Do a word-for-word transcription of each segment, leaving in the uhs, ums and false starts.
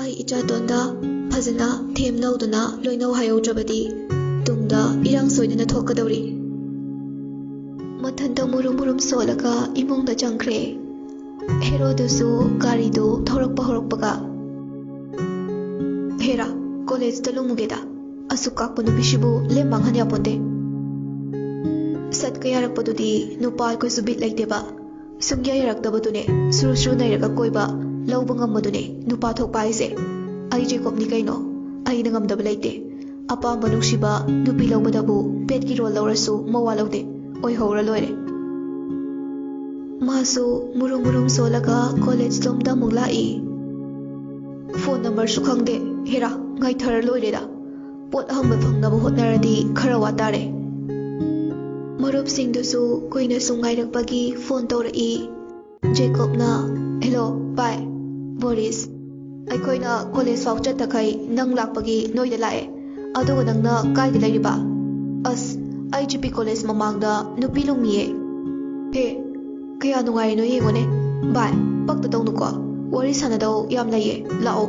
ꯑꯩ ꯏꯆꯥꯇꯣꯟꯗ ꯐꯖꯅ ꯊꯦꯝ ꯂꯧꯗꯨꯅ ꯂꯣꯏꯅꯧ ꯍꯥꯏꯍꯧꯗ꯭ꯔꯕꯗꯤ ꯇꯨꯡꯗ ꯏꯔꯥꯡ ꯁꯣꯏꯗꯅ ꯊꯣꯛꯀꯗꯧꯔꯤ꯫ ꯃꯊꯟꯇ ꯃꯨꯔꯨꯝ ꯃꯨꯔꯨꯝ ꯁꯣꯜꯂꯒ ꯏꯃꯨꯡꯗ ꯆꯪꯈ꯭ꯔꯦ꯫ ꯍꯦꯔꯣꯗꯨꯁꯨ ꯒꯥꯔꯤꯗꯨ ꯊꯧꯔꯛꯄ ꯍꯧꯔꯛꯄꯒ, "ꯍꯦꯔꯥ, ꯀꯣꯂꯦꯖꯇ ꯂꯨꯝꯃꯨꯒꯦꯗ꯫ ꯑꯁꯨꯛ ꯀꯥꯛꯄ ꯅꯨꯄꯤꯁꯤꯕꯨ ꯂꯦꯝ ꯃꯥꯡꯍꯟ ꯌꯥꯄꯣꯟꯇꯦ꯫" ꯁꯠꯀ ꯌꯥꯔꯛꯄꯗꯨꯗꯤ ꯅꯨꯄꯥ ꯑꯩꯈꯣꯏꯁꯨ ꯕꯤꯠ ꯂꯩꯇꯦꯕ꯫ ꯁꯨꯡꯌꯥ ꯌꯥꯔꯛꯇꯕꯗꯨꯅꯦ ꯁꯨꯔꯨ ꯁꯨꯔꯨ ꯅꯩꯔꯒ ꯀꯣꯏꯕ ꯂꯧꯕ ꯉꯝꯕꯗꯨꯅꯦ ꯅꯨꯄꯥ ꯊꯣꯛꯄ ꯍꯥꯏꯁꯦ꯫ ꯑꯩ ꯖꯦꯀꯣꯕꯅꯤ ꯀꯩꯅꯣ, ꯑꯩꯅ ꯉꯝꯗꯕ ꯂꯩꯇꯦ꯫ ꯑꯄꯥꯝꯕ ꯅꯨꯡꯁꯤꯕ ꯅꯨꯄꯤ ꯂꯧꯕꯗꯕꯨ ꯄꯦꯠꯀꯤ ꯔꯣꯜ ꯂꯧꯔꯁꯨ ꯃꯋꯥ ꯂꯧꯗꯦ, ꯑꯣꯏꯍꯧꯔ ꯂꯣꯏꯔꯦ꯫ ꯃꯥꯁꯨ ꯃꯨꯔꯨꯝ ꯃꯨꯔꯨꯝ ꯁꯣꯜꯂꯒ ꯀꯣꯂꯦꯖ ꯂꯣꯝꯗ ꯑꯃꯨꯛ ꯂꯥꯛꯏ꯫ ꯐꯣꯟ ꯅꯝꯕꯔꯁꯨ ꯈꯪꯗꯦ꯫ ꯍꯦꯔꯥ, ꯉꯥꯏꯊꯔ ꯂꯣꯏꯔꯦꯗ꯫ ꯄꯣꯠ ꯑꯍꯝꯕ ꯐꯪꯅꯕ ꯍꯣꯠꯅꯔꯗꯤ ꯈꯔ ꯋꯥ ꯇꯥꯔꯦ꯫ ꯃꯔꯨꯞꯁꯤꯡꯗꯨꯁꯨ ꯀꯨꯏꯅꯁꯨ ꯉꯥꯏꯔꯛꯄꯒꯤ ꯐꯣꯟ ꯇꯧꯔꯛꯏ꯫ ꯖꯦꯀꯣꯕꯅ, "ꯍꯦꯂꯣ, ꯚꯥꯏ꯫ ꯕꯣꯔꯤꯁ, ꯑꯩꯈꯣꯏꯅ ꯀꯣꯂꯦꯖ ꯐꯥꯎ ꯆꯠꯇꯈꯩ ꯅꯪ ꯂꯥꯛꯄꯒꯤ ꯅꯣꯏꯗ ꯂꯥꯛꯑꯦ꯫ ꯑꯗꯨꯒ ꯅꯪꯅ ꯀꯥꯏꯗ ꯂꯩꯔꯤꯕ?" "ꯑꯁ, ꯑꯩ ꯖꯤ ꯄꯤ ꯀꯣꯂꯦꯖ ꯃꯃꯥꯡꯗ ꯅꯨꯄꯤ ꯂꯨꯝꯃꯤꯌꯦ꯫" "ꯍꯦ, ꯀꯌꯥ ꯅꯨꯡꯉꯥꯏꯔꯤꯅꯣ ꯌꯦꯡꯉꯣꯅꯦ꯫ ꯚꯥꯏ, ꯄꯛꯇ ꯇꯧꯅꯨꯀꯣ꯫ ꯋꯥꯔꯤ ꯁꯥꯟꯅꯗꯧ ꯌꯥꯝ ꯂꯩꯌꯦ꯫ ꯂꯥꯛꯑꯣ꯫"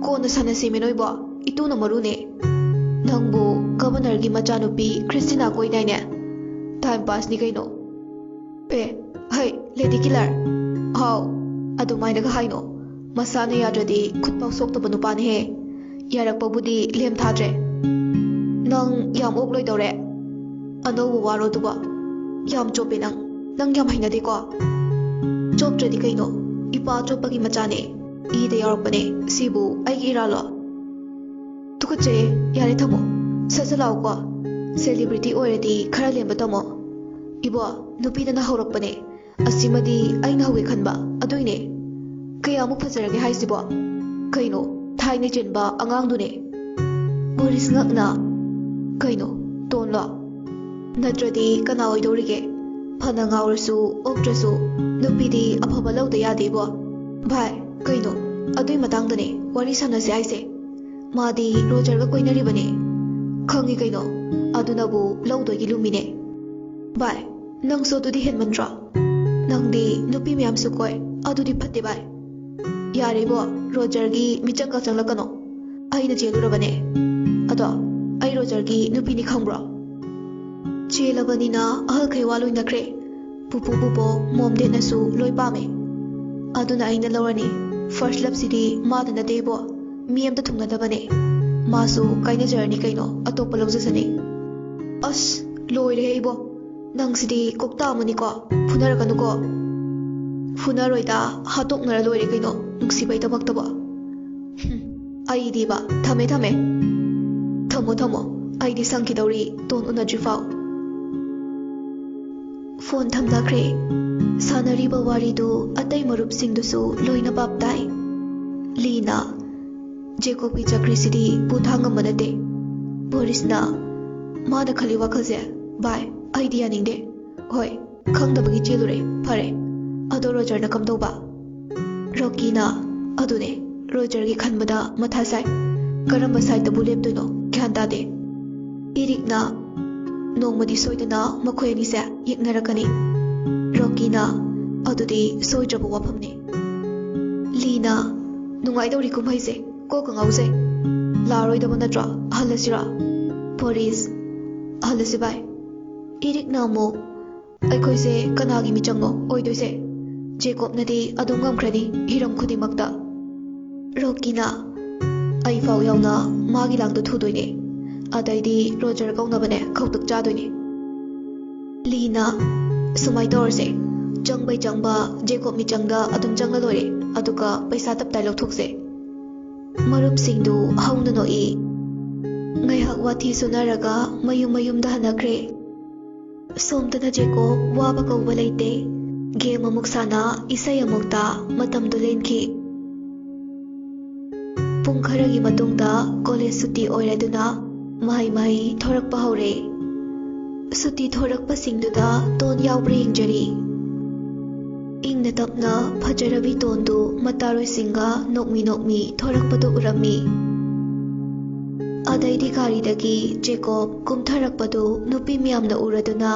"ꯀꯣꯟꯅ ꯁꯥꯟꯅꯁꯦꯃꯦ ꯅꯣꯏꯕꯣ꯫ ꯏꯇꯨꯅ ꯃꯔꯨꯅꯦ꯫" "ꯅꯪꯕꯨ ꯒꯕꯔꯅꯔꯒꯤ ꯃꯆꯥꯅꯨꯄꯤ ꯈ꯭ꯔꯤꯁꯇꯤꯅꯥ ꯀꯣꯏꯗꯥꯏꯅꯦ? ꯇꯥꯏꯝ ꯄꯥꯁꯅꯤ ꯀꯩꯅꯣ꯫" "ꯑꯦ, ꯍꯩ, ꯂꯦꯗꯤ ꯀꯤꯂꯔ꯫" "ꯍꯥꯎ꯫" "ꯑꯗꯨꯃꯥꯏꯅꯒ ꯍꯥꯏꯅꯣ꯫ ꯃꯁꯥꯅ ꯌꯥꯗ꯭ꯔꯗꯤ ꯈꯨꯠꯐꯥꯎ ꯁꯣꯛꯇꯕ ꯅꯨꯄꯥꯅꯤꯍꯦ꯫ ꯌꯥꯔꯛꯄꯕꯨꯗꯤ ꯂꯦꯝ ꯊꯥꯗ꯭ꯔꯦ꯫" "ꯅꯪ ꯌꯥꯝ ꯑꯣꯛꯂꯣꯏꯗꯧꯔꯦ꯫ ꯑꯅꯧꯕ ꯋꯥꯔꯣ ꯑꯗꯨꯕꯣ? ꯌꯥꯝ ꯆꯣꯞꯄꯦ ꯅꯪ꯫ ꯅꯪ ꯌꯥꯝ ꯍꯩꯅꯗꯦꯀꯣ꯫" "ꯆꯣꯞꯇ꯭ꯔꯗꯤ ꯀꯩꯅꯣ? ꯏꯄꯥ ꯆꯣꯞꯄꯒꯤ ꯃꯆꯥꯅꯦ꯫ ꯏꯗ ꯌꯥꯎꯔꯛꯄꯅꯦ꯫ ꯁꯤꯕꯨ ꯑꯩꯒꯤ ꯏꯔꯥꯜꯂꯣ?" "ꯇꯨꯀꯠꯆꯩꯌꯦ꯫ ꯌꯥꯔꯦ, ꯊꯝꯃꯣ꯫ ꯁꯠ ꯁꯠ ꯂꯥꯛꯑꯣꯀꯣ꯫ ꯁꯦꯂꯤꯕ꯭ꯔꯤꯇꯤ ꯑꯣꯏꯔꯗꯤ ꯈꯔ ꯂꯦꯝꯕ ꯇꯝꯃꯣ꯫" "ꯏꯕꯣ, ꯅꯨꯄꯤꯗꯅ ꯍꯧꯔꯛꯄꯅꯦ꯫ ꯑꯁꯤꯃꯗꯤ ꯑꯩꯅ ꯍꯧꯒꯦ ꯈꯟꯕ, ꯑꯗꯨꯏꯅꯦ꯫" "ꯀꯌꯥꯃꯨꯛ ꯐꯖꯔꯒꯦ ꯍꯥꯏꯁꯤꯕꯣ? ꯀꯩꯅꯣ, ꯊꯥꯏꯅ ꯆꯦꯟꯕ ꯑꯉꯥꯡꯗꯨꯅꯦ꯫" ꯕꯣꯔꯤꯁ ꯉꯛꯅ, "ꯀꯩꯅꯣ, ꯇꯣꯟꯂꯣ?" ꯅꯠꯇ꯭ꯔꯗꯤ ꯀꯅꯥ ꯑꯣꯏꯗꯧꯔꯤꯒꯦ? ꯐꯅ ꯉꯥꯎꯔꯁꯨ ꯑꯣꯛꯇ꯭ꯔꯁꯨ ꯅꯨꯄꯤꯗꯤ ꯑꯐꯕ ꯂꯧꯗ ꯌꯥꯗꯦꯕꯣ꯫ ꯚꯥꯏ, ꯀꯩꯅꯣ? ꯑꯗꯨꯏ ꯃꯇꯥꯡꯗꯅꯦ ꯋꯥꯔꯤ ꯁꯥꯟꯅꯁꯦ ꯍꯥꯏꯁꯦ꯫ ꯃꯥꯗꯤ ꯔꯣꯖꯔꯒ ꯀꯣꯏꯅꯔꯤꯕꯅꯦ꯫ ꯈꯪꯉꯤ ꯀꯩꯅꯣ, ꯑꯗꯨꯅꯕꯨ ꯂꯧꯗꯣꯏꯒꯤ ꯂꯨꯝꯃꯤꯅꯦ꯫ ꯚꯥꯏ, ꯅꯪꯁꯨ ꯑꯗꯨꯗꯤ ꯍꯦꯟꯃꯟꯗ꯭ꯔꯣ? ꯅꯪꯗꯤ ꯅꯨꯄꯤ ꯃꯌꯥꯝꯁꯨ ꯀꯣꯏ, ꯑꯗꯨꯗꯤ ꯐꯠꯇꯦ ꯚꯥꯏ꯫ ꯌꯥꯔꯦꯕꯣ, ꯔꯣꯖꯔꯒꯤ ꯃꯤꯆꯪꯒ ꯆꯪꯂꯛꯀꯅꯣ꯫ ꯑꯩꯅ ꯆꯦꯜꯂꯨꯔꯕꯅꯦ꯫ ꯑꯗꯣ ꯑꯩ ꯔꯣꯖꯔꯒꯤ ꯅꯨꯄꯤꯅꯤ ꯈꯪꯕ꯭ꯔꯣ? ꯆꯦꯜꯂꯕꯅꯤꯅ ꯑꯍꯜꯈꯩ ꯋꯥ ꯂꯣꯏꯅꯈ꯭ꯔꯦ꯫ ꯄꯨꯄꯨ ꯄꯨꯄꯣ ꯃꯣꯝ ꯗꯦꯠꯅꯁꯨ ꯂꯣꯏ ꯄꯥꯝꯃꯦ꯫ ꯑꯗꯨꯅ ꯑꯩꯅ ꯂꯧꯔꯅꯤ꯫ First loveꯁꯤꯗꯤ ꯃꯥꯗ ꯅꯠꯇꯦꯕꯣ, ꯃꯤ ꯑꯝꯇ ꯊꯨꯡꯅꯗꯕꯅꯦ꯫ ꯃꯥꯁꯨ ꯀꯥꯏꯅꯖꯔꯅꯤ ꯀꯩꯅꯣ, ꯑꯇꯣꯞꯄ ꯂꯧꯖꯁꯅꯤ꯫ ꯑꯁ, ꯂꯣꯏꯔꯦꯍꯦ ꯏꯕꯣ, ꯅꯪꯁꯤꯗꯤ ꯀꯣꯛꯇꯥ ꯑꯃꯅꯤꯀꯣ꯫ ꯐꯨꯅꯔꯛꯀꯅꯨꯀꯣ꯫ ꯐꯨꯅꯔꯣꯏꯗ, ꯍꯥꯠꯇꯣꯛꯅꯔ ꯂꯣꯏꯔꯦ ꯀꯩꯅꯣ, ꯅꯨꯡꯁꯤꯕꯩꯗꯃꯛꯇꯕꯣ꯫ ꯍꯨꯝ, ꯑꯩꯗꯤꯕ, ꯊꯝꯃꯦ ꯊꯝꯃꯦ꯫ ꯊꯝꯃꯣ ꯊꯝꯃꯣ, ꯑꯩꯗꯤ ꯁꯪꯈꯤꯗꯧꯔꯤ ꯇꯣꯟ ꯎꯅꯗ꯭ꯔꯤꯐꯥꯎ꯫ ꯐꯣꯟ ꯊꯝꯅꯈ꯭ꯔꯦ꯫ ꯁꯥꯟꯅꯔꯤꯕ ꯋꯥꯔꯤꯗꯨ ꯑꯇꯩ ꯃꯔꯨꯞꯁꯤꯡꯗꯨꯁꯨ ꯂꯣꯏꯅ ꯚꯥꯞ ꯇꯥꯏ꯫ ꯂꯤꯅ, "ꯖꯦꯀꯣꯕꯀꯤ ꯆꯀ꯭ꯔꯤꯁꯤꯗꯤ ꯄꯨ ꯊꯥꯡꯉꯝꯕ ꯅꯠꯇꯦ꯫" ꯕꯣꯔꯤꯁꯅ, "ꯃꯥꯅ ꯈꯜꯂꯤ ꯋꯥꯈꯜꯁꯦ, ꯚꯥꯏ, ꯑꯩꯗꯤ ꯌꯥꯅꯤꯡꯗꯦ꯫ ꯍꯣꯏ, ꯈꯪꯗꯕꯒꯤ ꯆꯦꯜꯂꯨꯔꯦ, ꯐꯔꯦ꯫ ꯑꯗꯣ ꯔꯣꯖꯔꯅ ꯀꯝꯗꯧꯕ?" ꯔꯣꯀꯤꯅ, "ꯑꯗꯨꯅꯦ, ꯔꯣꯖꯔꯒꯤ ꯈꯟꯕꯗ ꯃꯊꯥ ꯁꯥꯏ꯫ ꯀꯔꯝꯕ ꯁꯥꯏꯠꯇꯕꯨ ꯂꯦꯞꯇꯣꯏꯅꯣ ꯒ꯭ꯌꯥꯟ ꯇꯥꯗꯦ꯫" ꯏꯔꯤꯛꯅ, "ꯅꯣꯡꯃꯗꯤ ꯁꯣꯏꯗꯅ ꯃꯈꯣꯏ ꯑꯅꯤꯁꯦ ꯌꯦꯛꯅꯔꯛꯀꯅꯤ꯫" ꯔꯣꯀꯤꯅ, "ꯑꯗꯨꯗꯤ ꯁꯣꯏꯗ꯭ꯔꯕ ꯋꯥꯐꯝꯅꯤ꯫" ꯂꯤꯅ, "ꯅꯨꯡꯉꯥꯏꯗꯧꯔꯤ ꯀꯨꯝꯍꯩꯁꯦ, ꯀꯣꯛꯀ ꯉꯥꯎꯖꯩ꯫ ꯂꯥꯛꯑꯔꯣꯏꯗꯕ ꯅꯠꯇ꯭ꯔꯣ? ꯍꯜꯂꯁꯤꯔꯣ?" ꯕꯣꯔꯤꯁ, "ꯍꯜꯂꯁꯤ ꯚꯥꯏ꯫" ꯏꯔꯤꯛꯅ ꯑꯃꯨꯛ, "ꯑꯩꯈꯣꯏꯁꯦ ꯀꯅꯥꯒꯤ ꯃꯤꯆꯪꯅꯣ ꯑꯣꯏꯗꯣꯏꯁꯦ? ꯖꯦꯀꯣꯕꯅꯗꯤ ꯑꯗꯨꯝ ꯉꯝꯈ꯭ꯔꯅꯤ ꯍꯤꯔꯝ ꯈꯨꯗꯤꯡꯃꯛꯇ꯫" ꯔꯣꯀꯤꯅ, "ꯑꯩ ꯐꯥꯎ ꯌꯥꯎꯅ ꯃꯥꯒꯤ ꯂꯥꯡꯗ ꯊꯨꯗꯣꯏꯅꯦ꯫ ꯑꯗꯩꯗꯤ ꯔꯣꯖꯔ ꯀꯧꯅꯕꯅꯦ ꯈꯧꯇꯛ ꯆꯥꯗꯣꯏꯅꯦ꯫" ꯂꯤꯅ, "ꯁꯨꯃꯥꯏ ꯇꯧꯔꯁꯦ, ꯆꯪꯕꯩ ꯆꯪꯕ ꯖꯦꯀꯣꯕ ꯃꯤꯆꯪꯗ ꯑꯗꯨꯝ ꯆꯪꯉ ꯂꯣꯏꯔꯦ, ꯑꯗꯨꯒ ꯄꯩꯁꯥ ꯇꯞꯇꯥꯏ ꯂꯧꯊꯣꯛꯁꯦ꯫" ꯃꯔꯨꯞꯁꯤꯡꯗꯨ ꯍꯧꯅ ꯅꯣꯛꯏ꯫ ꯉꯥꯏꯍꯥꯛ ꯋꯥꯊꯤ ꯁꯨꯅꯔꯒ ꯃꯌꯨꯝ ꯃꯌꯨꯝꯗ ꯍꯟꯅꯈ꯭ꯔꯦ꯫ ꯁꯣꯝꯗꯅ ꯖꯦꯀꯣꯕ ꯋꯥꯕ ꯀꯧꯕ ꯂꯩꯇꯦ꯫ ꯒꯦꯝ ꯑꯃꯨꯛ ꯁꯥꯟꯅ, ꯏꯁꯩ ꯑꯃꯨꯛ ꯇꯥ, ꯃꯇꯝꯗꯨ ꯂꯦꯟꯈꯤ꯫ ꯄꯨꯡ ꯈꯔꯒꯤ ꯃꯇꯨꯡꯗ ꯀꯣꯂꯦꯖ ꯁꯨꯇꯤ ꯑꯣꯏꯔꯗꯨꯅ ꯃꯍꯩ ꯃꯍꯩ ꯊꯣꯔꯛꯄ ꯍꯧꯔꯦ꯫ ꯁꯨꯇꯤ ꯊꯣꯔꯛꯄꯁꯤꯡꯗꯨꯗ ꯇꯣꯟ ꯌꯥꯎꯕ꯭ꯔꯥ ꯌꯦꯡꯖꯔꯤ꯫ ꯏꯪꯅ ꯇꯞꯅ ꯐꯖꯔꯕꯤ ꯇꯣꯟꯗꯨ ꯃꯇꯥꯔꯣꯏꯁꯤꯡꯒ ꯅꯣꯛꯃꯤ ꯅꯣꯛꯃꯤ ꯊꯣꯔꯛꯄꯗꯨ ꯎꯔꯝꯃꯤ꯫ ꯑꯗꯩꯗꯤ ꯒꯥꯔꯤꯗꯒꯤ ꯖꯦꯀꯣꯕ ꯀꯨꯝꯊꯔꯛꯄꯗꯨ ꯅꯨꯄꯤ ꯃꯌꯥꯝꯅ ꯎꯔꯗꯨꯅ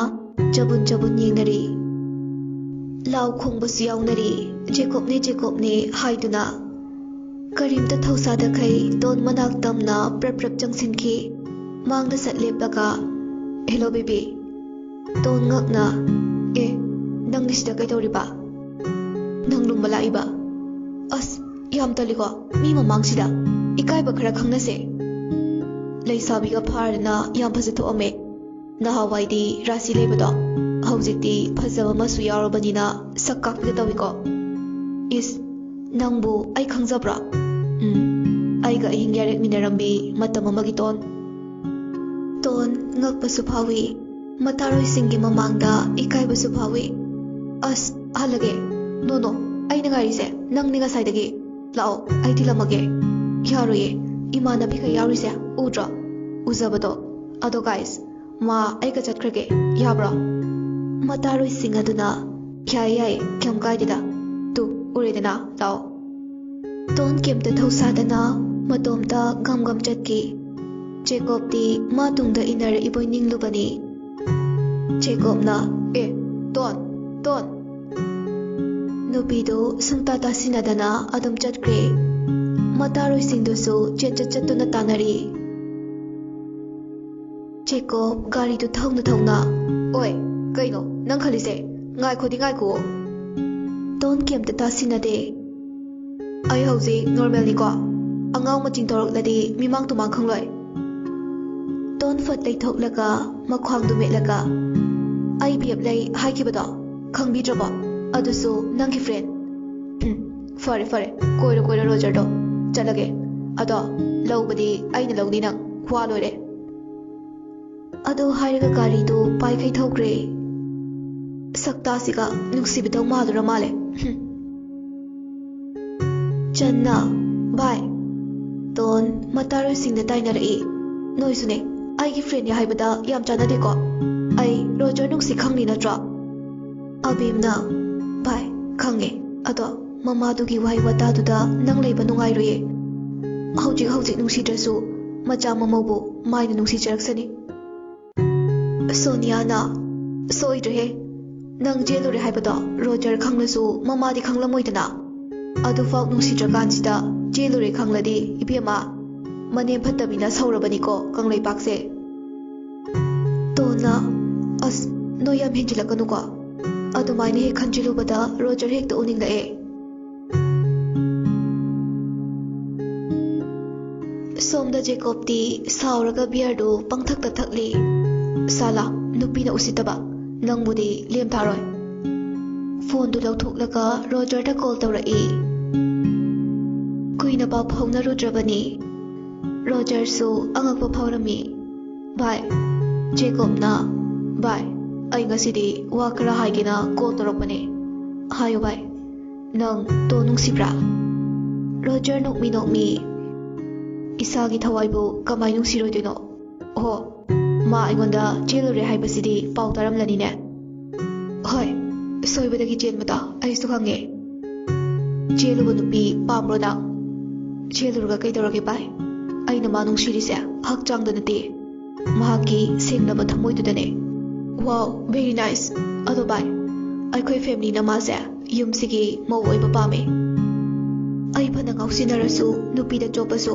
ꯆꯕꯨꯟ ꯆꯕꯨꯟ ꯌꯦꯡꯅꯔꯤ꯫ ꯂꯥꯎ ꯈꯣꯡꯕꯁꯨ ꯌꯥꯎꯅꯔꯤ, "ꯖꯦꯀꯣꯕꯅꯦ, ꯖꯦꯀꯣꯕꯅꯦ" ꯍꯥꯏꯗꯨꯅ꯫ ꯀꯔꯤꯝꯇ ꯊꯧꯁꯥꯗꯈꯩ ꯇꯣꯟ ꯃꯅꯥꯛ ꯇꯝꯅ ꯄ꯭ꯔꯞ ꯄ꯭ꯔꯞ ꯆꯪꯁꯤꯟꯈꯤ꯫ ꯃꯥꯡꯗ ꯁꯠ ꯂꯦꯞꯂꯒ, "ꯍꯦꯂꯣ ꯕꯦꯕꯤ"꯫ ꯇꯣꯟ ꯉꯛꯅ, "ꯑꯦ, ꯅꯪꯗꯤ ꯁꯤꯗ ꯀꯩꯗꯧꯔꯤꯕ? ꯅꯪ ꯂꯨꯝꯕ ꯂꯥꯛꯏꯕ? ꯑꯁ, ꯌꯥꯝ ꯇꯜꯂꯤꯀꯣ, ꯃꯤ ꯃꯃꯥꯡꯁꯤꯗ꯫ ꯏꯀꯥꯏꯕ ꯈꯔ ꯈꯪꯅꯁꯦ꯫ ꯂꯩꯁꯥꯕꯤꯒ ꯐꯥꯔꯗꯅ ꯌꯥꯝ ꯐꯖꯊꯣꯛꯑꯝꯃꯦ꯫ ꯅꯍꯥꯟꯋꯥꯏꯗꯤ ꯔꯥꯁꯤ ꯂꯩꯕꯗꯣ, ꯍꯧꯖꯤꯛꯇꯤ ꯐꯖꯕ ꯑꯃꯁꯨ ꯌꯥꯎꯔꯕꯅꯤꯅ ꯁꯛ ꯀꯥꯛꯄꯤꯒ ꯇꯧꯏꯀꯣ꯫ ꯏꯁ, ꯅꯪꯕꯨ ꯑꯩ ꯈꯪꯖꯕ꯭ꯔꯣ? ꯎꯝ, ꯑꯩꯒ ꯑꯍꯤꯡ ꯌꯥꯔꯦꯛꯃꯤꯟꯅꯔꯝꯕꯤ ꯃꯇꯝ ꯑꯃꯒꯤ ꯇꯣꯟ꯫ ꯇꯣꯟ ꯉꯛꯄꯁꯨ ꯐꯥꯎꯏ, ꯃꯇꯥꯔꯣꯏꯁꯤꯡꯒꯤ ꯃꯃꯥꯡꯗ ꯏꯀꯥꯏꯕꯁꯨ ꯐꯥꯎꯏ꯫ ꯑꯁ, ꯍꯜꯂꯒꯦ꯫ ꯅꯣ, ꯅꯣ, ꯑꯩꯅ ꯉꯥꯏꯔꯤꯁꯦ ꯅꯪꯅꯤ ꯉꯁꯥꯏꯗꯒꯤ꯫ ꯂꯥꯛꯑꯣ, ꯑꯩ ꯊꯤꯜꯂꯝꯃꯒꯦ꯫ ꯌꯥꯔꯣꯏꯌꯦ, ꯏꯃꯥꯟꯅꯕꯤꯈꯩ ꯌꯥꯎꯔꯤꯁꯦ ꯎꯗ꯭ꯔꯣ? ꯎꯖꯕꯗꯣ꯫ ꯑꯗꯣ ꯒꯥꯏꯁ, ꯃꯥ ꯑꯩꯒ ꯆꯠꯈ꯭ꯔꯒꯦ, ꯌꯥꯕ꯭ꯔꯣ? ꯃꯇꯥꯔꯣꯏꯁꯤꯡ ꯑꯗꯨꯅ, "ꯌꯥꯏꯌꯦ, ꯌꯥꯏꯌꯦ, ꯀꯩꯝ ꯀꯥꯏꯗꯦꯗ꯫ ꯇꯨ, ꯎꯔꯦꯗꯅ, ꯂꯥꯛꯑꯣ"꯫ ꯇꯣꯟ ꯀꯩꯝꯇ ꯊꯧꯁꯥꯗꯅ ꯃꯇꯣꯝꯇ ꯒꯝ ꯒꯝ ꯆꯠꯈꯤ꯫ ꯖꯦꯀꯣꯕꯇꯤ ꯃꯥ ꯇꯨꯡꯗ ꯏꯟꯅꯔꯛꯏꯕꯣꯏ ꯅꯤꯡꯂꯨꯕꯅꯤ꯫ ꯖꯦꯀꯣꯕꯅ, "ꯑꯦ, ꯇꯣꯟ, ꯇꯣꯟ!" ꯅꯨꯄꯤꯗꯨ ꯁꯨꯡꯇꯥ ꯇꯥꯁꯤꯟꯅꯗꯅ ꯑꯗꯨꯝ ꯆꯠꯈ꯭ꯔꯦ꯫ ꯃꯇꯥꯔꯣꯏꯁꯤꯡꯗꯨꯁꯨ ꯆꯦꯟꯆꯠ ꯆꯠꯇꯨꯅ ꯇꯥꯟꯅꯔꯤ꯫ ꯖꯦꯀꯣꯕ ꯒꯥꯔꯤꯗꯨ ꯊꯧꯅ ꯊꯧꯅ, "ꯑꯣꯏ, ꯀꯩꯅꯣ ꯅꯪ ꯈꯜꯂꯤꯁꯦ? ꯉꯥꯏꯈꯣꯗꯤ ꯉꯥꯏꯈꯣ!" ꯇꯣꯟ ꯀꯩꯝꯇ ꯇꯥꯁꯤꯟꯅꯗꯦ꯫ "ꯑꯩ ꯍꯧꯖꯤꯛ ꯅꯣꯔꯃꯦꯜꯅꯤꯀꯣ꯫ ꯑꯉꯥꯎ ꯃꯆꯤꯡ ꯇꯧꯔꯛꯂꯗꯤ ꯃꯤꯃꯥꯡ ꯇꯨꯃꯥꯡ ꯈꯪꯂꯣꯏ"꯫ ꯇꯣꯟ ꯐꯠ ꯂꯩꯊꯣꯛꯂꯒ ꯃꯈ꯭ꯋꯥꯡꯗꯨ ꯃꯦꯠꯂꯒ, "ꯑꯩ ꯕꯤ ꯑꯦꯐ ꯂꯩ ꯍꯥꯏꯈꯤꯕꯗꯣ ꯈꯪꯕꯤꯗ꯭ꯔꯕꯣ? ꯑꯗꯨꯁꯨ ꯅꯪꯒꯤ ꯐ꯭ꯔꯦꯟ"꯫ "ꯎꯝ, ꯐꯔꯦ, ꯐꯔꯦ, ꯀꯣꯏꯔꯣ, ꯀꯣꯏꯔꯣ ꯔꯣꯖꯔꯗꯣ꯫ ꯆꯠꯂꯒꯦ꯫ ꯑꯗꯣ ꯂꯧꯕꯗꯤ ꯑꯩꯅ ꯂꯧꯅꯤ ꯅꯪ, ꯋꯥ ꯂꯣꯏꯔꯦ"꯫ ꯑꯗꯨ ꯍꯥꯏꯔꯒ ꯒꯥꯔꯤꯗꯨ ꯄꯥꯏꯈꯩ ꯊꯧꯈ꯭ꯔꯦ꯫ ꯁꯛꯇꯥꯁꯤꯒ ꯅꯨꯡꯁꯤꯕꯤꯗꯧ ꯃꯥꯜꯂꯨꯔ ꯃꯥꯜꯂꯦ꯫ ꯍꯨꯝ꯫ ꯆꯟꯅ, "ꯚꯥꯏ, ꯇꯣꯟ ꯃꯇꯥꯔꯣꯏꯁꯤꯡꯗ ꯇꯥꯏꯅꯔꯛꯏ꯫ ꯅꯣꯏꯁꯨꯅꯦ, ꯑꯩꯒꯤ ꯐ꯭ꯔꯦꯟꯅꯦ ꯍꯥꯏꯕꯗ ꯌꯥꯝ ꯆꯥꯟꯅꯗꯦꯀꯣ"꯫ ꯔꯣꯖꯔ ꯅꯨꯡꯁꯤ ꯈꯪꯂꯤ ꯅꯠꯇ꯭ꯔꯣ? ꯑꯕꯤꯝꯅ, "ꯚꯥꯏ, ꯈꯪꯉꯦ꯫ ꯑꯗꯣ ꯃꯃꯥꯗꯨꯒꯤ ꯋꯥꯍꯩ ꯋꯥꯇꯥꯗꯨꯗ ꯅꯪ ꯂꯩꯕ ꯅꯨꯡꯉꯥꯏꯔꯣꯏꯌꯦ꯫ ꯍꯧꯖꯤꯛ ꯍꯧꯖꯤꯛ ꯅꯨꯡꯁꯤꯗ꯭ꯔꯁꯨ ꯃꯆꯥ ꯃꯃꯧꯕꯨ ꯃꯥꯏꯅ ꯅꯨꯡꯁꯤꯖꯔꯛꯁꯅꯤ꯫" ꯁꯣꯅꯤꯌꯥꯅ, "ꯁꯣꯏꯗ꯭ꯔꯦꯍꯦ꯫ ꯅꯪ ꯆꯦꯜꯂꯨꯔꯦ ꯍꯥꯏꯕꯗꯣ ꯔꯣꯖꯔ ꯈꯪꯂꯁꯨ ꯃꯃꯥꯗꯤ ꯈꯪꯂꯝꯃꯣꯏꯗꯅ꯫ ꯑꯗꯨꯐꯥꯎ ꯅꯨꯡꯁꯤꯗ꯭ꯔꯀꯥꯟꯁꯤꯗ ꯆꯦꯜꯂꯨꯔꯦ ꯈꯪꯂꯗꯤ, ꯏꯕꯦꯝꯃ, ꯃꯅꯦꯝ ꯐꯠꯇꯕꯤꯅ ꯁꯧꯔꯕꯅꯤꯀꯣ ꯀꯪꯂꯩꯄꯥꯛꯁꯦ꯫" ꯇꯣꯟꯅ, "ꯑꯁ, ꯅꯣꯏ ꯌꯥꯝ ꯍꯦꯟꯖꯤꯜꯂꯛꯀꯅꯨꯀꯣ꯫ ꯑꯗꯨꯃꯥꯏꯅ ꯍꯦꯛ ꯈꯟꯖꯤꯜꯂꯨꯕꯗ ꯔꯣꯖꯔ ꯍꯦꯛꯇ ꯎꯅꯤꯡꯂꯛꯑꯦ꯫" ꯁꯣꯝꯗ ꯖꯦꯀꯣꯕꯇꯤ ꯁꯥꯎꯔꯒ ꯕꯤꯌꯔꯗꯨ ꯄꯪꯊꯛꯇ ꯊꯛꯂꯤ꯫ "ꯁꯥꯂꯥ, ꯅꯨꯄꯤꯅ ꯎꯁꯤꯠꯇꯕ, ꯅꯪꯕꯨꯗꯤ ꯂꯦꯝꯊꯥꯔꯣꯏ꯫" ꯐꯣꯟꯗꯨ ꯂꯧꯊꯣꯛꯂꯒ ꯔꯣꯖꯔꯗ ꯀꯣꯜ ꯇꯧꯔꯛꯏ꯫ ꯀꯨꯏꯅ ꯄꯥꯎ ꯐꯥꯎꯅꯔꯨꯗ꯭ꯔꯕꯅꯤ꯫ ꯔꯣꯖꯔꯁꯨ ꯑꯉꯛꯄ ꯐꯥꯎꯔꯝꯃꯤ꯫ "ꯚꯥꯏ, ꯖꯦꯀꯣꯕꯅ, ꯚꯥꯏ, ꯑꯩ ꯉꯁꯤꯗꯤ ꯋꯥ ꯈꯔ ꯍꯥꯏꯒꯦꯅ ꯀꯣꯜ ꯇꯧꯔꯛꯄꯅꯦ꯫ ꯍꯥꯏꯌꯨ ꯚꯥꯏ, ꯅꯪ ꯇꯣꯟ ꯅꯨꯡꯁꯤꯕ꯭ꯔꯥ?" ꯔꯣꯖꯔ ꯅꯣꯛꯃꯤ ꯅꯣꯛꯃꯤ, "ꯏꯁꯥꯒꯤ ꯊꯋꯥꯏꯕꯨ ꯀꯃꯥꯏ ꯅꯨꯡꯁꯤꯔꯣꯏꯗꯣꯏꯅꯣ? ꯑꯣꯍꯣ, ꯃꯥ ꯑꯩꯉꯣꯟꯗ ꯆꯦꯜꯂꯨꯔꯦ ꯍꯥꯏꯕꯁꯤꯗꯤ ꯄꯥꯎ ꯇꯥꯔꯝꯂꯅꯤꯅꯦ?" "ꯍꯣꯏ, ꯁꯣꯏꯕꯗꯒꯤ ꯆꯦꯟꯕꯗꯣ ꯑꯩꯁꯨ ꯈꯪꯉꯦ꯫ ꯆꯦꯜꯂꯨꯕ ꯅꯨꯄꯤ ꯄꯥꯝꯕ꯭ꯔꯣ ꯅꯪ?" "ꯆꯦꯜꯂꯨꯔꯒ ꯀꯩꯗꯧꯔꯒꯦ ꯚꯥꯏ? ꯑꯩꯅ ꯃꯥ ꯅꯨꯡꯁꯤꯔꯤꯁꯦ ꯍꯛꯆꯥꯡꯗ ꯅꯠꯇꯦ, ꯃꯍꯥꯛꯀꯤ ꯁꯦꯡꯂꯕ ꯊꯃꯣꯏꯗꯨꯗꯅꯦ꯫" "Wow, very nice꯫ ꯑꯗꯣ ꯚꯥꯏ, ꯑꯩꯈꯣꯏ ꯐꯦꯃꯤꯂꯤꯅ ꯃꯥꯁꯦ ꯌꯨꯝꯁꯤꯒꯤ ꯃꯧ ꯑꯣꯏꯕ ꯄꯥꯝꯃꯦ꯫ ꯑꯩ ꯐꯅ ꯉꯥꯎꯁꯤꯟꯅꯔꯁꯨ, ꯅꯨꯄꯤꯗ ꯆꯣꯞꯄꯁꯨ,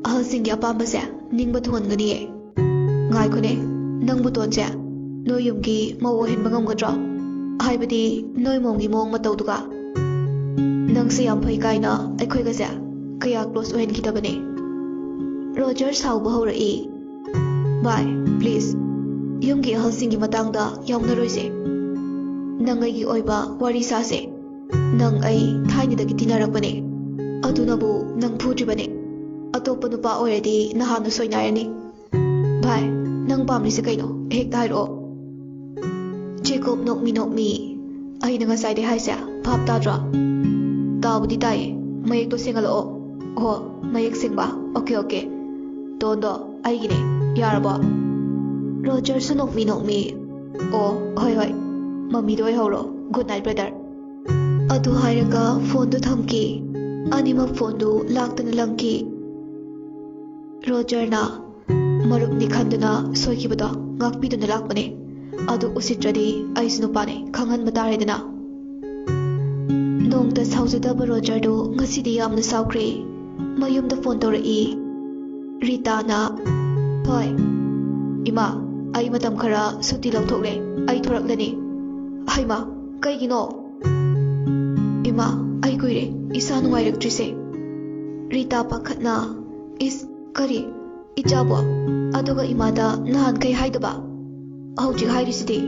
ꯑꯍꯜꯁꯤꯡꯒꯤ ꯑꯄꯥꯝꯕꯁꯦ ꯅꯤꯡꯕ ꯊꯨꯡꯍꯟꯒꯅꯤꯌꯦ꯫" "ꯉꯥꯏꯈꯣꯅꯦ, ꯅꯪꯕꯨ ꯇꯣꯟꯁꯦ ꯅꯣꯏ ꯌꯨꯝꯒꯤ ꯃꯧ ꯑꯣꯏꯍꯟꯕ ꯉꯝꯒꯗ꯭ꯔꯣ? ꯍꯥꯏꯕꯗꯤ ꯅꯣꯏ ꯃꯧꯒꯤ ꯃꯑꯣꯡ ꯃꯇꯧꯗꯨꯒ?" "ꯅꯪꯁꯦ ꯌꯥꯝ ꯐꯩ ꯀꯥꯏꯅ ꯑꯩꯈꯣꯏꯒꯁꯦ ꯀꯌꯥ ꯀ꯭ꯂꯣꯁ ꯑꯣꯏꯍꯟꯈꯤꯗꯕꯅꯦ꯫" ꯔꯣꯖꯔ ꯁꯥꯎꯕ ꯍꯧꯔꯛꯏ꯫ "ꯚꯥꯏ, ꯄ꯭ꯂꯤꯖ, ꯌꯨꯝꯒꯤ ꯑꯍꯜꯁꯤꯡꯒꯤ ꯃꯇꯥꯡꯗ ꯌꯥꯎꯅꯔꯣꯏꯁꯦ꯫ ꯅꯪ ꯑꯩꯒꯤ ꯑꯣꯏꯕ ꯋꯥꯔꯤ ꯁꯥꯁꯦ꯫ ꯅꯪ ꯑꯩ ꯊꯥꯏꯅꯗꯒꯤ ꯇꯤꯟꯅꯔꯛꯄꯅꯦ꯫ ꯑꯗꯨꯅꯕꯨ ꯅꯪ ꯐꯨꯗ꯭ꯔꯤꯕꯅꯦ꯫ ꯑꯇꯣꯞꯄ ꯅꯨꯄꯥ ꯑꯣꯏꯔꯗꯤ ꯅꯍꯥꯟꯅ ꯁꯣꯏꯅꯥꯏꯔꯅꯤ꯫ ꯚꯥꯏ, ꯅꯪ ꯄꯥꯝꯂꯤꯁꯦ ꯀꯩꯅꯣ? ꯍꯦꯛꯇ ꯍꯥꯏꯔꯛꯑꯣ꯫" ꯖꯦꯀꯣꯕ ꯅꯣꯛꯃꯤ ꯅꯣꯛꯃꯤ, "ꯑꯩꯅ ꯉꯁꯥꯏꯗꯩ ꯍꯥꯏꯁꯦ ꯚꯥꯞ ꯇꯥꯗ꯭ꯔꯣ? ꯇꯥꯕꯨꯗꯤ ꯇꯥꯏꯌꯦ꯫ ꯃꯌꯦꯛꯇꯣ ꯁꯦꯡꯍꯜꯂꯛꯑꯣ꯫" "ꯑꯣ, ꯃꯌꯦꯛ ꯁꯦꯡꯕ꯫ Okay, okay. ꯇꯣꯟꯗꯣ ꯑꯩꯒꯤꯅꯦ꯫ ꯌꯥꯔꯕꯣ?" ꯔꯣꯖꯔꯁꯨ ꯅꯣꯛꯃꯤ ꯅꯣꯛꯃꯤ, ꯑꯣ, ꯍꯣꯏ ꯍꯣꯏ, ꯃꯝꯃꯤꯗꯣ ꯑꯣꯏꯍꯧꯔꯣ꯫ Good night, brother. ꯑꯗꯨ ꯍꯥꯏꯔꯒ ꯐꯣꯟꯗꯨ ꯊꯝꯈꯤ꯫ ꯑꯅꯤꯃꯛ ꯐꯣꯟꯗꯨ ꯂꯥꯛꯇꯅ ꯂꯪꯈꯤ꯫ ꯔꯣꯖꯔꯅ ꯃꯔꯨꯞꯅꯤ ꯈꯟꯗꯨꯅ ꯁꯣꯏꯈꯤꯕꯗꯣ ꯉꯥꯛꯄꯤꯗꯨꯅ ꯂꯥꯛꯄꯅꯦ꯫ ꯑꯗꯨ ꯎꯁꯤꯠꯇ꯭ꯔꯗꯤ ꯑꯩꯁꯨ ꯅꯨꯄꯥꯅꯦ ꯈꯪꯍꯟꯕ ꯇꯥꯔꯦꯗꯅ꯫ ꯅꯣꯡꯇ ꯁꯥꯎꯖꯗꯕ ꯔꯣꯖꯔꯗꯨ ꯉꯁꯤꯗꯤ ꯌꯥꯝꯅ ꯁꯥꯎꯈ꯭ꯔꯦ꯫ ꯃꯌꯨꯝꯗ ꯐꯣꯟ ꯇꯧꯔꯛꯏ꯫ ꯔꯤꯇꯥꯅ, "ꯊꯣꯏ, ꯏꯃꯥ, ꯑꯩ ꯃꯇꯝ ꯈꯔ ꯁꯨꯇꯤ ꯂꯧꯊꯣꯛꯂꯦ꯫ ꯑꯩ ꯊꯣꯔꯛꯂꯅꯤ꯫" "ꯍꯩꯃꯥ, ꯀꯩꯒꯤꯅꯣ?" "ꯏꯃꯥ, ꯑꯩ ꯀꯨꯏꯔꯦ ꯏꯁꯥ ꯅꯨꯡꯉꯥꯏꯔꯛꯇ꯭ꯔꯤꯁꯦ꯫" ꯔꯤꯇꯥ ꯄꯥꯈꯠꯅ, "ꯏꯁ, ꯀꯔꯤ? ꯏꯆꯥꯕꯣ? ꯑꯗꯨꯒ ꯏꯃꯥꯗ ꯅꯍꯥꯟꯈꯩ ꯍꯥꯏꯗꯕ? ꯍꯧꯖꯤꯛ ꯍꯥꯏꯔꯤꯁꯤꯗꯤ꯫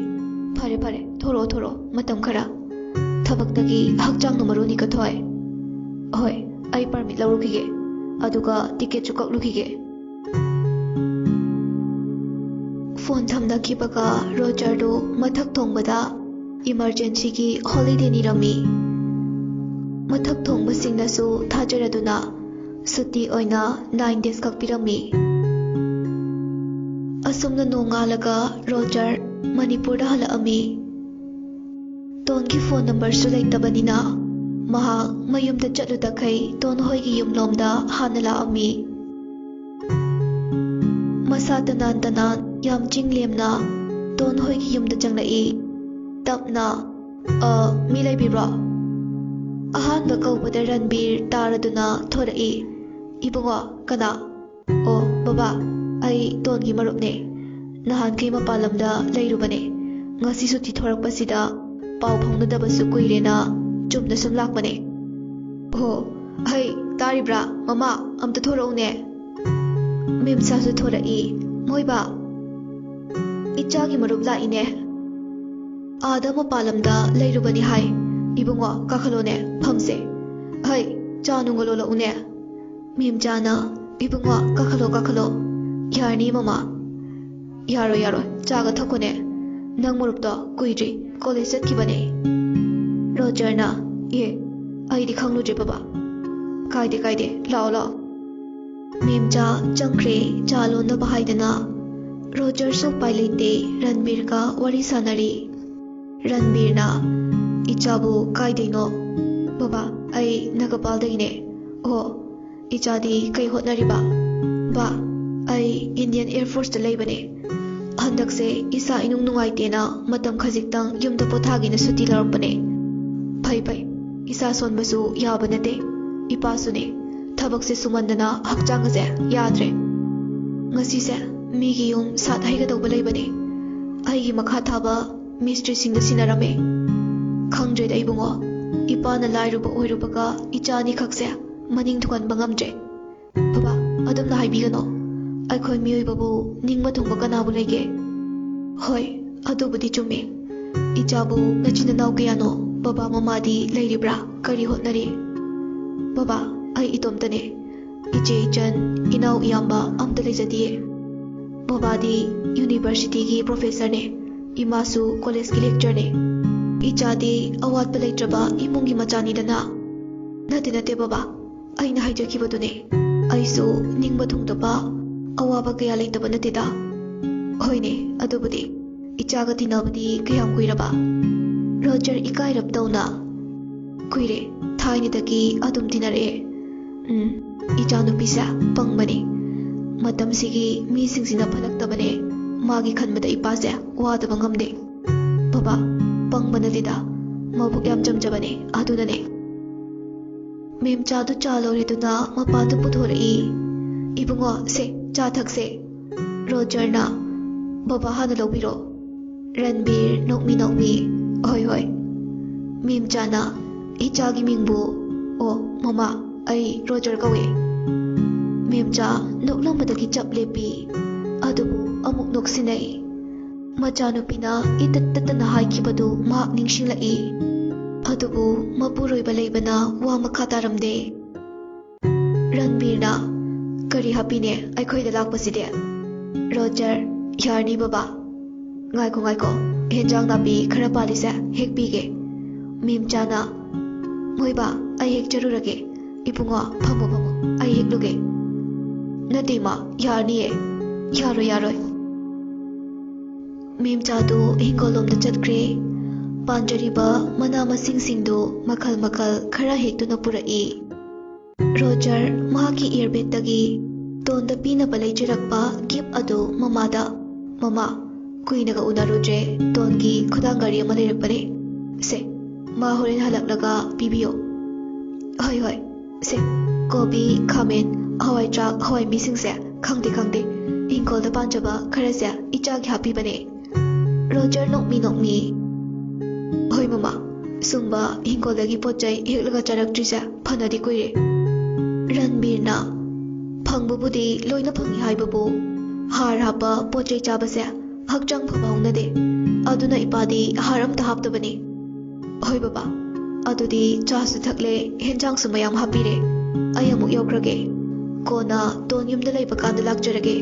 ꯐꯔꯦ, ꯐꯔꯦ, ꯊꯣꯔꯛꯑꯣ, ꯊꯣꯔꯛꯑꯣ, ꯃꯇꯝ ꯈꯔ꯫ ꯊꯕꯛꯇꯒꯤ ꯍꯛꯆꯥꯡꯅ ꯃꯔꯨꯅꯤ ꯀꯊꯣꯏ꯫ ꯍꯣꯏ, ꯑꯩ ꯄꯔꯃꯤꯠ ꯂꯧꯔꯨꯈꯤꯒꯦ, ꯑꯗꯨꯒ ꯇꯤꯀꯦꯠꯁꯨ ꯀꯛꯂꯨꯈꯤꯒꯦ꯫" ꯐꯣꯟ ꯊꯝꯅꯈꯤꯕꯒ ꯔꯣꯖꯔꯗꯨ ꯃꯊꯛ ꯊꯣꯡꯕꯗ ꯏꯃꯔꯖꯦꯟꯁꯤꯒꯤ ꯍꯣꯂꯤꯗꯦ ꯅꯤꯔꯝꯃꯤ꯫ ꯃꯊꯛ ꯊꯣꯡꯕꯁꯤꯡꯅꯁꯨ ꯊꯥꯖꯔꯗꯨꯅ ꯁꯨꯇꯤ ꯑꯣꯏꯅ ꯅꯥꯏꯟ ꯗꯦꯖ ꯈꯛ ꯄꯤꯔꯝꯃꯤ꯫ ꯑꯁꯨꯝꯅ ꯅꯣꯡꯉꯥꯜꯂꯒ ꯔꯣꯖꯔ ꯃꯅꯤꯄꯨꯔꯗ ꯍꯜꯂꯛꯑꯝꯃꯤ꯫ ꯇꯣꯟꯒꯤ ꯐꯣꯟ ꯅꯝꯕꯔꯁꯨ ꯂꯩꯇꯕꯅꯤꯅ ꯃꯍꯥꯛ ꯃꯌꯨꯝꯗ ꯆꯠꯂꯨꯗꯈꯩ ꯇꯣꯟ ꯍꯣꯏꯒꯤ ꯌꯨꯝꯂꯣꯝꯗ ꯍꯥꯟꯅ ꯂꯥꯛꯑꯝꯃꯤ꯫ ꯃꯁꯥ ꯇꯅꯥꯟ ꯇꯅꯥꯟ ꯌꯥꯝ ꯆꯤꯡ ꯂꯦꯝꯅ ꯇꯣꯟ ꯍꯣꯏꯒꯤ ꯌꯨꯝꯗ ꯆꯪꯂꯛꯏ꯫ ꯇꯞꯅ, "ꯑ, ꯃꯤ ꯂꯩꯕꯤꯕ꯭ꯔꯣ?" ꯑꯍꯥꯟꯕ ꯀꯧꯕꯗ ꯔꯟꯕꯤꯔ ꯇꯥꯔꯗꯨꯅ ꯊꯣꯔꯛꯏ꯫ "ꯏꯕꯨꯡꯉꯣ, ꯀꯅꯥ?" "ꯑꯣ, ꯕꯕꯥ, ꯑꯩ ꯇꯣꯟꯒꯤ ꯃꯔꯨꯞꯅꯦ꯫ ꯅꯍꯥꯟꯈꯩ ꯃꯄꯥꯟ ꯂꯝꯗ ꯂꯩꯔꯨꯕꯅꯦ꯫ ꯉꯁꯤ ꯁꯨꯇꯤ ꯊꯣꯔꯛꯄꯁꯤꯗ ꯄꯥꯎ ꯐꯥꯎꯅꯗꯕꯁꯨ ꯀꯨꯏꯔꯦꯅ ꯆꯨꯝꯅ ꯁꯨꯝ ꯂꯥꯛꯄꯅꯦ꯫" "ꯑꯣ, ꯍꯩ, ꯇꯥꯔꯤꯕ꯭ꯔꯥ? ꯃꯃꯥ, ꯑꯝꯇ ꯊꯣꯔꯛꯎꯅꯦ꯫" ꯃꯦꯝꯆꯥꯁꯨ ꯊꯣꯔꯛꯏ꯫ "ꯃꯣꯏꯕꯥ, ꯏꯆꯥꯒꯤ ꯃꯔꯨꯞ ꯂꯥꯛꯏꯅꯦ꯫ ꯑꯥꯗ ꯃꯄꯥꯟ ꯂꯝꯗ ꯂꯩꯔꯨꯕꯅꯤ ꯍꯥꯏ꯫ ꯏꯕꯨꯡꯉꯣ, ꯀꯥꯈꯠꯂꯣꯅꯦ, ꯐꯝꯁꯦ꯫ ꯍꯩ, ꯆꯥ ꯅꯨꯡꯒ ꯂꯣꯜꯂꯛꯎꯅꯦ꯫" ꯃꯦꯝꯆꯥꯅ, "ꯏꯕꯨꯡꯉꯣ, ꯀꯥꯈꯠꯂꯣ, ꯀꯥꯈꯠꯂꯣ꯫" "ꯌꯥꯔꯅꯤ, ꯃꯃꯥ꯫" "ꯌꯥꯔꯣꯏ, ꯌꯥꯔꯣꯏ, ꯆꯥꯒ ꯊꯛꯈꯣꯅꯦ꯫ ꯅꯪ ꯃꯔꯨꯞꯇꯣ ꯀꯨꯏꯗ꯭ꯔꯤ ꯀꯣꯂꯦꯖ ꯆꯠꯈꯤꯕꯅꯦ꯫" ꯔꯣꯖꯔꯅ, "ꯑꯦ, ꯑꯩꯗꯤ ꯈꯪꯂꯨꯗ꯭ꯔꯦ ꯕꯕꯥ꯫" "ꯀꯥꯏꯗꯦ, ꯀꯥꯏꯗꯦ, ꯂꯥꯛꯑꯣ, ꯂꯥꯛꯑꯣ꯫" ꯃꯦꯝꯆꯥ ꯆꯪꯈ꯭ꯔꯦ ꯆꯥ ꯂꯣꯟꯅꯕ ꯍꯥꯏꯗꯅ꯫ ꯔꯣꯖꯔꯁꯨ ꯎꯄꯥꯏ ꯂꯩꯇꯦ, ꯔꯟꯕꯤꯔꯒ ꯋꯥꯔꯤ ꯁꯥꯟꯅꯔꯤ꯫ ꯔꯟꯕꯤꯔꯅ, "ꯏꯆꯥꯕꯨ ꯀꯥꯏꯗꯩꯅꯣ?" "ꯕꯕꯥ, ꯑꯩ ꯅꯥꯒꯥꯄꯥꯜꯗꯒꯤꯅꯦ꯫" "ꯑꯣ, ꯏꯆꯥꯗꯤ ꯀꯩ ꯍꯣꯠꯅꯔꯤꯕ?" "ꯕꯥ, ꯑꯩ ꯏꯟꯗꯤꯌꯟ ꯑꯦꯌꯔ ꯐꯣꯔꯁꯇ ꯂꯩꯕꯅꯦ꯫ ꯍꯟꯗꯛꯁꯦ ꯏꯁꯥ ꯏꯅꯨꯡ ꯅꯨꯡꯉꯥꯏꯇꯦꯅ ꯃꯇꯝ ꯈꯖꯤꯛꯇꯪ ꯌꯨꯝꯗ ꯄꯣꯊꯥꯒꯦꯅ ꯁꯨꯇꯤ ꯂꯧꯔꯛꯄꯅꯦ꯫" "ꯐꯩ ꯐꯩ, ꯏꯁꯥ ꯁꯣꯟꯕꯁꯨ ꯌꯥꯕ ꯅꯠꯇꯦ꯫ ꯏꯄꯥꯁꯨꯅꯦ, ꯊꯕꯛꯁꯦ ꯁꯨꯃꯟꯗꯅ ꯍꯛꯆꯥꯡ ꯑꯁꯦ ꯌꯥꯗ꯭ꯔꯦ꯫ ꯉꯁꯤꯁꯦ ꯃꯤꯒꯤ ꯌꯨꯝ ꯁꯥꯠ ꯍꯩꯒꯗꯧꯕ ꯂꯩꯕꯅꯦ꯫ ꯑꯩꯒꯤ ꯃꯈꯥ ꯊꯥꯕ ꯃꯤꯁꯇ꯭ꯔꯤꯁꯤꯡꯗ ꯁꯤꯟꯅꯔꯝꯃꯦ꯫ ꯈꯪꯗ꯭ꯔꯦꯗ ꯏꯕꯨꯡꯉꯣ, ꯏꯄꯥꯅ ꯂꯥꯏꯔꯕ ꯑꯣꯏꯔꯨꯕꯒ ꯏꯆꯥ ꯑꯅꯤꯈꯛꯁꯦ ꯃꯅꯤꯡ ꯊꯨꯡꯍꯟꯕ ꯉꯝꯗ꯭ꯔꯦ꯫" "ꯕꯕꯥ, ꯑꯗꯨꯝꯅ ꯍꯥꯏꯕꯤꯒꯅꯣ꯫ ꯑꯩꯈꯣꯏ ꯃꯤꯑꯣꯏꯕꯕꯨ ꯅꯤꯡꯕ ꯊꯨꯡꯕ ꯀꯅꯥꯕꯨ ꯂꯩꯒꯦ?" "ꯍꯣꯏ, ꯑꯗꯨꯕꯨꯗꯤ ꯆꯨꯝꯃꯤ꯫ ꯏꯆꯥꯕꯨ ꯅꯆꯤꯟ ꯅꯅꯥꯎ ꯀꯌꯥꯅꯣ? ꯕꯕꯥ ꯃꯃꯥꯗꯤ ꯂꯩꯔꯤꯕ꯭ꯔꯥ? ꯀꯔꯤ ꯍꯣꯠꯅꯔꯤ?" "ꯕꯕꯥ, ꯑꯩ ꯏꯇꯣꯝꯇꯅꯦ꯫ ꯏꯆꯦ ꯏꯆꯟ, ꯏꯅꯥꯎ ꯏꯌꯥꯝꯕ ꯑꯝꯇ ꯂꯩꯖꯗꯤꯌꯦ꯫ ꯕꯕꯥꯗꯤ ꯌꯨꯅꯤꯚꯔꯁꯤꯇꯤꯒꯤ ꯄ꯭ꯔꯣꯐꯦꯁꯔꯅꯦ, ꯏꯃꯥꯁꯨ ꯀꯣꯂꯦꯖꯀꯤ ꯂꯦꯛꯆꯔꯅꯦ꯫ ꯏꯆꯥꯗꯤ ꯑꯋꯥꯠꯄ ꯂꯩꯇ꯭ꯔꯕ ꯏꯃꯨꯡꯒꯤ ꯃꯆꯥꯅꯤꯗꯅ꯫" "ꯅꯠꯇꯦ, ꯅꯠꯇꯦ ꯕꯕꯥ, ꯑꯩꯅ ꯍꯥꯏꯖꯈꯤꯕꯗꯨꯅꯦ꯫ ꯑꯩꯁꯨ ꯅꯤꯡꯕ ꯊꯨꯡꯗꯕ, ꯑꯋꯥꯕ ꯀꯌꯥ ꯂꯩꯇꯕ ꯅꯠꯇꯦꯗ꯫" "ꯍꯣꯏꯅꯦ, ꯑꯗꯨꯕꯨꯗꯤ꯫ ꯏꯆꯥꯒ ꯇꯤꯟꯅꯕꯗꯤ ꯀꯌꯥꯝ ꯀꯨꯏꯔꯕ?" ꯔꯣꯖꯔ ꯏꯀꯥꯏꯔꯞ ꯇꯧꯅ, "ꯀꯨꯏꯔꯦ, ꯊꯥꯏꯅꯗꯒꯤ ꯑꯗꯨꯝ ꯇꯤꯟꯅꯔꯛꯑꯦ꯫ ꯎꯝ, ꯏꯆꯥꯅꯨꯄꯤꯁꯦ ꯄꯪꯕꯅꯦ꯫ ꯃꯇꯝꯁꯤꯒꯤ ꯃꯤꯁꯤꯡꯁꯤꯅ ꯐꯠꯂꯛꯇꯕꯅꯦ꯫ ꯃꯥꯒꯤ ꯈꯟꯕꯗ ꯏꯄꯥꯁꯦ ꯋꯥꯗꯕ ꯉꯝꯗꯦ꯫" "ꯕꯕꯥ, ꯄꯪꯕ ꯅꯠꯇꯦꯗ, ꯃꯕꯨꯛ ꯌꯥꯝ ꯆꯝꯖꯕꯅꯦ, ꯑꯗꯨꯅꯅꯦ꯫" ꯃꯦꯝꯆꯥꯗꯨ ꯆꯥ ꯂꯧꯔꯦꯗꯨꯅ ꯃꯄꯥꯟꯗ ꯄꯨꯊꯣꯔꯛꯏ꯫ "ꯏꯕꯨꯡꯉꯣ, ꯁꯦ, ꯆꯥ ꯊꯛꯁꯦ꯫" ꯔꯣꯖꯔꯅ, "ꯕꯕꯥ ꯍꯥꯟꯅ ꯂꯧꯕꯤꯔꯣ꯫" ꯔꯟꯕꯤꯔ ꯅꯣꯛꯃꯤ ꯅꯣꯛꯃꯤ, "ꯍꯣꯏ, ꯍꯣꯏ꯫" ꯃꯦꯝꯆꯥꯅ, "ꯏꯆꯥꯒꯤ ꯃꯤꯡꯕꯨ?" "ꯑꯣ, ꯃꯃꯥ, ꯑꯩ ꯔꯣꯖꯔ ꯀꯧꯏ꯫" ꯃꯦꯝꯆꯥ ꯅꯣꯛꯂꯝꯕꯗꯒꯤ ꯆꯞ ꯂꯦꯞꯄꯤ꯫ ꯑꯗꯨꯕꯨ ꯑꯃꯨꯛ ꯅꯣꯛꯁꯤꯟꯅꯩ꯫ ꯃꯆꯥꯅꯨꯄꯤꯅ ꯏꯇꯠ ꯇꯠꯇꯅ ꯍꯥꯏꯈꯤꯕꯗꯨ ꯃꯍꯥꯛ ꯅꯤꯡꯁꯤꯡꯂꯛꯏ꯫ ꯑꯗꯨꯕꯨ ꯃꯄꯨꯔꯣꯏꯕ ꯂꯩꯕꯅ ꯋꯥ ꯃꯈꯥ ꯇꯥꯔꯝꯗꯦ꯫ ꯔꯟꯕꯤꯔꯅ, "ꯀꯔꯤ ꯍꯥꯞꯄꯤꯅꯦ ꯑꯩꯈꯣꯏꯗ ꯂꯥꯛꯄꯁꯤꯗꯤ?" ꯔꯣꯖꯔ, "ꯌꯥꯔꯅꯤ ꯕꯕꯥ꯫ ꯉꯥꯏꯈꯣ, ꯉꯥꯏꯈꯣ, ꯍꯦꯟꯖꯥꯡ ꯅꯥꯄꯤ ꯈꯔ ꯄꯥꯜꯂꯤꯁꯦ ꯍꯦꯛꯄꯤꯒꯦ꯫" ꯃꯦꯝꯆꯥꯅ, "ꯃꯣꯏꯕꯥ, ꯑꯩ ꯍꯦꯛꯆꯔꯨꯔꯒꯦ꯫ ꯏꯕꯨꯡꯉꯣ, ꯐꯝꯃꯣ, ꯐꯝꯃꯣ, ꯑꯩ ꯍꯦꯛꯂꯨꯒꯦ꯫" "ꯅꯠꯇꯦ ꯏꯃꯥ, ꯌꯥꯔꯅꯤꯌꯦ꯫" "ꯌꯥꯔꯣꯏ, ꯌꯥꯔꯣꯏ꯫" ꯃꯦꯝꯆꯥꯗꯨ ꯍꯤꯡꯒꯣꯜꯂꯣꯝꯗ ꯆꯠꯈ꯭ꯔꯦ꯫ ꯄꯥꯟꯖꯔꯤꯕ ꯃꯅꯥ ꯃꯁꯤꯡꯁꯤꯡꯗꯨ ꯃꯈꯜ ꯃꯈꯜ ꯈꯔ ꯍꯦꯛꯇꯨꯅ ꯄꯨꯔꯛꯏ꯫ ꯔꯣꯖꯔ ꯃꯍꯥꯛꯀꯤ ꯏꯌꯔꯕꯦꯒꯇꯒꯤ ꯇꯣꯟꯗ ꯄꯤꯅꯕ ꯂꯩꯖꯔꯛꯄ ꯒꯤꯐ ꯑꯗꯨ ꯃꯃꯥꯗ, "ꯃꯃꯥ, ꯀꯨꯏꯅꯒ ꯎꯅꯔꯨꯗ꯭ꯔꯦ, ꯇꯣꯟꯒꯤ ꯈꯨꯗꯥꯡ ꯘꯔꯤ ꯑꯃ ꯂꯩꯔꯛꯄꯅꯦ꯫ ꯁꯦ, ꯃꯥ ꯍꯣꯔꯦꯟ ꯍꯜꯂꯛꯂꯒ ꯄꯤꯕꯤꯌꯣ꯫" "ꯍꯣꯏ, ꯍꯣꯏ꯫ ꯁꯦ, ꯀꯣꯕꯤ, ꯈꯥꯃꯦꯟ, ꯍꯋꯥꯏ ꯆ꯭ꯔꯥꯛ, ꯍꯋꯥꯏ ꯃꯤꯁꯤꯡꯁꯦ, ꯈꯪꯗꯦ, ꯈꯪꯗꯦ, ꯏꯪꯈꯣꯜꯗ ꯄꯥꯟꯖꯕ ꯈꯔꯁꯦ ꯏꯆꯥꯒꯤ ꯍꯥꯞꯄꯤꯕꯅꯦ꯫" ꯔꯣꯖꯔ ꯅꯣꯛꯃꯤ ꯅꯣꯛꯃꯤ, "ꯍꯣꯏ ꯃꯃꯥ, ꯁꯨꯝꯕ ꯏꯪꯈꯣꯜꯗꯒꯤ ꯄꯣꯠ ꯆꯩ ꯍꯦꯛꯂꯒ ꯆꯥꯔꯛꯇ꯭ꯔꯤꯁꯦ ꯐꯅꯗꯤ ꯀꯨꯏꯔꯦ꯫" ꯔꯟꯕꯤꯔꯅ, "ꯐꯪꯕꯕꯨꯗꯤ ꯂꯣꯏꯅ ꯐꯪꯉꯤ ꯍꯥꯏꯕꯕꯨ, ꯍꯥꯔ ꯍꯥꯞꯄ ꯄꯣꯠ ꯆꯩ ꯆꯥꯕꯁꯦ ꯍꯛꯆꯥꯡ ꯐꯕ ꯍꯧꯅꯗꯦ꯫ ꯑꯗꯨꯅ ꯏꯄꯥꯗꯤ ꯍꯥꯔ ꯑꯝꯇ ꯍꯥꯞꯇꯕꯅꯤ꯫" "ꯍꯣꯏ ꯕꯕꯥ, ꯑꯗꯨꯗꯤ ꯆꯥꯁꯨ ꯊꯛꯂꯦ, ꯍꯦꯟꯖꯥꯡꯁꯨ ꯃꯌꯥꯝ ꯍꯥꯞꯄꯤꯔꯦ꯫ ꯑꯩ ꯑꯃꯨꯛ ꯌꯧꯈ꯭ꯔꯒꯦ꯫ ꯀꯣꯟꯅ ꯇꯣꯟ ꯌꯨꯝꯗ ꯂꯩꯕ ꯀꯥꯟꯗ ꯂꯥꯛꯆꯔꯒꯦ꯫"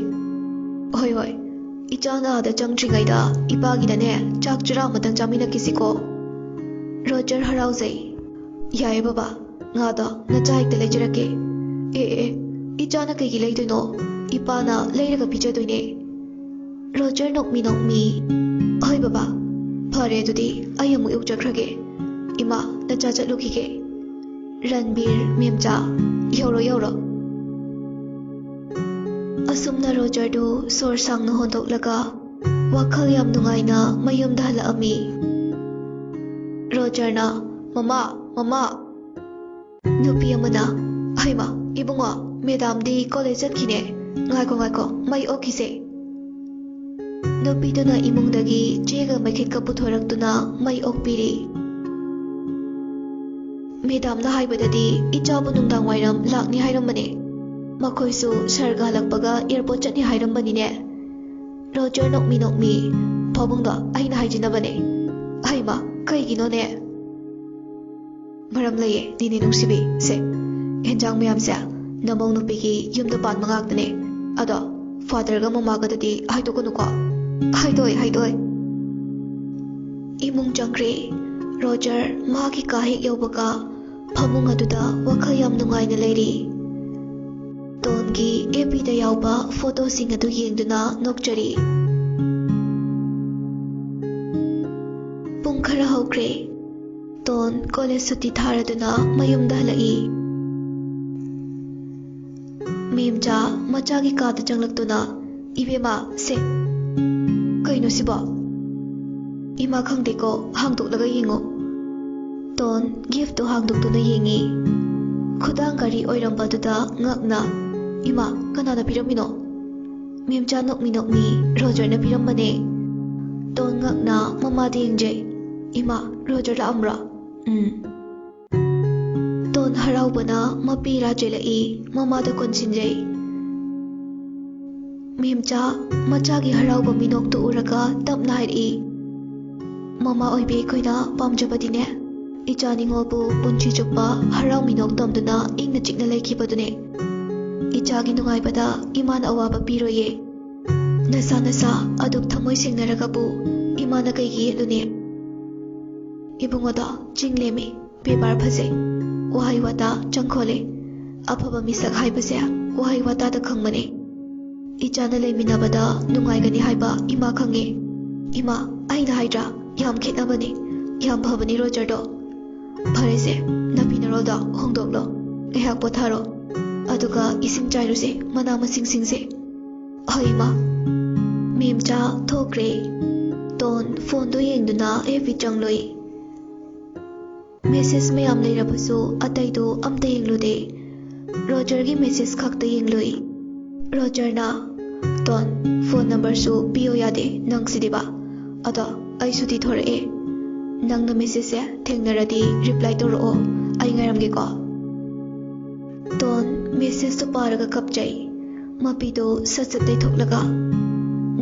"ꯍꯣꯏ, ꯍꯣꯏ, ꯏꯆꯥꯅ ꯑꯥꯗ ꯆꯪꯗ꯭ꯔꯤꯉꯩꯗ ꯏꯄꯥꯒꯤꯗꯅꯦ ꯆꯥꯛ ꯆꯔꯥ ꯑꯃꯇꯪ ꯆꯥꯃꯤꯟꯅꯈꯤꯁꯤꯀꯣ꯫" ꯔꯣꯖꯔ ꯍꯔꯥꯎꯖꯩ꯫ "ꯌꯥꯏꯌꯦ ꯕꯕꯥ, ꯉꯥꯗꯣ ꯅꯆꯥ ꯍꯦꯛꯇ ꯂꯩꯖꯔꯛꯀꯦ꯫" "ꯑꯦ, ꯑꯦ, ꯑꯦ, ꯏꯆꯥꯅ ꯀꯩꯒꯤ ꯂꯩꯗꯣꯏꯅꯣ? ꯏꯄꯥꯅ ꯂꯩꯔꯒ ꯄꯤꯖꯗꯣꯏꯅꯦ꯫" ꯔꯣꯖꯔ ꯅꯣꯛꯃꯤ ꯅꯣꯛꯃꯤ, "ꯍꯣꯏ ꯕꯕꯥ, ꯐꯔꯦ ꯑꯗꯨꯗꯤ ꯑꯩ ꯑꯃꯨꯛ ꯌꯧꯖꯈ꯭ꯔꯒꯦ꯫ ꯏꯃꯥ, ꯅꯆꯥ ꯆꯠꯂꯨꯈꯤꯒꯦ꯫" ꯔꯟꯕꯤꯔ, "ꯃꯦꯝꯆꯥ, ꯌꯧꯔꯣ, ꯌꯧꯔꯣ꯫" ꯑꯁꯨꯝꯅ ꯔꯣꯖꯔꯗꯨ ꯁꯣꯔ ꯁꯥꯡꯅ ꯍꯣꯟꯗꯣꯛꯂꯒ ꯋꯥꯈꯜ ꯌꯥꯝ ꯅꯨꯡꯉꯥꯏꯅ ꯃꯌꯨꯝꯗ ꯍꯜꯂꯛꯑꯝꯃꯤ꯫ ꯔꯣꯖꯔꯅ, "ꯃꯃꯥ, ꯃꯃꯥ!" ꯅꯨꯄꯤ ꯑꯃꯅ, "ꯍꯩꯃꯥ, ꯏꯕꯨꯡꯉꯣ, ꯃꯦꯗꯥꯝꯗꯤ ꯀꯣꯂꯦꯖ ꯆꯠꯈꯤꯅꯦ꯫ ꯉꯥꯏꯈꯣ, ꯉꯥꯏꯈꯣ, ꯃꯩ ꯑꯣꯛꯈꯤꯁꯦ꯫" ꯅꯨꯄꯤꯗꯨꯅ ꯏꯃꯨꯡꯗꯒꯤ ꯆꯦꯒ ꯃꯩꯈꯦꯠꯀ ꯄꯨꯊꯣꯔꯛꯇꯨꯅ ꯃꯩ ꯑꯣꯛꯄꯤꯔꯤ꯫ "ꯃꯦꯗꯥꯝꯅ ꯍꯥꯏꯕꯗꯗꯤ ꯏꯆꯥꯕꯨ ꯅꯨꯡꯗꯥꯡ ꯋꯥꯏꯔꯝ ꯂꯥꯛꯅꯤ ꯍꯥꯏꯔꯝꯕꯅꯦ꯫ ꯃꯈꯣꯏꯁꯨ ꯁꯥꯔꯒ ꯍꯜꯂꯛꯄꯒ ꯑꯦꯌꯔꯄꯣꯔꯠ ꯆꯠꯅꯤ ꯍꯥꯏꯔꯝꯕꯅꯤꯅꯦ꯫" ꯔꯣꯖꯔ ꯅꯣꯛꯃꯤ ꯅꯣꯛꯃꯤ, "ꯄꯥꯕꯨꯡꯗꯣ ꯑꯩꯅ ꯍꯥꯏꯖꯤꯟꯅꯕꯅꯦ꯫" "ꯍꯩꯃꯥ, ꯀꯩꯒꯤꯅꯣꯅꯦ?" "ꯃꯔꯝ ꯂꯩꯌꯦ, ꯅꯦꯅꯦ ꯅꯨꯡꯁꯤꯕꯤ꯫ ꯁꯦ, ꯍꯦꯟꯖꯥꯡ ꯃꯌꯥꯝꯁꯦ ꯅꯃꯧ ꯅꯨꯄꯤꯒꯤ ꯌꯨꯝꯗ ꯄꯥꯟꯕ ꯉꯥꯛꯇꯅꯦ꯫ ꯑꯗꯣ ꯐꯥꯗꯔꯒ ꯃꯃꯥꯒꯗꯗꯤ ꯍꯥꯏꯗꯣꯛꯀꯅꯨꯀꯣ꯫" "ꯍꯥꯏꯗꯣꯛꯑꯣꯏ, ꯍꯥꯏꯗꯣꯛꯑꯣꯏ꯫" ꯏꯃꯨꯡ ꯆꯪꯈ꯭ꯔꯦ꯫ ꯔꯣꯖꯔ ꯃꯥꯒꯤ ꯀꯥ ꯍꯦꯛ ꯌꯧꯕꯒ ꯐꯃꯨꯡ ꯑꯗꯨꯗ ꯋꯥꯈꯜ ꯌꯥꯝ ꯅꯨꯡꯉꯥꯏꯅ ꯂꯩꯔꯤ꯫ ꯇꯣꯟꯒꯤ ꯑꯦꯐ ꯕꯤꯗ ꯌꯥꯎꯕ ꯐꯣꯇꯣꯁꯤꯡ ꯑꯗꯨ ꯌꯦꯡꯗꯨꯅ ꯅꯣꯛꯆꯔꯤ꯫ ꯈꯔ ꯍꯧꯈ꯭ꯔꯦ꯫ ꯇꯣꯟ ꯀꯣꯂꯦꯖ ꯁꯨꯇꯤ ꯊꯥꯔꯗꯨꯅ ꯃꯌꯨꯝꯗ ꯍꯜꯂꯛꯏ꯫ ꯃꯦꯝꯆꯥ ꯃꯆꯥꯒꯤ ꯀꯥꯗ ꯆꯪꯂꯛꯇꯨꯅ, "ꯏꯕꯦꯝꯃ, ꯁꯦ꯫ ꯀꯩꯅꯣ ꯁꯤꯕꯣ? ꯏꯃꯥ ꯈꯪꯗꯦꯀꯣ, ꯍꯥꯡꯗꯣꯛꯂꯒ ꯌꯦꯡꯉꯣ꯫" ꯇꯣꯟ ꯒꯤꯐꯇꯨ ꯍꯥꯡꯗꯣꯛꯇꯨꯅ ꯌꯦꯡꯉꯤ꯫ ꯈꯨꯗꯥꯡ ꯘꯔꯤ ꯑꯣꯏꯔꯝꯕꯗꯨꯗ ꯉꯛꯅ, "ꯏꯃꯥ, ꯀꯅꯥꯅ ꯄꯤꯔꯝꯃꯤꯅꯣ?" ꯃꯦꯝꯆꯥ ꯅꯣꯛꯃꯤ ꯅꯣꯛꯃꯤ, "ꯔꯣꯖꯔꯅ ꯄꯤꯔꯝꯕꯅꯦ꯫" ꯇꯣꯟ ꯉꯛꯅ ꯃꯃꯥꯗ ꯌꯦꯡꯖꯩ꯫ "ꯏꯃꯥ, ꯔꯣꯖꯔ ꯂꯥꯛꯑꯝꯕ꯭ꯔꯣ?" "ꯎꯝ꯫" ꯇꯣꯟ ꯍꯔꯥꯎꯕꯅ ꯃꯄꯤ ꯏꯔꯥ ꯆꯦꯜꯂꯛꯏ, ꯃꯃꯥꯗ ꯀꯣꯟꯁꯤꯟꯖꯩ꯫ ꯃꯦꯝꯆꯥ ꯃꯆꯥꯒꯤ ꯍꯔꯥꯎꯕ ꯃꯤꯅꯣꯛꯇꯨ ꯎꯔꯒ ꯇꯞꯅ ꯍꯥꯏꯔꯛꯏ, "ꯃꯃꯥ ꯑꯣꯏꯕꯤ ꯑꯩꯈꯣꯏꯅ ꯄꯥꯝꯖꯕꯗꯤꯅꯦ, ꯏꯆꯥ ꯅꯤꯉꯣꯜꯕꯨ ꯄꯨꯟꯁꯤ ꯆꯨꯞꯄ ꯍꯔꯥꯎ ꯃꯤꯅꯣꯛ ꯇꯝꯗꯨꯅ ꯏꯪꯅ ꯆꯤꯛꯅ ꯂꯩꯈꯤꯕꯗꯨꯅꯦ꯫ ꯏꯆꯥꯒꯤ ꯅꯨꯡꯉꯥꯏꯕꯗ ꯏꯃꯥꯅ ꯑꯋꯥꯕ ꯄꯤꯔꯣꯏꯌꯦ꯫ ꯅꯁꯥ ꯅꯁꯥ ꯑꯗꯨꯛ ꯊꯃꯣꯏ ꯁꯦꯡꯅꯔꯒꯕꯨ ꯏꯃꯥꯅ ꯀꯩꯒꯤ ꯌꯦꯠꯂꯨꯅꯤ?" ꯏꯕꯨꯡꯉꯣꯗꯣ ꯆꯤꯡ ꯂꯦꯝꯃꯤ, ꯕꯦꯕꯥꯔ ꯐꯖꯩ, ꯋꯥꯍꯩ ꯋꯥꯇꯥ ꯆꯪꯈꯣꯜꯂꯤ꯫ ꯑꯐꯕ ꯃꯤꯁꯛ ꯍꯥꯏꯕꯁꯦ ꯋꯥꯍꯩ ꯋꯥꯇꯥꯗ ꯈꯪꯕꯅꯦ꯫ ꯏꯆꯥꯅ ꯂꯩꯃꯤꯟꯅꯕꯗ ꯅꯨꯡꯉꯥꯏꯒꯅꯤ ꯍꯥꯏꯕ ꯏꯃꯥ ꯈꯪꯉꯦ꯫ ꯏꯃꯥ, ꯑꯩꯅ ꯍꯥꯏꯗ꯭ꯔꯥ, ꯌꯥꯝ ꯈꯦꯠꯅꯕꯅꯤ, ꯌꯥꯝ ꯐꯕꯅꯤ ꯔꯣꯖꯔꯗꯣ꯫ ꯐꯔꯦꯁꯦ, ꯅꯐꯤ ꯅꯔꯣꯜꯗꯣ ꯍꯣꯡꯗꯣꯛꯂꯣ, ꯉꯥꯏꯍꯥꯛ ꯄꯣꯊꯥꯔꯣ, ꯑꯗꯨꯒ ꯏꯁꯤꯡ ꯆꯥꯏꯔꯨꯁꯦ, ꯃꯅꯥ ꯃꯁꯤꯡꯁꯤꯡꯁꯦ꯫ ꯍꯣꯏ ꯏꯃꯥ꯫ ꯃꯦꯝꯆꯥ ꯊꯣꯛꯈ꯭ꯔꯦ꯫ ꯇꯣꯟ ꯐꯣꯟꯗꯨ ꯌꯦꯡꯗꯨꯅ ꯑꯦꯐ ꯕꯤ ꯆꯪꯂꯨꯏ꯫ ꯃꯦꯁꯦꯖ ꯃꯌꯥꯝ ꯂꯩꯔꯕꯁꯨ ꯑꯇꯩꯗꯨ ꯑꯝꯇ ꯌꯦꯡꯂꯨꯗꯦ꯫ ꯔꯣꯖꯔꯒꯤ ꯃꯦꯁꯦꯖ ꯈꯛꯇ ꯌꯦꯡꯂꯨꯏ꯫ ꯔꯣꯖꯔꯅ, "ꯇꯣꯟ, ꯐꯣꯟ ꯅꯝꯕꯔꯁꯨ ꯄꯤꯌꯣ ꯌꯥꯗꯦ ꯅꯪꯁꯤꯗꯤꯕ꯫ ꯑꯗꯣ ꯑꯩ ꯁꯨꯇꯤ ꯊꯣꯔꯛꯑꯦ꯫ ꯅꯪꯅ ꯃꯦꯁꯦꯖꯁꯦ ꯊꯦꯡꯅꯔꯗꯤ ꯔꯤꯄ꯭ꯂꯥꯏ ꯇꯧꯔꯛꯑꯣ, ꯑꯩ ꯉꯥꯏꯔꯝꯒꯦꯀꯣ꯫" ꯇꯣꯟ ꯃꯦꯁꯦꯖꯇꯨ ꯄꯥꯔꯒ ꯀꯞꯆꯩ꯫ ꯃꯄꯤꯗꯨ ꯁꯠ ꯁꯠ ꯇꯩꯊꯣꯛꯂꯒ,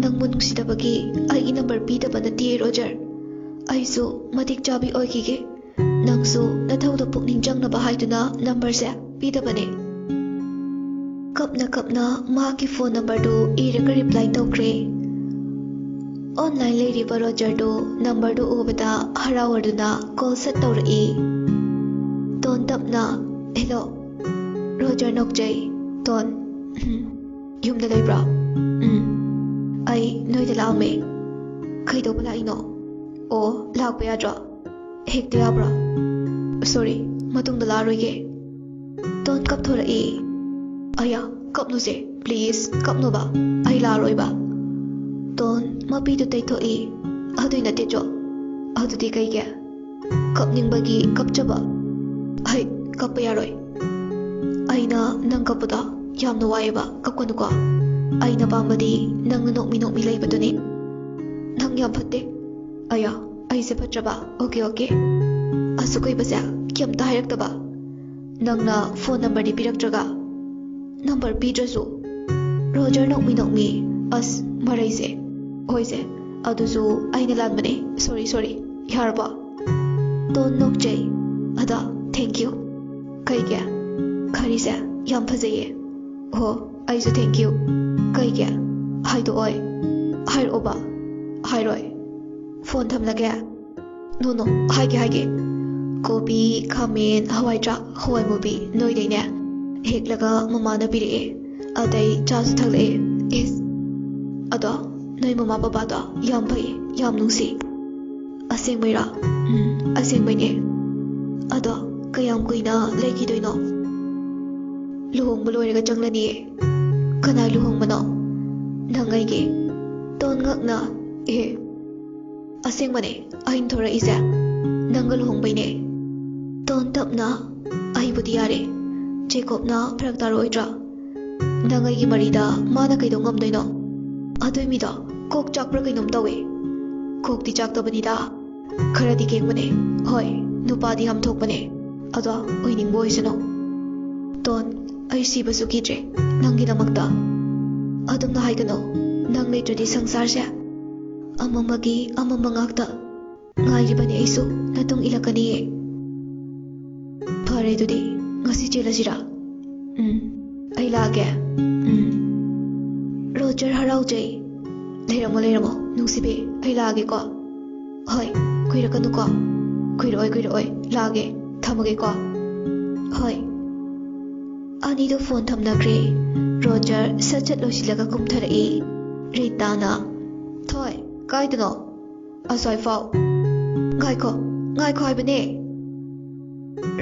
"ꯅꯪꯕꯨ ꯅꯨꯡꯁꯤꯗꯕꯒꯤ ꯑꯩꯒꯤ ꯅꯝꯕꯔ ꯄꯤꯗꯕ ꯅꯠꯇꯤꯌꯦ ꯔꯣꯖꯔ꯫ ꯑꯩꯁꯨ ꯃꯇꯤꯛ ꯆꯥꯕꯤ ꯑꯣꯏꯈꯤꯒꯦ꯫ ꯅꯪꯁꯨ ꯅꯊꯧꯗ ꯄꯨꯛꯅꯤꯡ ꯆꯪꯅꯕ ꯍꯥꯏꯗꯨꯅ ꯅꯝꯕꯔꯁꯦ ꯄꯤꯗꯕꯅꯦ꯫" ꯀꯞꯅ ꯀꯞꯅ ꯃꯍꯥꯛꯀꯤ ꯐꯣꯟ ꯅꯝꯕꯔꯗꯨ ꯏꯔꯒ ꯔꯤꯄ꯭ꯂꯥꯏ ꯇꯧꯈ꯭ꯔꯦ꯫ ꯑꯣꯟꯂꯥꯏꯟ ꯂꯩꯔꯤꯕ ꯔꯣꯖꯔꯗꯨ ꯅꯝꯕꯔꯗꯨ ꯎꯕꯗ ꯍꯔꯥꯎꯔꯗꯨꯅ ꯀꯣꯜ ꯁꯠ ꯇꯧꯔꯛꯏ꯫ ꯇꯣꯟ ꯇꯞꯅ, "ꯍꯦꯂꯣ꯫" ꯔꯣꯖꯔ ꯅꯣꯛꯆꯩ꯫ "ꯇꯣꯟ, ꯎꯝ, ꯌꯨꯝꯗ ꯂꯩꯕ꯭ꯔꯣ?" "ꯎꯝ, ꯑꯩ ꯅꯣꯏꯗ ꯂꯥꯛꯑꯝꯃꯦ꯫" "ꯀꯩꯗꯧꯕ ꯂꯥꯛꯏꯅꯣ?" ꯑꯣ, ꯂꯥꯛꯄ ꯌꯥꯗ꯭ꯔꯣ? ꯍꯦꯛꯇ ꯌꯥꯕ꯭ꯔꯣ? Sorry, ꯃꯇꯨꯡꯗ ꯂꯥꯛꯑꯔꯣꯏꯒꯦ꯫ ꯇꯣꯟ ꯀꯞꯊꯣꯔꯛꯏ꯫ ꯑꯌꯥ, ꯀꯞꯅꯨꯁꯦ, please, ꯀꯞꯅꯨꯕ꯫ ꯑꯩ ꯂꯥꯛꯑꯔꯣꯏꯕ꯫ ꯇꯣꯟ ꯃꯄꯤꯗꯨ ꯇꯩꯊꯣꯛꯏ꯫ ꯑꯗꯨꯏ ꯅꯠꯇꯦ ꯆꯣ꯫ ꯑꯗꯨꯗꯤ ꯀꯩꯒꯤ? ꯀꯞꯅꯤꯡꯕꯒꯤ ꯀꯞꯆꯕ꯫ ꯍꯩ, ꯀꯞꯄ ꯌꯥꯔꯣꯏ꯫ ꯑꯩꯅ ꯅꯪ ꯀꯞꯄꯗꯣ ꯌꯥꯝꯅ ꯋꯥꯏꯑꯦꯕ, ꯀꯞꯀꯅꯨꯀꯣ꯫ ꯑꯩꯅ ꯄꯥꯝꯕꯗꯤ ꯅꯪꯅ ꯅꯣꯛꯃꯤ ꯅꯣꯛꯃꯤ ꯂꯩꯕꯗꯨꯅꯤ꯫ ꯅꯪ ꯌꯥꯝ ꯐꯠꯇꯦ꯫ ꯑꯌꯥ, ꯑꯩꯁꯦ ꯐꯠꯇ꯭ꯔꯕ? Okay, okay꯫ ꯑꯁꯨꯛ ꯀꯨꯏꯕꯁꯦ ꯀꯩꯝꯇ ꯍꯥꯏꯔꯛꯇꯕ꯫ ꯅꯪꯅ phone numberꯗꯤ ꯄꯤꯔꯛꯇ꯭ꯔꯒ? Number ꯄꯤꯗ꯭ꯔꯁꯨ꯫ ꯔꯣꯖꯔ ꯅꯣꯛꯃꯤ ꯅꯣꯛꯃꯤ꯫ ꯑꯁ, ꯃꯔꯩꯁꯦ꯫ ꯍꯣꯏꯁꯦ, ꯑꯗꯨꯁꯨ ꯑꯩꯅ ꯂꯥꯟꯕꯅꯦ꯫ Sorry, sorry꯫ ꯌꯥꯔꯕꯣ? ꯇꯣꯟ ꯅꯣꯛꯆꯩ꯫ ꯑꯗꯣ, thank you꯫ ꯀꯩꯒꯤ? ꯈꯥꯔꯤꯁꯦ ꯌꯥꯝ ꯐꯖꯩꯌꯦ꯫ ꯍꯣ, ꯑꯩꯁꯨ thank you꯫ ꯀꯩꯒꯤ? ꯍꯥꯏꯗꯣꯛꯑꯣꯏ꯫ ꯍꯥꯏꯔꯛꯑꯣꯕ꯫ ꯍꯥꯏꯔꯣꯏ꯫ Phone ꯊꯝꯂꯒꯦ꯫ No, no, ꯍꯥꯏꯒꯦ, ꯍꯥꯏꯒꯦ꯫ ꯀꯣꯕꯤ, ꯈꯥꯃꯦꯟ, ꯍꯋꯥꯏ ꯊ꯭ꯔꯥꯛ, ꯍꯋꯥꯏ ꯃꯨꯕꯤ ꯅꯣꯏꯗꯩꯅꯦ ꯍꯦꯛꯂꯒ ꯃꯃꯥꯅ ꯄꯤꯔꯛꯑꯦ꯫ ꯑꯗꯩ ꯆꯥꯁꯨ ꯊꯛꯂꯛꯑꯦ꯫ ꯏꯁ꯫ ꯑꯗꯣ ꯅꯣꯏ ꯃꯃꯥ ꯕꯕꯥꯗꯣ ꯌꯥꯝ ꯐꯩ, ꯌꯥꯝ ꯅꯨꯡꯁꯤ꯫ ꯑꯁꯦꯡꯕꯩꯔꯣ? ꯎꯝ, ꯑꯁꯦꯡꯕꯩꯅꯦ꯫ ꯑꯗꯣ ꯀꯌꯥꯝ ꯀꯨꯏꯅ ꯂꯩꯈꯤꯗꯣꯏꯅꯣ? ꯂꯨꯍꯣꯡꯕ ꯂꯣꯏꯔꯒ ꯆꯪꯂꯅꯤꯌꯦ꯫ ꯀꯅꯥ ꯂꯨꯍꯣꯡꯕꯅꯣ? ꯅꯪ ꯑꯩꯒꯤ꯫ ꯇꯣꯟ ꯉꯛꯅ, ꯑꯦ, ꯑꯁꯦꯡꯕꯅꯦ, ꯑꯍꯤꯡ ꯊꯣꯔꯛꯏꯁꯦ ꯅꯪꯒ ꯂꯨꯍꯣꯡꯕꯩꯅꯦ꯫ ꯇꯣꯟ ꯇꯞꯅ, ꯑꯩꯕꯨꯗꯤ ꯌꯥꯔꯦ꯫ ꯖꯦꯀꯣꯕꯅ ꯐꯔꯛ ꯇꯥꯔꯛꯑꯣꯏꯗ꯭ꯔꯥ? ꯅꯪ ꯑꯩꯒꯤ ꯃꯔꯤꯗ ꯃꯥꯅ ꯀꯩꯗꯧ ꯉꯝꯗꯣꯏꯅꯣ? ꯑꯗꯨꯏ ꯃꯤꯗꯣ ꯀꯣꯛ ꯆꯥꯛꯄ꯭ꯔꯥ ꯀꯩꯅꯣꯝ ꯇꯧꯋꯦ꯫ ꯀꯣꯛꯇꯤ ꯆꯥꯛꯇꯕꯅꯤꯗ꯫ ꯈꯔꯗꯤ ꯀꯦꯡꯕꯅꯦ꯫ ꯍꯣꯏ, ꯅꯨꯄꯥꯗꯤ ꯌꯥꯝ ꯊꯣꯛꯄꯅꯦ꯫ ꯑꯗꯣ ꯑꯣꯏꯅꯤꯡꯕ ꯑꯣꯏꯁꯅꯨ꯫ ꯇꯣꯟ, ꯑꯩ ꯁꯤꯕꯁꯨ ꯀꯤꯗ꯭ꯔꯦ ꯅꯪꯒꯤꯗꯃꯛꯇ꯫ ꯑꯗꯨꯝꯅ ꯍꯥꯏꯒꯅꯨ꯫ ꯅꯪ ꯂꯩꯇ꯭ꯔꯗꯤ ꯁꯪꯁꯥꯔꯁꯦ ꯑꯃꯝꯕꯒꯤ ꯑꯃꯝꯕ ꯉꯥꯛꯇ꯫ ꯉꯥꯏꯔꯤꯕꯅꯤ ꯑꯩꯁꯨ ꯅꯇꯨꯡ ꯏꯜꯂꯛꯀꯅꯤꯌꯦ꯫ ꯐꯔꯦ, ꯑꯗꯨꯗꯤ ꯉꯁꯤ ꯆꯦꯜꯂꯁꯤꯔꯥ? ꯎꯝ, ꯑꯩ ꯂꯥꯛꯑꯒꯦ꯫ ꯎꯝ꯫ ꯔꯣꯖꯔ ꯍꯔꯥꯎꯖꯩ꯫ ꯂꯩꯔꯝꯃꯣ, ꯂꯩꯔꯝꯃꯣ, ꯅꯨꯡꯁꯤꯕꯤ, ꯑꯩ ꯂꯥꯛꯑꯒꯦꯀꯣ꯫ ꯍꯣꯏ, ꯀꯨꯏꯔꯛꯀꯅꯨꯀꯣ꯫ ꯀꯨꯏꯔꯛꯑꯣꯏ, ꯀꯨꯏꯔꯛꯑꯣꯏ, ꯂꯥꯛꯑꯒꯦ, ꯊꯝꯃꯒꯦꯀꯣ꯫ ꯍꯣꯏ꯫ ꯑꯅꯤꯗꯣ phone ꯊꯝꯅꯈ꯭ꯔꯦ꯫ ꯔꯣꯖꯔ ꯁꯠ ꯁꯠ ꯂꯣꯏꯁꯤꯜꯂꯒ ꯀꯨꯝꯊꯔꯛꯏ꯫ ꯔꯤꯇꯥꯅ, ꯊꯣꯏ, ꯀꯥꯏꯗꯅꯣ? ꯑꯁ꯭ꯋꯥꯏꯐꯥꯎ꯫ ꯉꯥꯏꯈꯣ, ꯉꯥꯏꯈꯣ ꯍꯥꯏꯕꯅꯦ꯫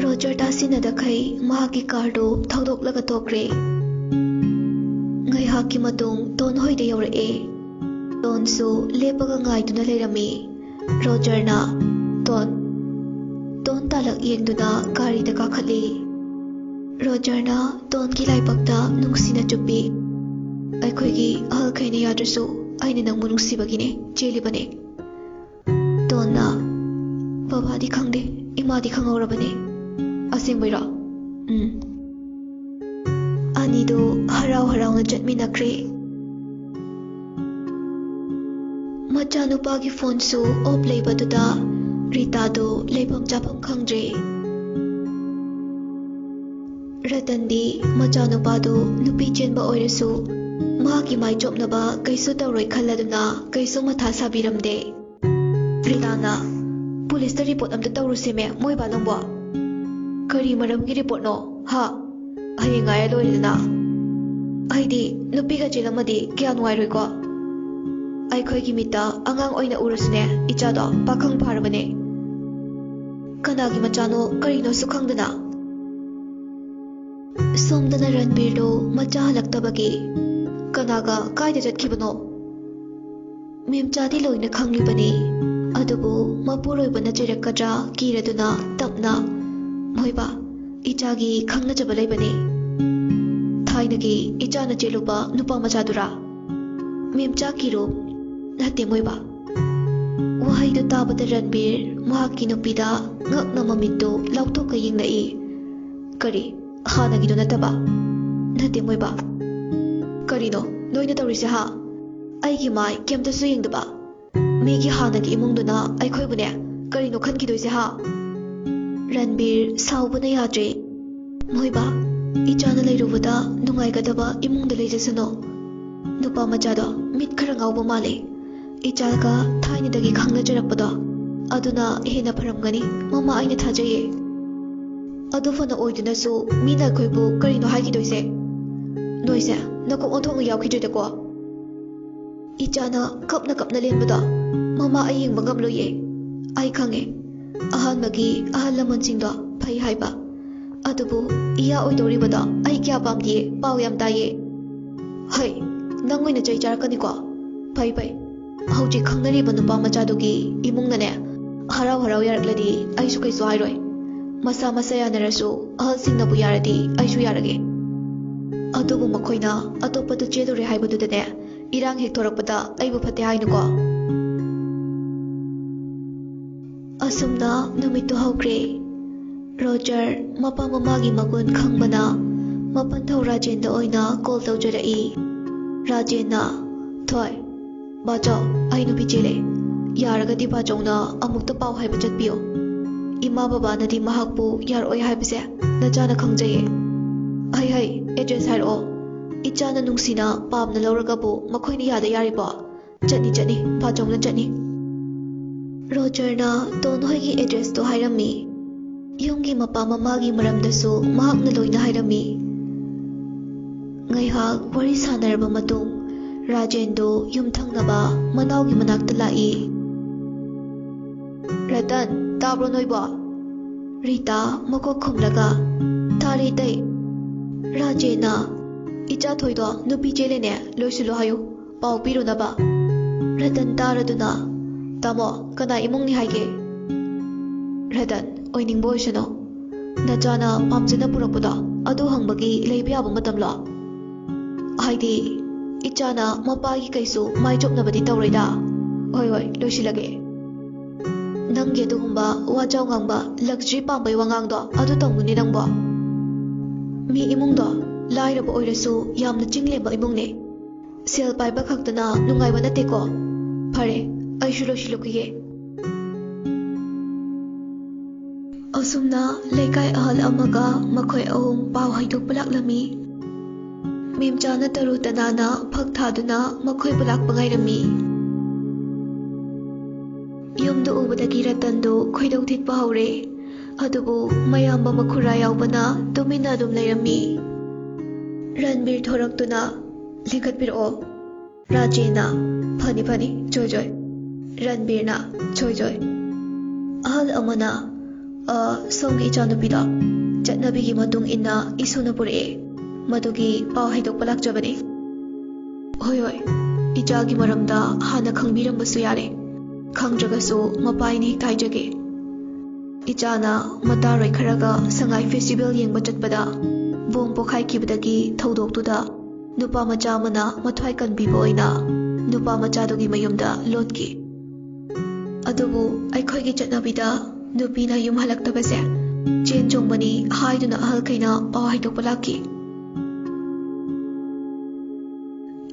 ꯔꯣꯖꯔ ꯇꯥꯁꯤꯟꯅꯗꯈꯩ ꯃꯍꯥꯛꯀꯤ ꯀꯥꯔꯗꯨ ꯊꯧꯗꯣꯛꯂꯒ ꯇꯣꯛꯈ꯭ꯔꯦ꯫ ꯉꯥꯏꯍꯥꯛꯀꯤ ꯃꯇꯨꯡ ꯇꯣꯟ ꯍꯣꯏꯗ ꯌꯧꯔꯛꯑꯦ꯫ ꯇꯣꯟꯁꯨ ꯂꯦꯞꯄꯒ ꯉꯥꯏꯗꯨꯅ ꯂꯩꯔꯝꯃꯤ꯫ ꯔꯣꯖꯔꯅ, "ꯇꯣꯟ꯫" ꯇꯣꯟ ꯇꯥꯂꯛ ꯌꯦꯡꯗꯨꯅ ꯒꯥꯔꯤꯗ ꯀꯥꯈꯠꯂꯤ꯫ ꯔꯣꯖꯔꯅ ꯇꯣꯟꯒꯤ ꯂꯥꯏꯕꯛꯇ ꯅꯨꯡꯁꯤꯅ ꯆꯨꯞꯄꯤ꯫ "ꯑꯩꯈꯣꯏꯒꯤ ꯑꯍꯜꯈꯩꯅ ꯌꯥꯗ꯭ꯔꯁꯨ ꯑꯩꯅ ꯅꯪꯕꯨ ꯅꯨꯡꯁꯤꯕꯒꯤꯅꯦ ꯆꯦꯜꯂꯤꯕꯅꯦ꯫" ꯇꯣꯟꯅ, "ꯕꯕꯥꯗꯤ ꯈꯪꯗꯦ, ꯏꯃꯥꯗꯤ ꯈꯪꯍꯧꯔꯕꯅꯦ꯫" "ꯑꯁꯦꯡꯕꯩꯔꯣ?" "ꯎꯝ꯫" ꯑꯅꯤꯗꯨ ꯍꯔꯥꯎ ꯍꯔꯥꯎꯅ ꯆꯠꯃꯤꯟꯅꯈ꯭ꯔꯦ꯫ ꯃꯆꯥꯅꯨꯄꯥꯒꯤ ꯐꯣꯟꯁꯨ ꯑꯣꯐ ꯂꯩꯕꯗꯨꯗ ꯔꯤꯇꯥꯗꯨ ꯂꯩꯐꯝ ꯆꯥꯐꯝ ꯈꯪꯗ꯭ꯔꯦ꯫ ꯔꯇꯟꯗꯤ ꯃꯆꯥꯅꯨꯄꯥꯗꯨ ꯅꯨꯄꯤ ꯆꯦꯟꯕ ꯑꯣꯏꯔꯁꯨ ꯃꯍꯥꯛꯀꯤ ꯃꯥꯏ ꯆꯣꯞꯅꯕ ꯀꯩꯁꯨ ꯇꯧꯔꯣꯏ ꯈꯜꯂꯗꯨꯅ ꯀꯩꯁꯨ ꯃꯊꯥ ꯁꯥꯕꯤꯔꯝꯗꯦ꯫ ꯔꯤꯇꯥꯅ, "ꯄꯨꯂꯤꯁꯇ ꯔꯤꯄꯣꯔꯠ ꯑꯝꯇ ꯇꯧꯔꯨꯁꯦꯃꯦ, ꯃꯣꯏꯕꯥ ꯅꯪꯕꯣ꯫" "ꯀꯔꯤ ꯃꯔꯝꯒꯤ ꯔꯤꯄꯣꯔꯠꯅꯣ? ꯍꯥ? ꯍꯌꯦꯡ ꯉꯥꯏꯔ ꯂꯣꯏꯔꯦꯗꯅ꯫" "ꯑꯩꯗꯤ ꯅꯨꯄꯤꯒ ꯆꯦꯜꯂꯝꯃꯗꯤ ꯀꯌꯥ ꯅꯨꯡꯉꯥꯏꯔꯣꯏꯀꯣ꯫ ꯑꯩꯈꯣꯏꯒꯤ ꯃꯤꯠꯇ ꯑꯉꯥꯡ ꯑꯣꯏꯅ ꯎꯔꯁꯨꯅꯦ, ꯏꯆꯥꯗꯣ ꯄꯥꯈꯪ ꯐꯥꯔꯕꯅꯦ꯫ ꯀꯅꯥꯒꯤ ꯃꯆꯥꯅꯣ ꯀꯔꯤꯅꯣꯁꯨ ꯈꯪꯗꯅ꯫" ꯁꯣꯝꯗꯅ ꯔꯟꯕꯤꯔꯗꯨ ꯃꯆꯥ ꯍꯜꯂꯛꯇꯕꯒꯤ, "ꯀꯅꯥꯒ ꯀꯥꯏꯗ ꯆꯠꯈꯤꯕꯅꯣ?" ꯃꯦꯝꯆꯥꯗꯤ ꯂꯣꯏꯅ ꯈꯪꯂꯤꯕꯅꯤ, ꯑꯗꯨꯕꯨ ꯃꯄꯨꯔꯣꯏꯕꯅ ꯆꯩꯔꯛꯀꯗ꯭ꯔꯥ ꯀꯤꯔꯗꯨꯅ ꯇꯞꯅ, "ꯃꯣꯏꯕꯥ, ꯏꯆꯥꯒꯤ ꯈꯪꯅꯖꯕ ꯂꯩꯕꯅꯤ꯫" "ꯊꯥꯏꯅꯒꯤ ꯏꯆꯥꯅ ꯆꯦꯜꯂꯨꯕ ꯅꯨꯄꯥ ꯃꯆꯥꯗꯨꯔꯥ?" "ꯃꯦꯝꯆꯥ ꯀꯤꯔꯣ, ꯅꯠꯇꯦ ꯃꯣꯏꯕꯥ꯫" ꯋꯥꯍꯩꯗꯨ ꯇꯥꯕꯗ ꯔꯟꯕꯤꯔ ꯃꯍꯥꯛꯀꯤ ꯅꯨꯄꯤꯗ ꯉꯛꯅ ꯃꯃꯤꯠꯇꯨ ꯂꯥꯎꯊꯣꯛꯀ ꯌꯦꯡꯂꯛꯏ꯫ "ꯀꯔꯤ, ꯍꯥꯟꯅꯒꯤꯗꯨ ꯅꯠꯇꯕ?" "ꯅꯠꯇꯦ ꯃꯣꯏꯕꯥ꯫" "ꯀꯔꯤꯅꯣ ꯅꯣꯏꯅ ꯇꯧꯔꯤꯁꯦ ꯍꯥ? ꯑꯩꯒꯤ ꯃꯥꯏ ꯀꯩꯝꯇꯁꯨ ꯌꯦꯡꯗꯕ꯫ ꯃꯤꯒꯤ ꯍꯥꯟꯅꯒꯤ ꯏꯃꯨꯡꯗꯨꯅ ꯑꯩꯈꯣꯏꯕꯨꯅꯦ ꯀꯔꯤꯅꯣ ꯈꯟꯈꯤꯗꯣꯏꯁꯦ ꯍꯥ?" ꯔꯟꯕꯤꯔ ꯁꯥꯎꯕꯅ ꯌꯥꯗ꯭ꯔꯦ꯫ "ꯃꯣꯏꯕꯥ, ꯏꯆꯥꯅ ꯂꯩꯔꯨꯕꯗ ꯅꯨꯡꯉꯥꯏꯒꯗꯕ ꯏꯃꯨꯡꯗ ꯂꯩꯖꯁꯅꯨ꯫ ꯅꯨꯄꯥ ꯃꯆꯥꯗꯣ ꯃꯤꯠ ꯈꯔ ꯉꯥꯎꯕ ꯃꯥꯜꯂꯦ꯫ ꯏꯆꯥꯒ ꯊꯥꯏꯅꯗꯒꯤ ꯈꯪꯅꯖꯔꯛꯄꯗꯣ ꯑꯗꯨꯅ ꯍꯦꯟꯅ ꯐꯔꯝꯒꯅꯤ, ꯃꯃꯥ, ꯑꯩꯅ ꯊꯥꯖꯩꯌꯦ꯫ ꯑꯗꯨ ꯐꯅ ꯑꯣꯏꯗꯨꯅꯁꯨ ꯃꯤꯅ ꯑꯩꯈꯣꯏꯕꯨ ꯀꯔꯤꯅꯣ ꯍꯥꯏꯈꯤꯗꯣꯏꯁꯦ? ꯅꯣꯏꯁꯦ ꯅꯀꯣꯛ ꯑꯣꯟꯊꯣꯛꯅ ꯌꯥꯎꯈꯤꯗ꯭ꯔꯦꯗꯀꯣ?" ꯏꯆꯥꯅ ꯀꯞꯅ ꯀꯞꯅ ꯂꯦꯟꯕꯗꯣ ꯃꯃꯥ, ꯑꯩ ꯌꯦꯡꯕ ꯉꯝꯂꯣꯏꯌꯦ꯫ ꯑꯩ ꯈꯪꯉꯦ, ꯑꯍꯥꯟꯕꯒꯤ ꯑꯍꯜ ꯂꯃꯟꯁꯤꯡꯗꯣ ꯐꯩ ꯍꯥꯏꯕ, ꯑꯗꯨꯕꯨ ꯏꯌꯥ ꯑꯣꯏꯗꯧꯔꯤꯕꯗꯣ ꯑꯩ ꯀꯌꯥ ꯄꯥꯝꯗꯤꯌꯦ꯫ ꯄꯥꯎ ꯌꯥꯝ ꯇꯥꯏꯌꯦ꯫ ꯍꯩ, ꯅꯪ ꯑꯣꯏꯅ ꯆꯩ ꯆꯥꯔꯛꯀꯅꯤꯀꯣ꯫ ꯐꯩ ꯐꯩ, ꯍꯧꯖꯤꯛ ꯈꯪꯅꯔꯤꯕ ꯅꯨꯄꯥ ꯃꯆꯥꯗꯨꯒꯤ ꯏꯃꯨꯡꯅꯅꯦ ꯍꯔꯥꯎ ꯍꯔꯥꯎ ꯌꯥꯔꯛꯂꯗꯤ ꯑꯩꯁꯨ ꯀꯩꯁꯨ ꯍꯥꯏꯔꯣꯏ꯫ ꯃꯁꯥ ꯃꯁꯥ ꯌꯥꯅꯔꯁꯨ ꯑꯍꯜꯁꯤꯡꯅꯕꯨ ꯌꯥꯔꯗꯤ ꯑꯩꯁꯨ ꯌꯥꯔꯒꯦ꯫ ꯑꯗꯨꯕꯨ ꯃꯈꯣꯏꯅ ꯑꯇꯣꯞꯄꯗ ꯆꯦꯜꯂꯨꯔꯦ ꯍꯥꯏꯕꯗꯨꯗꯅꯦ, ꯏꯔꯥꯡ ꯍꯦꯛ ꯊꯣꯔꯛꯄꯗ ꯑꯩꯕꯨ ꯐꯠꯇꯦ ꯍꯥꯏꯅꯨꯀꯣ꯫ ꯑꯁꯨꯝꯅ ꯅꯨꯃꯤꯠꯇꯨ ꯍꯧꯈ꯭ꯔꯦ꯫ ꯔꯣꯖꯔ ꯃꯄꯥ ꯃꯃꯥꯒꯤ ꯃꯒꯨꯟ ꯈꯪꯕꯅ ꯃꯄꯟꯊꯧ ꯔꯥꯖꯦꯟꯗ ꯑꯣꯏꯅ ꯀꯣꯜ ꯇꯧꯖꯔꯛꯏ꯫ ꯔꯥꯖꯦꯟꯅ, "ꯊꯣꯏ, ꯕꯥꯆꯧ, ꯑꯩ ꯅꯨꯄꯤ ꯆꯦꯜꯂꯦ꯫ ꯌꯥꯔꯒꯗꯤ ꯕꯥꯆꯧꯅ ꯑꯃꯨꯛꯇ ꯄꯥꯎ ꯍꯥꯏꯕ ꯆꯠꯄꯤꯌꯨ꯫ ꯏꯃꯥ ꯕꯕꯥꯅꯗꯤ ꯃꯍꯥꯛꯄꯨ ꯌꯥꯔꯛꯑꯣꯏ ꯍꯥꯏꯕꯁꯦ ꯅꯆꯥꯅ ꯈꯪꯖꯩꯌꯦ꯫ ꯍꯩ ꯍꯩ, ꯑꯦꯗ꯭ꯔꯦꯁ ꯍꯥꯏꯔꯛꯑꯣ꯫ ꯏꯆꯥꯅ ꯅꯨꯡꯁꯤꯅ ꯄꯥꯝꯅ ꯂꯧꯔꯒꯕꯨ ꯃꯈꯣꯏꯅ ꯌꯥꯗ ꯌꯥꯔꯤꯕꯣ? ꯆꯠꯅꯤ ꯆꯠꯅꯤ, ꯕꯥꯆꯧꯅ ꯆꯠꯅꯤ꯫" ꯔꯣꯖꯔꯅ ꯇꯣꯟ ꯍꯣꯏꯒꯤ ꯑꯦꯗ꯭ꯔꯦꯁꯇꯣ ꯍꯥꯏꯔꯝꯃꯤ꯫ ꯌꯨꯝꯒꯤ ꯃꯄꯥ ꯃꯃꯥꯒꯤ ꯃꯔꯝꯗꯁꯨ ꯃꯍꯥꯛꯅ ꯂꯣꯏꯅ ꯍꯥꯏꯔꯝꯃꯤ꯫ ꯉꯥꯏꯍꯥꯛ ꯋꯥꯔꯤ ꯁꯥꯟꯅꯔꯕ ꯃꯇꯨꯡ, ꯔꯥꯖꯦꯟꯗꯨ ꯌꯨꯝꯊꯪꯅꯕ ꯃꯅꯥꯎꯒꯤ ꯃꯅꯥꯛꯇ ꯂꯥꯛꯏ꯫ "ꯔꯇꯟ, ꯇꯥꯕ꯭ꯔꯣ ꯅꯣꯏꯕꯣ?" ꯔꯤꯇꯥ ꯃꯀꯣꯛ ꯈꯨꯝꯂꯒ, "ꯇꯥꯔꯦ ꯏꯇꯩ꯫" ꯔꯥꯖꯦꯟꯅ, "ꯏꯆꯥ ꯊꯣꯏꯗꯣ ꯅꯨꯄꯤ ꯆꯦꯜꯂꯦꯅꯦ, ꯂꯣꯏꯁꯤꯜꯂꯣ ꯍꯥꯏꯌꯨ, ꯄꯥꯎ ꯄꯤꯔꯨꯅꯕ꯫" ꯔꯇꯟ ꯇꯥꯔꯗꯨꯅ, "ꯇꯥꯃꯣ, ꯀꯅꯥ ꯏꯃꯨꯡꯅꯤ ꯍꯥꯏꯒꯦ?" "ꯔꯇꯟ, ꯑꯣꯏꯅꯤꯡꯕ ꯑꯣꯏꯁꯅꯨ꯫ ꯅꯆꯥꯅ ꯄꯥꯝꯖꯅ ꯄꯨꯔꯛꯄꯗꯣ ꯑꯗꯨ ꯍꯪꯕꯒꯤ ꯂꯩꯕ ꯌꯥꯕ ꯃꯇꯝꯂꯣ? ꯍꯥꯏꯗꯤ, ꯏꯆꯥꯅ ꯃꯄꯥꯒꯤ ꯀꯩꯁꯨ ꯃꯥꯏ ꯆꯣꯞꯅꯕꯗꯤ ꯇꯧꯔꯣꯏꯗ꯫ ꯍꯣꯏ ꯍꯣꯏ, ꯂꯣꯏꯁꯤꯜꯂꯒꯦ꯫ ꯅꯪꯒꯤ ꯑꯗꯨꯒꯨꯝꯕ ꯋꯥꯖꯥꯎ ꯉꯥꯡꯕ, ꯂꯛꯖꯔꯤ ꯄꯥꯝꯕꯩ ꯋꯥꯉꯥꯡꯗꯣ ꯑꯗꯨ ꯇꯧꯅꯨꯅꯦ ꯅꯪꯕꯣ꯫ ꯃꯤ ꯏꯃꯨꯡꯗꯣ ꯂꯥꯏꯔꯕ ꯑꯣꯏꯔꯁꯨ ꯌꯥꯝꯅ ꯆꯤꯡꯂꯦꯝꯕ ꯏꯃꯨꯡꯅꯦ꯫ ꯁꯦꯜ ꯄꯥꯏꯕ ꯈꯛꯇꯅ ꯅꯨꯡꯉꯥꯏꯕ ꯅꯠꯇꯦꯀꯣ꯫ ꯐꯔꯦ, ꯑꯩꯁꯨ ꯂꯣꯏꯁꯤꯜꯂꯨꯈꯤꯒꯦ꯫" ꯑꯁꯨꯝꯅ ꯂꯩꯀꯥꯏ ꯑꯍꯜ ꯑꯃꯒ ꯃꯈꯣꯏ ꯑꯍꯨꯝ ꯄꯥꯎ ꯍꯥꯏꯗꯣꯛꯄ ꯂꯥꯛꯂꯝꯃꯤ꯫ ꯃꯦꯝꯆꯥꯅ ꯇꯔꯨ ꯇꯅꯥꯟꯅ ꯐꯛ ꯊꯥꯗꯨꯅ ꯃꯈꯣꯏꯕꯨ ꯂꯥꯛꯄ ꯉꯥꯏꯔꯝꯃꯤ꯫ ꯌꯨꯝꯗꯨ ꯎꯕꯗꯒꯤ ꯔꯇꯟꯗꯨ ꯈꯣꯏꯗꯧ ꯊꯤꯠꯄ ꯍꯧꯔꯦ꯫ ꯑꯗꯨꯕꯨ ꯃꯌꯥꯝꯕ ꯃꯈꯨꯔꯥ ꯌꯥꯎꯕꯅ ꯇꯨꯃꯤꯟꯅ ꯑꯗꯨꯝ ꯂꯩꯔꯝꯃꯤ꯫ ꯔꯟꯕꯤꯔ ꯊꯣꯔꯛꯇꯨꯅ, "ꯂꯦꯡꯈꯠꯄꯤꯔꯛꯑꯣ꯫" ꯔꯥꯖꯦꯟꯅ, "ꯐꯅꯤ ꯐꯅꯤ, ꯖꯣꯏ ꯖꯣꯏ꯫" ꯔꯟꯕꯤꯔꯅ, "ꯁꯣꯏ ꯁꯣꯏ, ꯑꯍꯜ ꯑꯃꯅ, ꯑ, ꯁꯣꯝꯒꯤ ꯏꯆꯥꯅꯨꯄꯤꯗꯣ ꯆꯠꯅꯕꯤꯒꯤ ꯃꯇꯨꯡ ꯏꯟꯅ ꯏꯁꯨꯅ ꯄꯨꯔꯛꯑꯦ, ꯃꯗꯨꯒꯤ ꯄꯥꯎ ꯍꯥꯏꯗꯣꯛꯄ ꯂꯥꯛꯆꯕꯅꯤ꯫ ꯍꯣꯏ ꯍꯣꯏ, ꯏꯆꯥꯒꯤ ꯃꯔꯝꯗ ꯍꯥꯟꯅ ꯈꯪꯕꯤꯔꯝꯕꯁꯨ ꯌꯥꯔꯦ, ꯈꯪꯗ꯭ꯔꯒꯁꯨ ꯃꯄꯥꯏꯅ ꯍꯦꯛꯇ ꯍꯥꯏꯖꯒꯦ꯫ ꯏꯆꯥꯅ ꯃꯇꯥꯔꯣꯏ ꯈꯔꯒ ꯁꯉꯥꯏ ꯐꯦꯁꯇꯤꯚꯦꯜ ꯌꯦꯡꯕ ꯆꯠꯄꯗ ꯕꯣꯝ ꯄꯣꯈꯥꯏꯈꯤꯕꯗꯒꯤ ꯊꯧꯗꯣꯛꯇꯨꯗ ꯅꯨꯄꯥ ꯃꯆꯥ ꯑꯃꯅ ꯃꯊ꯭ꯋꯥꯏ ꯀꯟꯕꯤꯕ ꯑꯣꯏꯅ ꯅꯨꯄꯥ ꯃꯆꯥꯗꯨꯒꯤ ꯃꯌꯨꯝꯗ ꯂꯣꯠꯈꯤ꯫ ꯑꯗꯨꯕꯨ ꯑꯩꯈꯣꯏꯒꯤ ꯆꯠꯅꯕꯤꯗ ꯅꯨꯄꯤꯅ ꯌꯨꯝ ꯍꯜꯂꯛꯇꯕꯁꯦ ꯆꯦꯟ ꯆꯣꯡꯕꯅꯤ ꯍꯥꯏꯗꯨꯅ ꯑꯍꯜꯈꯩꯅ ꯄꯥꯎ ꯍꯥꯏꯗꯣꯛꯄ ꯂꯥꯛꯈꯤ꯫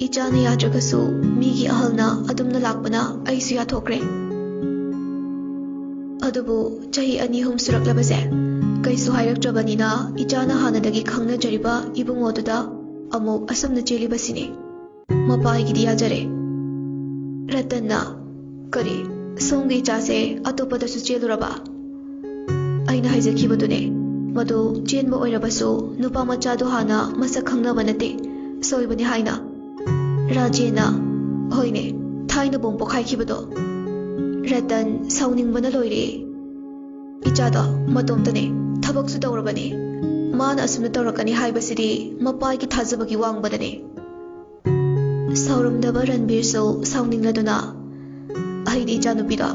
ꯏꯆꯥꯅ ꯌꯥꯗ꯭ꯔꯒꯁꯨ ꯃꯤꯒꯤ ꯑꯍꯜꯅ ꯑꯗꯨꯝꯅ ꯂꯥꯛꯄꯅ ꯑꯩꯁꯨ ꯌꯥꯊꯣꯛꯈ꯭ꯔꯦ꯫ ꯑꯗꯨꯕꯨ ꯆꯍꯤ ꯑꯅꯤ ꯑꯍꯨꯝ ꯁꯨꯔꯛꯂꯕꯁꯦ ꯀꯩꯁꯨ ꯍꯥꯏꯔꯛꯇ꯭ꯔꯕꯅꯤꯅ ꯏꯆꯥꯅ ꯍꯥꯟꯅꯗꯒꯤ ꯈꯪꯅꯖꯔꯤꯕ ꯏꯕꯨꯡꯉꯣꯗꯨꯗ ꯑꯃꯨꯛ ꯑꯁꯨꯝꯅ ꯆꯦꯜꯂꯤꯕꯁꯤꯅꯤ꯫ ꯃꯄꯥꯒꯤꯗꯤ ꯌꯥꯖꯔꯦ꯫" ꯔꯇꯟꯅ, "ꯀꯔꯤ? ꯁꯣꯝꯒꯤ ꯏꯆꯥꯁꯦ ꯑꯇꯣꯞꯄꯗꯁꯨ ꯆꯦꯜꯂꯨꯔꯕ?" "ꯑꯩꯅ ꯍꯥꯏꯖꯈꯤꯕꯗꯨꯅꯦ, ꯃꯗꯨ ꯆꯦꯟꯕ ꯑꯣꯏꯔꯕꯁꯨ ꯅꯨꯄꯥ ꯃꯆꯥꯗꯣ ꯍꯥꯟꯅ ꯃꯁꯛ ꯈꯪꯅꯕ ꯅꯠꯇꯦ, ꯁꯣꯏꯕꯅꯤ ꯍꯥꯏꯅ꯫" ꯔꯥꯖꯦꯟꯅ, "ꯍꯣꯏꯅꯦ, ꯊꯥꯏꯅ ꯕꯣꯝ ꯄꯣꯈꯥꯏꯈꯤꯕꯗꯣ꯫" ꯔꯇꯟ ꯁꯥꯎꯅꯤꯡꯕꯅ ꯂꯣꯏꯔꯦ꯫ "ꯏꯆꯥꯗꯣ ꯃꯇꯣꯝꯇꯅꯦ, ꯊꯕꯛꯁꯨ ꯇꯧꯔꯕꯅꯦ, ꯃꯥꯅ ꯑꯁꯨꯝꯅ ꯇꯧꯔꯛꯀꯅꯤ ꯍꯥꯏꯕꯁꯤꯗꯤ ꯃꯄꯥꯒꯤ ꯊꯥꯖꯕꯒꯤ ꯋꯥꯡꯃꯗꯅꯦ꯫" ꯁꯥꯎꯔꯝꯗꯕ ꯔꯟꯕꯤꯔꯁꯨ ꯁꯥꯎꯅꯤꯡꯂꯗꯨꯅ, "ꯑꯩꯗꯤ ꯏꯆꯥꯅꯨꯄꯤꯗꯣ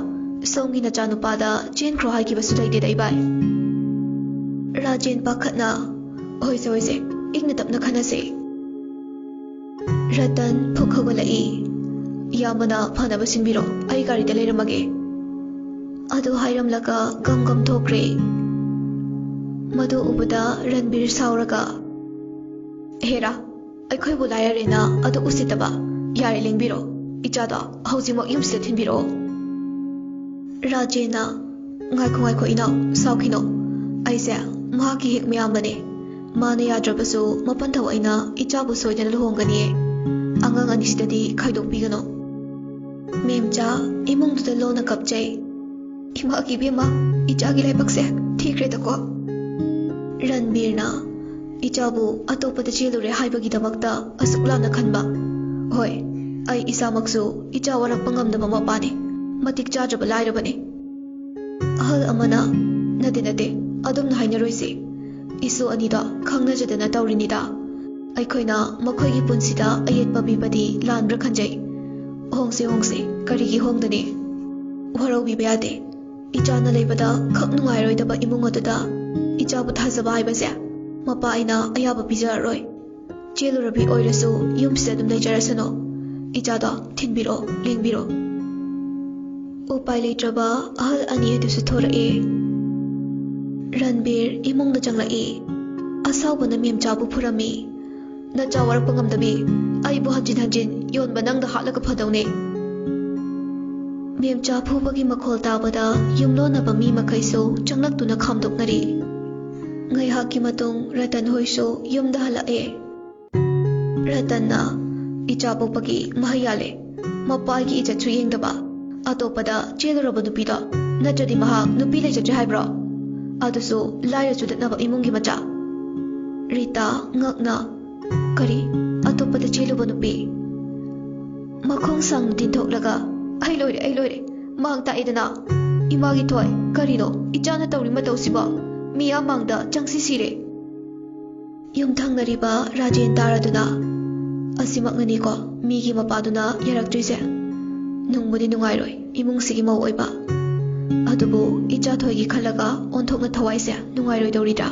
ꯁꯣꯝꯒꯤ ꯅꯆꯥꯅꯨꯄꯥꯗ ꯆꯦꯟꯈ꯭ꯔꯣ ꯍꯥꯏꯈꯤꯕꯁꯨ ꯂꯩꯇꯦꯗ ꯏꯕꯥꯏ꯫" ꯔꯥꯖꯦꯟ ꯄꯥꯈꯠꯅ, "ꯍꯣꯏꯁꯦ ꯍꯣꯏꯁꯦ, ꯏꯪꯅ ꯇꯞꯅ ꯈꯟꯅꯁꯦ꯫" ꯔꯇꯟ ꯐꯨꯛ ꯍꯧꯒꯠꯂꯛꯏ꯫ "ꯏꯌꯥꯝꯕꯅ ꯐꯅꯕ ꯁꯤꯟꯕꯤꯔꯣ, ꯑꯩ ꯒꯥꯔꯤꯗ ꯂꯩꯔꯝꯃꯒꯦ꯫" ꯑꯗꯨ ꯍꯥꯏꯔꯝꯂꯒ ꯒꯝ ꯒꯝ ꯊꯣꯛꯈ꯭ꯔꯦ꯫ ꯃꯗꯨ ꯎꯕꯗ ꯔꯟꯕꯤꯔ ꯁꯥꯎꯔꯒ, "ꯍꯦꯔꯥ, ꯑꯩꯈꯣꯏꯕꯨ ꯂꯥꯏꯔꯔꯦꯅ ꯑꯗꯨ ꯎꯁꯤꯠꯇꯕ꯫ ꯌꯥꯔꯦ, ꯂꯦꯡꯕꯤꯔꯣ꯫ ꯏꯆꯥꯗꯣ ꯍꯧꯖꯤꯛꯃꯛ ꯌꯨꯝꯁꯤꯗ ꯊꯤꯟꯕꯤꯔꯛꯑꯣ꯫" ꯔꯥꯖꯦꯟꯅ, "ꯉꯥꯏꯈꯣ, ꯉꯥꯏꯈꯣ ꯏꯅꯥꯎ, ꯁꯥꯎꯈꯤꯅꯣ꯫ ꯑꯩꯁꯦ ꯃꯍꯥꯛꯀꯤ ꯍꯦꯛ ꯃꯌꯥꯝꯕꯅꯦ꯫ ꯃꯥꯅ ꯌꯥꯗ꯭ꯔꯕꯁꯨ ꯃꯄꯟꯊꯧ ꯑꯩꯅ ꯏꯆꯥꯕꯨ ꯁꯣꯏꯗꯅ ꯂꯨꯍꯣꯡꯒꯅꯤꯌꯦ꯫ ꯑꯉꯥꯡ ꯑꯅꯤꯁꯤꯗꯗꯤ ꯈꯥꯏꯗꯣꯛꯄꯤꯒꯅꯨ꯫" ꯃꯦꯝꯆꯥ ꯏꯃꯨꯡꯗꯨꯗ ꯂꯣꯟꯅ ꯀꯞꯆꯩ꯫ "ꯏꯃꯥꯒꯤ ꯏꯕꯦꯝꯃ, ꯏꯆꯥꯒꯤ ꯂꯥꯏꯕꯛꯁꯦ ꯊꯤꯈ꯭ꯔꯦꯗꯀꯣ꯫" ꯔꯟꯕꯤꯔꯅ, "ꯏꯆꯥꯕꯨ ꯑꯇꯣꯞꯄꯗ ꯆꯦꯜꯂꯨꯔꯦ ꯍꯥꯏꯕꯒꯤꯗꯃꯛꯇ ꯑꯁꯨꯛ ꯂꯥꯟꯅ ꯈꯟꯕ? ꯍꯣꯏ, ꯑꯩ ꯏꯁꯥꯃꯛꯁꯨ ꯏꯆꯥ ꯋꯥꯔꯛꯄ ꯉꯝꯗꯕ ꯃꯄꯥꯅꯤ꯫ ꯃꯇꯤꯛ ꯆꯥꯗ꯭ꯔꯕ ꯂꯥꯏꯔꯕꯅꯤ꯫ ꯑꯍꯜ ꯑꯃꯅ, "ꯅꯠꯇꯦ, ꯅꯠꯇꯦ, ꯑꯗꯨꯝꯅ ꯍꯥꯏꯅꯔꯣꯏꯁꯤ꯫ ꯏꯁꯨ ꯑꯅꯤꯗꯣ ꯈꯪꯅꯖꯗꯅ ꯇꯧꯔꯤꯅꯤꯗ꯫ ꯑꯩꯈꯣꯏꯅ ꯃꯈꯣꯏꯒꯤ ꯄꯨꯟꯁꯤꯗ ꯑꯌꯦꯠꯄ ꯄꯤꯕꯗꯤ ꯂꯥꯟꯕ꯭ꯔꯥ ꯈꯟꯖꯩ꯫ ꯍꯣꯡꯁꯤ, ꯍꯣꯡꯁꯤ, ꯀꯔꯤꯒꯤ ꯍꯣꯡꯗꯅꯤ? ꯋꯥꯔꯧꯕꯤꯕ ꯌꯥꯗꯦ꯫ ꯏꯆꯥꯅ ꯂꯩꯕꯗ ꯈꯛ ꯅꯨꯡꯉꯥꯏꯔꯣꯏꯗꯕ ꯏꯃꯨꯡ ꯑꯗꯨꯗ ꯏꯆꯥꯕꯨ ꯊꯥꯖꯕ ꯍꯥꯏꯕꯁꯦ ꯃꯄꯥ ꯑꯩꯅ ꯑꯌꯥꯕ ꯄꯤꯖꯔꯔꯣꯏ꯫ ꯆꯦꯜꯂꯨꯔꯕꯤ ꯑꯣꯏꯔꯁꯨ ꯌꯨꯝꯁꯤꯗ ꯑꯗꯨꯝ ꯂꯩꯖꯔꯁꯅꯨ꯫ ꯏꯆꯥꯗꯣ ꯊꯤꯟꯕꯤꯔꯛꯑꯣ, ꯂꯦꯡꯕꯤꯔꯛꯑꯣ꯫" ꯎꯄꯥꯏ ꯂꯩꯇ꯭ꯔꯕ ꯑꯍꯜ ꯑꯅꯤ ꯑꯗꯨꯁꯨ ꯊꯣꯔꯛꯑꯦ꯫ ꯔꯟꯕꯤꯔ ꯏꯃꯨꯡꯗ ꯆꯪꯂꯛꯏ꯫ ꯑꯁꯥꯎꯕꯅ ꯃꯦꯝꯆꯥꯕꯨ ꯐꯨꯔꯝꯃꯤ꯫ "ꯅꯆꯥ ꯋꯥꯔꯛꯄ ꯉꯝꯗꯕꯤ, ꯑꯩꯕꯨ ꯍꯟꯖꯤꯟ ꯍꯟꯖꯤꯟ ꯌꯣꯟꯕ ꯅꯪꯗ ꯍꯥꯠꯂꯒ ꯐꯗꯧꯅꯦ꯫" ꯃꯦꯝꯆꯥ ꯐꯨꯕꯒꯤ ꯃꯈꯣꯜ ꯇꯥꯕꯗ ꯌꯨꯝꯂꯣꯟꯅꯕ ꯃꯤ ꯃꯈꯩꯁꯨ ꯆꯪꯂꯛꯇꯨꯅ ꯈꯥꯝꯗꯣꯛꯅꯔꯤ꯫ ꯉꯥꯏꯍꯥꯛꯀꯤ ꯃꯇꯨꯡ ꯔꯇꯟ ꯍꯣꯏꯁꯨ ꯌꯨꯝꯗ ꯍꯜꯂꯛꯑꯦ꯫ ꯔꯇꯟꯅ, "ꯏꯆꯥ ꯄꯣꯛꯄꯒꯤ ꯃꯍꯩ ꯌꯥꯜꯂꯦ꯫ ꯃꯄꯥꯒꯤ ꯏꯖꯠꯁꯨ ꯌꯦꯡꯗꯕ꯫ ꯑꯇꯣꯞꯄꯗ ꯆꯦꯜꯂꯨꯔꯕ ꯅꯨꯄꯤꯗꯣ, ꯅꯠꯇ꯭ꯔꯗꯤ ꯃꯍꯥꯛ ꯅꯨꯄꯤ ꯂꯩꯖꯗ꯭ꯔꯦ ꯍꯥꯏꯕ꯭ꯔꯣ? ꯑꯗꯨꯁꯨ ꯂꯥꯏꯔ ꯆꯨꯗꯠꯅꯕ ꯏꯃꯨꯡꯒꯤ ꯃꯆꯥ꯫" ꯔꯤꯇꯥ, ꯉꯛꯅ, "ꯀꯔꯤ? ꯑꯇꯣꯞꯄꯗ ꯆꯦꯜꯂꯨꯕ ꯅꯨꯄꯤ?" ꯃꯈꯣꯡ ꯁꯥꯡꯅ ꯇꯤꯟꯊꯣꯛꯂꯒ, "ꯑꯩ ꯂꯣꯏꯔꯦ, ꯑꯩ ꯂꯣꯏꯔꯦ꯫ ꯃꯥꯡ ꯇꯥꯛꯑꯦꯗꯅ꯫ ꯏꯃꯥꯒꯤ ꯊꯣꯏ, ꯀꯔꯤꯅꯣ ꯏꯆꯥꯅ ꯇꯧꯔꯤ ꯃꯇꯧꯁꯤꯕꯣ? ꯃꯤꯌꯥꯝ ꯃꯥꯡꯗ ꯆꯪꯁꯤ ꯁꯤꯔꯦ꯫" ꯌꯨꯝꯊꯪꯅꯔꯤꯕ ꯔꯥꯖꯦꯟ ꯇꯥꯔꯗꯨꯅ, "ꯑꯁꯤꯃꯛꯅꯅꯤꯀꯣ ꯃꯤꯒꯤ ꯃꯄꯥꯗꯨꯅ ꯌꯥꯔꯛꯇ꯭ꯔꯤꯁꯦ꯫ ꯅꯨꯡꯕꯨꯗꯤ ꯅꯨꯡꯉꯥꯏꯔꯣꯏ ꯏꯃꯨꯡꯁꯤꯒꯤ ꯃꯧ ꯑꯣꯏꯕ꯫ ꯑꯗꯨꯕꯨ ꯏꯆꯥ ꯊꯣꯏꯒꯤ ꯈꯜꯂꯒ ꯑꯣꯟꯊꯣꯛꯅ ꯊꯋꯥꯏꯁꯦ ꯅꯨꯡꯉꯥꯏꯔꯣꯏꯗꯧꯔꯤꯗ꯭ꯔꯥ?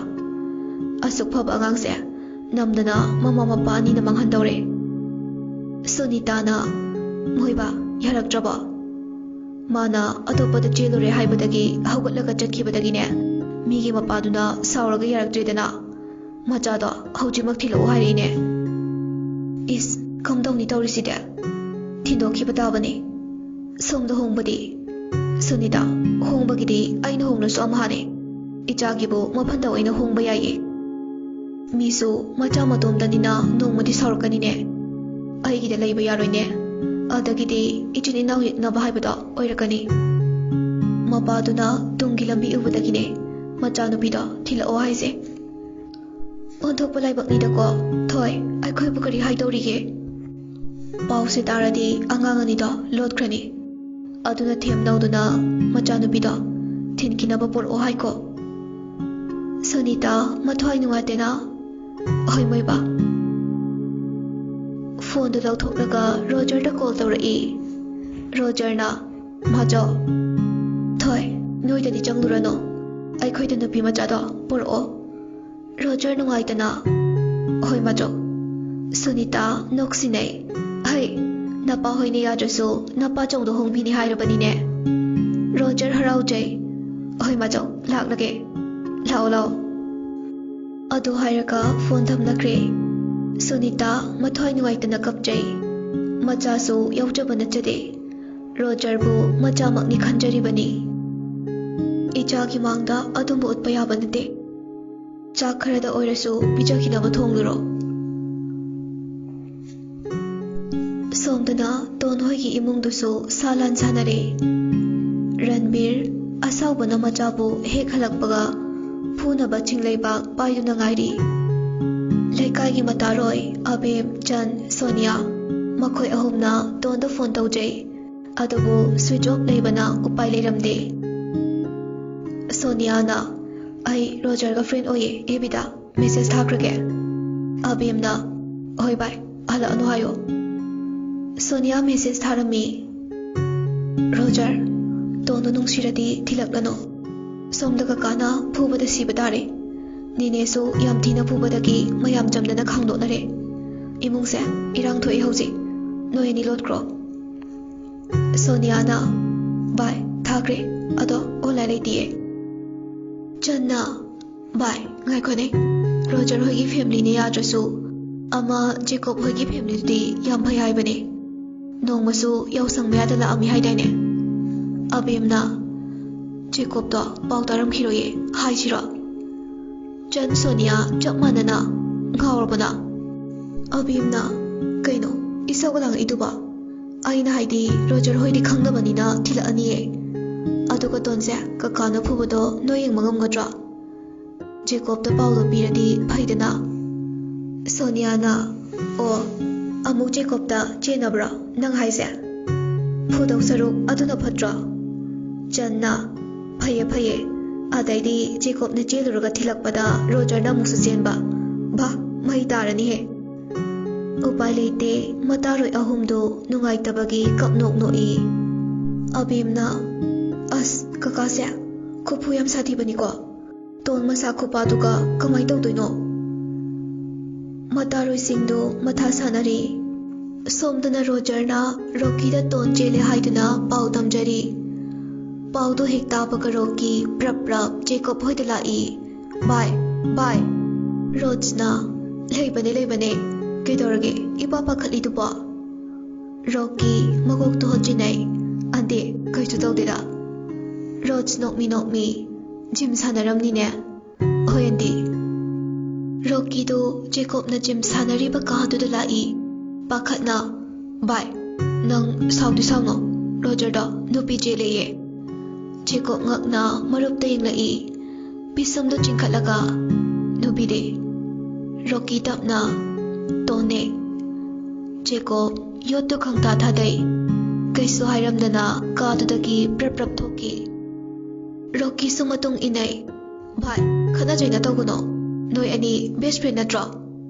ꯑꯁꯨꯛ ꯐꯕ ꯑꯉꯥꯡꯁꯦ ꯅꯝꯗꯅ ꯃꯃꯥ ꯃꯄꯥ ꯑꯅꯤꯅ ꯃꯥꯡꯍꯟꯗꯧꯔꯦ꯫" ꯁꯨꯅꯤꯇꯥꯅ, "ꯃꯣꯏꯕꯥ, ꯌꯥꯔꯛꯇ꯭ꯔꯕꯣ? ꯃꯥꯅ ꯑꯇꯣꯞꯄꯗ ꯆꯦꯜꯂꯨꯔꯦ ꯍꯥꯏꯕꯗꯒꯤ ꯍꯧꯒꯠꯂꯒ ꯆꯠꯈꯤꯕꯗꯒꯤꯅꯦ, ꯃꯤꯒꯤ ꯃꯄꯥꯗꯨꯅ ꯁꯥꯎꯔꯒ ꯌꯥꯔꯛꯇ꯭ꯔꯦꯗꯅ꯫ ꯃꯆꯥꯗꯣ ꯍꯧꯖꯤꯛꯃꯛ ꯊꯤꯜꯂꯛꯑꯣ ꯍꯥꯏꯔꯛꯏꯅꯦ꯫ ꯏꯁ, ꯀꯝꯗꯧꯅꯤ ꯇꯧꯔꯤꯁꯤꯗꯤ? ꯊꯤꯟꯗꯣꯛꯈꯤꯕ ꯇꯥꯕꯅꯤ꯫ ꯁꯣꯝꯗ ꯍꯣꯡꯕꯗꯤ?" "ꯁꯨꯅꯤꯇꯥ, ꯍꯣꯡꯕꯒꯤꯗꯤ ꯑꯩꯅ ꯍꯣꯡꯂꯁꯨ ꯑꯝꯍꯥꯅꯦ꯫ ꯏꯆꯥꯒꯤꯕꯨ ꯃꯐꯝꯗ ꯑꯣꯏꯅ ꯍꯣꯡꯕ ꯌꯥꯏꯌꯦ꯫ ꯃꯤꯁꯨ ꯃꯆꯥ ꯃꯇꯣꯝꯇꯅꯤꯅ ꯅꯣꯡꯃꯗꯤ ꯁꯥꯎꯔꯛꯀꯅꯤꯅꯦ꯫ ꯑꯩꯒꯤꯗ ꯂꯩꯕ ꯌꯥꯔꯣꯏꯅꯦ꯫ ꯑꯗꯒꯤꯗꯤ ꯏꯆꯤꯟ ꯏꯅꯥꯎ ꯌꯦꯛꯅꯕ ꯍꯥꯏꯕꯗꯣ ꯑꯣꯏꯔꯛꯀꯅꯤ꯫ ꯃꯄꯥꯗꯨꯅ ꯇꯨꯡꯒꯤ ꯂꯝꯕꯤ ꯎꯕꯗꯒꯤꯅꯦ ꯃꯆꯥꯅꯨꯄꯤꯗꯣ ꯊꯤꯜꯂꯛꯑꯣ ꯍꯥꯏꯁꯦ꯫ ꯑꯣꯟꯊꯣꯛꯄ ꯂꯥꯏꯕꯛꯅꯤꯗꯀꯣ꯫ ꯊꯣꯏ, ꯑꯩꯈꯣꯏꯕꯨ ꯀꯔꯤ ꯍꯥꯏꯗꯧꯔꯤꯒꯦ? ꯄꯥꯎꯁꯦ ꯇꯥꯔꯗꯤ ꯑꯉꯥꯡ ꯑꯅꯤꯗꯣ ꯂꯣꯠꯈ꯭ꯔꯅꯤ꯫ ꯑꯗꯨꯅ ꯊꯦꯝ ꯂꯧꯗꯨꯅ ꯃꯆꯥꯅꯨꯄꯤꯗꯣ ꯊꯤꯟꯈꯤꯅꯕ ꯄꯨꯔꯛꯑꯣ ꯍꯥꯏꯀꯣ꯫ ꯁꯣꯅꯤꯇꯥ ꯃꯊ꯭ꯋꯥꯏ ꯅꯨꯡꯉꯥꯏꯇꯦꯅ, "ꯍꯣꯏ ꯃꯣꯏꯕꯥ"꯫ ꯐꯣꯟꯗꯨ ꯂꯧꯊꯣꯛꯂꯒ ꯔꯣꯖꯔꯗ ꯀꯣꯜ ꯇꯧꯔꯛꯏ꯫ ꯔꯣꯖꯔꯅ, "ꯃꯥꯆꯧ, ꯊꯣꯏ, ꯅꯣꯏꯗꯗꯤ ꯆꯪꯂꯨꯔꯅꯨ, ꯑꯩꯈꯣꯏꯗ ꯅꯨꯄꯤ ꯃꯆꯥꯗꯣ ꯄꯨꯔꯛꯑꯣ"꯫ ꯔꯣꯖꯔ ꯅꯨꯡꯉꯥꯏꯇꯅ, "ꯍꯣꯏ ꯃꯥꯆꯧ"꯫ ꯁꯨꯅꯤꯇꯥ ꯅꯣꯛꯁꯤꯟꯅꯩ꯫ "ꯍꯩ, ꯅꯄꯥ ꯍꯣꯏꯅ ꯌꯥꯗ꯭ꯔꯁꯨ ꯅꯄꯥꯆꯧꯗꯣ ꯍꯣꯡꯕꯤꯅꯤ ꯍꯥꯏꯔꯕꯅꯤꯅꯦ"꯫ ꯔꯣꯖꯔ ꯍꯔꯥꯎꯖꯩ꯫ "ꯍꯣꯏ ꯃꯥꯆꯧ, ꯂꯥꯛꯂꯒꯦ꯫ ꯂꯥꯛꯑꯣ, ꯂꯥꯛꯑꯣ"꯫ ꯑꯗꯨ ꯍꯥꯏꯔꯒ ꯐꯣꯟ ꯊꯝꯅꯈ꯭ꯔꯦ꯫ ꯁꯨꯅꯤꯇꯥ ꯃꯊ꯭ꯋꯥꯏ ꯅꯨꯡꯉꯥꯏꯇꯅ ꯀꯞꯆꯩ꯫ ꯃꯆꯥꯁꯨ ꯌꯥꯎꯖꯕ ꯅꯠꯆꯗꯦ꯫ ꯔꯣꯖꯔꯕꯨ ꯃꯆꯥꯃꯛꯅꯤ ꯈꯟꯖꯔꯤꯕꯅꯤ꯫ ꯏꯆꯥꯒꯤ ꯃꯥꯡꯗ ꯑꯗꯨꯝꯕ ꯎꯠꯄ ꯌꯥꯕ ꯅꯠꯇꯦ꯫ ꯆꯥꯛ ꯈꯔꯗ ꯑꯣꯏꯔꯁꯨ ꯄꯤꯖꯈꯤꯅꯕ ꯊꯣꯡꯂꯨꯔꯣ꯫ ꯁꯣꯝꯗꯅ ꯇꯣꯟ ꯍꯣꯏꯒꯤ ꯏꯃꯨꯡꯗꯨꯁꯨ ꯁꯥ ꯂꯥꯟ ꯁꯥꯟꯅꯔꯦ꯫ ꯔꯟꯕꯤꯔ ꯑꯁꯥꯎꯕꯅ ꯃꯆꯥꯕꯨ ꯍꯦꯛ ꯍꯜꯂꯛꯄꯒ ꯐꯨꯅꯕ ꯆꯤꯡꯂꯩꯕꯥꯛ ꯄꯥꯏꯗꯨꯅ ꯉꯥꯏꯔꯤ꯫ ꯂꯩꯀꯥꯏꯒꯤ ꯃꯇꯥꯔꯣꯏ ꯑꯕꯦꯝ, ꯆꯟ, ꯁꯣꯅꯤꯌꯥ, ꯃꯈꯣꯏ ꯑꯍꯨꯝꯅ ꯇꯣꯟꯗ ꯐꯣꯟ ꯇꯧꯖꯩ꯫ ꯑꯗꯨꯕꯨ ꯁ꯭ꯋꯤꯆ ꯑꯣꯐ ꯂꯩꯕꯅ ꯎꯄꯥꯏ ꯂꯩꯔꯝꯗꯦ꯫ ꯁꯣꯅꯤꯌꯥꯅ, "ꯑꯩ ꯔꯣꯖꯔꯒ ꯐ꯭ꯔꯦꯟ ꯑꯣꯏꯌꯦ, ꯑꯦꯐ ꯕꯤꯗ ꯃꯦꯁꯦꯖ ꯊꯥꯈ꯭ꯔꯒꯦ"꯫ ꯑꯕꯦꯝꯅ, "ꯍꯣꯏ ꯚꯥꯏ, ꯍꯜꯂꯛꯑꯅꯨ ꯍꯥꯏꯌꯣ"꯫ ꯁꯣꯅꯤꯌꯥ ꯃꯦꯁꯦꯖ ꯊꯥꯔꯝꯃꯤ꯫ "ꯔꯣꯖꯔ, ꯇꯣꯟꯗꯣ ꯅꯨꯡꯁꯤꯔꯗꯤ ꯊꯤꯜꯂꯛꯂꯅꯨ꯫ ꯁꯣꯝꯗ ꯀꯀꯥꯅ ꯐꯨꯕꯗ ꯁꯤꯕ ꯇꯥꯔꯦ꯫ ꯅꯦꯅꯦꯁꯨ ꯌꯥꯝ ꯊꯤꯅ ꯐꯨꯕꯗꯒꯤ ꯃꯌꯥꯝ ꯆꯝꯗꯅ ꯈꯥꯡꯗꯣꯛꯅꯔꯦ꯫ ꯏꯃꯨꯡꯁꯦ ꯏꯔꯥꯡ ꯊꯣꯛꯏ ꯍꯧꯖꯤꯛ꯫ ꯅꯣꯏ ꯑꯅꯤ ꯂꯣꯠꯈ꯭ꯔꯣ"꯫ ꯁꯣꯅꯤꯌꯥꯅ, "ꯚꯥꯏ, ꯊꯥꯈ꯭ꯔꯦ꯫ ꯑꯗꯣ ꯑꯣꯟꯂꯥꯏꯟ ꯂꯩꯇꯤꯌꯦ"꯫ ꯆꯟꯅ, "ꯚꯥꯏ, ꯉꯥꯏꯈꯣꯅꯦ꯫ ꯔꯣꯖꯔ ꯍꯣꯏꯒꯤ ꯐꯦꯃꯤꯂꯤꯅ ꯌꯥꯗ꯭ꯔꯁꯨ ꯑꯃ ꯖꯦꯀꯣꯕ ꯍꯣꯏꯒꯤ ꯐꯦꯃꯤꯂꯤꯗꯨꯗꯤ ꯌꯥꯝ ꯐꯩ ꯍꯥꯏꯕꯅꯦ꯫ ꯅꯣꯡꯃꯁꯨ ꯌꯥꯎꯁꯪ ꯃꯌꯥꯗ ꯂꯥꯛꯑꯝꯃꯤ ꯍꯥꯏꯗꯥꯏꯅꯦ?" ꯑꯕꯦꯝꯅ, "ꯖꯦꯀꯣꯕꯇꯣ ꯄꯥꯎ ꯇꯥꯔꯝꯈꯤꯔꯣꯏꯌꯦ, ꯍꯥꯏꯁꯤꯔꯣ?" ꯆꯟ, ꯁꯣꯅꯤꯌꯥ ꯆꯞ ꯃꯥꯟꯅꯅ ꯉꯥꯎꯔꯕꯅ꯫ ꯑꯕꯦꯝꯅ, "ꯀꯩꯅꯣ ꯏꯁꯧꯒ ꯂꯥꯡꯉꯛꯏꯗꯨꯕꯣ? ꯑꯩꯅ ꯍꯥꯏꯗꯤ ꯔꯣꯖꯔ ꯍꯣꯏꯗꯤ ꯈꯪꯅꯕꯅꯤꯅ ꯊꯤꯜꯂꯛꯑꯅꯤꯌꯦ꯫ ꯑꯗꯨꯒ ꯇꯣꯟꯁꯦ ꯀꯀꯥꯅ ꯐꯨꯕꯗꯣ ꯅꯣꯏ ꯌꯦꯡꯕ ꯉꯝꯒꯗ꯭ꯔꯣ? ꯖꯦꯀꯣꯕꯇ ꯄꯥꯎꯗꯣ ꯄꯤꯔꯗꯤ ꯐꯩꯗꯅ"꯫ ꯁꯣꯅꯤꯌꯥꯅ, "ꯑꯣ, ꯑꯃꯨꯛ ꯖꯦꯀꯣꯕꯇ ꯆꯦꯟꯅꯕ꯭ꯔꯣ ꯅꯪ ꯍꯥꯏꯁꯦ?" ꯐꯨꯗꯧ ꯁꯔꯨꯛ ꯑꯗꯨꯅ ꯐꯠꯇ꯭ꯔꯣ? ꯆꯟꯅ, "ꯐꯩꯌꯦ, ꯐꯩꯌꯦ꯫ ꯑꯗꯩꯗꯤ ꯖꯦꯀꯣꯕꯅ ꯆꯦꯜꯂꯨꯔꯒ ꯊꯤꯜꯂꯛꯄꯗ ꯔꯣꯖꯔꯅ ꯑꯃꯨꯛꯁꯨ ꯆꯦꯟꯕ꯫ ꯚꯥ, ꯃꯩ ꯇꯥꯔꯅꯤꯍꯦ!" ꯎꯄꯥꯏ ꯂꯩꯇꯦ, ꯃꯇꯥꯔꯣꯏ ꯑꯍꯨꯝꯗꯨ ꯅꯨꯡꯉꯥꯏꯇꯕꯒꯤ ꯀꯞꯅꯣꯛ ꯅꯣꯛꯏ꯫ ꯑꯕꯦꯝꯅ, "ꯑꯁ, ꯀꯀꯥꯁꯦ ꯈꯨꯐꯨ ꯌꯥꯝ ꯁꯥꯊꯤꯕꯅꯤꯀꯣ꯫ ꯇꯣꯟ ꯃꯁꯥ ꯈꯨꯄꯥꯗꯨꯒ ꯀꯃꯥꯏ ꯇꯧꯗꯣꯏꯅꯣ?" ꯃꯇꯥꯔꯣꯏꯁꯤꯡꯗꯨ ꯃꯊꯥ ꯁꯥꯅꯔꯤ꯫ ꯁꯣꯝꯗꯅ ꯔꯣꯖꯔꯅ ꯔꯣꯀꯤꯗ ꯇꯣꯟ ꯆꯦꯜꯂꯦ ꯍꯥꯏꯗꯨꯅ ꯄꯥꯎ ꯇꯝꯖꯔꯤ꯫ ꯄꯥꯎꯗꯨ ꯍꯦꯛ ꯇꯥꯕꯒ ꯔꯣꯀꯤ ꯄ꯭ꯔꯞ ꯄ꯭ꯔꯞ ꯖꯦꯀꯣꯕ ꯍꯣꯏꯗ ꯂꯥꯛꯏ꯫ "ꯚꯥꯏ, ꯚꯥꯏ!" ꯔꯣꯖꯅ, "ꯂꯩꯕꯅꯦ, ꯂꯩꯕꯅꯦ꯫ ꯀꯩꯗꯧꯔꯒꯦ? ꯏꯄꯥ ꯄꯥꯈꯠꯂꯤꯗꯨꯕꯣ?" ꯔꯣꯀꯤ ꯃꯀꯣꯛꯇꯨ ꯍꯣꯠꯆꯤꯟꯅꯩ꯫ "ꯑꯟꯇꯤ, ꯀꯩꯁꯨ ꯇꯧꯗꯦꯗ꯫" ꯔꯣꯖ ꯅꯣꯛꯃꯤ ꯅꯣꯛꯃꯤ, "ꯖꯤꯝ ꯁꯥꯟꯅꯔꯝꯅꯤꯅꯦ꯫" "ꯍꯣꯏ, ꯑꯟꯇꯤ꯫" ꯔꯣꯀꯤꯗꯨ ꯖꯦꯀꯣꯕꯅ ꯖꯤꯝ ꯁꯥꯟꯅꯔꯤꯕ ꯀꯥꯗꯨꯗ ꯂꯥꯛꯏ꯫ ꯄꯥꯈꯠꯅ, "ꯚꯥꯏ, ꯅꯪ ꯁꯥꯎꯗꯤ ꯁꯥꯎꯅꯣ, ꯔꯣꯖꯔꯗꯣ ꯅꯨꯄꯤ ꯆꯦꯜꯂꯦꯌꯦ꯫" ꯖꯦꯀꯣꯕ ꯉꯛꯅ ꯃꯔꯨꯞꯇ ꯌꯦꯡꯂꯛꯏ꯫ ꯄꯤꯁꯨꯝꯗꯨ ꯆꯤꯡꯈꯠꯂꯒ, "ꯅꯨꯄꯤꯗꯤ?" ꯔꯣꯀꯤ ꯇꯞꯅ, "ꯇꯣꯟꯅꯦ꯫" ꯖꯦꯀꯣꯕ ꯌꯣꯠꯇꯨ ꯈꯪꯊꯥ ꯊꯥꯗꯩ꯫ ꯀꯩꯁꯨ ꯍꯥꯏꯔꯝꯗꯅ ꯀꯥꯗꯨꯗꯒꯤ ꯄ꯭ꯔꯞ ꯄ꯭ꯔꯞ ꯊꯣꯛꯈꯤ꯫ ꯔꯣꯀꯤꯁꯨ ꯃꯇꯨꯡ ꯏꯟꯅꯩ꯫ "ꯚꯥꯏ, ꯈꯠꯅ ꯆꯩꯅ ꯇꯧꯒꯅꯣ꯫ ꯅꯣꯏ ꯑꯅꯤ ꯕꯦꯁ ꯐ꯭ꯔꯦꯟ ꯅꯠꯇ꯭ꯔꯣ?"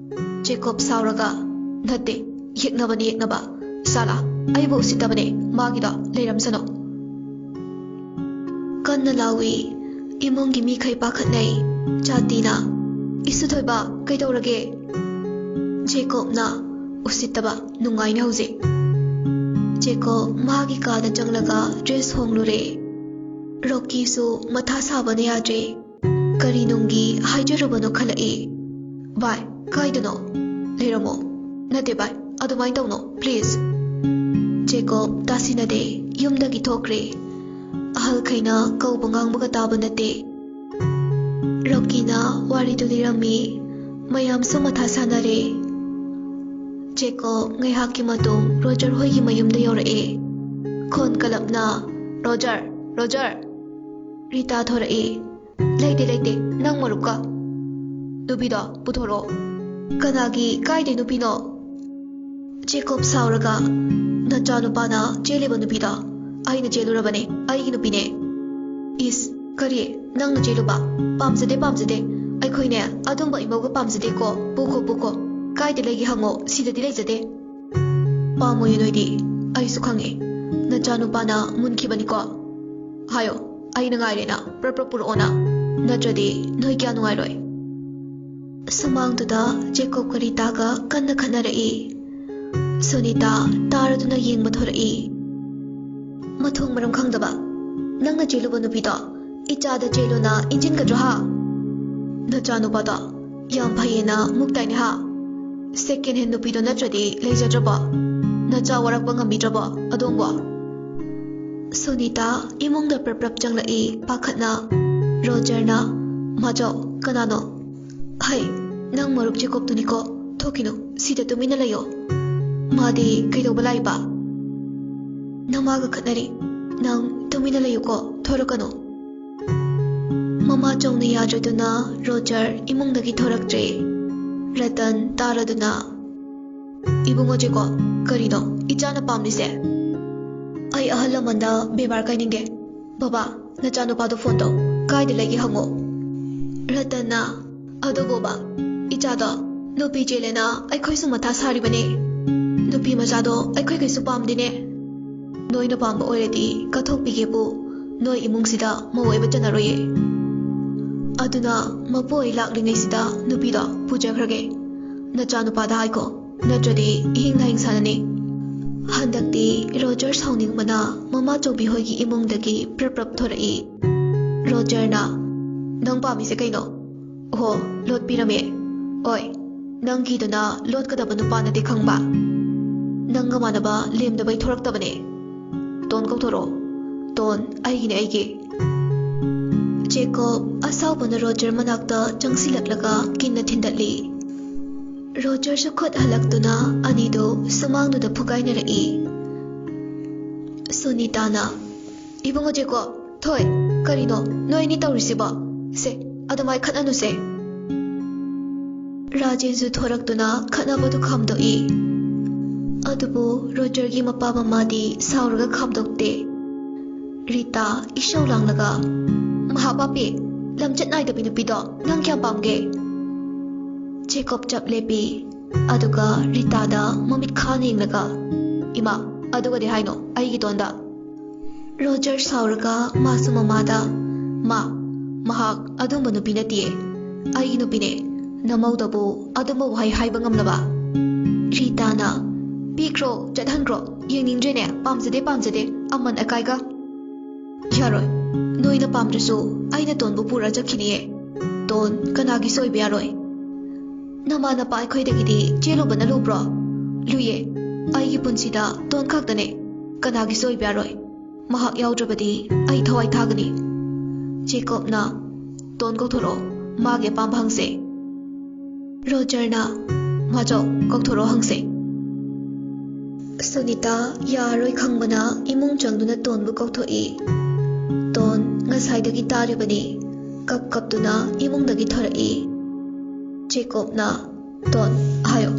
ꯖꯦꯀꯣꯕ ꯁꯥꯎꯔꯒ, "ꯅꯠꯇꯦ, ꯌꯦꯛꯅꯕꯅꯤ, ꯌꯦꯛꯅꯕ꯫ ꯁꯥꯂꯥ, ꯑꯩꯕꯨ ꯎꯁꯤꯠꯇꯕꯅꯦ, ꯃꯥꯒꯤꯗꯣ ꯂꯩꯔꯝꯁꯅꯨ꯫" ꯀꯟꯅ ꯂꯥꯎꯏ꯫ ꯏꯃꯨꯡꯒꯤ ꯃꯤꯈꯩ ꯄꯥꯈꯠꯅꯩ꯫ ꯖꯥꯇꯤꯅ, "ꯏꯁꯨ ꯊꯣꯏꯕ, ꯀꯩꯗꯧꯔꯒꯦ?" ꯖꯦꯀꯣꯕꯅ, "ꯎꯁꯤꯠꯇꯕ, ꯅꯨꯡꯉꯥꯏꯅꯤ ꯍꯧꯖꯤꯛ꯫" ꯖꯦꯀꯣꯕ ꯃꯥꯒꯤ ꯀꯥꯗ ꯆꯪꯂꯒ ꯗ꯭ꯔꯦꯁ ꯍꯣꯡꯂꯨꯔꯦ꯫ ꯔꯣꯀꯤꯁꯨ ꯃꯊꯥ ꯁꯥꯕꯅ ꯌꯥꯗ꯭ꯔꯦ꯫ ꯀꯔꯤ ꯅꯨꯡꯒꯤ ꯍꯥꯏꯖꯔꯨꯕꯅꯣ ꯈꯜꯂꯛꯏ꯫ "ꯚꯥꯏ, ꯀꯥꯏꯗꯅꯣ? ꯂꯩꯔꯝꯃꯣ꯫" "ꯅꯠꯇꯦ ꯚꯥꯏ, ꯑꯗꯨꯃꯥꯏꯅ ꯇꯧꯅꯣ, ꯄ꯭ꯂꯤꯖ꯫" ꯖꯦꯀꯣꯕ ꯇꯥꯁꯤꯟꯅꯗꯦ, ꯌꯨꯝꯗꯒꯤ ꯊꯣꯛꯈ꯭ꯔꯦ꯫ ꯑꯍꯜꯈꯩꯅ ꯀꯧꯕ ꯉꯥꯡꯕꯒ ꯇꯥꯕ ꯅꯠꯇꯦ꯫ ꯔꯣꯀꯤꯅ ꯋꯥꯔꯤꯗꯨ ꯂꯤꯔꯝꯃꯤ꯫ ꯃꯌꯥꯝꯁꯨ ꯃꯊꯥ ꯁꯥꯅꯔꯦ꯫ ꯖꯦꯀꯣꯕ ꯉꯥꯏꯍꯥꯛꯀꯤ ꯃꯇꯨꯡ ꯔꯣꯖꯔ ꯍꯣꯏꯒꯤ ꯃꯌꯨꯝꯗ ꯌꯧꯔꯛꯑꯦ꯫ ꯈꯣꯟ ꯀꯂꯞꯅ, "ꯔꯣꯖꯔ! ꯔꯣꯖꯔ!" ꯔꯤꯇꯥ ꯊꯣꯔꯛꯏ꯫ "ꯂꯩꯇꯦ, ꯂꯩꯇꯦ, ꯅꯪ ꯃꯔꯨꯞꯀ ꯅꯨꯄꯤꯗꯣ ꯄꯨꯊꯣꯔꯛꯑꯣ꯫" "ꯀꯅꯥꯒꯤ, ꯀꯥꯏꯗꯩ ꯅꯨꯄꯤꯅꯣ?" ꯖꯦꯀꯣꯕ ꯁꯥꯎꯔꯒ, ꯅꯆꯥꯅꯨꯄꯥꯅ ꯆꯦꯜꯂꯤꯕ ꯅꯨꯄꯤꯗꯣ ꯑꯩꯅ ꯆꯦꯜꯂꯨꯔꯕꯅꯦ, ꯑꯩꯒꯤ ꯅꯨꯄꯤꯅꯦ꯫ ꯏꯁ, ꯀꯔꯤ? ꯅꯪꯅ ꯆꯦꯜꯂꯨꯕ? ꯄꯥꯝꯖꯗꯦ, ꯄꯥꯝꯖꯗꯦ꯫ ꯑꯩꯈꯣꯏꯅꯦ ꯑꯗꯨꯝꯕ ꯏꯃꯧꯒ ꯄꯥꯝꯖꯗꯦꯀꯣ꯫ ꯄꯨꯈꯣ, ꯄꯨꯈꯣ꯫ ꯀꯥꯏꯗ ꯂꯩꯒꯦ ꯍꯪꯉꯣ, ꯁꯤꯗꯗꯤ ꯂꯩꯖꯗꯦ꯫ ꯄꯥꯝꯃꯣꯏꯌꯦ ꯅꯣꯏꯗꯤ, ꯑꯩꯁꯨ ꯈꯪꯉꯦ꯫ ꯅꯆꯥꯅꯨꯄꯥꯅ ꯃꯨꯟꯈꯤꯕꯅꯤꯀꯣ꯫ ꯍꯥꯏꯌꯣ, ꯑꯩꯅ ꯉꯥꯏꯔꯦꯅ, ꯄ꯭ꯔꯞ ꯄ꯭ꯔꯞ ꯄꯨꯔꯛꯑꯣꯅ꯫ ꯅꯠꯇ꯭ꯔꯗꯤ ꯅꯣꯏ ꯀꯌꯥ ꯅꯨꯡꯉꯥꯏꯔꯣꯏ꯫ ꯁꯨꯃꯥꯡꯗꯨꯗ ꯖꯦꯀꯣꯕꯀ ꯔꯤꯇꯥꯒ ꯀꯟꯅ ꯈꯠꯅꯔꯛꯏ꯫ ꯁꯣꯅꯤꯇꯥ ꯇꯥꯔꯗꯨꯅ ꯌꯦꯡꯕ ꯊꯣꯔꯛꯏ꯫ ꯃꯊꯣꯡ ꯃꯔꯝ ꯈꯪꯗꯕ, ꯅꯪꯅ ꯆꯦꯜꯂꯨꯕ ꯅꯨꯄꯤꯗꯣ ꯏꯆꯥꯗ ꯆꯦꯜꯂꯣꯅ ꯏꯟꯖꯤꯟꯒꯗ꯭ꯔꯣ ꯍꯥ? ꯅꯆꯥꯅꯨꯄꯥꯗꯣ ꯌꯥꯝ ꯐꯩꯌꯦꯅ ꯃꯨꯛꯇꯥꯏꯅꯦ ꯍꯥ? ꯁꯦꯀꯦꯟ ꯍꯦꯟ ꯅꯨꯄꯤꯗꯣ ꯅꯠꯇ꯭ꯔꯗꯤ ꯂꯩꯖꯗ꯭ꯔꯕꯣ? ꯅꯆꯥ ꯋꯥꯔꯛꯄ ꯉꯝꯕꯤꯗ꯭ꯔꯕꯣ ꯑꯗꯣꯝꯕꯣ? ꯁꯣꯅꯤꯇꯥ ꯏꯃꯨꯡꯗ ꯄ꯭ꯔꯞ ꯄ꯭ꯔꯞ ꯆꯪꯂꯛꯏ ꯄꯥꯈꯠꯅ꯫ ꯔꯣꯖꯔꯅ, "ꯃꯥꯆꯧ, ꯀꯅꯥꯅꯣ?" "ꯍꯩ, ꯅꯪ ꯃꯔꯨꯞ ꯖꯦꯀꯣꯕꯇꯨꯅꯤꯀꯣ꯫ ꯊꯣꯛꯈꯤꯅꯨ, ꯁꯤꯗ ꯇꯨꯃꯤꯟꯅ ꯂꯩꯌꯣ꯫" "ꯃꯥꯗꯤ ꯀꯩꯗꯧꯕ ꯂꯥꯛꯏꯕ?" "ꯅꯃꯥꯒ ꯈꯠꯅꯔꯤ꯫ ꯅꯪ ꯇꯨꯃꯤꯟꯅ ꯂꯩꯌꯨꯀꯣ, ꯊꯣꯔꯛꯀꯅꯨ꯫" ꯃꯃꯥꯆꯧꯅ ꯌꯥꯗ꯭ꯔꯗꯨꯅ ꯔꯣꯖꯔ ꯏꯃꯨꯡꯗꯒꯤ ꯊꯣꯔꯛꯇ꯭ꯔꯦ꯫ ꯔꯇꯟ ꯇꯥꯔꯗꯨꯅ, "ꯏꯕꯨꯡꯉꯣ ꯖꯦꯀꯣꯕ, ꯀꯔꯤꯅꯣ ꯏꯆꯥꯅ ꯄꯥꯝꯂꯤꯁꯦ? ꯑꯩ ꯑꯍꯜ ꯂꯃꯟꯗ ꯕꯦꯕꯥꯔ ꯀꯥꯏꯅꯤꯡꯗꯦ꯫ ꯕꯕꯥ, ꯅꯆꯥꯅꯨꯄꯥꯗꯣ ꯐꯣꯟ ꯇꯧ, ꯀꯥꯏꯗ ꯂꯩꯒꯦ ꯍꯪꯉꯣ꯫" ꯔꯇꯟꯅ, "ꯑꯗꯨꯕꯨꯕ, ꯏꯆꯥꯗꯣ ꯅꯨꯄꯤ ꯆꯦꯜꯂꯦꯅ ꯑꯩꯈꯣꯏꯁꯨ ꯃꯊꯥ ꯁꯥꯔꯤꯕꯅꯦ꯫ ꯅꯨꯄꯤ ꯃꯆꯥꯗꯣ ꯑꯩꯈꯣꯏ ꯀꯩꯁꯨ ꯄꯥꯝꯗꯦꯅꯦ꯫ ꯅꯣꯏꯅ ꯄꯥꯝꯕ ꯑꯣꯏꯔꯗꯤ ꯀꯠꯊꯣꯛꯄꯤꯒꯦꯕꯨ, ꯅꯣꯏ ꯏꯃꯨꯡꯁꯤꯗ ꯃꯧ ꯑꯣꯏꯕ ꯆꯟꯅꯔꯣꯏꯌꯦ꯫ ꯑꯗꯨꯅ ꯃꯄꯨ ꯑꯣꯏ ꯂꯥꯛꯂꯤꯉꯩꯁꯤꯗ ꯅꯨꯄꯤꯗꯣ ꯄꯨꯖꯈ꯭ꯔꯒꯦ꯫ ꯅꯆꯥꯅꯨꯄꯥꯗ ꯍꯥꯏꯈꯣ, ꯅꯠꯇ꯭ꯔꯗꯤ ꯏꯍꯤꯡ ꯅꯥꯍꯤꯡ ꯁꯥꯟꯅꯅꯤ꯫" ꯍꯟꯗꯛꯇꯤ ꯔꯣꯖꯔ ꯁꯥꯎꯅꯤꯡꯕꯅ ꯃꯃꯥꯆꯧꯕꯤ ꯍꯣꯏꯒꯤ ꯏꯃꯨꯡꯗꯒꯤ ꯄ꯭ꯔꯞ ꯄ꯭ꯔꯞ ꯊꯣꯔꯛꯏ꯫ ꯔꯣꯖꯔꯅ, "ꯅꯪ ꯄꯥꯝꯃꯤꯁꯦ ꯀꯩꯅꯣ? ꯑꯣꯍꯣ, ꯂꯣꯠꯄꯤꯔꯝꯃꯦ꯫ ꯑꯣꯏ, ꯅꯪꯒꯤꯗꯨꯅ ꯂꯣꯠꯀꯗꯕ ꯅꯨꯄꯥꯅꯗꯤ ꯈꯪꯕ꯫ ꯅꯪꯒ ꯃꯥꯟꯅꯕ ꯂꯦꯝꯗꯕꯩ ꯊꯣꯔꯛꯇꯕꯅꯦ꯫ ꯇꯣꯟ ꯀꯧꯊꯣꯔꯛꯑꯣ꯫ ꯇꯣꯟ, ꯑꯩꯒꯤꯅꯦ, ꯑꯩꯒꯤ꯫" ꯖꯦꯀꯣꯕ ꯑꯁꯥꯎꯕꯅ ꯔꯣꯖꯔ ꯃꯅꯥꯛꯇ ꯆꯪꯁꯤꯜꯂꯛꯂꯒ ꯀꯤꯟꯅ ꯊꯤꯟꯗꯠꯂꯤ꯫ ꯔꯣꯖꯔꯁꯨ ꯈꯨꯠ ꯍꯜꯂꯛꯇꯨꯅ ꯑꯅꯤꯗꯨ ꯁꯨꯃꯥꯡꯗꯨꯗ ꯐꯨꯒꯥꯏꯅꯔꯛꯏ꯫ ꯁꯨꯅꯤꯇꯥꯅ, "ꯏꯕꯨꯡꯉꯣ ꯖꯦꯀꯣꯕ, ꯊꯣꯏ, ꯀꯔꯤꯅꯣ ꯅꯣꯏ ꯑꯅꯤ ꯇꯧꯔꯤꯁꯤꯕꯣ? ꯁꯦ, ꯑꯗꯨꯃꯥꯏ ꯈꯠꯅꯅꯨꯁꯦ꯫" ꯔꯥꯖꯦꯟꯁꯨ ꯊꯣꯔꯛꯇꯨꯅ ꯈꯠꯅꯕꯗꯨ ꯈꯥꯝꯗꯣꯛꯏ꯫ ꯑꯗꯨꯕꯨ ꯔꯣꯖꯔꯒꯤ ꯃꯄꯥ ꯃꯃꯥꯗꯤ ꯁꯥꯎꯔꯒ ꯈꯥꯝꯗꯣꯛꯇꯦ꯫ ꯔꯤꯇꯥ ꯏꯁꯧ ꯂꯥꯡꯂꯒ, "ꯃꯍꯥ ꯄꯥꯄꯤ, ꯂꯝꯆꯠ ꯅꯥꯏꯗꯕꯤ ꯅꯨꯄꯤꯗꯣ ꯅꯪ ꯀꯌꯥꯝ ꯄꯥꯝꯒꯦ?" ꯖꯦꯀꯣꯕ ꯆꯞ ꯂꯦꯞꯄꯤ꯫ ꯑꯗꯨꯒ ꯔꯤꯇꯥꯗ ꯃꯃꯤꯠ ꯈꯥꯅ ꯌꯦꯡꯂꯒ, "ꯏꯃꯥ, ꯑꯗꯨꯒꯗꯤ ꯍꯥꯏꯅꯣ ꯑꯩꯒꯤ ꯇꯣꯟꯗ?" ꯔꯣꯖꯔ ꯁꯥꯎꯔꯒ ꯃꯥꯁꯨ ꯃꯃꯥꯗ, "ꯃꯥ, ꯃꯍꯥꯛ ꯑꯗꯨꯝꯕ ꯅꯨꯄꯤ ꯅꯠꯇꯤꯌꯦ꯫ ꯑꯩꯒꯤ ꯅꯨꯄꯤꯅꯦ꯫ ꯅꯃꯧꯗꯕꯨ ꯑꯗꯨꯝꯕ ꯋꯥꯍꯩ ꯍꯥꯏꯕ ꯉꯝꯂꯕ?" ꯔꯤꯇꯥꯅ, "ꯄꯤꯈ꯭ꯔꯣ, ꯆꯠꯍꯟꯈ꯭ꯔꯣ꯫ ꯌꯦꯡꯅꯤꯡꯗ꯭ꯔꯦꯅꯦ, ꯄꯥꯝꯖꯗꯦ, ꯄꯥꯝꯖꯗꯦ꯫ ꯑꯃꯟ ꯑꯀꯥꯏꯒ꯫ ꯌꯥꯔꯣꯏ꯫ ꯅꯣꯏꯅ ꯄꯥꯝꯗ꯭ꯔꯁꯨ ꯑꯩꯅ ꯇꯣꯟꯕꯨ ꯄꯨꯔ ꯆꯠꯈꯤꯅꯤꯌꯦ꯫ ꯇꯣꯟ ꯀꯅꯥꯒꯤꯁꯨ ꯑꯣꯏꯕ ꯌꯥꯔꯣꯏ꯫ ꯅꯃꯥ ꯅꯄꯥ ꯑꯩꯈꯣꯏꯗꯒꯤꯗꯤ ꯆꯦꯜꯂꯨꯕꯅ ꯂꯨꯕ꯭ꯔꯣ? ꯂꯨꯏꯌꯦ꯫ ꯑꯩꯒꯤ ꯄꯨꯟꯁꯤꯗ ꯇꯣꯟ ꯈꯛꯇꯅꯦ꯫ ꯀꯅꯥꯒꯤꯁꯨ ꯑꯣꯏꯕ ꯌꯥꯔꯣꯏ꯫ ꯃꯍꯥꯛ ꯌꯥꯎꯗ꯭ꯔꯕꯗꯤ ꯑꯩ ꯊꯋꯥꯏ ꯊꯥꯒꯅꯤ꯫" ꯖꯦꯀꯣꯕꯅ, "ꯇꯣꯟ ꯀꯧꯊꯣꯔꯛꯑꯣ, ꯃꯥꯒꯤ ꯑꯄꯥꯝꯕ ꯍꯪꯁꯦ꯫" ꯔꯣꯖꯔꯅ, "ꯃꯥꯆꯧ, ꯀꯧꯊꯣꯔꯛꯑꯣ ꯍꯪꯁꯦ꯫" ꯁꯨꯅꯤꯇꯥ ꯌꯥꯔꯣꯏ ꯈꯪꯕꯅ ꯏꯃꯨꯡ ꯆꯪꯗꯨꯅ ꯇꯣꯟꯕꯨ ꯀꯧꯊꯣꯛꯏ꯫ ꯇꯣꯟ ꯉꯁꯥꯏꯗꯒꯤ ꯇꯥꯔꯤꯕꯅꯤ꯫ ꯀꯞ ꯀꯞꯇꯨꯅ ꯏꯃꯨꯡꯗꯒꯤ ꯊꯣꯔꯛꯏ꯫ ꯖꯦꯀꯣꯕꯅ, "ꯇꯣꯟ, ꯍꯥꯏꯌꯣ,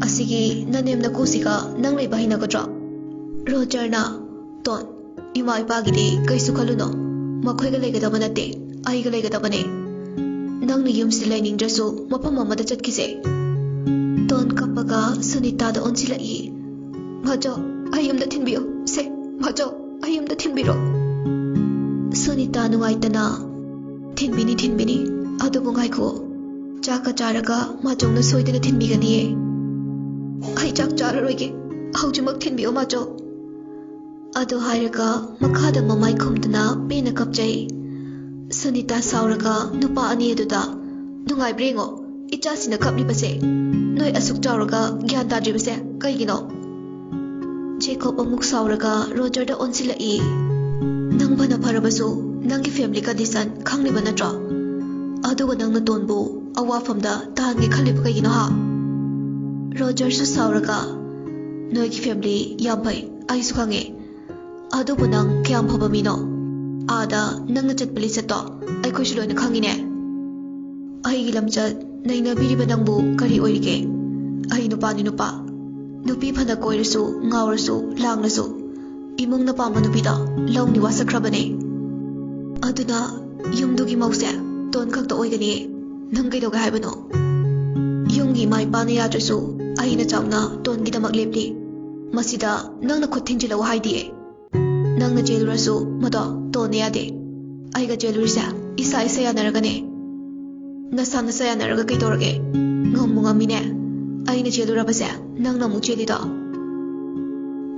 ꯑꯁꯤꯒꯤ ꯅꯅꯦꯝ ꯅꯀꯨꯁꯤꯒ ꯅꯪ ꯂꯩꯕ ꯍꯩꯅꯒꯗ꯭ꯔꯣ?" ꯔꯣꯖꯔꯅ, "ꯇꯣꯟ, ꯏꯃꯥ ꯏꯄꯥꯒꯤꯗꯤ ꯀꯩꯁꯨ ꯈꯜꯂꯨꯅꯣ꯫ ꯃꯈꯣꯏꯒ ꯂꯩꯒꯗꯕ ꯅꯠꯇꯦ, ꯑꯩꯒ ꯂꯩꯒꯗꯕꯅꯦ꯫ ꯅꯪꯅ ꯌꯨꯝꯁꯤꯗ ꯂꯩꯅꯤꯡꯗ꯭ꯔꯁꯨ ꯃꯐꯝ ꯑꯃꯗ ꯆꯠꯈꯤꯁꯦ꯫" ꯇꯣꯟ ꯀꯞꯄꯒ ꯁꯨꯅꯤꯇꯥꯗ ꯑꯣꯟꯁꯤꯜꯂꯛꯏ꯫ "ꯃꯥꯆꯧ, ꯑꯩ ꯌꯨꯝꯗ ꯊꯤꯟꯕꯤꯌꯨ꯫ ꯁꯦ, ꯃꯥꯆꯧ, ꯑꯩ ꯌꯨꯝꯗ ꯊꯤꯟꯕꯤꯔꯣ꯫" ꯁꯨꯅꯤꯇꯥ ꯅꯨꯡꯉꯥꯏꯇꯅ, "ꯊꯤꯟꯕꯤꯅꯤ, ꯊꯤꯟꯕꯤꯅꯤ꯫ ꯑꯗꯨꯕꯨ ꯉꯥꯏꯈꯣ, ꯆꯥꯛꯀ ꯆꯥꯔꯒ ꯃꯥꯆꯧꯅ ꯁꯣꯏꯗꯅ ꯊꯤꯟꯕꯤꯒꯅꯤꯌꯦ꯫" "ꯑꯩ ꯆꯥꯛ ꯆꯥꯔꯔꯣꯏꯒꯦ꯫ ꯍꯧꯖꯤꯛꯃꯛ ꯊꯤꯟꯕꯤꯌꯣ, ꯃꯥꯆꯧ꯫" ꯑꯗꯨ ꯍꯥꯏꯔꯒ ꯃꯈꯥꯗ ꯃꯃꯥꯏ ꯈꯨꯝꯗꯨꯅ ꯄꯦꯟꯅ ꯀꯞꯆꯩ꯫ ꯁꯨꯅꯤꯇꯥ ꯁꯥꯎꯔꯒ ꯅꯨꯄꯥ ꯑꯅꯤ ꯑꯗꯨꯗ, "ꯅꯨꯡꯉꯥꯏꯕ꯭ꯔꯥ ꯌꯦꯡꯉꯣ, ꯏꯆꯥꯁꯤꯅ ꯀꯞꯂꯤꯕꯁꯦ꯫ ꯅꯣꯏ ꯑꯁꯨꯛ ꯆꯥꯎꯔꯒ ꯒ꯭ꯌꯥꯟ ꯇꯥꯗ꯭ꯔꯤꯕꯁꯦ ꯀꯩꯒꯤꯅꯣ?" ꯖꯦꯀꯣꯕ ꯑꯃꯨꯛ ꯁꯥꯎꯔꯒ ꯔꯣꯖꯔꯗ ꯑꯣꯟꯁꯤꯜꯂꯛꯏ꯫ "ꯅꯪ ꯐꯅ ꯐꯔꯕꯁꯨ ꯅꯪꯒꯤ family condition ꯈꯪꯂꯤꯕ ꯅꯠꯇ꯭ꯔꯣ? ꯑꯗꯨꯒ ꯅꯪꯅ ꯇꯣꯟꯕꯨ ꯑꯋꯥꯐꯝꯗ ꯇꯥꯍꯟꯒꯦ ꯈꯜꯂꯤꯕ ꯀꯩꯒꯤꯅꯣ, ꯍꯥ?" ꯔꯣꯖꯔꯁꯨ ꯁꯥꯎꯔꯒ, "ꯅꯣꯏꯒꯤ family ꯌꯥꯝ ꯐꯩ, ꯑꯩꯁꯨ ꯈꯪꯉꯦ꯫ ꯑꯗꯨꯕꯨ ꯅꯪ ꯀꯌꯥꯝ ꯐꯕ ꯃꯤꯅꯣ? ꯑꯥꯗ ꯅꯪꯅ ꯆꯠꯄ ꯂꯤꯆꯠꯇꯣ ꯑꯩꯈꯣꯏꯁꯨ ꯂꯣꯏꯅ ꯈꯪꯉꯤꯅꯦ꯫ ꯑꯩꯒꯤ ꯂꯝꯆꯠ ꯅꯩꯅꯕꯤꯔꯤꯕ ꯅꯪꯕꯨ ꯀꯔꯤ ꯑꯣꯏꯔꯤꯒꯦ? ꯑꯩ ꯅꯨꯄꯥꯅꯤ, ꯅꯨꯄꯥ꯫ ꯅꯨꯄꯤ ꯐꯅ ꯀꯣꯏꯔꯁꯨ, ꯉꯥꯎꯔꯁꯨ, ꯂꯥꯡꯂꯁꯨ, ꯏꯃꯨꯡꯅ ꯄꯥꯝꯕ ꯅꯨꯄꯤꯗꯣ ꯂꯧꯅꯤ ꯋꯥꯁꯛꯈ꯭ꯔꯕꯅꯦ꯫ ꯑꯗꯨꯅ ꯌꯨꯝꯗꯨꯒꯤ ꯃꯧꯁꯦ ꯇꯣꯟ ꯈꯛꯇ ꯑꯣꯏꯒꯅꯤ꯫ ꯅꯪ ꯀꯩꯗꯧꯒꯦ ꯍꯥꯏꯕꯅꯣ? ꯌꯨꯝꯒꯤ ꯏꯃꯥ ꯏꯄꯥꯅ ꯌꯥꯗ꯭ꯔꯁꯨ ꯑꯩꯅ ꯆꯥꯎꯅ ꯇꯣꯟꯒꯤꯗꯃꯛ ꯂꯦꯞꯂꯤ꯫ ꯃꯁꯤꯗ ꯅꯪꯅ ꯈꯨꯠ ꯊꯤꯟꯖꯤꯜꯂꯛꯎ ꯍꯥꯏꯗꯤꯌꯦ꯫ ꯅꯪꯅ ꯆꯦꯜꯂꯨꯔꯁꯨ ꯃꯗꯣ ꯇꯣꯟꯅ ꯌꯥꯗꯦ꯫ ꯑꯩꯒ ꯆꯦꯜꯂꯨꯔꯤꯁꯦ ꯏꯁꯥ ꯏꯁꯥ ꯌꯥꯅꯔꯒꯅꯦ꯫ ꯅꯁꯥ ꯅꯁꯥ ꯌꯥꯅꯔꯒ ꯀꯩꯗꯧꯔꯒꯦ? ꯉꯝꯃꯨ ꯉꯝꯃꯤꯅꯦ꯫ ꯑꯩꯅ ꯆꯦꯜꯂꯨꯔꯕꯁꯦ ꯅꯪꯅ ꯑꯃꯨꯛ ꯆꯦꯜꯂꯤꯗꯣ꯫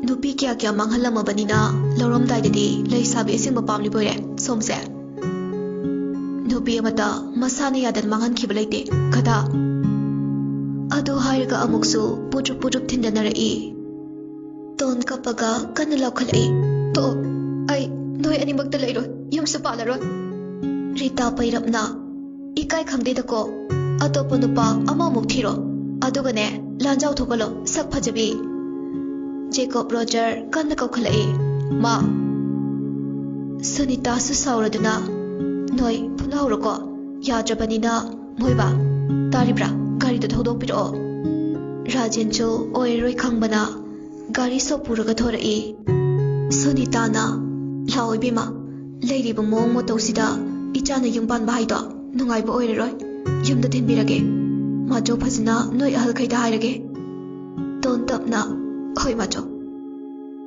ꯅꯨꯄꯤ ꯀꯌꯥ ꯀꯌꯥ ꯃꯥꯡꯍꯜꯂꯝꯃꯕꯅꯤꯅ ꯂꯧꯔꯝꯗꯥꯏꯗꯗꯤ ꯂꯩꯁꯥꯕꯤ ꯑꯁꯦꯡꯕ ꯄꯥꯝꯂꯤꯕꯣꯏꯔꯦ ꯁꯣꯝꯁꯦ꯫ ꯅꯨꯄꯤ ꯑꯃꯇ ꯃꯁꯥꯅ ꯌꯥꯗꯅ ꯃꯥꯡꯍꯟꯈꯤꯕ ꯂꯩꯇꯦ ꯈꯗꯥ꯫ ꯑꯗꯨ ꯍꯥꯏꯔꯒ ꯑꯃꯨꯛꯁꯨ ꯄꯨꯗ꯭ꯔꯨꯞ ꯄꯨꯗ꯭ꯔꯨꯞ ꯊꯤꯟꯗꯅꯔꯛꯏ꯫ ꯇꯣꯟ ꯀꯞꯄꯒ ꯀꯟꯅ ꯂꯥꯎꯈꯠꯂꯛꯏ꯫ "ꯇꯣꯛꯑꯣ, ꯑꯩ ꯅꯣꯏ ꯑꯅꯤꯃꯛꯇ ꯂꯩꯔꯣꯏ, ꯌꯨꯝꯁꯨ ꯄꯥꯜꯂꯔꯣꯏ꯫" ꯔꯤꯇꯥ ꯄꯩꯔꯞꯅ, "ꯏꯀꯥꯏ ꯈꯪꯗꯦꯗꯀꯣ, ꯑꯇꯣꯞꯄ ꯅꯨꯄꯥ ꯑꯃꯃꯨꯛ ꯊꯤꯔꯣ, ꯑꯗꯨꯒꯅꯦ ꯂꯥꯟꯖꯥꯎ ꯊꯣꯛꯍꯜꯂꯣ, ꯁꯛ ꯐꯖꯕꯤ꯫" ꯖꯦꯀꯣꯕ ꯔꯣꯖꯔ ꯀꯟꯅ ꯀꯧꯈꯠꯂꯛꯏ꯫ "ꯃꯥ꯫" ꯁꯨꯅꯤꯇꯥꯁꯨ ꯁꯥꯎꯔꯗꯨꯅ, "ꯅꯣꯏ ꯐꯨꯅꯍꯧꯔꯣꯀꯣ, ꯌꯥꯗ꯭ꯔꯕꯅꯤꯅ ꯃꯣꯏꯕꯥ, ꯇꯥꯔꯤꯕ꯭ꯔꯥ? ꯒꯥꯔꯤꯗꯣ ꯊꯧꯗꯣꯛꯄꯤꯔꯛꯑꯣ꯫" ꯔꯥꯖꯦꯟꯁꯨ ꯑꯣꯏꯔꯔꯣꯏ ꯈꯪꯕꯅ ꯒꯥꯔꯤ ꯁꯣ ꯄꯨꯔꯒ ꯊꯣꯔꯛꯏ꯫ ꯁꯨꯅꯤꯇꯥꯅ, "ꯂꯥꯛꯑꯣ ꯏꯕꯦꯝꯃ, ꯂꯩꯔꯤꯕ ꯃꯑꯣꯡ ꯃꯇꯧꯁꯤꯗ ꯏꯆꯥꯅ ꯌꯨꯝ ꯄꯥꯟꯕ ꯍꯥꯏꯗꯣ ꯅꯨꯡꯉꯥꯏꯕ ꯑꯣꯏꯔꯔꯣꯏ꯫ ꯌꯨꯝꯗ ꯊꯤꯟꯕꯤꯔꯒꯦ꯫ ꯃꯥꯆꯧ ꯐꯖꯅ ꯅꯣꯏ ꯑꯍꯜꯈꯩꯗ ꯍꯥꯏꯔꯒꯦ꯫" ꯇꯣꯟ ꯇꯞꯅ, "ꯍꯣꯏ ꯃꯥꯆꯧ꯫"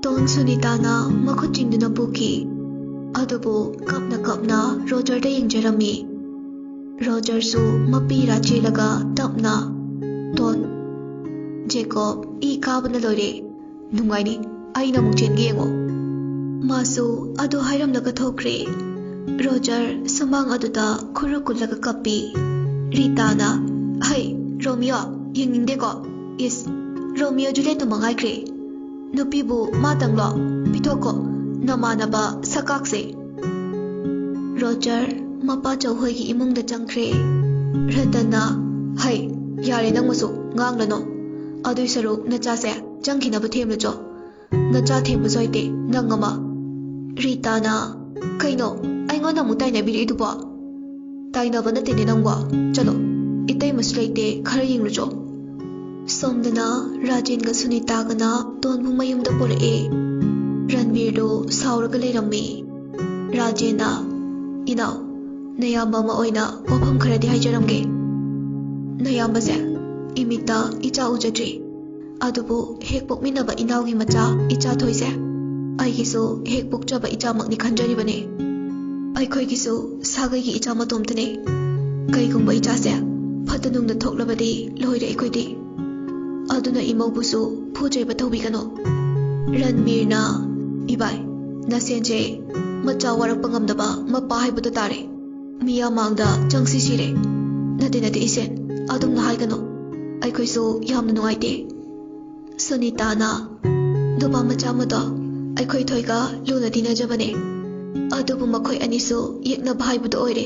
ꯇꯣꯟ ꯁꯨꯅꯤꯇꯥꯅ ꯃꯈꯨꯠ ꯆꯤꯡꯗꯨꯅ ꯄꯨꯈꯤ꯫ ꯑꯗꯨꯕꯨ ꯀꯞꯅ ꯀꯞꯅ ꯔꯣꯖꯔꯗ ꯌꯦꯡꯖꯔꯝꯃꯤ꯫ ꯔꯣꯖꯔꯁꯨ ꯃꯄꯤ ꯏꯔꯥ ꯆꯦꯜꯂꯒ ꯇꯞꯅ, "ꯇꯣꯟ꯫" ꯖꯦꯀꯣꯕ ꯏ ꯀꯥꯕꯅ ꯂꯣꯏꯔꯦ꯫ "ꯅꯨꯡꯉꯥꯏꯅꯤ, ꯑꯩꯅ ꯑꯃꯨꯛ ꯆꯦꯟꯒꯦ ꯌꯦꯡꯉꯣ꯫" ꯃꯥꯁꯨ ꯑꯗꯨ ꯍꯥꯏꯔꯝꯂꯒ ꯊꯣꯛꯈ꯭ꯔꯦ꯫ ꯔꯣꯖꯔ ꯁꯨꯃꯥꯡ ꯑꯗꯨꯗ ꯈꯨꯔꯨ ꯀꯨꯜꯂꯒ ꯀꯞꯄꯤ꯫ ꯔꯤꯇꯥꯅ, "ꯍꯩ, ꯔꯣꯃꯤꯌꯣ, ꯌꯦꯡꯅꯤꯡꯗꯦꯀꯣ꯫ ꯏꯁ, ꯔꯣꯃꯤꯌꯣ ꯖꯨꯂꯤꯌꯦꯠꯇꯨ ꯃꯉꯥꯏꯈ꯭ꯔꯦ꯫ ꯅꯨꯄꯤꯕꯨ ꯃꯥꯇꯪꯂꯣ? ꯄꯤꯊꯣꯛꯈꯣ, ꯅꯃꯥꯟꯅꯕ ꯁꯛꯀꯥꯛꯁꯦ꯫" ꯔꯣꯖꯔ ꯃꯄꯥ ꯆꯧꯍꯣꯏꯒꯤ ꯏꯃꯨꯡꯗ ꯆꯪꯈ꯭ꯔꯦ꯫ ꯔꯇꯟꯅ, "ꯍꯩ, ꯌꯥꯔꯦ, ꯅꯪ ꯃꯁꯨ ꯉꯥꯡꯂꯅꯨ꯫ ꯑꯗꯨꯏ ꯁꯔꯨꯛ ꯅꯆꯥꯁꯦ ꯆꯪꯈꯤꯅꯕ ꯊꯦꯝꯂꯨꯆꯣ꯫ ꯅꯆꯥ ꯊꯦꯝꯕꯁꯨ ꯍꯩꯇꯦ ꯅꯪ ꯑꯃ꯫" ꯔꯤꯇꯥꯅ, "ꯀꯩꯅꯣ, ꯑꯩꯉꯣꯟꯗ ꯑꯃꯨꯛ ꯇꯥꯏꯅꯕꯤꯔꯛꯏꯗꯨꯕꯣ? ꯇꯥꯏꯅꯕ ꯅꯠꯇꯦꯅꯦ ꯅꯪꯕꯣ꯫ ꯆꯠꯂꯣ, ꯏꯇꯩꯃꯁꯨ ꯂꯩꯇꯦ, ꯈꯔ ꯌꯦꯡꯂꯨꯆꯣ꯫" ꯁꯣꯝꯗꯅ ꯔꯥꯖꯦꯟꯒ ꯁꯨꯅꯤꯇꯥꯒꯅ ꯇꯣꯟꯕꯨ ꯃꯌꯨꯝꯗ ꯄꯨꯔꯛꯑꯦ꯫ ꯔꯟꯕꯤꯔꯗꯨ ꯁꯥꯎꯔꯒ ꯂꯩꯔꯝꯃꯤ꯫ ꯔꯥꯖꯦꯟꯅ, "ꯏꯅꯥꯎ, ꯅꯌꯥꯝꯕ ꯑꯃ ꯑꯣꯏꯅ ꯋꯥꯐꯝ ꯈꯔꯗꯤ ꯍꯥꯏꯖꯔꯝꯒꯦ꯫ ꯅꯌꯥꯝꯕꯁꯦ ꯏꯃꯤꯠꯇ ꯏꯆꯥ ꯎꯖꯗ꯭ꯔꯤ꯫ ꯑꯗꯨꯕꯨ ꯍꯦꯛ ꯄꯣꯛꯃꯤꯟꯅꯕ ꯏꯅꯥꯎꯒꯤ ꯃꯆꯥ ꯏꯆꯥ ꯊꯣꯏꯁꯦ ꯑꯩꯒꯤꯁꯨ ꯍꯦꯛ ꯄꯣꯛꯆꯕ ꯏꯆꯥꯃꯛꯅꯤ ꯈꯟꯖꯔꯤꯕꯅꯤ꯫ ꯑꯩꯈꯣꯏꯒꯤꯁꯨ ꯁꯥꯒꯩꯒꯤ ꯏꯆꯥ ꯃꯇꯣꯝꯇꯅꯤ꯫ ꯀꯩꯒꯨꯝꯕ ꯏꯆꯥꯁꯦ ꯐꯠꯇ ꯅꯨꯡꯗ ꯊꯣꯛꯂꯕꯗꯤ ꯂꯣꯏꯔꯦ ꯑꯩꯈꯣꯏꯗꯤ꯫ ꯑꯗꯨꯅ ꯏꯃꯧꯕꯨꯁꯨ ꯐꯨ ꯆꯩꯕ ꯇꯧꯕꯤꯒꯅꯨ꯫" ꯔꯟꯕꯤꯔꯅ, "ꯏꯕꯥꯏ, ꯅꯁꯦꯟꯁꯦ ꯃꯆꯥ ꯋꯥꯔꯛꯄ ꯉꯝꯗꯕ ꯃꯄꯥ ꯍꯥꯏꯕꯗꯨ ꯇꯥꯔꯦ꯫ ꯃꯤꯌꯥꯝ ꯃꯥꯡꯗ ꯆꯪꯁꯤ ꯁꯤꯔꯦ꯫ ꯅꯠꯇꯦ, ꯅꯠꯇꯦ, ꯏꯆꯦ, ꯑꯗꯨꯝꯅ ꯍꯥꯏꯒꯅꯨ꯫ ꯑꯩꯈꯣꯏꯁꯨ ꯌꯥꯝꯅ ꯅꯨꯡꯉꯥꯏꯇꯦ꯫" ꯁꯨꯅꯤꯇꯥꯅ, "ꯅꯨꯄꯥ ꯃꯆꯥ ꯑꯃꯗꯣ ꯑꯩꯈꯣꯏ ꯊꯣꯏꯒ ꯂꯨꯅ ꯇꯤꯟꯅꯖꯕꯅꯦ꯫ ꯑꯗꯨꯕꯨ ꯃꯈꯣꯏ ꯑꯅꯤꯁꯨ ꯌꯦꯛꯅꯕ ꯍꯥꯏꯕꯗꯨ ꯑꯣꯏꯔꯦ꯫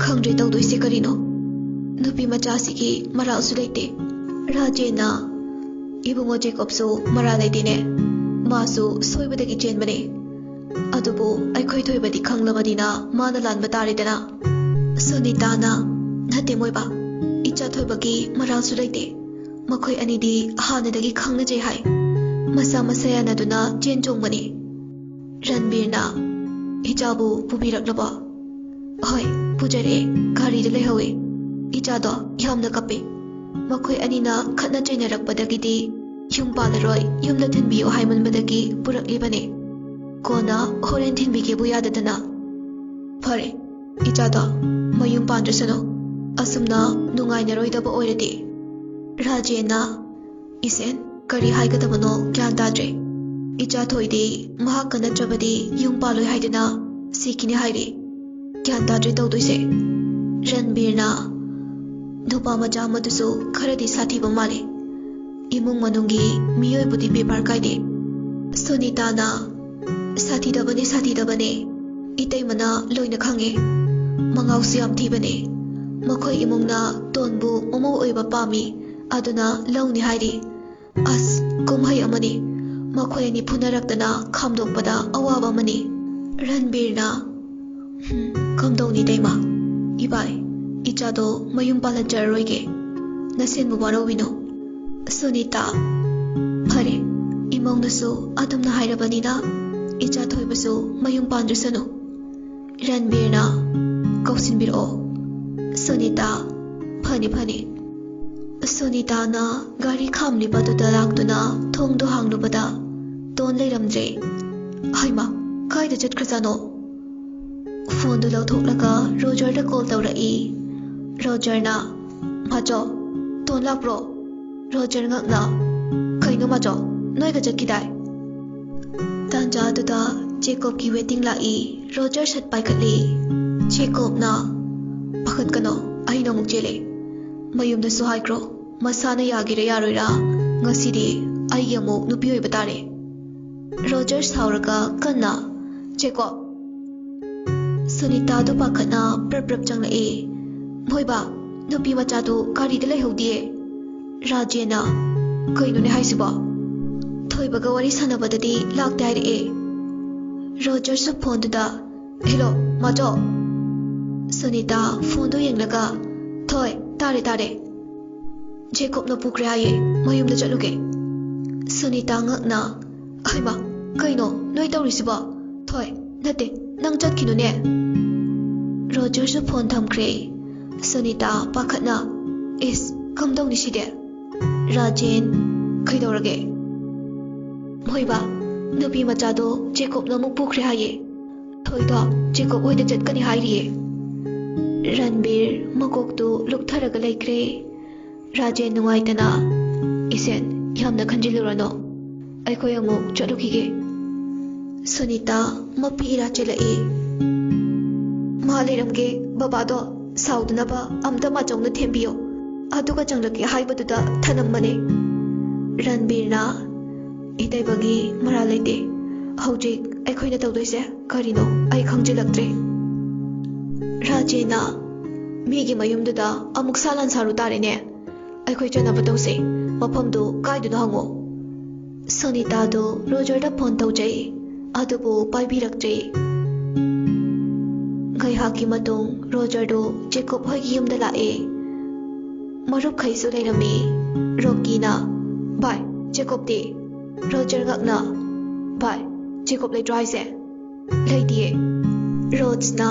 ꯈꯪꯗ꯭ꯔꯦ ꯇꯧꯗꯣꯏꯁꯦ ꯀꯔꯤꯅꯣ꯫ ꯅꯨꯄꯤ ꯃꯆꯥꯁꯤꯒꯤ ꯃꯔꯥꯜꯁꯨ ꯂꯩꯇꯦ꯫" ꯔꯥꯖꯦꯟꯅ, "ꯏꯕꯨꯡꯉꯣ ꯖꯦꯀꯣꯕꯁꯨ ꯃꯔꯥꯜ ꯂꯩꯇꯦꯅꯦ꯫ ꯃꯥꯁꯨ ꯁꯣꯏꯕꯗꯒꯤ ꯆꯦꯟꯕꯅꯦ꯫ ꯑꯗꯨꯕꯨ ꯑꯩꯈꯣꯏ ꯊꯣꯏꯕꯗꯤ ꯈꯪꯂꯕꯅꯤꯅ ꯃꯥꯅ ꯂꯥꯟꯕ ꯇꯥꯔꯦꯗꯅ꯫" ꯁꯨꯅꯤꯇꯥꯅ, "ꯅꯠꯇꯦ ꯃꯣꯏꯕꯥ, ꯏꯆꯥ ꯊꯣꯏꯕꯒꯤ ꯃꯔꯥꯜꯁꯨ ꯂꯩꯇꯦ꯫ ꯃꯈꯣꯏ ꯑꯅꯤꯗꯤ ꯍꯥꯟꯅꯗꯒꯤ ꯈꯪꯅꯖꯩ ꯍꯥꯏ꯫ ꯃꯁꯥ ꯃꯁꯥ ꯌꯥꯅꯗꯨꯅ ꯆꯦꯟ ꯆꯣꯡꯕꯅꯤ꯫" ꯔꯟꯕꯤꯔꯅ, "ꯏꯆꯥꯕꯨ ꯄꯨꯕꯤꯔꯛꯂꯕꯣ?" "ꯍꯣꯏ, ꯄꯨꯖꯔꯛꯑꯦ꯫ ꯒꯥꯔꯤꯗ ꯂꯩꯍꯧꯋꯦ꯫ ꯏꯆꯥꯗꯣ ꯌꯥꯝꯅ ꯀꯞꯄꯦ꯫ ꯃꯈꯣꯏ ꯑꯅꯤꯅ ꯈꯠꯅ ꯆꯩꯅꯔꯛꯄꯗꯒꯤꯗꯤ ꯌꯨꯝ ꯄꯥꯜꯂꯔꯣꯏ, ꯌꯨꯝꯗ ꯊꯤꯟꯕꯤꯌꯨ ꯍꯥꯏꯃꯟꯕꯗꯒꯤ ꯄꯨꯔꯛꯂꯤꯕꯅꯦ꯫ ꯀꯣꯟꯅ ꯍꯣꯔꯦꯟ ꯊꯤꯟꯕꯤꯒꯦꯕꯨ ꯌꯥꯗꯗꯅ꯫ ꯐꯔꯦ, ꯏꯆꯥꯗꯣ ꯃꯌꯨꯝ ꯄꯥꯟꯗ꯭ꯔꯁꯅꯨ꯫ ꯑꯁꯨꯝꯅ ꯅꯨꯡꯉꯥꯏꯅꯔꯣꯏꯗꯕ ꯑꯣꯏꯔꯗꯤ꯫" ꯔꯥꯖꯦꯟꯅ, "ꯏꯁꯦꯟ, ꯀꯔꯤ ꯍꯥꯏꯒꯗꯕꯅꯣ ꯒ꯭ꯌꯥꯟ ꯇꯥꯗ꯭ꯔꯦ꯫ ꯏꯆꯥ ꯊꯣꯏꯗꯤ ꯃꯍꯥꯛꯀ ꯅꯠꯇ꯭ꯔꯕꯗꯤ ꯌꯨꯝ ꯄꯥꯜꯂꯣꯏ ꯍꯥꯏꯗꯅ ꯁꯤꯈꯤꯅꯤ ꯍꯥꯏꯔꯤ꯫ ꯒ꯭ꯌꯥꯟ ꯇꯥꯗ꯭ꯔꯦ ꯇꯧꯗꯣꯏꯁꯦ꯫" ꯔꯟꯕꯤꯔꯅ, "ꯅꯨꯄꯥ ꯃꯆꯥ ꯑꯃꯗꯨꯁꯨ ꯈꯔꯗꯤ ꯁꯥꯊꯤꯕ ꯃꯥꯜꯂꯤ꯫ ꯏꯃꯨꯡ ꯃꯅꯨꯡꯒꯤ ꯃꯤꯑꯣꯏꯕꯨꯗꯤ ꯕꯦꯕꯥꯔ ꯀꯥꯏꯗꯦ꯫" ꯁꯨꯅꯤꯇꯥꯅ, "ꯁꯥꯊꯤꯗꯕꯅꯦ, ꯁꯥꯊꯤꯗꯕꯅꯦ꯫ ꯏꯇꯩꯃꯅ ꯂꯣꯏꯅ ꯈꯪꯉꯦ꯫ ꯃꯉꯥꯎꯁꯨ ꯌꯥꯝ ꯊꯤꯕꯅꯦ꯫ ꯃꯈꯣꯏ ꯏꯃꯨꯡꯅ ꯇꯣꯟꯕꯨ ꯃꯃꯧ ꯑꯣꯏꯕ ꯄꯥꯝꯃꯤ, ꯑꯗꯨꯅ ꯂꯧꯅꯤ ꯍꯥꯏꯔꯤ꯫ ꯑꯁ, ꯀꯨꯝꯍꯩ ꯑꯃꯅꯤ꯫ ꯃꯈꯣꯏ ꯑꯅꯤ ꯐꯨꯅꯔꯛꯇꯅ ꯈꯥꯝꯗꯣꯛꯄꯗ ꯑꯋꯥꯕ ꯑꯃꯅꯤ꯫" ꯔꯟꯕꯤꯔꯅ, "ꯍꯨꯝ, ꯀꯝꯗꯧꯅꯤ ꯏꯇꯩꯃ? ꯏꯕꯥꯏ, ꯏꯆꯥꯗꯣ ꯃꯌꯨꯝ ꯄꯥꯜꯍꯟꯖꯔꯔꯣꯏꯒꯦ꯫ ꯅꯁꯦꯟꯕꯨ ꯋꯥꯔꯧꯕꯤꯅꯨ꯫ ꯁꯨꯅꯤꯇꯥ, ꯐꯔꯦ, ꯏꯃꯧꯅꯁꯨ ꯑꯗꯨꯝꯅ ꯍꯥꯏꯔꯕꯅꯤꯅ ꯏꯆꯥ ꯊꯣꯏꯕꯁꯨ ꯃꯌꯨꯝ ꯄꯥꯟꯗ꯭ꯔꯁꯅꯨ꯫ ꯔꯟꯕꯤꯔꯅ ꯀꯧꯁꯤꯟꯕꯤꯔꯛꯑꯣ꯫ ꯁꯨꯅꯤꯇꯥ, ꯐꯅꯤ ꯐꯅꯤ꯫ ꯁꯨꯅꯤꯇꯥꯅ ꯒꯥꯔꯤ ꯈꯥꯝꯂꯤꯕꯗꯨꯗ ꯂꯥꯛꯇꯨꯅ ꯊꯣꯡꯗꯨ ꯍꯥꯡꯂꯨꯕꯗ ꯇꯣꯟ ꯂꯩꯔꯝꯗ꯭ꯔꯦ꯫ ꯍꯩꯃꯥ, ꯀꯥꯏꯗ ꯆꯠꯈ꯭ꯔꯖꯥꯠꯅꯣ? ꯐꯣꯟꯗꯨ ꯂꯧꯊꯣꯛꯂꯒ ꯔꯣꯖꯔꯗ ꯀꯣꯜ ꯇꯧꯔꯛꯏ꯫ ꯔꯣꯖꯔꯅ, "ꯃꯥꯆꯧ, ꯇꯣꯟ ꯂꯥꯛꯄ꯭ꯔꯣ?" ꯔꯣꯖꯔ ꯉꯛꯅ, "ꯀꯩꯅꯣ ꯃꯥꯆꯧ, ꯅꯣꯏꯒ ꯆꯠꯈꯤꯗꯥꯏ?" ꯇꯥꯟꯖꯥꯗꯨꯗ ꯖꯦꯀꯣꯕꯀꯤ ꯋꯦꯇꯤꯡ ꯂꯥꯛꯏ꯫ ꯔꯣꯖꯔ ꯁꯠ ꯄꯥꯏꯈꯠꯂꯤ꯫ ꯖꯦꯀꯣꯕꯅ, "ꯄꯥꯈꯠꯀꯅꯣ, ꯑꯩꯅ ꯑꯃꯨꯛ ꯆꯦꯜꯂꯦ꯫ ꯃꯌꯨꯝꯗꯁꯨ ꯍꯥꯏꯈ꯭ꯔꯣ, ꯃꯁꯥꯅ ꯌꯥꯒꯦꯔꯥ ꯌꯥꯔꯣꯏꯔꯥ, ꯉꯁꯤꯗꯤ ꯑꯩꯒꯤ ꯑꯃꯨꯛ ꯅꯨꯄꯤ ꯑꯣꯏꯕ ꯇꯥꯔꯦ꯫" ꯔꯣꯖꯔ ꯁꯥꯎꯔꯒ ꯀꯟꯅ, "ꯖꯦꯀꯣꯕ!" ꯁꯨꯅꯤꯇꯥꯗꯨ ꯄꯥꯈꯠꯅ ꯄ꯭ꯔꯞ ꯄ꯭ꯔꯞ ꯆꯪꯂꯛꯏ꯫ "ꯃꯣꯏꯕꯥ, ꯅꯨꯄꯤ ꯃꯆꯥꯗꯨ ꯒꯥꯔꯤꯗ ꯂꯩꯍꯧꯗꯤꯌꯦ꯫" ꯔꯥꯖꯦꯟꯅ, "ꯀꯩꯅꯣꯅꯦ ꯍꯥꯏꯁꯤꯕꯣ? ꯊꯣꯏꯕꯒ ꯋꯥꯔꯤ ꯁꯥꯟꯅꯕꯗꯗꯤ ꯂꯥꯛꯇꯦ ꯍꯥꯏꯔꯛꯑꯦ꯫" ꯔꯣꯖꯔꯁꯨ ꯐꯣꯟꯗꯨꯗ, "ꯍꯦꯂꯣ, ꯃꯥꯆꯧ꯫" ꯁꯨꯅꯤꯇꯥ ꯐꯣꯟꯗꯨ ꯌꯦꯡꯂꯒ, "ꯊꯣꯏ, ꯇꯥꯔꯦ, ꯇꯥꯔꯦ꯫ ꯖꯦꯀꯣꯕꯅ ꯄꯨꯈ꯭ꯔꯦ ꯍꯥꯏꯌꯦ, ꯃꯌꯨꯝꯗ ꯆꯠꯂꯨꯒꯦ꯫" ꯁꯨꯅꯤꯇꯥ ꯉꯛꯅ, "ꯍꯩꯃꯥ, ꯀꯩꯅꯣ ꯅꯣꯏ ꯇꯧꯔꯤꯁꯤꯕꯣ? ꯊꯣꯏ, ꯅꯠꯇꯦ, ꯅꯪ ꯆꯠꯈꯤꯅꯨꯅꯦ꯫" ꯔꯣꯖꯔꯁꯨ ꯐꯣꯟ ꯊꯝꯈ꯭ꯔꯦ꯫ ꯁꯨꯅꯤꯇꯥ ꯄꯥꯈꯠꯅ, "ꯏꯁ, ꯀꯝꯗꯧꯅꯤ ꯁꯤꯗꯤ?" ꯔꯥꯖꯦꯟ, "ꯀꯩꯗꯧꯔꯒꯦ?" "ꯃꯣꯏꯕꯥ, ꯅꯨꯄꯤ ꯃꯆꯥꯗꯣ ꯖꯦꯀꯣꯕꯅ ꯑꯃꯨꯛ ꯄꯨꯈ꯭ꯔꯦ ꯍꯥꯏꯌꯦ꯫ ꯊꯣꯏꯗꯣ ꯖꯦꯀꯣꯕ ꯍꯣꯏꯗ ꯆꯠꯀꯅꯤ ꯍꯥꯏꯔꯤꯌꯦ꯫" ꯔꯟꯕꯤꯔ ꯃꯀꯣꯛꯇꯨ ꯂꯨꯞꯊꯔꯒ ꯂꯩꯈ꯭ꯔꯦ꯫ ꯔꯥꯖꯦꯟ ꯅꯨꯡꯉꯥꯏꯇꯅ, "ꯏꯁꯦꯟ, ꯌꯥꯝꯅ ꯈꯟꯖꯤꯜꯂꯨꯔꯅꯨ꯫ ꯑꯩꯈꯣꯏ ꯑꯃꯨꯛ ꯆꯠꯂꯨꯈꯤꯒꯦ꯫" ꯁꯨꯅꯤꯇꯥ ꯃꯄꯤ ꯏꯔꯥ ꯆꯦꯜꯂꯛꯏ꯫ "ꯃꯥ ꯂꯩꯔꯝꯒꯦ, ꯕꯕꯥꯗꯣ ꯁꯥꯎꯗꯅꯕ ꯑꯝꯇ ꯃꯥꯆꯧꯅ ꯊꯦꯝꯕꯤꯌꯣ꯫ ꯑꯗꯨꯒ ꯆꯪꯂꯛꯀꯦ ꯍꯥꯏꯕꯗꯨꯗ ꯊꯅꯝꯕꯅꯦ꯫" ꯔꯟꯕꯤꯔꯅ, "ꯏꯇꯩꯕꯒꯤ ꯃꯔꯥꯜ ꯂꯩꯇꯦ꯫ ꯍꯧꯖꯤꯛ ꯑꯩꯈꯣꯏꯅ ꯇꯧꯗꯣꯏꯁꯦ ꯀꯔꯤꯅꯣ ꯑꯩ ꯈꯪꯖꯤꯜꯂꯛꯇ꯭ꯔꯦ꯫" ꯔꯥꯖꯦꯟꯅ, "ꯃꯤꯒꯤ ꯃꯌꯨꯝꯗꯨꯗ ꯑꯃꯨꯛ ꯁꯥ ꯂꯥꯟ ꯁꯥꯔꯨ ꯇꯥꯔꯦꯅꯦ꯫ ꯑꯩꯈꯣꯏ ꯆꯠꯅꯕ ꯇꯧꯁꯦ꯫ ꯃꯐꯝꯗꯨ ꯀꯥꯏꯗꯅꯣ ꯍꯪꯉꯣ꯫" ꯁꯨꯅꯤꯇꯥꯗꯨ ꯔꯣꯖꯔꯗ ꯐꯣꯟ ꯇꯧꯖꯩ꯫ ꯑꯗꯨꯕꯨ ꯄꯥꯏꯕꯤꯔꯛꯇ꯭ꯔꯦ꯫ ꯉꯥꯏꯍꯥꯛꯀꯤ ꯃꯇꯨꯡ ꯔꯣꯖꯔꯗꯨ ꯖꯦꯀꯣꯕ ꯍꯣꯏꯒꯤ ꯌꯨꯝꯗ ꯂꯥꯛꯑꯦ꯫ ꯃꯔꯨꯞꯈꯩꯁꯨ ꯂꯩꯔꯝꯃꯤ꯫ ꯔꯣꯀꯤꯅ, "ꯚꯥꯏ, ꯖꯦꯀꯣꯕꯇꯤ?" ꯔꯣꯖꯔ ꯉꯛꯅ, "ꯚꯥꯏ, ꯖꯦꯀꯣꯕ ꯂꯩꯇ꯭ꯔꯣ ꯍꯥꯏꯁꯦ?" "ꯂꯩꯇꯤꯌꯦ꯫" ꯔꯣꯖꯅ,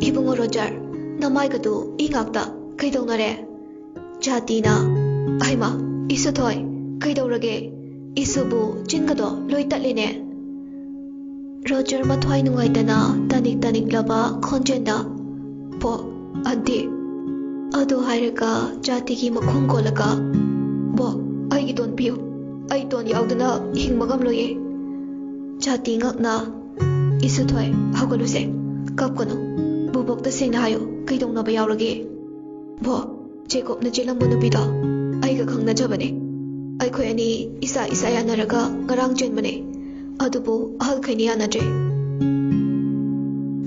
"ꯏꯕꯨꯡꯉꯣ ꯔꯣꯖꯔ, ꯅꯃꯥꯏꯒꯗꯨ ꯏ ꯉꯥꯛꯇ, ꯀꯩꯗꯧꯅꯔꯦ?" ꯖꯥꯇꯤꯅ, "ꯍꯩꯃꯥ, ꯏꯁꯨꯊꯣꯏ, ꯀꯩꯗꯧꯔꯒꯦ? ꯏꯁꯨꯕꯨ ꯆꯤꯟꯒꯗꯣ ꯂꯣꯏ ꯇꯠꯂꯦꯅꯦ꯫" ꯔꯣꯖꯔ ꯃꯊ꯭ꯋꯥꯏ ꯅꯨꯡꯉꯥꯏꯇꯅ ꯇꯥꯅꯤꯛ ꯇꯥꯅꯤꯛꯂꯕ ꯈꯣꯟꯖꯦꯜꯗ, "ꯄꯣ, ꯑꯟꯇꯤ꯫" ꯑꯗꯨ ꯍꯥꯏꯔꯒ ꯖꯥꯇꯤꯒꯤ ꯃꯈꯣꯡ ꯀꯣꯜꯂꯒ, "ꯕꯣ, ꯑꯩꯒꯤ ꯇꯣꯟ ꯄꯤꯌꯨ꯫ ꯑꯩ ꯇꯣꯟ ꯌꯥꯎꯗꯅ ꯍꯤꯡꯕ ꯉꯝꯂꯣꯏꯌꯦ꯫" ꯖꯥꯇꯤ ꯉꯛꯅ, "ꯏꯁꯨꯊꯣꯏ, ꯍꯧꯒꯠꯂꯨꯁꯦ꯫ ꯀꯞꯀꯅꯨ꯫ ꯕꯨꯕꯣꯛꯇ ꯁꯦꯡꯅ ꯍꯥꯏꯌꯨ, ꯀꯩꯗꯧꯅꯕ ꯌꯥꯎꯔꯒꯦ?" "ꯕꯣ, ꯖꯦꯀꯣꯕꯅ ꯆꯦꯜꯂꯝꯕ ꯅꯨꯄꯤꯗꯣ ꯑꯩꯒ ꯈꯪꯅꯖꯕꯅꯦ꯫ ꯑꯩꯈꯣꯏ ꯑꯅꯤ ꯏꯁꯥ ꯏꯁꯥ ꯌꯥꯅꯔꯒ ꯉꯔꯥꯡ ꯆꯦꯟꯕꯅꯦ꯫ ꯑꯗꯨꯕꯨ ꯑꯍꯜꯈꯩꯅ ꯌꯥꯅꯗ꯭ꯔꯦ꯫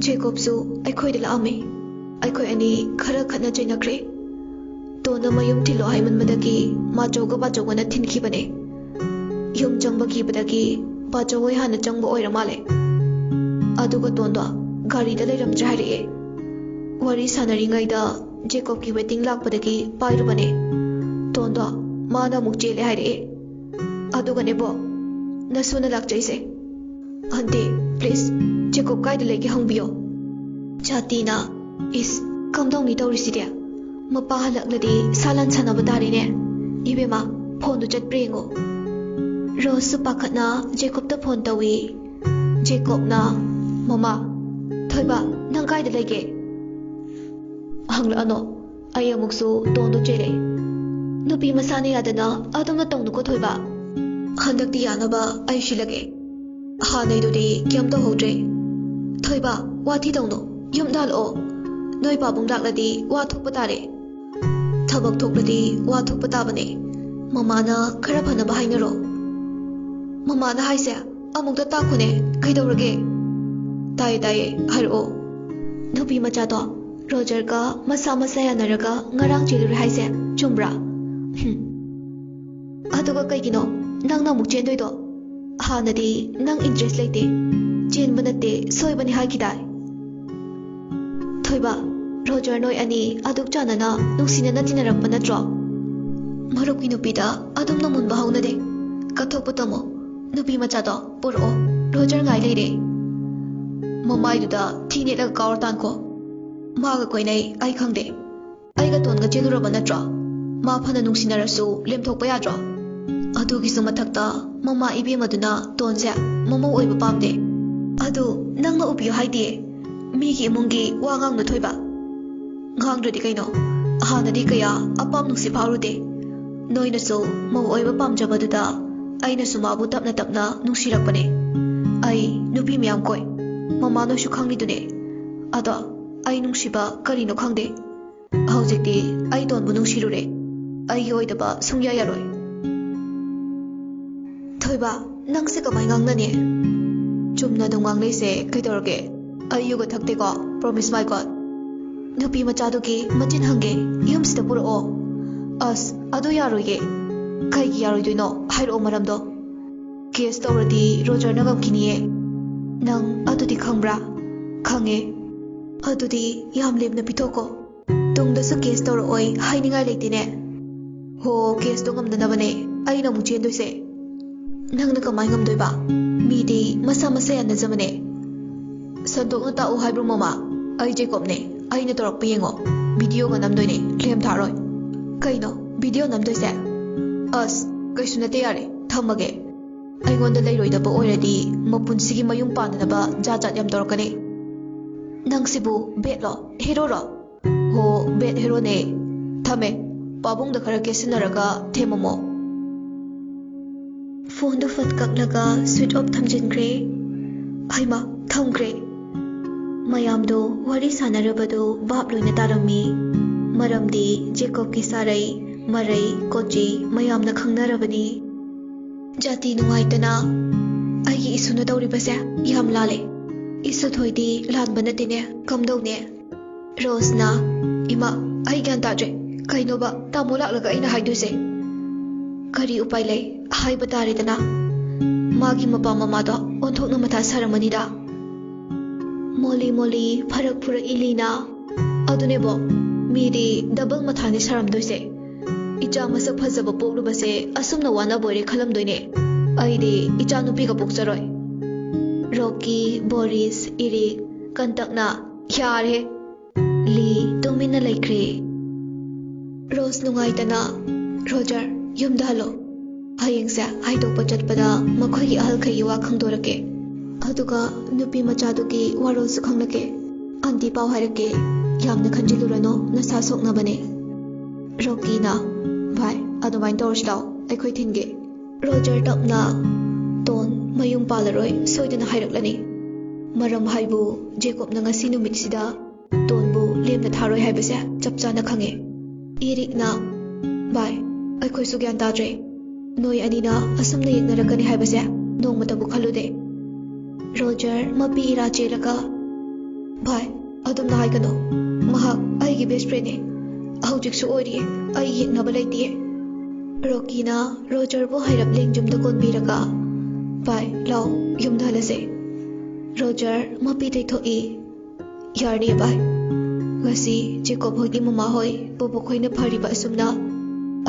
ꯖꯦꯀꯣꯕꯁꯨ ꯑꯩꯈꯣꯏꯗ ꯂꯥꯛꯑꯝꯃꯤ꯫ ꯑꯩꯈꯣꯏ ꯑꯅꯤ ꯈꯔ ꯈꯠꯅ ꯆꯩꯅꯈ꯭ꯔꯦ꯫ ꯇꯣꯟꯗ ꯃꯌꯨꯝ ꯊꯤꯜꯂꯣ ꯍꯥꯏꯃꯟꯕꯗꯒꯤ ꯃꯥꯆꯧꯒ ꯕꯥꯆꯧꯒꯅ ꯊꯤꯟꯈꯤꯕꯅꯦ꯫ ꯌꯨꯝ ꯆꯪꯕ ꯀꯤꯕꯗꯒꯤ ꯕꯥꯆꯧꯍꯣꯏ ꯍꯥꯟꯅ ꯆꯪꯕ ꯑꯣꯏꯔ ꯃꯥꯜꯂꯦ꯫ ꯑꯗꯨꯒ ꯇꯣꯟꯗꯣ ꯒꯥꯔꯤꯗ ꯂꯩꯔꯝꯗ꯭ꯔꯦ ꯍꯥꯏꯔꯛꯑꯦ꯫ ꯋꯥꯔꯤ ꯁꯥꯟꯅꯔꯤꯉꯩꯗ ꯖꯦꯀꯣꯕꯀꯤ ꯋꯦꯇꯤꯡ ꯂꯥꯛꯄꯗꯒꯤ ꯄꯥꯏꯔꯨꯕꯅꯦ꯫ ꯇꯣꯟꯗꯣ ꯃꯥꯅ ꯑꯃꯨꯛ ꯆꯦꯜꯂꯦ ꯍꯥꯏꯔꯛꯑꯦ꯫ ꯑꯗꯨꯒꯅꯦ ꯕꯣ, ꯅꯁꯨꯅ ꯂꯥꯛꯆꯩꯁꯦ꯫" "ꯑꯟꯇꯤ, please, ꯖꯦꯀꯣꯕ ꯀꯥꯏꯗ ꯂꯩꯒꯦ ꯍꯪꯕꯤꯌꯣ꯫" ꯖꯥꯇꯤꯅ, "ꯏꯁ, ꯀꯝꯗꯧꯅꯤ ꯇꯧꯔꯤꯁꯤꯗꯤ? ꯃꯄꯥ ꯍꯜꯂꯛꯂꯗꯤ ꯁꯥꯂꯥꯟ ꯁꯥꯟꯅꯕ ꯇꯥꯔꯦꯅꯦ꯫ ꯏꯕꯦꯝꯃ, ꯐꯣꯟꯗꯨ ꯆꯠꯄ꯭ꯔꯥ ꯌꯦꯡꯉꯣ꯫" ꯔꯣꯖꯁꯨ ꯄꯥꯈꯠꯅ ꯖꯦꯀꯣꯕꯇ ꯐꯣꯟ ꯇꯧꯏ꯫ ꯖꯦꯀꯣꯕꯅ, "ꯃꯃꯥ, ꯊꯣꯏꯕ, ꯅꯪ ꯀꯥꯏꯗ ꯂꯩꯒꯦ?" "ꯍꯪꯂꯛꯑꯅꯣ, ꯑꯩ ꯑꯃꯨꯛꯁꯨ ꯇꯣꯟꯗꯣ ꯆꯦꯜꯂꯦ꯫ ꯅꯨꯄꯤ ꯃꯁꯥꯅ ꯌꯥꯗꯅ ꯑꯗꯨꯝꯅ ꯇꯧꯅꯨꯀꯣ ꯊꯣꯏꯕ꯫ ꯍꯟꯗꯛꯇꯤ ꯌꯥꯅꯕ ꯑꯩ ꯁꯤꯜꯂꯒꯦ꯫ ꯍꯥꯟꯅꯩꯗꯨꯗꯤ ꯀꯩꯝ ꯇꯧꯍꯧꯗ꯭ꯔꯦ꯫ ꯊꯣꯏꯕ, ꯋꯥꯊꯤ ꯇꯧꯅꯨ, ꯌꯨꯝꯗ ꯍꯜꯂꯛꯑꯣ꯫ ꯅꯣꯏ ꯄꯥꯕꯨꯡ ꯂꯥꯛꯂꯗꯤ ꯋꯥ ꯊꯣꯛꯄ ꯇꯥꯔꯦ꯫ ꯊꯕꯛ ꯊꯣꯛꯂꯗꯤ ꯋꯥ ꯊꯣꯛꯄ ꯇꯥꯕꯅꯦ꯫ ꯃꯃꯥꯅ ꯈꯔ ꯐꯅꯕ ꯍꯥꯏꯅꯔꯣ꯫" "ꯃꯃꯥꯅ ꯍꯥꯏꯁꯦ ꯑꯃꯨꯛꯇ ꯇꯥꯛꯈꯣꯅꯦ, ꯀꯩꯗꯧꯔꯒꯦ?" "ꯇꯥꯏꯌꯦ, ꯇꯥꯏꯌꯦ, ꯍꯥꯏꯔꯛꯑꯣ꯫" "ꯅꯨꯄꯤ ꯃꯆꯥꯗꯣ ꯔꯣꯖꯔꯒ ꯃꯁꯥ ꯃꯁꯥ ꯌꯥꯅꯔꯒ ꯉꯔꯥꯡ ꯆꯦꯜꯂꯨꯔꯦ ꯍꯥꯏꯁꯦ ꯆꯨꯝꯕ꯭ꯔꯥ?" "ꯍꯨꯝ꯫ ꯑꯗꯨꯒ ꯀꯩꯒꯤꯅꯣ ꯅꯪꯅ ꯑꯃꯨꯛ ꯆꯦꯟꯗꯣꯏꯗꯣ? ꯍꯥꯟꯅꯗꯤ ꯅꯪ interest ꯂꯩꯇꯦ, ꯆꯦꯟꯕ ꯅꯠꯇꯦ ꯁꯣꯏꯕꯅꯤ ꯍꯥꯏꯈꯤꯗꯥꯏ?" "ꯊꯣꯏꯕ, ꯔꯣꯖꯔ ꯅꯣꯏ ꯑꯅꯤ ꯑꯗꯨꯛ ꯆꯥꯟꯅꯅ ꯅꯨꯡꯁꯤꯅꯅ ꯇꯤꯟꯅꯔꯛꯄ ꯅꯠꯇ꯭ꯔꯣ? ꯃꯔꯨꯞꯀꯤ ꯅꯨꯄꯤꯗ ꯑꯗꯨꯝꯅ ꯃꯨꯟꯕ ꯍꯧꯅꯗꯦ꯫ ꯀꯠꯊꯣꯛꯄ ꯇꯝꯃꯣ꯫ ꯅꯨꯄꯤ ꯃꯆꯥꯗꯣ ꯄꯨꯔꯛꯑꯣ꯫ ꯔꯣꯖꯔ ꯉꯥꯏ ꯂꯩꯔꯦ꯫ ꯃꯃꯥꯏꯗꯨꯗ ꯊꯤ ꯅꯦꯠꯂꯒ ꯀꯥꯎꯔ ꯇꯥꯟꯈꯣ꯫ ꯃꯥꯒ ꯀꯣꯏꯅꯩ ꯑꯩ ꯈꯪꯗꯦ꯫ ꯑꯩꯒ ꯇꯣꯟꯒ ꯆꯦꯜꯂꯨꯔꯕ ꯅꯠꯇ꯭ꯔꯣ? ꯃꯥ ꯐꯅ ꯅꯨꯡꯁꯤꯅꯔꯁꯨ ꯂꯦꯝꯊꯣꯛꯄ ꯌꯥꯗ꯭ꯔꯣ? ꯑꯗꯨꯒꯤꯁꯨ ꯃꯊꯛꯇ ꯃꯃꯥ ꯏꯕꯦꯝꯃꯗꯨꯅ ꯇꯣꯟꯁꯦ ꯃꯃꯧ ꯑꯣꯏꯕ ꯄꯥꯝꯗꯦ꯫ ꯑꯗꯨ ꯅꯪꯅ ꯎꯕꯤꯌꯨ ꯍꯥꯏꯗꯦ꯫ ꯃꯤꯒꯤ ꯏꯃꯨꯡꯒꯤ ꯋꯥ ꯉꯥꯡꯅ ꯊꯣꯏꯕ꯫ ꯉꯥꯡꯗ꯭ꯔꯗꯤ ꯀꯩꯅꯣ? ꯍꯥꯟꯅꯗꯤ ꯀꯌꯥ ꯑꯄꯥꯝ ꯅꯨꯡꯁꯤ ꯐꯥꯎꯔꯨꯗꯦ꯫ ꯅꯣꯏꯅꯁꯨ ꯃꯧ ꯑꯣꯏꯕ ꯄꯥꯝꯖꯕꯗꯨꯗ ꯑꯩꯅꯁꯨ ꯃꯥꯕꯨ ꯇꯞꯅ ꯇꯞꯅ ꯅꯨꯡꯁꯤꯔꯛꯄꯅꯦ꯫ ꯑꯩ ꯅꯨꯄꯤ ꯃꯌꯥꯝ ꯀꯣꯏ꯫ ꯃꯃꯥ ꯅꯣꯏꯁꯨ ꯈꯪꯂꯤꯗꯨꯅꯦ꯫ ꯑꯗꯣ ꯑꯩ ꯅꯨꯡꯁꯤꯕ ꯀꯔꯤꯅꯣ ꯈꯪꯗꯦ꯫ ꯍꯧꯖꯤꯛꯇꯤ ꯑꯩ ꯇꯣꯟꯕꯨ ꯅꯨꯡꯁꯤꯔꯨꯔꯦ꯫ ꯑꯩꯒꯤ ꯑꯣꯏꯗꯕ ꯁꯨꯡꯌꯥ ꯌꯥꯔꯣꯏ꯫ ꯊꯣꯏꯕ, ꯅꯪꯁꯦ ꯀꯃꯥꯏ ꯉꯥꯡꯅꯅꯤ? ꯆꯨꯝꯅ ꯑꯗꯨꯝ ꯉꯥꯡꯅꯩꯁꯦ ꯀꯩꯗꯧꯔꯒꯦ? ꯑꯩ ꯌꯨꯒ ꯊꯛꯇꯦꯀꯣ, promise my God꯫ ꯅꯨꯄꯤ ꯃꯆꯥꯗꯨꯒꯤ ꯃꯆꯤꯟ ꯍꯪꯒꯦ, ꯌꯨꯝꯁꯤꯗ ꯄꯨꯔꯛꯑꯣ꯫ ꯑꯁ, ꯑꯗꯨ ꯌꯥꯔꯣꯏꯌꯦ꯫ ꯀꯩꯒꯤ ꯌꯥꯔꯣꯏꯗꯣꯏꯅꯣ? ꯍꯥꯏꯔꯛꯑꯣ ꯃꯔꯝꯗꯣ꯫ ꯀꯦꯁ ꯇꯧꯔꯗꯤ ꯔꯣꯖꯔꯅ ꯉꯝꯈꯤꯅꯤꯌꯦ꯫ ꯅꯪ ꯑꯗꯨꯗꯤ ꯈꯪꯕ꯭ꯔꯥ? ꯈꯪꯉꯦ꯫ ꯑꯗꯨꯗꯤ ꯌꯥꯝ ꯂꯦꯝꯅ ꯄꯤꯊꯣꯛꯀꯣ꯫ ꯇꯨꯡꯗꯁꯨ ꯀꯦꯁ ꯇꯧꯔꯛꯑꯣꯏ ꯍꯥꯏꯅꯤꯡꯉꯥꯏ ꯂꯩꯇꯦꯅꯦ꯫ ꯍꯣ, ꯀꯦꯁꯇꯣ ꯉꯝꯗꯅꯕꯅꯦ ꯑꯩꯅ ꯑꯃꯨꯛ ꯆꯦꯟꯗꯣꯏꯁꯦ꯫ ꯅꯪꯅ ꯀꯃꯥꯏ ꯉꯝꯗꯣꯏꯕ? ꯃꯤꯗꯤ ꯃꯁꯥ ꯃꯁꯥ ꯌꯥꯅꯖꯕꯅꯦ꯫ ꯁꯟꯗꯣꯛꯅ ꯇꯥꯛꯎ ꯍꯥꯏꯕ꯭ꯔꯣ ꯃꯃꯥ? ꯑꯩ ꯖꯦꯀꯣꯕꯅꯦ꯫ ꯑꯩꯅ ꯇꯧꯔꯛꯄ ꯌꯦꯡꯉꯣ꯫ ꯚꯤꯗꯤꯑꯣꯒ ꯅꯝꯗꯣꯏꯅꯦ꯫ ꯂꯦꯝ ꯊꯥꯔꯣꯏ꯫ ꯀꯩꯅꯣ ꯚꯤꯗꯤꯑꯣ ꯅꯝꯗꯣꯏꯁꯦ? ꯑꯁ, ꯀꯩꯁꯨ ꯅꯠꯇꯦ, ꯌꯥꯔꯦ꯫ ꯊꯝꯃꯒꯦ꯫ ꯑꯩꯉꯣꯟꯗ ꯂꯩꯔꯣꯏꯗꯕ ꯑꯣꯏꯔꯗꯤ ꯃꯄꯨꯟꯁꯤꯒꯤ ꯃꯌꯨꯝ ꯄꯥꯟꯗꯅꯕ ꯖꯥꯠ ꯖꯥꯠ ꯌꯥꯝ ꯇꯧꯔꯛꯀꯅꯤ꯫ ꯅꯪꯁꯤꯕꯨ ꯕꯦꯠꯂꯣ? ꯍꯦꯔꯣꯔꯣ? ꯍꯣ, ꯕꯦꯠ ꯍꯦꯔꯣꯅꯦ꯫ ꯊꯝꯃꯦ꯫ ꯄꯥꯕꯨꯡꯗ ꯈꯔ ꯀꯦꯁꯤꯟꯅꯔꯒ ꯊꯦꯝꯃꯝꯃꯣ꯫ ꯐꯣꯟꯗꯨ ꯐꯠ ꯀꯛꯂꯒ ꯁ꯭ꯋꯤꯆ ꯑꯣꯐ ꯊꯝꯖꯤꯟꯈ꯭ꯔꯦ꯫ ꯍꯩꯃꯥ, ꯊꯝꯈ꯭ꯔꯦ꯫ ꯃꯌꯥꯝꯗꯣ ꯋꯥꯔꯤ ꯁꯥꯟꯅꯔꯕꯗꯨ ꯚꯥꯞ ꯂꯣꯏꯅ ꯇꯥꯔꯝꯃꯤ꯫ ꯃꯔꯝꯗꯤ ꯖꯦꯀꯣꯕꯀꯤ ꯁꯥꯔꯩ, ꯃꯔꯩ, ꯀꯣꯆꯤ ꯃꯌꯥꯝꯅ ꯈꯪꯅꯔꯕꯅꯤ꯫ ꯖꯥꯇꯤ ꯅꯨꯡꯉꯥꯏꯇꯅ ꯑꯩꯒꯤ ꯏꯁꯨꯅ ꯇꯧꯔꯤꯕꯁꯦ ꯌꯥꯝ ꯂꯥꯜꯂꯦ꯫ ꯏꯁꯨ ꯊꯣꯏꯗꯤ ꯂꯥꯟꯕ ꯅꯠꯇꯦꯅꯦ, ꯀꯝꯗꯧꯅꯦ? ꯔꯣꯁꯅ, ꯏꯃꯥ, ꯑꯩ ꯒ꯭ꯌꯥꯟ ꯇꯥꯗ꯭ꯔꯦ꯫ ꯀꯩꯅꯣꯕ ꯇꯥꯃꯣ ꯂꯥꯛꯂꯒ ꯑꯩꯅ ꯍꯥꯏꯗꯣꯏꯁꯦ? ꯀꯔꯤ ꯎꯄꯥꯏ ꯂꯩ? ꯍꯥꯏꯕ ꯇꯥꯔꯦꯗꯅ꯫ ꯃꯥꯒꯤ ꯃꯄꯥ ꯃꯃꯥꯗꯣ ꯑꯣꯟꯊꯣꯛꯅ ꯃꯊꯥ ꯁꯥꯔꯝꯃꯅꯤꯗ꯫ ꯃꯣꯂꯤ ꯃꯣꯂꯤ ꯐꯔꯛ ꯐꯨꯔꯛꯏ ꯂꯤꯅ꯫ ꯑꯗꯨꯅꯦꯕꯣ, ꯃꯤꯗꯤ ꯗꯕꯜ ꯃꯊꯥꯅꯤ ꯁꯥꯔꯝꯗꯣꯏꯁꯦ꯫ ꯏꯆꯥ ꯃꯁꯛ ꯐꯖꯕ ꯄꯣꯛꯂꯨꯕꯁꯦ ꯑꯁꯨꯝꯅ ꯋꯥꯅꯕ ꯑꯣꯏꯔꯦ ꯈꯜꯂꯝꯗꯣꯏꯅꯦ꯫ ꯑꯩꯗꯤ ꯏꯆꯥ ꯅꯨꯄꯤꯒ ꯄꯣꯛꯆꯔꯣꯏ꯫ ꯔꯣꯀꯤ, ꯕꯣꯔꯤꯁ, ꯏꯔꯤꯛ, ꯀꯟꯇꯛꯅ "ꯌꯥꯔꯦ!" ꯂꯤ ꯇꯨꯃꯤꯟꯅ ꯂꯩꯈ꯭ꯔꯦ꯫ ꯔꯣꯁ ꯅꯨꯡꯉꯥꯏꯇꯅ, "ꯔꯣꯖꯔ, ꯌꯨꯝꯗ ꯍꯜꯂꯣ꯫ ꯍꯌꯦꯡꯁꯦ ꯍꯥꯏꯗꯣꯛꯄ ꯆꯠꯄꯗ ꯃꯈꯣꯏꯒꯤ ꯑꯍꯜꯈꯩꯒꯤ ꯋꯥ ꯈꯪꯗꯣꯔꯛꯀꯦ꯫ ꯑꯗꯨꯒ ꯅꯨꯄꯤ ꯃꯆꯥꯗꯨꯒꯤ ꯋꯥꯔꯣꯜꯁꯨ ꯈꯪꯂꯛꯀꯦ꯫ ꯑꯟꯇꯤ ꯄꯥꯎ ꯍꯥꯏꯔꯛꯀꯦ꯫ ꯌꯥꯝꯅ ꯈꯟꯖꯤꯜꯂꯨꯔꯅꯨ, ꯅꯁꯥ ꯁꯣꯛꯅꯕꯅꯦ꯫" ꯔꯣꯀꯤꯅ, "ꯚꯥꯏ, ꯑꯗꯨꯃꯥꯏꯅ ꯇꯧꯔꯁꯤ ꯂꯥꯎ, ꯑꯩꯈꯣꯏ ꯊꯤꯟꯒꯦ꯫" ꯔꯣꯖꯔ ꯇꯞꯅ, "ꯇꯣꯟ ꯃꯌꯨꯝ ꯄꯥꯜꯂꯔꯣꯏ, ꯁꯣꯏꯗꯅ ꯍꯥꯏꯔꯛꯂꯅꯤ꯫ ꯃꯔꯝ ꯍꯥꯏꯕꯨ ꯖꯦꯀꯣꯕꯅ ꯉꯁꯤ ꯅꯨꯃꯤꯠꯁꯤꯗ ꯇꯣꯟꯕꯨ ꯂꯦꯝꯅ ꯊꯥꯔꯣꯏ ꯍꯥꯏꯕꯁꯦ ꯆꯞ ꯆꯥꯅ ꯈꯪꯉꯦ꯫" ꯏꯔꯤꯛꯅ, "ꯚꯥꯏ, ꯑꯩꯈꯣꯏꯁꯨ ꯒ꯭ꯌꯥꯟ ꯇꯥꯗ꯭ꯔꯦ꯫ ꯅꯣꯏ ꯑꯅꯤꯅ ꯑꯁꯨꯝꯅ ꯌꯦꯛꯅꯔꯛꯀꯅꯤ ꯍꯥꯏꯕꯁꯦ ꯅꯣꯡꯃꯇꯕꯨ ꯈꯜꯂꯨꯗꯦ꯫" ꯔꯣꯖꯔ ꯃꯄꯤ ꯏꯔꯥ ꯆꯦꯜꯂꯒ, "ꯚꯥꯏ, ꯑꯗꯨꯝꯅ ꯍꯥꯏꯒꯅꯨ꯫ ꯃꯍꯥꯛ ꯑꯩꯒꯤ ꯕꯦꯁ ꯐ꯭ꯔꯦꯟꯅꯦ꯫ ꯍꯧꯖꯤꯛꯁꯨ ꯑꯣꯏꯔꯤꯌꯦ꯫ ꯑꯩ ꯌꯦꯛꯅꯕ ꯂꯩꯇꯤꯌꯦ꯫" ꯔꯣꯀꯤꯅ ꯔꯣꯖꯔꯕꯨ ꯍꯥꯏꯔꯞ ꯂꯦꯡꯖꯨꯝꯗ ꯀꯣꯟꯕꯤꯔꯒ, "ꯚꯥꯏ, ꯂꯥꯎ, ꯌꯨꯝꯗ ꯍꯜꯂꯁꯦ꯫" ꯔꯣꯖꯔ ꯃꯄꯤ ꯇꯩꯊꯣꯛꯏ꯫ "ꯌꯥꯔꯅꯤ ꯚꯥꯏ꯫ ꯉꯁꯤ ꯖꯦꯀꯣꯕ ꯍꯣꯏꯒꯤ ꯃꯃꯥ ꯍꯣꯏ, ꯕꯣꯕꯣꯛ ꯍꯣꯏꯅ ꯐꯔꯤꯕ ꯑꯁꯨꯝꯅ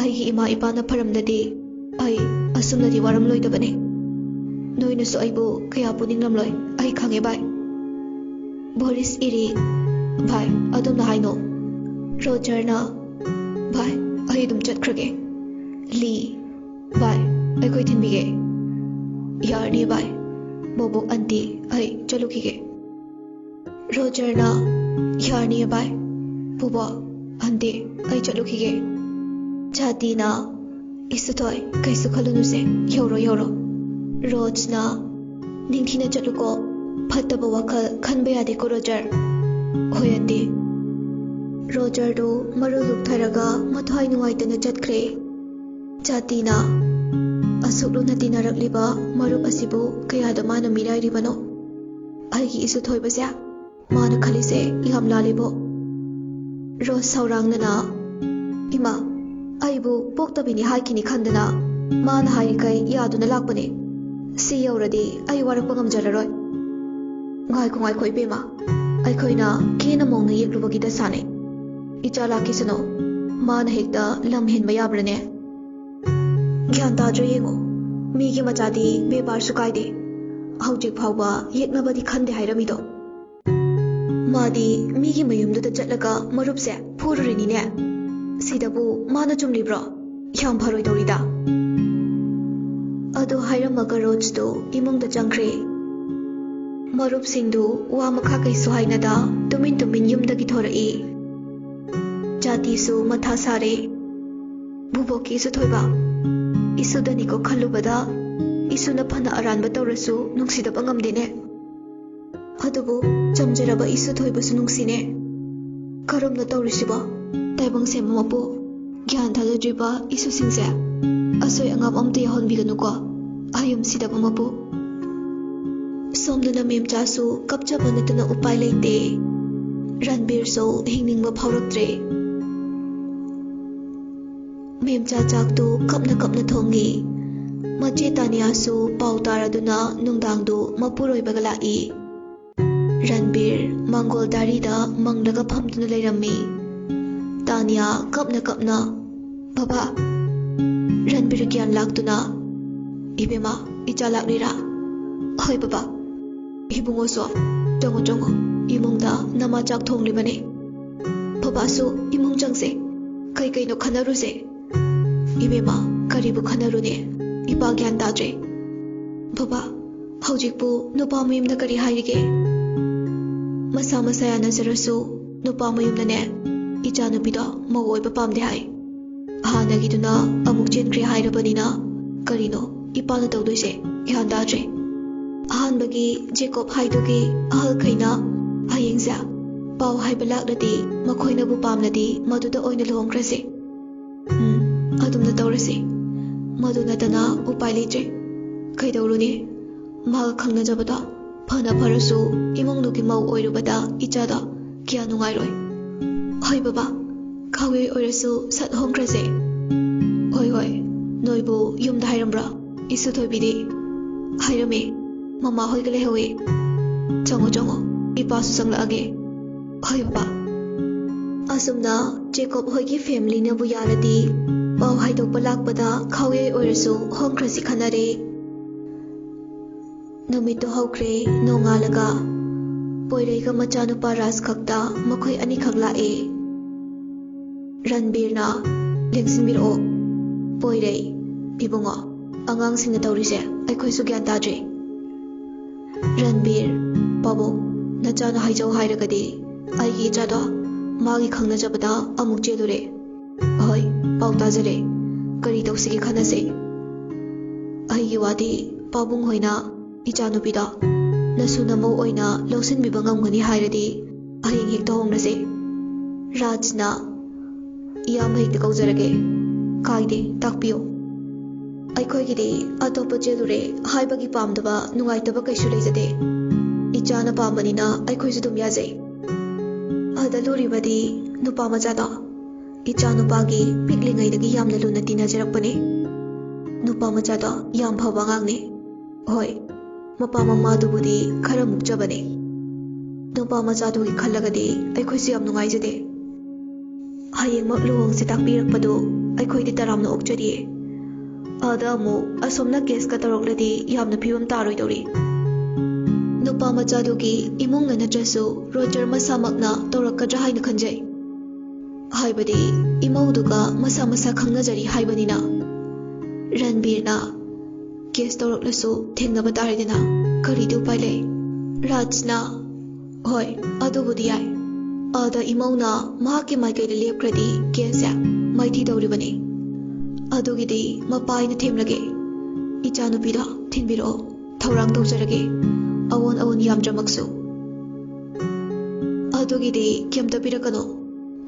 ꯑꯩꯒꯤ ꯏꯃꯥ ꯏꯄꯥꯅ ꯐꯔꯝꯗꯗꯤ ꯑꯩ ꯑꯁꯨꯝꯅꯗꯤ ꯋꯥꯔꯝꯂꯣꯏꯗꯕꯅꯤ꯫ ꯅꯣꯏꯅꯁꯨ ꯑꯩꯕꯨ ꯀꯌꯥ ꯄꯨꯅꯤꯡꯂꯝꯂꯣꯏ, ꯑꯩ ꯈꯪꯉꯦ ꯚꯥꯏ꯫" ꯕꯣꯔꯤꯁ ꯏꯔꯤ, "ꯚꯥꯏ, ꯑꯗꯨꯝꯅ ꯍꯥꯏꯅꯣ꯫" ꯔꯣꯖꯔꯅ, "ꯚꯥꯏ, ꯑꯩ ꯑꯗꯨꯝ ꯆꯠꯈ꯭ꯔꯒꯦ꯫" ꯂꯤ, "ꯚꯥꯏ, ꯑꯩꯈꯣꯏ ꯊꯤꯟꯕꯤꯒꯦ꯫" "ꯌꯥꯔꯅꯤ ꯚꯥꯏ꯫ ꯕꯣꯕꯣꯛ, ꯑꯟꯇꯤ, ꯑꯩ ꯆꯠꯂꯨꯈꯤꯒꯦ꯫" ꯔꯣꯖꯔꯅ, "ꯌꯥꯔꯅꯤꯌꯦ ꯚꯥꯏ꯫ ꯄꯨꯕꯣꯛ, ꯑꯟꯇꯤ, ꯑꯩ ꯆꯠꯂꯨꯈꯤꯒꯦ꯫" ꯖꯥꯇꯤꯅ, "ꯏꯁꯨꯊꯣꯏ, ꯀꯩꯁꯨ ꯈꯜꯂꯨꯅꯨꯁꯦ, ꯌꯧꯔꯣ, ꯌꯧꯔꯣ꯫" ꯔꯣꯖꯅ, "ꯅꯤꯡꯊꯤꯅ ꯆꯠꯂꯨꯀꯣ, ꯐꯠꯇꯕ ꯋꯥꯈꯜ ꯈꯟꯕ ꯌꯥꯗꯦꯀꯣ ꯔꯣꯖꯔ꯫" "ꯍꯣꯏ ꯑꯟꯇꯤ꯫" ꯔꯣꯖꯔꯗꯨ ꯃꯔꯨ ꯂꯨꯛꯊꯔꯒ ꯃꯊ꯭ꯋꯥꯏ ꯅꯨꯡꯉꯥꯏꯇꯅ ꯆꯠꯈ꯭ꯔꯦ꯫ ꯖꯥꯇꯤꯅ, "ꯑꯁꯨꯛ ꯂꯨꯅ ꯇꯤꯟꯅꯔꯛꯂꯤꯕ ꯃꯔꯨꯞ ꯑꯁꯤꯕꯨ ꯀꯌꯥꯗ ꯃꯥꯅ ꯃꯤꯔꯥꯏꯔꯤꯕꯅꯣ? ꯑꯩꯒꯤ ꯏꯁꯨ ꯊꯣꯏꯕꯁꯦ ꯃꯥꯅ ꯈꯜꯂꯤꯁꯦ ꯌꯥꯝ ꯂꯥꯜꯂꯤꯕꯣ꯫" ꯔꯣꯁ ꯁꯧꯔꯥꯡꯅꯅ, "ꯏꯃꯥ, ꯑꯩꯕꯨ ꯄꯣꯛꯇꯕꯤꯅꯤ ꯍꯥꯏꯈꯤꯅꯤ ꯈꯟꯗꯅ ꯃꯥꯅ ꯍꯥꯏꯔꯤꯈꯩ ꯌꯥꯗꯨꯅ ꯂꯥꯛꯄꯅꯦ꯫ ꯁꯤ ꯌꯧꯔꯗꯤ ꯑꯩ ꯋꯥꯔꯛꯄ ꯉꯝꯖꯔꯔꯣꯏ꯫" "ꯉꯥꯏꯈꯣ, ꯉꯥꯏꯈꯣ ꯏꯕꯦꯝꯃ, ꯑꯩꯈꯣꯏꯅ ꯈꯦꯅ ꯃꯧꯅ ꯌꯦꯛꯂꯨꯕꯒꯤ ꯗꯁꯥꯅꯦ꯫ ꯏꯆꯥ ꯂꯥꯛꯈꯤꯁꯅꯨ, ꯃꯥꯅ ꯍꯦꯛꯇ ꯂꯝ ꯍꯦꯟꯕ ꯌꯥꯕ꯭ꯔꯥꯅꯦ? ꯒ꯭ꯌꯥꯟ ꯇꯥꯗ꯭ꯔꯦ꯫ ꯌꯦꯡꯉꯣ, ꯃꯤꯒꯤ ꯃꯆꯥꯗꯤ ꯕꯦꯕꯥꯔꯁꯨ ꯀꯥꯏꯗꯦ, ꯍꯧꯖꯤꯛ ꯐꯥꯎꯕ ꯌꯦꯛꯅꯕꯗꯤ ꯈꯟꯗꯦ ꯍꯥꯏꯔꯝꯃꯤꯗꯣ꯫ ꯃꯥꯗꯤ ꯃꯤꯒꯤ ꯃꯌꯨꯝꯗꯨꯗ ꯆꯠꯂꯒ ꯃꯔꯨꯞꯁꯦ ꯐꯨꯔꯨꯔꯤꯅꯤꯅꯦ꯫ ꯁꯤꯗꯕꯨ ꯃꯥꯅ ꯆꯨꯝꯂꯤꯕ꯭ꯔꯣ? ꯌꯥꯝ ꯐꯔꯣꯏꯗꯧꯔꯤꯗ꯫ ꯑꯗꯨ ꯍꯥꯏꯔꯝꯃꯒ ꯔꯣꯖꯇꯨ ꯏꯃꯨꯡꯗ ꯆꯪꯈ꯭ꯔꯦ꯫ ꯃꯔꯨꯞꯁꯤꯡꯗꯨ ꯋꯥ ꯃꯈꯥ ꯀꯩꯁꯨ ꯍꯥꯏꯅꯗ ꯇꯨꯃꯤꯟ ꯇꯨꯃꯤꯟ ꯌꯨꯝꯗꯒꯤ ꯊꯣꯔꯛꯏ꯫ ꯖꯥꯇꯤꯁꯨ ꯃꯊꯥ ꯁꯥꯔꯦ꯫ ꯚꯨꯕꯣꯛꯀꯤ ꯏꯁꯨ ꯊꯣꯏꯕ, ꯏꯁꯨꯗꯅꯤꯀꯣ ꯈꯜꯂꯨꯕꯗ, ꯏꯁꯨꯅ ꯐꯅ ꯑꯔꯥꯟꯕ ꯇꯧꯔꯁꯨ ꯅꯨꯡꯁꯤꯗꯕ ꯉꯝꯗꯦꯅꯦ꯫ ꯑꯗꯨꯕꯨ ꯆꯝꯖꯔꯕ ꯏꯁꯨ ꯊꯣꯏꯕꯁꯨ ꯅꯨꯡꯁꯤꯅꯦ꯫ ꯀꯔꯝꯅ ꯇꯧꯔꯤꯁꯤꯕꯣ? ꯇꯥꯏꯕꯪ ꯁꯦꯝꯕ ꯃꯄꯨ, ꯒ꯭ꯌꯥꯟ ꯊꯥꯖꯗ꯭ꯔꯤꯕ ꯏꯁꯨꯁꯤꯡꯁꯦ ꯑꯁꯣꯏ ꯑꯉꯥꯝ ꯑꯝꯇ ꯌꯥꯎꯍꯟꯕꯤꯒꯅꯨꯀꯣ꯫ ꯑꯌꯨꯝ ꯁꯤꯗꯕ ꯃꯄꯨ꯫ ꯁꯣꯝꯗꯅ ꯃꯦꯝꯆꯥꯁꯨ ꯀꯞꯆꯕ ꯅꯠꯇꯅ ꯎꯄꯥꯏ ꯂꯩꯇꯦ꯫ ꯔꯟꯕꯤꯔꯁꯨ ꯍꯤꯡꯅꯤꯡꯕ ꯐꯥꯎꯔꯛꯇ꯭ꯔꯦ꯫ ꯃꯦꯝꯆꯥ ꯆꯥꯛꯇꯨ ꯀꯞꯅ ꯀꯞꯅ ꯊꯣꯡꯉꯤ꯫ ꯃꯆꯦ ꯇꯥꯅꯤꯌꯥꯁꯨ ꯄꯥꯎ ꯇꯥꯔꯗꯨꯅ ꯅꯨꯡꯗꯥꯡꯗꯨ ꯃꯄꯨꯔꯣꯏꯕꯒ ꯂꯥꯛꯏ꯫ ꯔꯟꯕꯤꯔ ꯃꯪꯒꯣꯜ ꯗꯥꯔꯤꯗ ꯃꯪꯂꯒ ꯐꯝꯗꯨꯅ ꯂꯩꯔꯝꯃꯤ꯫ ꯇꯥꯅꯤꯌꯥ ꯀꯞꯅ ꯀꯞꯅ, "ꯕꯕꯥ!" ꯔꯟꯕꯤꯔ ꯒ꯭ꯌꯥꯟ ꯂꯥꯛꯇꯨꯅ, "ꯏꯕꯦꯝꯃ, ꯏꯆꯥ ꯂꯥꯛꯂꯤꯔꯥ?" "ꯍꯣꯏ ꯕꯕꯥ꯫" "ꯏꯕꯨꯡꯉꯣꯁꯨ ꯆꯪꯉꯣ, ꯆꯪꯉꯣ, ꯏꯃꯨꯡꯗ ꯅꯃꯥ ꯆꯥꯛ ꯊꯣꯡꯂꯤꯕꯅꯤ꯫ ꯕꯕꯥꯁꯨ ꯏꯃꯨꯡ ꯆꯪꯁꯦ꯫ ꯀꯩ ꯀꯩꯅꯣ ꯈꯟꯅꯔꯨꯁꯦ꯫" "ꯏꯕꯦꯝꯃ, ꯀꯔꯤꯕꯨ ꯈꯟꯅꯔꯨꯅꯤ? ꯏꯄꯥ ꯒ꯭ꯌꯥꯟ ꯇꯥꯗ꯭ꯔꯦ꯫" "ꯕꯕꯥ, ꯍꯧꯖꯤꯛꯄꯨ ꯅꯨꯄꯥ ꯃꯌꯨꯝꯅ ꯀꯔꯤ ꯍꯥꯏꯔꯤꯒꯦ?" "ꯃꯁꯥ ꯃꯁꯥ ꯌꯥꯅꯖꯔꯁꯨ ꯅꯨꯄꯥ ꯃꯌꯨꯝꯅꯅꯦ, ꯏꯆꯥꯅꯨꯄꯤꯗꯣ ꯃꯧ ꯑꯣꯏꯕ ꯄꯥꯝꯗꯦ ꯍꯥꯏ꯫ ꯍꯥꯟꯅꯒꯤꯗꯨꯅ ꯑꯃꯨꯛ ꯆꯦꯟꯈ꯭ꯔꯦ ꯍꯥꯏꯔꯕꯅꯤꯅ ꯀꯔꯤꯅꯣ ꯏꯄꯥꯅ ꯇꯧꯗꯣꯏꯁꯦ? ꯒ꯭ꯌꯥꯟ ꯇꯥꯗ꯭ꯔꯦ꯫ ꯑꯍꯥꯟꯕꯒꯤ ꯖꯦꯀꯣꯕ ꯍꯥꯏꯗꯨꯒꯤ ꯑꯍꯜꯈꯩꯅ ꯍꯌꯦꯡꯁꯦ ꯄꯥꯎ ꯍꯥꯏꯕ ꯂꯥꯛꯂꯗꯤ ꯃꯈꯣꯏꯅꯕꯨ ꯄꯥꯝꯂꯗꯤ ꯃꯗꯨꯗ ꯑꯣꯏꯅ ꯂꯨꯍꯣꯡꯈ꯭ꯔꯁꯦ꯫ ꯎꯝ, ꯑꯗꯨꯝꯅ ꯇꯧꯔꯁꯤ꯫ ꯃꯗꯨ ꯅꯠꯇꯅ ꯎꯄꯥꯏ ꯂꯩꯇ꯭ꯔꯦ꯫ ꯀꯩꯗꯧꯔꯨꯅꯤ? ꯃꯍꯥꯛ ꯈꯪꯅꯖꯕꯗꯣ ꯐꯅ ꯐꯔꯁꯨ ꯏꯃꯨꯡꯗꯨꯒꯤ ꯃꯧ ꯑꯣꯏꯔꯨꯕꯗ ꯏꯆꯥꯗꯣ ꯀꯌꯥ ꯅꯨꯡꯉꯥꯏꯔꯣꯏ꯫" "ꯍꯣꯏ ꯕꯕꯥ, ꯈꯥꯎꯌꯩ ꯑꯣꯏꯔꯁꯨ ꯁꯠ ꯍꯣꯡꯈ꯭ꯔꯁꯦ꯫" "ꯍꯣꯏ, ꯍꯣꯏ꯫ ꯅꯣꯏꯕꯨ ꯌꯨꯝꯗ ꯍꯥꯏꯔꯝꯕ꯭ꯔꯣ, ꯏꯁꯨ ꯊꯣꯏꯕꯤꯗꯤ?" "ꯍꯥꯏꯔꯝꯃꯦ꯫ ꯃꯃꯥ ꯍꯣꯏꯒ ꯂꯩꯍꯧꯋꯦ꯫" "ꯆꯪꯉꯣ, ꯆꯪꯉꯣ꯫ ꯏꯄꯥꯁꯨ ꯆꯪꯂꯛꯑꯒꯦ꯫" "ꯍꯣꯏ ꯕꯕꯥ꯫" ꯑꯁꯨꯝꯅ ꯖꯦꯀꯣꯕ ꯍꯣꯏꯒꯤ ꯐꯦꯃꯤꯂꯤꯅꯕꯨ ꯌꯥꯔꯗꯤ, ꯄꯥꯎ ꯍꯥꯏꯗꯣꯛꯄ ꯂꯥꯛꯄꯗ ꯈꯥꯎꯌꯩ ꯑꯣꯏꯔꯁꯨ ꯍꯣꯡꯈ꯭ꯔꯁꯤ ꯈꯟꯅꯔꯦ꯫ ꯅꯨꯃꯤꯠꯇꯨ ꯍꯧꯈ꯭ꯔꯦ꯫ ꯅꯣꯡꯉꯥꯜꯂꯒ ꯄꯣꯏꯔꯩꯒ ꯃꯆꯥꯅꯨꯄꯥ ꯔꯥꯖ ꯈꯛꯇ ꯃꯈꯣꯏ ꯑꯅꯤꯈꯛ ꯂꯥꯛꯑꯦ꯫ ꯔꯟꯕꯤꯔꯅ, "ꯂꯦꯡꯁꯤꯟꯕꯤꯔꯛꯑꯣ꯫ ꯄꯣꯏꯔꯩ, ꯏꯕꯨꯡꯉꯣ, ꯑꯉꯥꯡꯁꯤꯡꯅ ꯇꯧꯔꯤꯁꯦ ꯑꯩꯈꯣꯏꯁꯨ ꯒ꯭ꯌꯥꯟ ꯇꯥꯗ꯭ꯔꯦ꯫" ꯔꯟꯕꯤꯔ, "ꯄꯥꯕꯨꯡ, ꯅꯆꯥꯅ ꯍꯥꯏꯖꯧ ꯍꯥꯏꯔꯒꯗꯤ ꯑꯩꯒꯤ ꯏꯆꯥꯗꯣ ꯃꯥꯒꯤ ꯈꯪꯅꯖꯕꯗ ꯑꯃꯨꯛ ꯆꯦꯜꯂꯨꯔꯦ꯫ ꯍꯣꯏ, ꯄꯥꯎ ꯇꯥꯖꯔꯦ꯫ ꯀꯔꯤ ꯇꯧꯁꯤꯒꯦ ꯈꯟꯅꯁꯦ꯫ ꯑꯩꯒꯤ ꯋꯥꯗꯤ ꯄꯥꯕꯨꯡ ꯍꯣꯏꯅ ꯏꯆꯥꯅꯨꯄꯤꯗꯣ ꯅꯁꯨ ꯅꯃꯧ ꯑꯣꯏꯅ ꯂꯧꯁꯤꯟꯕꯤꯕ ꯉꯝꯒꯅꯤ ꯍꯥꯏꯔꯗꯤ ꯍꯌꯦꯡ ꯍꯦꯛꯇ ꯍꯣꯡꯅꯁꯦ꯫" ꯔꯥꯖꯅ, "ꯏꯌꯥꯝꯕ ꯍꯦꯛꯇ ꯀꯧꯖꯔꯒꯦ꯫ ꯀꯥꯏꯗꯦ, ꯇꯥꯛꯄꯤꯌꯨ꯫" "ꯑꯩꯈꯣꯏꯒꯤꯗꯤ ꯑꯇꯣꯞꯄ ꯆꯦꯜꯂꯨꯔꯦ ꯍꯥꯏꯕꯒꯤ ꯄꯥꯝꯗꯕ, ꯅꯨꯡꯉꯥꯏꯇꯕ ꯀꯩꯁꯨ ꯂꯩꯖꯗꯦ꯫ ꯏꯆꯥꯅ ꯄꯥꯝꯕꯅꯤꯅ ꯑꯩꯈꯣꯏꯁꯨ ꯑꯗꯨꯝ ꯌꯥꯖꯩ꯫" ꯑꯗ ꯂꯨꯔꯤꯕꯗꯤ ꯅꯨꯄꯥ ꯃꯆꯥꯗꯣ꯫ ꯏꯆꯥ ꯅꯨꯄꯥꯒꯤ ꯄꯤꯛꯂꯤꯉꯩꯗꯒꯤ ꯌꯥꯝꯅ ꯂꯨꯅ ꯇꯤꯟꯅꯖꯔꯛꯄꯅꯦ꯫ ꯅꯨꯄꯥ ꯃꯆꯥꯗꯣ ꯌꯥꯝ ꯐꯕ ꯑꯉꯥꯡꯅꯦ꯫ ꯍꯣꯏ, ꯃꯄꯥ ꯃꯃꯥꯗꯨꯕꯨꯗꯤ ꯈꯔ ꯃꯨꯛꯆꯕꯅꯦ꯫ ꯅꯨꯄꯥ ꯃꯆꯥꯗꯨꯒꯤ ꯈꯜꯂꯒꯗꯤ ꯑꯩꯈꯣꯏꯁꯨ ꯌꯥꯝ ꯅꯨꯡꯉꯥꯏꯖꯗꯦ꯫ ꯍꯌꯦꯡꯃꯛ ꯂꯨꯍꯣꯡꯁꯦ ꯇꯥꯛꯄꯤꯔꯛꯄꯗꯨ ꯑꯩꯈꯣꯏꯗꯤ ꯇꯔꯥꯝꯅ ꯑꯣꯛꯆꯔꯤꯌꯦ꯫ ꯑꯗ ꯑꯃꯨꯛ ꯑꯁꯣꯝꯅ ꯀꯦꯁꯀ ꯇꯧꯔꯛꯂꯗꯤ ꯌꯥꯝꯅ ꯐꯤꯕꯝ ꯇꯥꯔꯣꯏꯗꯧꯔꯤ꯫ ꯅꯨꯄꯥ ꯃꯆꯥꯗꯨꯒꯤ ꯏꯃꯨꯡꯅ ꯅꯠꯇ꯭ꯔꯁꯨ ꯔꯣꯖꯔ ꯃꯁꯥꯃꯛꯅ ꯇꯧꯔꯛꯀꯗ꯭ꯔꯥ ꯍꯥꯏꯅ ꯈꯟꯖꯩ꯫ ꯍꯥꯏꯕꯗꯤ ꯏꯃꯧꯗꯨꯒ ꯃꯁꯥ ꯃꯁꯥ ꯈꯪꯅꯖꯔꯤ ꯍꯥꯏꯕꯅꯤꯅ꯫ ꯔꯟꯕꯤꯔꯅ, "ꯀꯦꯁ ꯇꯧꯔꯛꯂꯁꯨ ꯊꯦꯡꯅꯕ ꯇꯥꯔꯦꯗꯅ, ꯀꯔꯤꯗꯤ ꯎꯄꯥꯏ ꯂꯩ?" ꯔꯥꯖꯅ, "ꯍꯣꯏ, ꯑꯗꯨꯕꯨꯗꯤ ꯌꯥꯏ꯫ ꯑꯗ ꯏꯃꯧꯅ ꯃꯍꯥꯛꯀꯤ ꯃꯥꯏꯀꯩꯗ ꯂꯦꯞꯈ꯭ꯔꯗꯤ ꯀꯦꯁꯁꯦ ꯃꯥꯏꯊꯤ ꯇꯧꯔꯤꯕꯅꯤ꯫ ꯑꯗꯨꯒꯤꯗꯤ ꯃꯄꯥ ꯑꯩꯅ ꯊꯦꯝꯂꯒꯦ꯫ ꯏꯆꯥꯅꯨꯄꯤꯗꯣ ꯊꯤꯟꯕꯤꯔꯛꯑꯣ, ꯊꯧꯔꯥꯡ ꯇꯧꯖꯔꯒꯦ꯫ ꯑꯑꯣꯟ ꯑꯑꯣꯟ ꯌꯥꯝꯗ꯭ꯔꯃꯛꯁꯨ꯫ ꯑꯗꯨꯒꯤꯗꯤ ꯀꯩꯝꯇ ꯄꯤꯔꯛꯀꯅꯨ,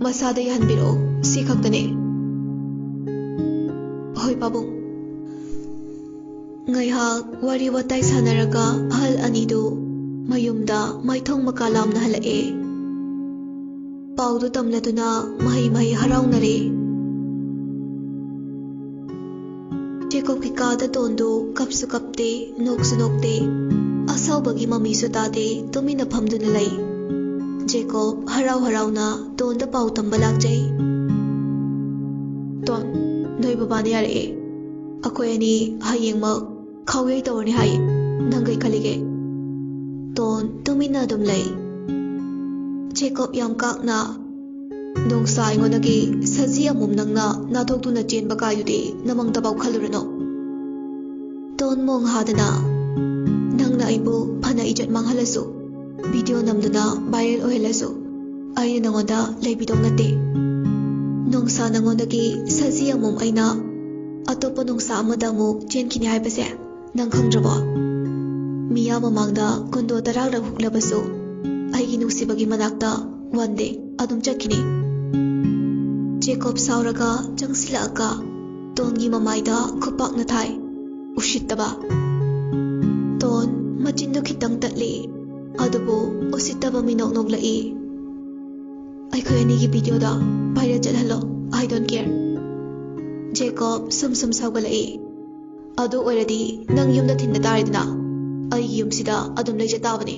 ꯃꯁꯥꯗ ꯌꯥꯍꯟꯕꯤꯔꯛꯑꯣ, ꯁꯤ ꯈꯛꯇꯅꯦ꯫" "ꯍꯣꯏ ꯄꯥꯕꯨꯡ꯫" ꯉꯥꯏꯍꯥꯛ ꯋꯥꯔꯤ ꯋꯥꯇꯥꯏ ꯁꯥꯟꯅꯔꯒ ꯑꯍꯜ ꯑꯅꯤꯗꯨ ꯃꯌꯨꯝꯗ ꯃꯥꯏꯊꯣꯡ ꯃꯀꯥ ꯂꯥꯝꯅ ꯍꯜꯂꯛꯑꯦ꯫ ꯄꯥꯎꯗꯨ ꯇꯝꯂꯗꯨꯅ ꯃꯍꯩ ꯃꯍꯩ ꯍꯔꯥꯎꯅꯔꯦ꯫ ꯖꯦꯀꯣꯕꯀꯤ ꯀꯥꯗ ꯗꯣꯟꯗꯨ ꯀꯞꯁꯨ ꯀꯞꯇꯦ, ꯅꯣꯛꯁꯨ ꯅꯣꯛꯇꯦ, ꯑꯁꯥꯎꯕꯒꯤ ꯃꯃꯤꯁꯨ ꯇꯥꯗꯦ, ꯇꯨꯃꯤꯟꯅ ꯐꯝꯗꯨꯅ ꯂꯩ꯫ ꯖꯦꯀꯣꯕ ꯍꯔꯥꯎ ꯍꯔꯥꯎꯅ ꯇꯣꯟꯗ ꯄꯥꯎ ꯇꯝꯕ ꯂꯥꯛꯆꯩ꯫ "ꯇꯣꯟ, ꯅꯣꯏ ꯕꯕꯥꯅ ꯌꯥꯔꯛꯑꯦ꯫ ꯑꯩꯈꯣꯏ ꯑꯅꯤ ꯍꯌꯦꯡꯃꯛ ꯈꯥꯎꯌꯩ ꯇꯧꯔꯅꯤ ꯍꯥꯏ꯫ ꯅꯪ ꯀꯩ ꯈꯜꯂꯤꯒꯦ?" ꯇꯣꯟ ꯇꯨꯃꯤꯟꯅ ꯑꯗꯨꯝ ꯂꯩ꯫ ꯖꯦꯀꯣꯕ ꯌꯥꯝ ꯀꯥꯛꯅ, "ꯅꯣꯡꯁꯥ, ꯑꯩꯉꯣꯟꯗꯒꯤ ꯁꯖꯤ ꯑꯃꯣꯝ ꯅꯪꯅ ꯅꯥꯊꯣꯛꯇꯨꯅ ꯆꯦꯟꯕ ꯀꯥꯏꯗꯨꯗꯤ ꯅꯃꯪꯗꯐꯥꯎ ꯈꯜꯂꯨꯔꯅꯨ꯫" ꯇꯣꯟ ꯃꯣꯡ ꯍꯥꯗꯅ, "ꯅꯪꯅ ꯑꯩꯕꯨ ꯐꯅ ꯏꯖꯠ ꯃꯥꯡꯍꯜꯂꯁꯨ, ꯚꯤꯗꯤꯑꯣ ꯅꯝꯗꯨꯅ ꯚꯥꯏꯔꯦꯜ ꯑꯣꯏꯍꯜꯂꯁꯨ, ꯑꯩꯅ ꯅꯉꯣꯟꯗ ꯂꯩꯕꯤꯗꯧ ꯅꯠꯇꯦ꯫ ꯅꯣꯡꯁꯥ, ꯅꯉꯣꯟꯗꯒꯤ ꯁꯖꯤ ꯑꯃꯣꯝ ꯑꯩꯅ ꯑꯇꯣꯞꯄ ꯅꯣꯡꯁꯥ ꯑꯃꯗ ꯑꯃꯨꯛ ꯆꯦꯟꯈꯤꯅꯤ ꯍꯥꯏꯕꯁꯦ ꯅꯪ ꯈꯪꯗ꯭ꯔꯕꯣ? ꯃꯤꯌꯥꯝ ꯃꯃꯥꯡꯗ ꯀꯨꯟꯗꯣ ꯇꯔꯥꯔꯛ ꯍꯨꯛꯂꯕꯁꯨ, ꯑꯩꯒꯤ ꯅꯨꯡꯁꯤꯕꯒꯤ ꯃꯅꯥꯛꯇ ꯋꯥꯟꯗꯦ ꯑꯗꯨꯝ ꯆꯠꯈꯤꯅꯤ꯫" ꯖꯦꯀꯣꯕ ꯁꯥꯎꯔꯒ ꯆꯪꯁꯤꯜꯂꯛꯑꯒ ꯇꯣꯟꯒꯤ ꯃꯃꯥꯏꯗ ꯈꯨꯄꯥꯛꯅ ꯊꯥꯏ꯫ "ꯎꯁꯤꯠꯇꯕ!" ꯇꯣꯟ ꯃꯆꯤꯟꯗꯨ ꯈꯤꯇꯪ ꯇꯠꯂꯤ, ꯑꯗꯨꯕꯨ ꯎꯁꯤꯠꯇꯕ ꯃꯤꯅꯣꯛ ꯅꯣꯛꯂꯛꯏ꯫ "ꯑꯩꯈꯣꯏ ꯑꯅꯤꯒꯤ ꯚꯤꯗꯤꯑꯣꯗꯣ ꯚꯥꯏꯔꯦꯜ ꯆꯠꯍꯜꯂꯣ, I don't care꯫" ꯖꯦꯀꯣꯕ ꯁꯨꯝ ꯁꯨꯝ ꯁꯥꯎꯒꯠꯂꯛꯏ꯫ "ꯑꯗꯨ ꯑꯣꯏꯔꯗꯤ ꯅꯪ ꯌꯨꯝꯗ ꯊꯤꯟꯕ ꯇꯥꯔꯦꯗꯅ, ꯑꯩꯒꯤ ꯌꯨꯝꯁꯤꯗ ꯑꯗꯨꯝ ꯂꯩꯖ ꯇꯥꯕꯅꯤ꯫"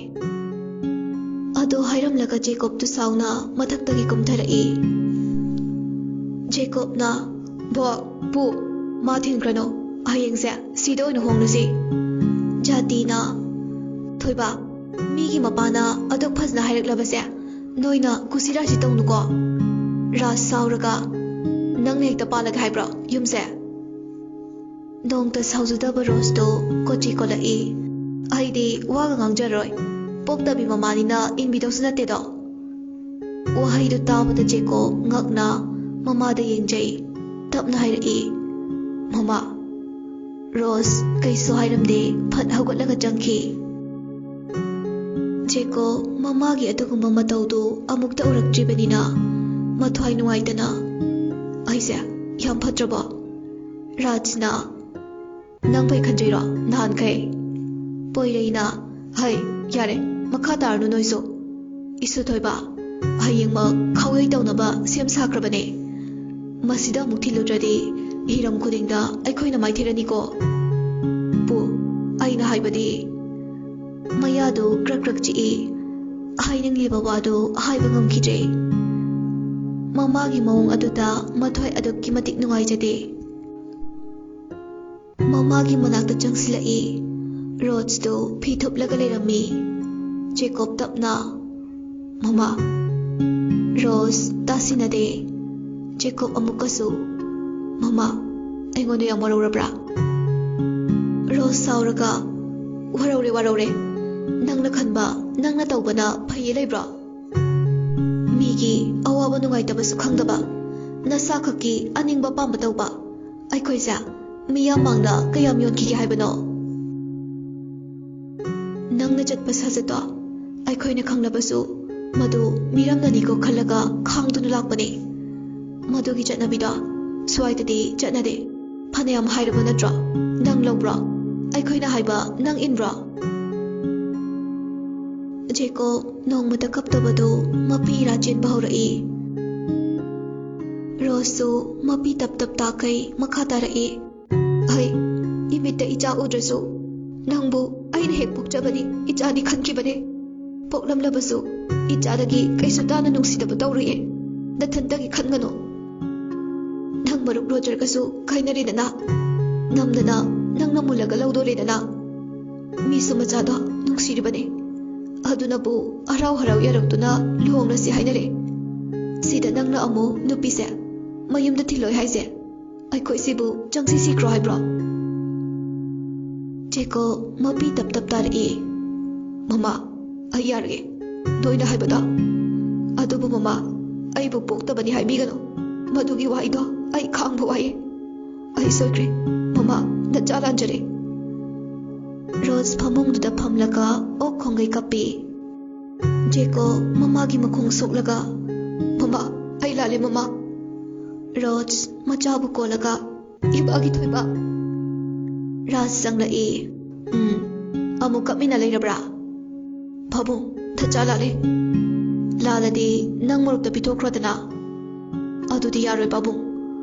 ꯑꯗꯨ ꯍꯥꯏꯔꯝꯂꯒ ꯖꯦꯀꯣꯕꯇꯨ ꯁꯥꯎꯅ ꯃꯊꯛꯇꯒꯤ ꯀꯨꯝꯊꯔꯛꯏ꯫ ꯖꯦꯀꯣꯕꯅ, "ꯕꯣꯛ, ꯄꯨ, ꯃꯥ ꯊꯤꯟꯈ꯭ꯔꯅꯨ, ꯍꯌꯦꯡꯁꯦ ꯁꯤꯗ ꯑꯣꯏꯅ ꯍꯣꯡꯂꯁꯤ꯫" ꯖꯥꯇꯤꯅ, "ꯊꯣꯏꯕ, ꯃꯤꯒꯤ ꯃꯄꯥꯅ ꯑꯗꯨꯛ ꯐꯖꯅ ꯍꯥꯏꯔꯛꯂꯕꯁꯦ ꯅꯣꯏꯅ ꯀꯨꯁꯤꯔꯥꯁꯤ ꯇꯧꯅꯨꯀꯣ꯫" ꯔꯥꯖ ꯁꯥꯎꯔꯒ, "ꯅꯪꯅ ꯍꯦꯛꯇ ꯄꯥꯜꯂꯒꯦ ꯍꯥꯏꯕ꯭ꯔꯣ ꯌꯨꯝꯁꯦ?" ꯅꯣꯡꯇ ꯁꯥꯎꯖꯗꯕ ꯔꯣꯁꯇꯣ ꯀꯣꯆꯤ ꯀꯣꯜꯂꯛꯏ꯫ "ꯑꯩꯗꯤ ꯋꯥꯒ ꯉꯥꯡꯖꯔꯣꯏ, ꯄꯣꯛꯇꯕꯤ ꯃꯃꯥꯅꯤꯅ ꯏꯟꯕꯤꯗꯧꯁꯨ ꯅꯠꯇꯦꯗꯣ꯫" ꯋꯥꯍꯩꯗꯨ ꯇꯥꯕꯗ ꯖꯦꯀꯣꯕ ꯉꯛꯅ ꯃꯃꯥꯗ ꯌꯦꯡꯖꯩ꯫ ꯇꯞꯅ ꯍꯥꯏꯔꯛꯏ, "ꯃꯃꯥ꯫" ꯔꯣꯁ ꯀꯩꯁꯨ ꯍꯥꯏꯔꯝꯗꯦ, ꯐꯠ ꯍꯧꯒꯠꯂꯒ ꯆꯪꯈꯤ꯫ ꯖꯦꯀꯣꯕ ꯃꯃꯥꯒꯤ ꯑꯗꯨꯒꯨꯝꯕ ꯃꯇꯧꯗꯨ ꯑꯃꯨꯛꯇ ꯎꯔꯛꯇ꯭ꯔꯤꯕꯅꯤꯅ ꯃꯊ꯭ꯋꯥꯏ ꯅꯨꯡꯉꯥꯏꯇꯅ, "ꯑꯩꯁꯦ ꯌꯥꯝ ꯐꯠꯇ꯭ꯔꯕꯣ?" ꯔꯥꯖꯅ, "ꯅꯪ ꯐꯩ ꯈꯟꯖꯩꯔꯣ ꯅꯍꯥꯟꯈꯩ?" ꯄꯣꯏꯔꯩꯅ, "ꯍꯩ, ꯌꯥꯔꯦ, ꯃꯈꯥ ꯇꯥꯔꯅꯨ ꯅꯣꯏꯁꯨ꯫ ꯏꯁꯨ ꯊꯣꯏꯕ, ꯍꯌꯦꯡꯃꯛ ꯈꯥꯎꯌꯩ ꯇꯧꯅꯕ ꯁꯦꯝ ꯁꯥꯈ꯭ꯔꯕꯅꯦ꯫ ꯃꯁꯤꯗ ꯑꯃꯨꯛ ꯊꯤꯜꯂꯨꯗ꯭ꯔꯗꯤ ꯍꯤꯔꯝ ꯈꯨꯗꯤꯡꯗ ꯑꯩꯈꯣꯏꯅ ꯃꯥꯏꯊꯤꯔꯅꯤꯀꯣ꯫" "ꯄꯨ, ꯑꯩꯅ ꯍꯥꯏꯕꯗꯤ꯫" ꯃꯌꯥꯗꯨ ꯀ꯭ꯔꯛ ꯀ꯭ꯔꯛ ꯆꯤꯛꯏ꯫ ꯍꯥꯏꯅꯤꯡꯂꯤꯕ ꯋꯥꯗꯨ ꯍꯥꯏꯕ ꯉꯝꯈꯤꯗ꯭ꯔꯦ꯫ ꯃꯃꯥꯒꯤ ꯃꯑꯣꯡ ꯑꯗꯨꯗ ꯃꯊ꯭ꯋꯥꯏ ꯑꯗꯨꯛꯀꯤ ꯃꯇꯤꯛ ꯅꯨꯡꯉꯥꯏꯖꯗꯦ꯫ ꯃꯃꯥꯒꯤ ꯃꯅꯥꯛꯇ ꯆꯪꯁꯤꯜꯂꯛꯏ꯫ ꯔꯣꯖꯇꯨ ꯐꯤ ꯊꯨꯞꯂꯒ ꯂꯩꯔꯝꯃꯤ꯫ ꯖꯦꯀꯣꯕ ꯇꯞꯅ, "ꯃꯃꯥ!" ꯔꯣꯖ ꯇꯥꯁꯤꯟꯅꯗꯦ꯫ ꯖꯦꯀꯣꯕ ꯑꯃꯨꯛꯀꯁꯨ, "ꯃꯃꯥ, ꯑꯩꯉꯣꯟꯗ ꯌꯥꯝ ꯋꯥꯔꯧꯔꯕ꯭ꯔꯥ?" ꯔꯣꯖ ꯁꯥꯎꯔꯒ, "ꯋꯥꯔꯧꯔꯦ, ꯋꯥꯔꯧꯔꯦ꯫ ꯅꯪꯅ ꯈꯟꯕ, ꯅꯪꯅ ꯇꯧꯕꯅ ꯐꯩꯌꯦ ꯂꯩꯕ꯭ꯔꯣ? ꯃꯤꯒꯤ ꯑꯋꯥꯕ ꯅꯨꯡꯉꯥꯏꯇꯕꯁꯨ ꯈꯪꯗꯕ, ꯅꯁꯥꯈꯛꯀꯤ ꯑꯅꯤꯡꯕ ꯑꯄꯥꯝꯕ ꯇꯧꯕ꯫ ꯑꯩꯈꯣꯏꯁꯦ ꯃꯤꯌꯥꯝ ꯃꯥꯡꯗ ꯀꯌꯥꯝ ꯌꯣꯟꯈꯤꯒꯦ ꯍꯥꯏꯕꯅꯣ? ꯅꯪꯅ ꯆꯠꯄ ꯁꯥꯖꯠꯇꯣ ꯑꯩꯈꯣꯏꯅ ꯈꯪꯂꯕꯁꯨ ꯃꯗꯨ ꯃꯤꯔꯝꯅꯅꯤꯀꯣ ꯈꯜꯂꯒ ꯈꯥꯡꯗꯨꯅ ꯂꯥꯛꯄꯅꯤ꯫ ꯃꯗꯨꯒꯤ ꯆꯠꯅꯕꯤꯗꯣ ꯁ꯭ꯋꯥꯏꯗꯗꯤ ꯆꯠꯅꯗꯦ꯫ ꯐꯅꯌꯥꯝ ꯍꯥꯏꯔꯕ ꯅꯠꯇ꯭ꯔꯣ? ꯅꯪ ꯂꯧꯕ꯭ꯔꯣ? ꯑꯩꯈꯣꯏꯅ ꯍꯥꯏꯕ ꯅꯪ ꯏꯟꯕ꯭ꯔꯣ?" ꯖꯦꯀꯣꯕ ꯅꯣꯡꯃꯇ ꯀꯞꯇꯕꯗꯨ ꯃꯄꯤ ꯏꯔꯥ ꯆꯦꯟꯕ ꯍꯧꯔꯛꯏ꯫ ꯔꯣꯖꯁꯨ ꯃꯄꯤ ꯇꯞ ꯇꯞ ꯇꯥꯈꯩ ꯃꯈꯥ ꯇꯥꯔꯛꯏ꯫ "ꯑꯩ ꯏꯃꯤꯠꯇ ꯏꯆꯥ ꯎꯗ꯭ꯔꯁꯨ ꯅꯪꯕꯨ ꯑꯩꯅ ꯍꯦꯛ ꯄꯣꯛꯆꯕꯅꯤ, ꯏꯆꯥꯅꯤ ꯈꯟꯈꯤꯕꯅꯦ꯫ ꯄꯣꯛꯂꯝꯂꯕꯁꯨ ꯏꯆꯥꯗꯒꯤ ꯀꯩꯁꯨ ꯇꯥꯅ ꯅꯨꯡꯁꯤꯗꯕ ꯇꯧꯔꯨꯏꯌꯦ꯫ ꯅꯊꯟꯇꯒꯤ ꯈꯟꯒꯅꯨ꯫ ꯅꯪ ꯃꯔꯨꯞ ꯔꯣꯖꯔꯒꯁꯨ ꯀꯥꯏꯅꯔꯦꯗꯅ, ꯅꯝꯗꯅ ꯅꯪꯅ ꯃꯨꯜꯂꯒ ꯂꯧꯗꯣꯔꯦꯗꯅ꯫ ꯃꯤꯁꯨ ꯃꯆꯥꯗꯣ ꯅꯨꯡꯁꯤꯔꯤꯕꯅꯦ꯫ ꯑꯗꯨꯅꯕꯨ ꯍꯔꯥꯎ ꯍꯔꯥꯎ ꯌꯥꯔꯛꯇꯨꯅ ꯂꯨꯍꯣꯡꯂꯁꯤ ꯍꯥꯏꯅꯔꯦ꯫ ꯁꯤꯗ ꯅꯪꯅ ꯑꯃꯨꯛ ꯅꯨꯄꯤꯁꯦ ꯃꯌꯨꯝꯗ ꯊꯤꯜꯂꯣꯏ ꯍꯥꯏꯁꯦ? ꯑꯩꯈꯣꯏ ꯁꯤꯕꯨ ꯆꯪꯁꯤ ꯁꯤꯈ꯭ꯔꯣ ꯍꯥꯏꯕ꯭ꯔꯣ?" ꯖꯦꯀꯣ ꯃꯄꯤ ꯇꯞ ꯇꯞ ꯇꯥꯔꯛꯏ꯫ "ꯃꯃꯥ, ꯑꯩ ꯌꯥꯔꯒꯦ, ꯅꯣꯏꯅ ꯍꯥꯏꯕꯗꯣ꯫ ꯑꯗꯨꯕꯨ ꯃꯃꯥ, ꯑꯩꯕꯨ ꯄꯣꯛꯇꯕꯅꯤ ꯍꯥꯏꯕꯤꯒꯅꯨ꯫ ꯃꯗꯨꯒꯤ ꯋꯥꯍꯩꯗꯣ ꯑꯩ ꯈꯥꯡꯕ ꯋꯥꯏꯌꯦ꯫ ꯑꯩ ꯁꯣꯏꯈ꯭ꯔꯦ ꯃꯃꯥ, ꯅꯆꯥ ꯂꯥꯟꯖꯔꯦ꯫" ꯔꯣꯖ ꯐꯃꯨꯡꯗꯨꯗ ꯐꯝꯂꯒ ꯑꯣꯛ ꯈꯣꯡꯒꯩ ꯀꯞꯄꯤ꯫ ꯖꯦꯀꯣ ꯃꯃꯥꯒꯤ ꯃꯈꯣꯡ ꯁꯣꯛꯂꯒ, "ꯃꯃꯥ, ꯑꯩ ꯂꯥꯜꯂꯦ ꯃꯃꯥ꯫" ꯔꯣꯖ ꯃꯆꯥꯕꯨ ꯀꯣꯜꯂꯒ, "ꯏꯕꯥꯒꯤ ꯊꯣꯏꯕ꯫" ꯔꯥꯖ ꯆꯪꯂꯛꯏ꯫ "ꯎꯝ, ꯑꯃꯨꯛ ꯀꯞꯃꯤꯟꯅ ꯂꯩꯔꯕ꯭ꯔꯥ? ꯄꯥꯕꯨꯡ, ꯊꯆꯥ ꯂꯥꯜꯂꯦ꯫ ꯂꯥꯜꯂꯗꯤ ꯅꯪ ꯃꯔꯨꯞꯇ ꯄꯤꯊꯣꯛꯈ꯭ꯔꯣꯗꯅ꯫" "ꯑꯗꯨꯗꯤ ꯌꯥꯔꯣꯏ ꯄꯥꯕꯨꯡ꯫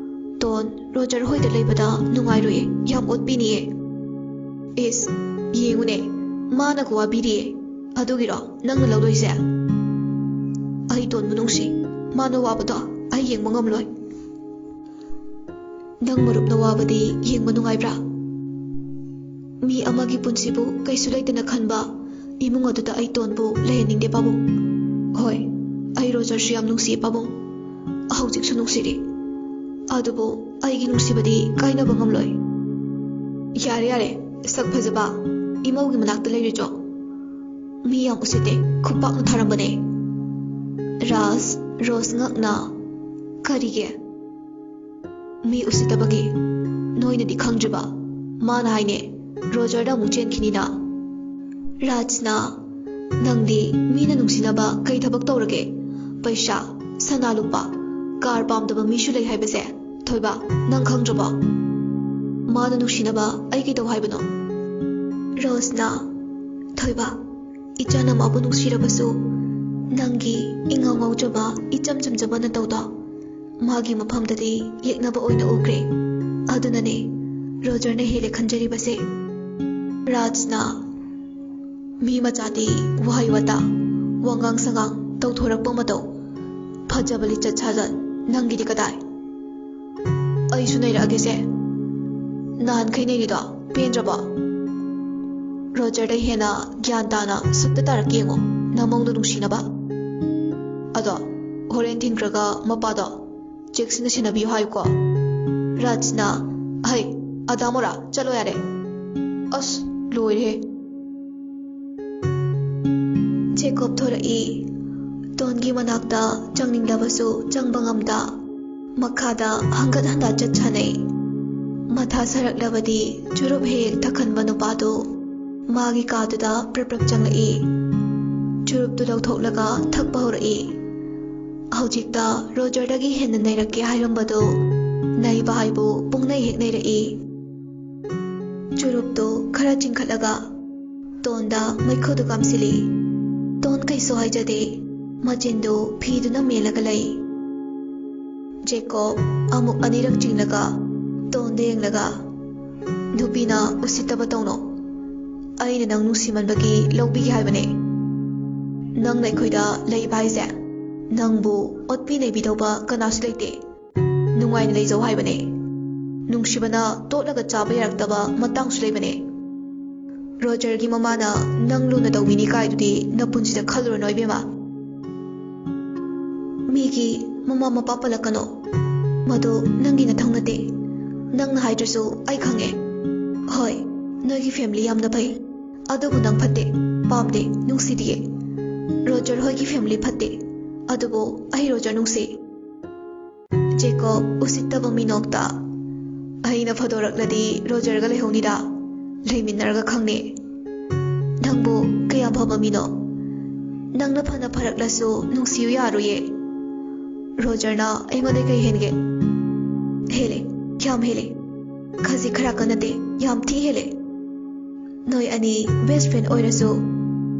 ꯇꯣꯟ, ꯔꯣꯖꯔ ꯍꯣꯏꯗ ꯂꯩꯕꯗ ꯅꯨꯡꯉꯥꯏꯔꯣꯏꯌꯦ, ꯌꯥꯝ ꯑꯣꯠꯄꯤꯅꯤꯌꯦ꯫" "ꯏꯁ, ꯌꯦꯡꯉꯨꯅꯦ, ꯃꯥꯅꯒ ꯋꯥꯕꯤꯔꯤꯌꯦ꯫ ꯑꯗꯨꯒꯤꯔꯣ ꯅꯪꯅ ꯂꯧꯗꯣꯏꯁꯦ? ꯑꯩ ꯇꯣꯟꯕꯨ ꯅꯨꯡꯁꯤ꯫ ꯃꯥꯅ ꯋꯥꯕꯗꯣ ꯑꯩ ꯌꯦꯡꯕ ꯉꯝꯂꯣꯏ꯫ ꯅꯪ ꯃꯔꯨꯞꯅ ꯋꯥꯕꯗꯤ ꯌꯦꯡꯕ ꯅꯨꯡꯉꯥꯏꯕ꯭ꯔꯥ? ꯃꯤ ꯑꯃꯒꯤ ꯄꯨꯟꯁꯤꯕꯨ ꯀꯩꯁꯨ ꯂꯩꯇꯅ ꯈꯟꯕ ꯏꯃꯨꯡ ꯑꯗꯨꯗ ꯑꯩ ꯇꯣꯟꯕꯨ ꯂꯩꯍꯟꯅꯤꯡꯗꯦ, ꯄꯥꯕꯨꯡ꯫ ꯍꯣꯏ, ꯑꯩ ꯔꯣꯖꯔꯁꯨ ꯌꯥꯝ ꯅꯨꯡꯁꯤꯌꯦ, ꯄꯥꯕꯨꯡ꯫ ꯍꯧꯖꯤꯛꯁꯨ ꯅꯨꯡꯁꯤꯔꯤ꯫ ꯑꯗꯨꯕꯨ ꯑꯩꯒꯤ ꯅꯨꯡꯁꯤꯕꯗꯤ ꯀꯥꯏꯅꯕ ꯉꯝꯂꯣꯏ꯫ ꯌꯥꯔꯦ, ꯌꯥꯔꯦ, ꯁꯛ ꯐꯖꯕ, ꯏꯃꯧꯒꯤ ꯃꯅꯥꯛꯇ ꯂꯩꯔꯨꯆꯣ꯫ ꯃꯤ ꯌꯥꯝ ꯎꯁꯤꯠꯇꯦ, ꯈꯨꯄꯥꯛꯅ ꯊꯥꯔꯝꯕꯅꯦ꯫ ꯔꯥꯖ, ꯔꯣꯖ ꯉꯛꯅ, "ꯀꯔꯤꯒꯤ?" "ꯃꯤ ꯎꯁꯤꯠꯇꯕꯒꯤ꯫ ꯅꯣꯏꯅꯗꯤ ꯈꯪꯗ꯭ꯔꯤꯕ꯫ ꯃꯥꯅ ꯍꯥꯏꯅꯦ, ꯔꯣꯖꯔꯗ ꯑꯃꯨꯛ ꯆꯦꯟꯈꯤꯅꯤꯅ꯫" ꯔꯥꯖꯅ, "ꯅꯪꯗꯤ ꯃꯤꯅ ꯅꯨꯡꯁꯤꯅꯕ ꯀꯩ ꯊꯕꯛ ꯇꯧꯔꯒꯦ? ꯄꯩꯁꯥ, ꯁꯅꯥ ꯂꯨꯄꯥ, ꯀꯥꯔ ꯄꯥꯝꯗꯕ ꯃꯤꯁꯨ ꯂꯩ ꯍꯥꯏꯕꯁꯦ꯫ ꯊꯣꯏꯕ, ꯅꯪ ꯈꯪꯗ꯭ꯔꯕꯣ? ꯃꯥꯅ ꯅꯨꯡꯁꯤꯅꯕ ꯑꯩ ꯀꯩꯗꯧ ꯍꯥꯏꯕꯅꯣ?" ꯔꯣꯖꯅ, "ꯊꯣꯏꯕ, ꯏꯆꯥꯅ ꯃꯥꯕꯨ ꯅꯨꯡꯁꯤꯔꯕꯁꯨ ꯅꯪꯒꯤ ꯏꯉꯥꯎ ꯉꯥꯎꯖꯕ, ꯏꯆꯝ ꯆꯝꯖꯕ ꯅꯇꯧꯗꯣ ꯃꯥꯒꯤ ꯃꯐꯝꯗꯗꯤ ꯌꯦꯛꯅꯕ ꯑꯣꯏꯅ ꯎꯈ꯭ꯔꯦ꯫ ꯑꯗꯨꯅꯅꯦ ꯔꯣꯖꯔꯅ ꯍꯦꯜꯂꯦ ꯈꯟꯖꯔꯤꯕꯁꯦ꯫" ꯔꯥꯖꯅ, "ꯃꯤ ꯃꯆꯥꯗꯤ ꯋꯥꯍꯩ ꯋꯥꯇꯥ, ꯋꯥꯉꯥꯡ ꯁꯉꯥꯡ, ꯇꯧꯊꯣꯔꯛꯄ ꯃꯇꯧ, ꯐꯖꯕ ꯂꯤꯆꯠ ꯁꯥꯖꯠ, ꯅꯪꯒꯤꯗꯤ ꯀꯗꯥꯏ? ꯑꯩꯁꯨ ꯅꯩꯔꯛꯑꯒꯦꯁꯦ꯫ ꯅꯍꯥꯟꯈꯩ ꯅꯩꯔꯤꯗꯣ ꯄꯦꯟꯗ꯭ꯔꯕꯣ? ꯔꯣꯖꯔꯗ ꯍꯦꯟꯅ ꯒ꯭ꯌꯥꯟ ꯇꯥꯅ ꯁꯨꯞꯇ ꯇꯥꯔꯛꯀꯦ ꯌꯦꯡꯉꯣ, ꯅꯃꯧꯗꯣ ꯅꯨꯡꯁꯤꯅꯕ꯫ ꯑꯗꯣ ꯍꯣꯔꯦꯟ ꯊꯤꯟꯈ꯭ꯔꯒ ꯃꯄꯥꯗꯣ ꯆꯦꯛꯁꯤꯟꯅ ꯁꯦꯟꯅꯕꯤꯌꯨ ꯍꯥꯏꯌꯨꯀꯣ꯫" ꯔꯥꯖꯅ, "ꯍꯩ, ꯑꯗꯥ ꯃꯣꯔꯥ, ꯆꯠꯂꯣ ꯌꯥꯔꯦ꯫" ꯑꯁ, ꯂꯣꯏꯔꯦꯍꯦ꯫ ꯖꯦꯀꯣꯕ ꯊꯣꯔꯛꯏ꯫ ꯇꯣꯟꯒꯤ ꯃꯅꯥꯛꯇ ꯆꯪꯅꯤꯡꯂꯕꯁꯨ ꯆꯪꯕ ꯉꯝꯗ ꯃꯈꯥꯗ ꯍꯪꯒꯠ ꯍꯟꯗ ꯆꯠ ꯁꯥꯟꯅꯩ꯫ ꯃꯊꯥ ꯁꯥꯔꯛꯂꯕꯗꯤ ꯆꯨꯔꯨꯞ ꯍꯦꯛ ꯊꯛꯍꯟꯕ ꯅꯨꯄꯥꯗꯨ ꯃꯥꯒꯤ ꯀꯥꯗꯨꯗ ꯄ꯭ꯔꯞ ꯄ꯭ꯔꯞ ꯆꯪꯂꯛꯏ꯫ ꯆꯨꯔꯨꯞꯇꯨ ꯂꯧꯊꯣꯛꯂꯒ ꯊꯛꯄ ꯍꯧꯔꯛꯏ꯫ ꯍꯧꯖꯤꯛꯇ ꯔꯣꯖꯔꯗꯒꯤ ꯍꯦꯟꯅ ꯅꯩꯔꯛꯀꯦ ꯍꯥꯏꯔꯝꯕꯗꯨ ꯅꯩꯕ ꯍꯥꯏꯕꯨ ꯄꯨꯡꯅꯩ ꯍꯦꯛ ꯅꯩꯔꯛꯏ꯫ ꯆꯨꯔꯨꯞꯇꯨ ꯈꯔ ꯆꯤꯡꯈꯠꯂꯒ ꯇꯣꯟꯗ ꯃꯩꯈꯨꯗꯨ ꯀꯥꯝꯁꯤꯜꯂꯤ꯫ ꯇꯣꯟ ꯀꯩꯁꯨ ꯍꯥꯏꯖꯗꯦ꯫ ꯃꯆꯤꯟꯗꯨ ꯐꯤꯗꯨꯅ ꯃꯦꯜꯂꯒ ꯂꯩ꯫ ꯖꯦꯀꯣꯕ ꯑꯃꯨꯛ ꯑꯅꯤꯔꯛ ꯆꯤꯡꯂꯒ ꯇꯣꯟꯗ ꯌꯦꯡꯂꯒ, "ꯅꯨꯄꯤꯅ ꯎꯁꯤꯠꯇꯕ ꯇꯧꯅꯣ꯫ ꯑꯩꯅ ꯅꯪ ꯅꯨꯡꯁꯤꯃꯟꯕꯒꯤ ꯂꯧꯕꯤꯒꯦ ꯍꯥꯏꯕꯅꯦ꯫ ꯅꯪꯅ ꯑꯩꯈꯣꯏꯗ ꯂꯩꯕ ꯍꯥꯏꯁꯦ ꯅꯪꯕꯨ ꯑꯣꯠꯄꯤ ꯅꯩꯕꯤꯗꯧꯕ ꯀꯅꯥꯁꯨ ꯂꯩꯇꯦ꯫ ꯅꯨꯡꯉꯥꯏꯅ ꯂꯩꯖꯧ ꯍꯥꯏꯕꯅꯦ꯫ ꯅꯨꯡꯁꯤꯕꯅ ꯇꯣꯠꯂꯒ ꯆꯥꯕ ꯌꯥꯔꯛꯇꯕ ꯃꯇꯥꯡꯁꯨ ꯂꯩꯕꯅꯦ꯫ ꯔꯣꯖꯔꯒꯤ ꯃꯃꯥꯅ ꯅꯪ ꯂꯨꯅ ꯇꯧꯕꯤꯅꯤ ꯀꯥꯏꯗꯨꯗꯤ ꯅꯄꯨꯟꯁꯤꯗ ꯈꯜꯂꯨꯔꯅꯨ ꯏꯕꯦꯝꯃ꯫ ꯃꯤꯒꯤ ꯃꯃꯥ ꯃꯄꯥ ꯄꯜꯂꯛꯀꯅꯣ꯫ ꯃꯗꯨ ꯅꯪꯒꯤ ꯅꯊꯧ ꯅꯠꯇꯦ꯫ ꯅꯪꯅ ꯍꯥꯏꯗ꯭ꯔꯁꯨ ꯑꯩ ꯈꯪꯉꯦ꯫ ꯍꯣꯏ, ꯅꯣꯏꯒꯤ ꯐꯦꯃꯤꯂꯤ ꯌꯥꯝꯅ ꯐꯩ꯫ ꯑꯗꯨꯕꯨ ꯅꯪ ꯐꯠꯇꯦ, ꯄꯥꯝꯗꯦ, ꯅꯨꯡꯁꯤꯗꯤꯌꯦ꯫ ꯔꯣꯖꯔ ꯍꯣꯏꯒꯤ ꯐꯦꯃꯤꯂꯤ ꯐꯠꯇꯦ꯫ ꯑꯗꯨꯕꯨ ꯑꯩ ꯔꯣꯖꯔ ꯅꯨꯡꯁꯤ꯫ ꯖꯦꯀꯣꯕ ꯎꯁꯤꯠꯇꯕ ꯃꯤꯅꯣꯛꯇ, ꯑꯩꯅ ꯐꯥꯗꯣꯔꯛꯂꯗꯤ ꯔꯣꯖꯔꯒ ꯂꯩꯍꯧꯅꯤꯗ꯫ ꯂꯩꯃꯤꯟꯅꯔꯒ ꯈꯪꯅꯤ꯫ ꯅꯪꯕꯨ ꯀꯌꯥꯝ ꯐꯕ ꯃꯤꯅꯣ? ꯅꯪꯅ ꯐꯅ ꯐꯔꯛꯂꯁꯨ ꯅꯨꯡꯁꯤꯌꯨ ꯌꯥꯔꯣꯏꯌꯦ꯫ ꯔꯣꯖꯔꯅ ꯑꯩꯉꯣꯟꯗ ꯀꯩ ꯍꯦꯟꯒꯦ? ꯍꯦꯜꯂꯦ, ꯌꯥꯝ ꯍꯦꯜꯂꯦ꯫ ꯈꯖꯤꯛ ꯈꯔꯥꯛꯀ ꯅꯠꯇꯦ, ꯌꯥꯝ ꯊꯤ ꯍꯦꯜꯂꯦ꯫ ꯅꯣꯏ ꯑꯅꯤ ꯕꯦꯁ ꯐ꯭ꯔꯦꯟ ꯑꯣꯏꯔꯁꯨ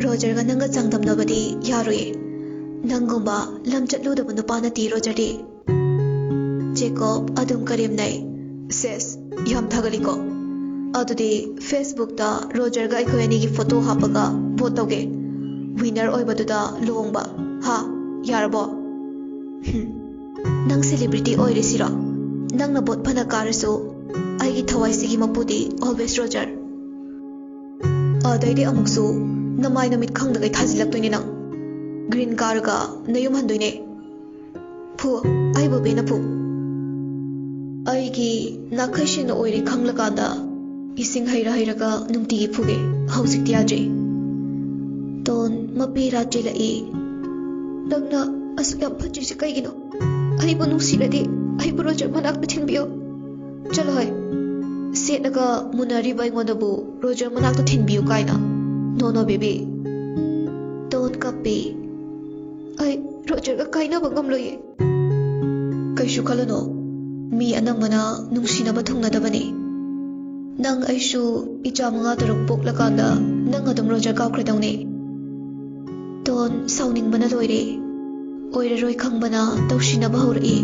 ꯔꯣꯖꯔꯒ ꯅꯪꯒ ꯆꯥꯡꯗꯝꯅꯕꯗꯤ ꯌꯥꯔꯣꯏꯌꯦ꯫ ꯅꯪꯒꯨꯝꯕ ꯂꯝꯆꯠ ꯂꯨꯗꯕ ꯅꯨꯄꯥ ꯅꯠꯇꯦ ꯔꯣꯖꯔꯗꯤ꯫ ꯖꯦꯀꯣꯕ ꯑꯗꯨꯝ ꯀꯔꯦꯝꯅꯩ꯫ ꯁꯦꯁ, ꯌꯥꯝ ꯊꯥꯒꯠꯂꯤꯀꯣ꯫ ꯑꯗꯨꯗꯤ ꯐꯦꯁꯕꯨꯛꯇ ꯔꯣꯖꯔꯒ ꯑꯩꯈꯣꯏ ꯑꯅꯤꯒꯤ ꯐꯣꯇꯣ ꯍꯥꯞꯄꯒ ꯚꯣꯠ ꯇꯧꯒꯦ꯫ ꯋꯤꯟꯅꯔ ꯑꯣꯏꯕꯗꯨꯗ ꯂꯨꯍꯣꯡꯕ꯫ ꯍꯥ, ꯌꯥꯔꯕꯣ? ꯍꯨꯝ꯫ ꯅꯪ ꯁꯦꯂꯤꯕ꯭ꯔꯤꯇꯤ ꯑꯣꯏꯔꯤꯁꯤꯔꯣ? ꯅꯪꯅ ꯚꯣꯠ ꯐꯅ ꯀꯥꯔꯁꯨ ꯑꯩꯒꯤ ꯊꯋꯥꯏꯁꯤꯒꯤ ꯃꯄꯨꯗꯤ always ꯔꯣꯖꯔ꯫ ꯑꯗꯩꯗꯤ ꯑꯃꯨꯛꯁꯨ ꯅꯃꯥꯏ ꯅꯃꯤꯠ ꯈꯪꯗꯒꯩ ꯊꯥꯖꯤꯜꯂꯛꯇꯣꯏꯅꯦ ꯅꯪ꯫ ꯒ꯭ꯔꯤꯟ ꯀꯥꯔꯒ ꯅꯌꯨꯝ ꯍꯟꯗꯣꯏꯅꯦ꯫ ꯐꯨ, ꯑꯩꯕꯨ ꯕꯦꯅ ꯐꯨ꯫ ꯑꯩꯒꯤ ꯅꯥꯈꯩ ꯁꯦꯡꯅ ꯑꯣꯏꯔꯦ ꯈꯪꯂꯀꯥꯟꯗ ꯏꯁꯤꯡ ꯍꯩꯔ ꯍꯩꯔꯒ ꯅꯨꯡꯇꯤꯒꯤ ꯐꯨꯒꯦ꯫ ꯍꯧꯖꯤꯛꯇꯤ ꯌꯥꯗ꯭ꯔꯦ꯫ ꯇꯣꯟ ꯃꯄꯤ ꯔꯥ ꯆꯦꯜꯂꯛꯏ꯫ ꯅꯪꯅ ꯑꯁꯨꯛ ꯌꯥꯝ ꯐꯠꯇ꯭ꯔꯤꯁꯦ ꯀꯩꯒꯤꯅꯣ? ꯑꯩꯕꯨ ꯅꯨꯡꯁꯤꯔꯗꯤ ꯑꯩꯕꯨ ꯔꯣꯖꯔ ꯃꯅꯥꯛꯇ ꯊꯤꯟꯕꯤꯌꯣ꯫ ꯆꯠꯂꯣꯍꯦ꯫ ꯁꯦꯠꯂꯒ ꯃꯨꯟꯅꯔꯤꯕ ꯑꯩꯉꯣꯟꯗꯕꯨ ꯔꯣꯖꯔ ꯃꯅꯥꯛꯇ ꯊꯤꯟꯕꯤꯌꯨ ꯀꯥꯏꯅ꯫ No, no, baby꯫ ꯇꯣꯟ ꯀꯞꯄꯤ꯫ ꯑꯩ ꯔꯣꯖꯔꯒ ꯀꯥꯏꯅꯕ ꯉꯝꯂꯣꯏꯌꯦ꯫ ꯀꯩꯁꯨ ꯈꯜꯂꯨꯅꯨ꯫ ꯃꯤ ꯑꯅꯝꯕꯅ ꯅꯨꯡꯁꯤꯅꯕ ꯊꯨꯡꯅꯗꯕꯅꯤ꯫ ꯅꯪ ꯑꯩꯁꯨ ꯏꯆꯥ ꯃꯉꯥ ꯇꯔꯨꯛ ꯄꯣꯛꯂꯀꯥꯟꯗ ꯅꯪ ꯑꯗꯨꯝ ꯔꯣꯖꯔ ꯀꯥꯎꯈ꯭ꯔꯗꯧꯅꯤ꯫ ꯇꯣꯟ ꯁꯥꯎꯅꯤꯡꯕꯅ ꯂꯣꯏꯔꯦ꯫ ꯑꯣꯏꯔꯔꯣꯏ ꯈꯪꯕꯅ ꯇꯧꯁꯤꯟꯅꯕ ꯍꯧꯔꯛꯏ꯫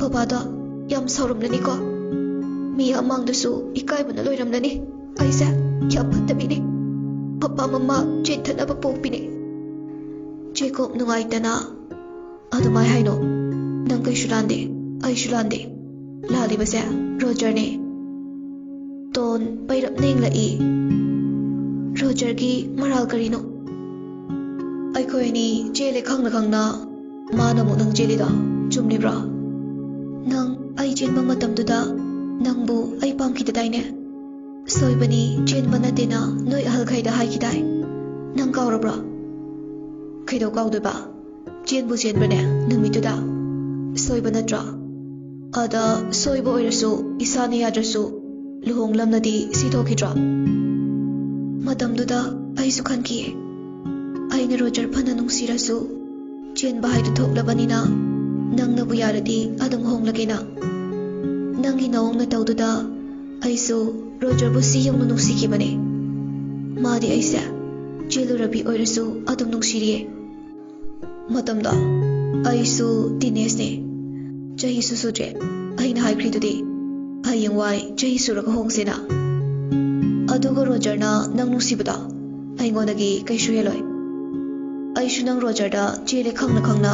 ꯕꯕꯥꯗꯣ ꯌꯥꯝ ꯁꯥꯎꯔꯝꯂꯅꯤꯀꯣ꯫ ꯃꯤ ꯑꯃꯥꯡꯗꯁꯨ ꯏꯀꯥꯏꯕꯅ ꯂꯣꯏꯔꯝꯂꯅꯤ꯫ ꯑꯩꯁꯦ ꯌꯥꯝ ꯐꯠꯇꯕꯤꯅꯤ꯫ ꯃꯄꯥ ꯃꯃꯥ ꯆꯦꯟꯊꯅꯕ ꯄꯣꯛꯄꯤꯅꯤ꯫ ꯖꯦꯀꯣꯕ ꯅꯨꯡꯉꯥꯏꯇꯅ, "ꯑꯗꯨꯃꯥꯏ ꯍꯥꯏꯅꯣ꯫ ꯅꯪ ꯀꯩꯁꯨ ꯂꯥꯟꯗꯦ, ꯑꯩꯁꯨ ꯂꯥꯟꯗꯦ꯫ ꯂꯥꯜꯂꯤꯕꯁꯦ ꯔꯣꯖꯔꯅꯦ꯫" ꯇꯣꯟ ꯄꯩꯔꯞ ꯅꯦꯡꯂꯛꯏ꯫ "ꯔꯣꯖꯔꯒꯤ ꯃꯔꯥꯜ ꯀꯔꯤꯅꯣ? ꯑꯩꯈꯣꯏ ꯑꯅꯤ ꯆꯦꯜꯂꯦ ꯈꯪꯅ ꯈꯪꯅ ꯃꯥꯅ ꯑꯃꯨꯛ ꯅꯪ ꯆꯦꯜꯂꯤꯗꯣ ꯆꯨꯝꯂꯤꯕ꯭ꯔꯣ? ꯅꯪ ꯑꯩ ꯆꯦꯟꯕ ꯃꯇꯝꯗꯨꯗ ꯅꯪꯕꯨ ꯑꯩ ꯄꯥꯝꯈꯤꯗꯗꯥꯏꯅꯦ? ꯁꯣꯏꯕꯅꯤ, ꯆꯦꯟꯕ ꯅꯠꯇꯦꯅ ꯅꯣꯏ ꯑꯍꯜꯈꯩꯗ ꯍꯥꯏꯈꯤꯗꯥꯏ? ꯅꯪ ꯀꯥꯎꯔꯕ꯭ꯔꯣ?" "ꯀꯩꯗꯧ ꯀꯥꯎꯗꯣꯏꯕ? ꯆꯦꯟꯕꯨ ꯆꯦꯟꯕ꯭ꯔꯅꯦ ꯅꯨꯃꯤꯠꯇꯨꯗ? ꯁꯣꯏꯕ ꯅꯠꯇ꯭ꯔꯣ? ꯑꯗ ꯁꯣꯏꯕ ꯑꯣꯏꯔꯁꯨ, ꯏꯁꯥꯅ ꯌꯥꯗ꯭ꯔꯁꯨ ꯂꯨꯍꯣꯡꯂꯝꯅꯗꯤ ꯁꯤ ꯊꯣꯛꯈꯤꯗ꯭ꯔꯣ?" ꯃꯇꯝꯗꯨꯗ ꯑꯩꯁꯨ ꯈꯟꯈꯤꯌꯦ, ꯑꯩꯅ ꯔꯣꯖꯔ ꯐꯅ ꯅꯨꯡꯁꯤꯔꯁꯨ, ꯆꯦꯟꯕ ꯍꯥꯏꯗꯨ ꯊꯣꯛꯂꯕꯅꯤꯅ, ꯅꯪꯅꯕꯨ ꯌꯥꯔꯗꯤ ꯑꯗꯨꯝ ꯍꯣꯡꯂꯒꯦꯅ꯫ ꯅꯪꯒꯤ ꯅꯑꯣꯡ ꯅꯇꯧꯗꯨꯗ ꯑꯩꯁꯨ ꯔꯣꯖꯔꯕꯨ ꯁꯤ ꯌꯧꯅ ꯅꯨꯡꯁꯤꯈꯤꯕꯅꯦ꯫ ꯃꯥꯗꯤ ꯑꯩꯁꯦ ꯆꯦꯜꯂꯨꯔꯕꯤ ꯑꯣꯏꯔꯁꯨ ꯑꯗꯨꯝ ꯅꯨꯡꯁꯤꯔꯤꯌꯦ꯫ ꯃꯇꯝꯗꯣ ꯑꯩꯁꯨ ꯇꯤꯅꯦꯖꯅꯦ, ꯆꯍꯤꯁꯨ ꯁꯨꯗ꯭ꯔꯦ꯫ ꯑꯩꯅ ꯍꯥꯏꯈ꯭ꯔꯤꯗꯨꯗꯤ, ꯍꯌꯦꯡꯋꯥꯏ ꯆꯍꯤ ꯁꯨꯔꯒ ꯍꯣꯡꯁꯦꯅ꯫ ꯑꯗꯨꯒ ꯔꯣꯖꯔꯅ ꯅꯪ ꯅꯨꯡꯁꯤꯕꯗꯣ ꯑꯩꯉꯣꯟꯗꯒꯤ ꯀꯩꯁꯨ ꯍꯦꯜꯂꯣꯏ꯫ ꯑꯩꯁꯨ ꯅꯪ ꯔꯣꯖꯔꯗ ꯆꯦꯜꯂꯦ ꯈꯪꯅ ꯈꯪꯅ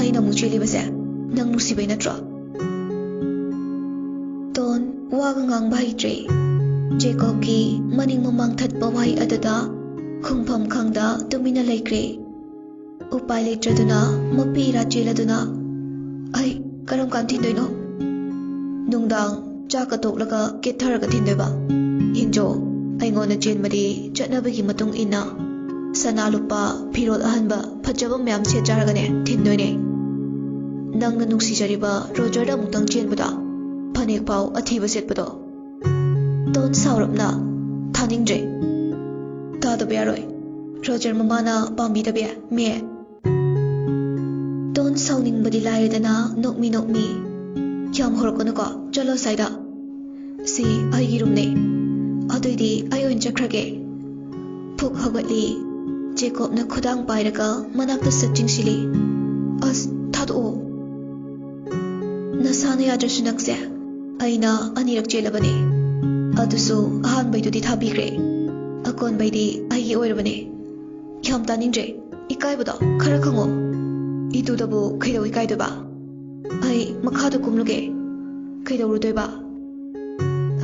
ꯑꯩꯅ ꯑꯃꯨꯛ ꯆꯦꯜꯂꯤꯕꯁꯦ ꯅꯪ ꯅꯨꯡꯁꯤꯕꯩ ꯅꯠꯇ꯭ꯔꯣ? ꯇꯣꯟ ꯋꯥꯒ ꯉꯥꯡꯕ ꯍꯩꯇ꯭ꯔꯦ꯫ ꯖꯦꯀꯣꯕꯀꯤ ꯃꯅꯤꯡ ꯃꯃꯥꯡ ꯊꯠꯄ ꯋꯥꯍꯩ ꯑꯗꯨꯗ ꯈꯨꯝꯐꯝ ꯈꯪꯗ ꯇꯨꯃꯤꯟꯅ ꯂꯩꯈ꯭ꯔꯦ꯫ ꯎꯄꯥꯏ ꯂꯩꯇ꯭ꯔꯗꯨꯅ ꯃꯄꯤ ꯏꯔꯥ ꯆꯦꯜꯂꯗꯨꯅ, "ꯑꯩ ꯀꯔꯝ ꯀꯥꯟ ꯊꯤꯟꯗꯣꯏꯅꯣ?" "ꯅꯨꯡꯗꯥꯡ ꯆꯥꯛꯀ ꯇꯣꯛꯂꯒ ꯀꯦꯠꯊꯔꯒ ꯊꯤꯟꯗꯣꯏꯕ꯫ ꯌꯦꯡꯖꯣ, ꯑꯩꯉꯣꯟꯗ ꯆꯦꯟꯕꯗꯤ ꯆꯠꯅꯕꯒꯤ ꯃꯇꯨꯡ ꯏꯟꯅ ꯁꯅꯥ ꯂꯨꯄꯥ, ꯐꯤꯔꯣꯜ ꯑꯍꯟꯕ ꯐꯖꯕ ꯃꯌꯥꯝ ꯁꯦꯠ ꯆꯥꯔꯒꯅꯦ ꯊꯤꯟꯗꯣꯏꯅꯦ꯫ ꯅꯪꯅ ꯅꯨꯡꯁꯤꯖꯔꯤꯕ ꯔꯣꯖꯔꯗ ꯑꯃꯨꯛꯇꯪ ꯆꯦꯟꯕꯗ ꯐꯅꯦꯛ ꯐꯥꯎ ꯑꯊꯤꯕ ꯁꯦꯠꯄꯗꯣ꯫" ꯇꯣꯟ ꯁꯥꯎꯔꯞꯅ, "ꯊꯥꯅꯤꯡꯗ꯭ꯔꯦ꯫ ꯇꯥꯗꯕ ꯌꯥꯔꯣꯏ꯫ ꯔꯣꯖꯔ ꯃꯃꯥꯅ ꯄꯥꯝꯕꯤꯗꯕ ꯃꯦ꯫" ꯇꯣꯟ ꯁꯥꯎꯅꯤꯡꯕꯗꯤ ꯂꯥꯏꯔꯗꯅ ꯅꯣꯛꯃꯤ ꯅꯣꯛꯃꯤ, "ꯌꯥꯝ ꯍꯧꯔꯛꯀꯅꯨꯀꯣ, ꯆꯠꯂꯣ ꯑꯁ꯭ꯋꯥꯏꯗ꯫ ꯁꯤ ꯑꯩꯒꯤ ꯔꯨꯝꯅꯦ꯫ ꯑꯗꯨꯏꯗꯤ ꯑꯩ ꯑꯣꯏꯅ ꯆꯠꯈ꯭ꯔꯒꯦ꯫" ꯐꯨꯛ ꯍꯧꯒꯠꯂꯤ꯫ ꯖꯦꯀꯣꯕꯅ ꯈꯨꯗꯥꯡ ꯄꯥꯏꯔꯒ ꯃꯅꯥꯛꯇ ꯁꯠ ꯆꯤꯡꯁꯤꯜꯂꯤ꯫ "ꯑꯁ, ꯊꯥꯗꯣꯛꯑꯣ꯫ ꯅꯁꯥꯅ ꯌꯥꯗ꯭ꯔꯁꯨ ꯅꯪꯁꯦ ꯑꯩꯅ ꯑꯅꯤꯔꯛ ꯆꯦꯜꯂꯕꯅꯦ꯫ ꯑꯗꯨꯁꯨ ꯑꯍꯥꯟꯕꯩꯗꯨꯗꯤ ꯊꯥꯕꯤꯈ꯭ꯔꯦ꯫ ꯑꯀꯣꯟꯕꯩꯗꯤ ꯑꯩꯒꯤ ꯑꯣꯏꯔꯕꯅꯦ꯫ ꯌꯥꯝ ꯇꯥꯅꯤꯡꯗ꯭ꯔꯦ꯫ ꯏꯀꯥꯏꯕꯗꯣ ꯈꯔ ꯈꯪꯉꯣ꯫ ꯏꯇꯨꯗꯕꯨ ꯀꯩꯗꯧ ꯏꯀꯥꯏꯗꯣꯏꯕ? ꯑꯩ ꯃꯈꯥꯗ ꯀꯨꯝꯂꯨꯒꯦ꯫ ꯀꯩꯗꯧꯔꯨꯗꯣꯏꯕ?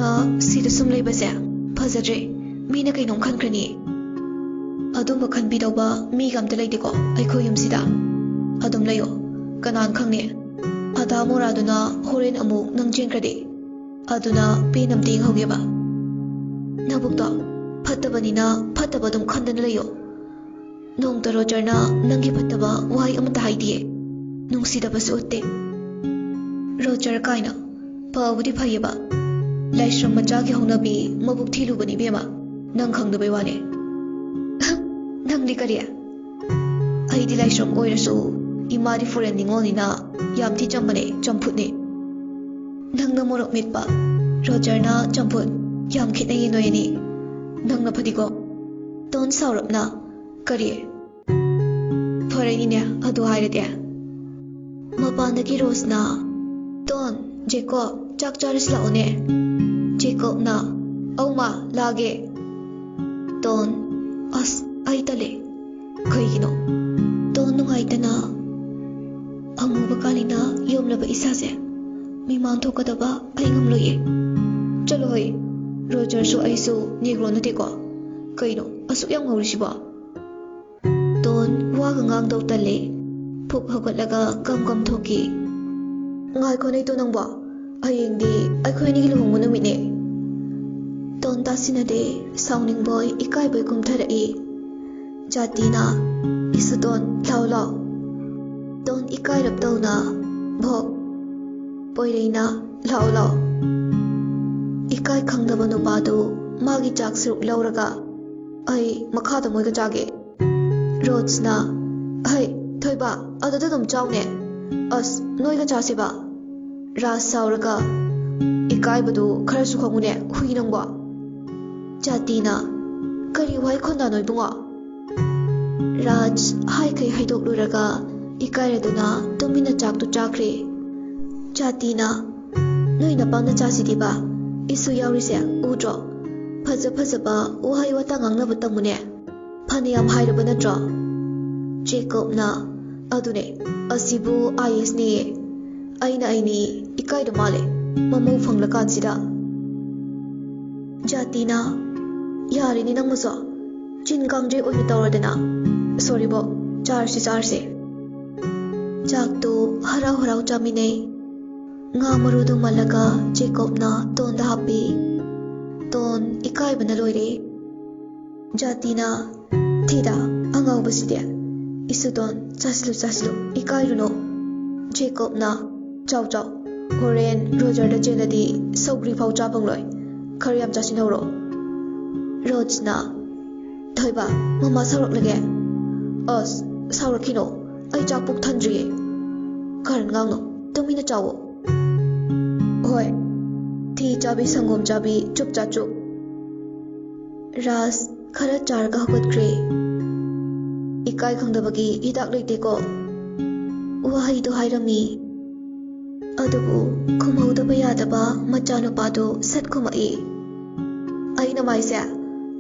ꯑ, ꯁꯤꯗ ꯁꯨꯝ ꯂꯩꯕꯁꯦ ꯐꯖꯗ꯭ꯔꯦ꯫ ꯃꯤꯅ ꯀꯩꯅꯣꯝ ꯈꯟꯈ꯭ꯔꯅꯤ꯫ ꯑꯗꯨꯝꯕ ꯈꯟꯕꯤꯗꯧꯕ ꯃꯤꯒ ꯑꯝꯇ ꯂꯩꯇꯦꯀꯣ ꯑꯩꯈꯣꯏ ꯌꯨꯝꯁꯤꯗ꯫ ꯑꯗꯨꯝ ꯂꯩꯌꯣ꯫ ꯀꯅꯥꯅ ꯈꯪꯅꯤ? ꯑꯗꯥ ꯃꯣꯔꯥꯗꯨꯅ ꯍꯣꯔꯦꯟ ꯑꯃꯨꯛ ꯅꯪ ꯆꯦꯟꯈ꯭ꯔꯗꯤ? ꯑꯗꯨꯅ ꯄꯦꯟ ꯑꯝꯇ ꯌꯦꯡꯍꯧꯒꯦꯕ꯫ ꯅꯕꯨꯛꯇꯣ ꯐꯠꯇꯕꯅꯤꯅ ꯐꯠꯇꯕ ꯑꯗꯨꯝ ꯈꯟꯗꯅ ꯂꯩꯌꯣ꯫ ꯅꯣꯡꯇ ꯔꯣꯖꯔꯅ ꯅꯪꯒꯤ ꯐꯠꯇꯕ ꯋꯥꯍꯩ ꯑꯃꯠꯇ ꯍꯥꯏꯗꯤꯌꯦ꯫ ꯅꯨꯡꯁꯤꯗꯕꯁꯨ ꯎꯠꯇꯦ꯫ ꯔꯣꯖꯔ ꯀꯥꯏꯅ꯫ ꯐꯕꯨꯗꯤ ꯐꯩꯌꯦꯕ꯫ ꯂꯥꯏꯁ꯭ꯔꯝ ꯃꯆꯥꯒꯤ ꯍꯧꯅꯕꯤ ꯃꯕꯨꯛ ꯊꯤꯂꯨꯕꯅꯤ ꯏꯕꯦꯝꯃ꯫ ꯅꯪ ꯈꯪꯗꯕꯩ ꯋꯥꯅꯦ꯫ ꯅꯪꯗꯤ ꯀꯔꯤ? ꯑꯩꯗꯤ ꯂꯥꯏꯁ꯭ꯔꯝ ꯑꯣꯏꯔꯁꯨ ꯏꯃꯥꯗꯤ ꯐꯣꯔꯦꯟ ꯅꯤꯉꯣꯜꯅꯤꯅ ꯌꯥꯝ ꯊꯤ ꯆꯝꯕꯅꯦ, ꯆꯝꯐꯨꯠꯅꯦ꯫ ꯅꯪꯅ ꯃꯣꯔꯣꯛ ꯃꯦꯠꯄ, ꯔꯣꯖꯔꯅ ꯆꯝꯐꯨꯠ꯫ ꯌꯥꯝ ꯈꯦꯠꯅꯩꯌꯦ ꯅꯣꯏ ꯑꯅꯤ꯫ ꯅꯪꯅ ꯐꯗꯤꯒꯣꯝ꯫ ꯇꯣꯟ ꯁꯥꯎꯔꯞꯅ, ꯀꯔꯤ? ꯐꯔꯦꯅꯤꯅꯦ ꯑꯗꯨ ꯍꯥꯏꯔꯗꯤ꯫ ꯃꯄꯥꯟꯗꯒꯤ ꯔꯣꯖꯅ, "ꯇꯣꯟ, ꯖꯦꯀꯣꯕ, ꯆꯥꯛ ꯆꯥꯔꯁꯤ ꯂꯥꯛꯑꯣꯅꯦ"꯫ ꯖꯦꯀꯣꯕꯅ, "ꯑꯧ ꯃꯥ, ꯂꯥꯛꯑꯒꯦ"꯫ ꯇꯣꯟ, "ꯑꯁ, ꯑꯩ ꯇꯜꯂꯦ"꯫ "ꯀꯩꯒꯤꯅꯣ?" ꯇꯣꯟ ꯅꯨꯡꯉꯥꯏꯇꯅ, "ꯑꯃꯨꯕ ꯀꯥꯂꯤꯅ ꯌꯣꯝꯂꯕ ꯏꯁꯥꯁꯦ ꯃꯤꯃꯥꯡ ꯊꯣꯛꯀꯗꯕ ꯑꯩ ꯉꯝꯂꯣꯏꯌꯦ"꯫ "ꯆꯠꯂꯣ ꯍꯣꯏ, ꯔꯣꯖꯔꯁꯨ ꯑꯩꯁꯨ ꯅꯦꯒ꯭ꯔꯣ ꯅꯠꯇꯦꯀꯣ꯫ ꯀꯩꯅꯣ ꯑꯁꯨꯛ ꯌꯥꯝ ꯉꯧꯔꯤꯁꯤꯕꯣ?" ꯇꯣꯟ ꯋꯥꯒ ꯉꯥꯡꯗꯧ ꯇꯜꯂꯦ꯫ ꯐꯨꯛ ꯍꯧꯒꯠꯂꯒ ꯀꯝ ꯀꯝ ꯊꯣꯛꯈꯤ꯫ "ꯉꯥꯏꯈꯣ ꯅꯩꯇꯣ ꯅꯪꯕꯣ, ꯍꯌꯦꯡꯗꯤ ꯑꯩꯈꯣꯏ ꯑꯅꯤꯒꯤ ꯂꯨꯍꯣꯡꯕ ꯅꯨꯃꯤꯠꯅꯦ"꯫ ꯇꯣꯟ ꯇꯥꯁꯤꯟꯅꯗꯦ, ꯁꯥꯎꯅꯤꯡꯕꯣꯏ ꯏꯀꯥꯏꯕꯣꯏ ꯀꯨꯝꯊꯔꯛꯏ꯫ ꯖꯥꯇꯤꯅ, "ꯏꯁ ꯇꯣꯟ, ꯂꯥꯎ ꯂꯥꯎ"꯫ ꯇꯣꯟ ꯏꯀꯥꯏꯔꯞ ꯇꯧꯅ, "ꯚꯣꯛ"꯫ ꯄꯣꯏꯔꯩꯅ, "ꯂꯥꯎ ꯂꯥꯎ"꯫ ꯏꯀꯥꯏ ꯈꯪꯗꯕ ꯅꯨꯄꯥꯗꯨ ꯃꯥꯒꯤ ꯆꯥꯛ ꯁꯔꯨꯛ ꯂꯧꯔꯒ, "ꯑꯩ ꯃꯈꯥꯗ ꯃꯣꯏꯒ ꯆꯥꯒꯦ"꯫ ꯔꯣꯖꯅ, "ꯍꯩ, ꯊꯣꯏꯕ, ꯑꯗꯨꯗ ꯑꯗꯨꯝ ꯆꯥꯎꯅꯦ꯫ ꯑꯁ, ꯅꯣꯏꯒ ꯆꯥꯁꯤꯕ"꯫ ꯔꯥꯖ ꯁꯥꯎꯔꯒ, "ꯏꯀꯥꯏꯕꯗꯨ ꯈꯔꯁꯨ ꯈꯪꯉꯨꯅꯦ, ꯍꯨꯏ ꯅꯪꯕꯣ"꯫ ꯖꯥꯇꯤꯅ, "ꯀꯔꯤ ꯋꯥꯍꯩ ꯈꯣꯟꯗꯥꯅꯣ ꯏꯕꯨꯡꯉꯣ"꯫ ꯔꯥꯖ ꯍꯥꯏꯈꯩ ꯍꯩꯗꯣꯛꯂꯨꯔꯒ ꯏꯀꯥꯏꯔꯗꯨꯅ ꯇꯨꯃꯤꯟꯅ ꯆꯥꯛꯇꯨ ꯆꯥꯈ꯭ꯔꯦ꯫ ꯖꯥꯇꯤꯅ, "ꯅꯣꯏ ꯅꯄꯥ ꯅꯆꯥꯁꯤꯗꯤꯕ, ꯏꯁꯨ ꯌꯥꯎꯔꯤꯁꯦ ꯎꯗ꯭ꯔꯣ? ꯐꯖ ꯐꯖꯕ ꯋꯥꯍꯩ ꯋꯥꯇꯥ ꯉꯥꯡꯅꯕ ꯇꯝꯃꯨꯅꯦ꯫ ꯐꯅꯌꯥꯝ ꯍꯥꯏꯔꯕ ꯅꯠꯇ꯭ꯔꯣ?" ꯖꯦꯀꯣꯕꯅ, "ꯑꯗꯨꯅꯦ, ꯑꯁꯤꯕꯨ ꯑꯥꯏ ꯑꯦꯁꯅꯦꯌꯦ꯫ ꯑꯩꯅ ꯑꯩꯅꯤ, ꯏꯀꯥꯏꯗ ꯃꯥꯜꯂꯦ, ꯃꯃꯧ ꯐꯪꯂꯀꯥꯟꯁꯤꯗ꯫" ꯖꯥꯇꯤꯅ, "ꯌꯥꯔꯦꯅꯦ ꯅꯪꯕꯨꯁꯨ, ꯆꯤꯟ ꯀꯥꯡꯖꯩ ꯑꯣꯏꯅ ꯇꯧꯔꯗꯅ꯫ ꯁꯣꯔꯤꯕꯣ, ꯆꯥꯔꯁꯤ, ꯆꯥꯔꯁꯤ꯫" ꯆꯥꯛꯇꯨ ꯍꯔꯥꯎ ꯍꯔꯥꯎ ꯆꯥꯃꯤꯟꯅꯩ꯫ ꯉꯥ ꯃꯔꯨꯗꯨ ꯃꯜꯂꯒ ꯖꯦꯀꯣꯕꯅ ꯇꯣꯟꯗ ꯍꯥꯞꯄꯤ꯫ ꯇꯣꯟ ꯏꯀꯥꯏꯕꯅ ꯂꯣꯏꯔꯦ꯫ ꯖꯥꯇꯤꯅ, "ꯊꯤꯗ, ꯑꯉꯥꯎꯕꯁꯤꯗꯤ꯫ ꯏꯁꯨꯇꯣꯟ, ꯆꯥꯁꯤꯜꯂꯨ, ꯆꯥꯁꯤꯜꯂꯨ, ꯏꯀꯥꯏꯔꯨꯅꯨ꯫" ꯖꯦꯀꯣꯕꯅ, "ꯆꯥꯎ, ꯆꯥꯎ, ꯍꯣꯔꯦꯟ ꯔꯣꯖꯔꯗ ꯆꯦꯜꯂꯗꯤ ꯁꯧꯒ꯭ꯔꯤ ꯐꯥꯎ ꯆꯥ ꯐꯪꯂꯣꯏ꯫ ꯈꯔ ꯌꯥꯝ ꯆꯥꯁꯤꯟꯍꯧꯔꯣ꯫" ꯔꯣꯖꯅ, "ꯊꯣꯏꯕ, ꯃꯃꯥ ꯁꯥꯎꯔꯛꯂꯒꯦ꯫" "ꯑꯁ, ꯁꯥꯎꯔꯛꯈꯤꯅꯣ, ꯑꯩ ꯆꯥꯛ ꯄꯨꯛ ꯊꯟꯗ꯭ꯔꯤꯌꯦ꯫" "ꯀꯔꯟ ꯉꯥꯡꯅꯣ, ꯇꯨꯃꯤꯟꯅ ꯆꯥꯎꯋꯣ꯫" "ꯍꯣꯏ, ꯊꯤ ꯆꯥꯕꯤ ꯁꯪꯒꯣꯝ ꯆꯥꯕꯤ, ꯆꯨꯞ ꯆꯥ ꯆꯨꯞ꯫" ꯔꯥꯖ ꯈꯔ ꯆꯥꯔꯒ ꯍꯧꯒꯠꯈ꯭ꯔꯦ꯫ "ꯏꯀꯥꯏ ꯈꯪꯗꯕꯒꯤ ꯍꯤꯗꯥꯛ ꯂꯩꯇꯦꯀꯣ꯫" ꯋꯥꯍꯩꯗꯣ ꯍꯥꯏꯔꯝꯃꯤ꯫ ꯑꯗꯨꯕꯨ ꯈꯨꯝꯍꯧꯗꯕ ꯌꯥꯗꯕ ꯃꯆꯥꯅꯨꯄꯥꯗꯣ ꯁꯠ ꯈꯨꯝꯃꯛꯏ꯫ "ꯑꯩꯅ ꯃꯥꯏꯁꯦ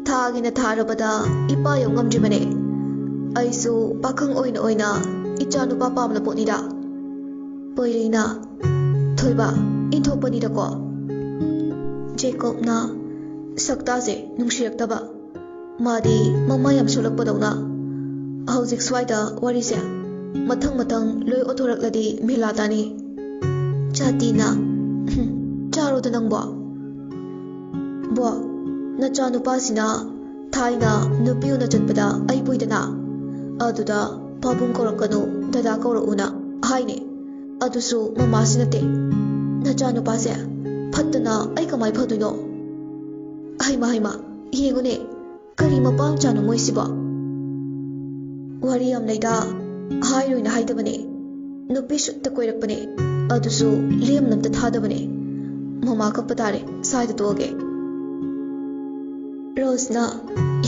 ꯊꯥꯒꯤꯅ ꯊꯥꯔꯕꯗ ꯏꯄꯥ ꯌꯧ ꯉꯝꯗ꯭ꯔꯤꯕꯅꯦ꯫ ꯑꯩꯁꯨ ꯄꯥꯈꯪ ꯑꯣꯏꯅ ꯑꯣꯏꯅ ꯏꯆꯥꯅꯨꯄꯥ ꯄꯥꯝꯂ ꯄꯣꯠꯅꯤꯗ꯫" ꯄꯣꯏꯔꯩꯅ, "ꯊꯣꯏꯕ, ꯏꯟꯊꯣꯛꯄꯅꯤꯗꯀꯣ꯫" ꯖꯦꯀꯣꯕꯅ, "ꯁꯛꯇꯥꯁꯦ ꯅꯨꯡꯁꯤꯔꯛꯇꯕ꯫ ꯃꯥꯗꯤ ꯃꯃꯥ ꯌꯥꯝ ꯁꯣꯜꯂꯛꯄꯗꯧꯅ꯫ ꯍꯧꯖꯤꯛ ꯁ꯭ꯋꯥꯏꯗ ꯋꯥꯔꯤꯁꯦ ꯃꯊꯪ ꯃꯊꯪ ꯂꯣꯏ ꯑꯣꯊꯣꯔꯛꯂꯗꯤ ꯃꯦꯂꯥ ꯇꯥꯅꯤ꯫" ꯖꯥꯇꯤꯅ, "ꯍꯨꯝ, ꯆꯥꯔꯣꯗ ꯅꯪꯕꯣ꯫" "ꯕꯣ, ꯅꯆꯥꯅꯨꯄꯥꯁꯤꯅ ꯊꯥꯏꯅ ꯅꯨꯄꯤ ꯎꯅ ꯆꯠꯄꯗ ꯑꯩ ꯄꯨꯏꯗꯅ, ꯑꯗꯨꯗ ꯄꯥꯕꯨꯡ ꯀꯧꯔꯛꯀꯅꯨ, ꯗꯗꯥ ꯀꯧꯔꯛꯎꯅ ꯍꯥꯏꯅꯦ꯫ ꯑꯗꯨꯁꯨ ꯃꯃꯥꯁꯤ ꯅꯠꯇꯦ꯫ ꯅꯆꯥꯅꯨꯄꯥꯁꯦ ꯐꯠꯇꯅ ꯑꯩ ꯀꯃꯥꯏ ꯐꯗꯣꯏꯅꯣ? ꯍꯩꯃ, ꯍꯩꯃ, ꯌꯦꯡꯉꯨꯅꯦ, ꯀꯔꯤ ꯃꯄꯥ ꯃꯆꯥꯅꯣ ꯃꯣꯏꯁꯤꯕꯣ? ꯋꯥꯔꯤ ꯌꯥꯝ ꯂꯩꯗ, ꯍꯥꯏꯔꯣꯏꯅ ꯍꯥꯏꯗꯕꯅꯦ꯫ ꯅꯨꯄꯤ ꯁꯨꯠꯇ ꯀꯣꯏꯔꯛꯄꯅꯦ, ꯑꯗꯨꯁꯨ ꯂꯦꯝꯅ ꯑꯝꯇ ꯊꯥꯗꯕꯅꯦ꯫ ꯃꯃꯥ ꯀꯞꯄ ꯇꯥꯔꯦ, ꯁ꯭ꯋꯥꯏꯗ ꯇꯣꯛꯑꯒꯦ꯫" ꯔꯣꯁꯅ,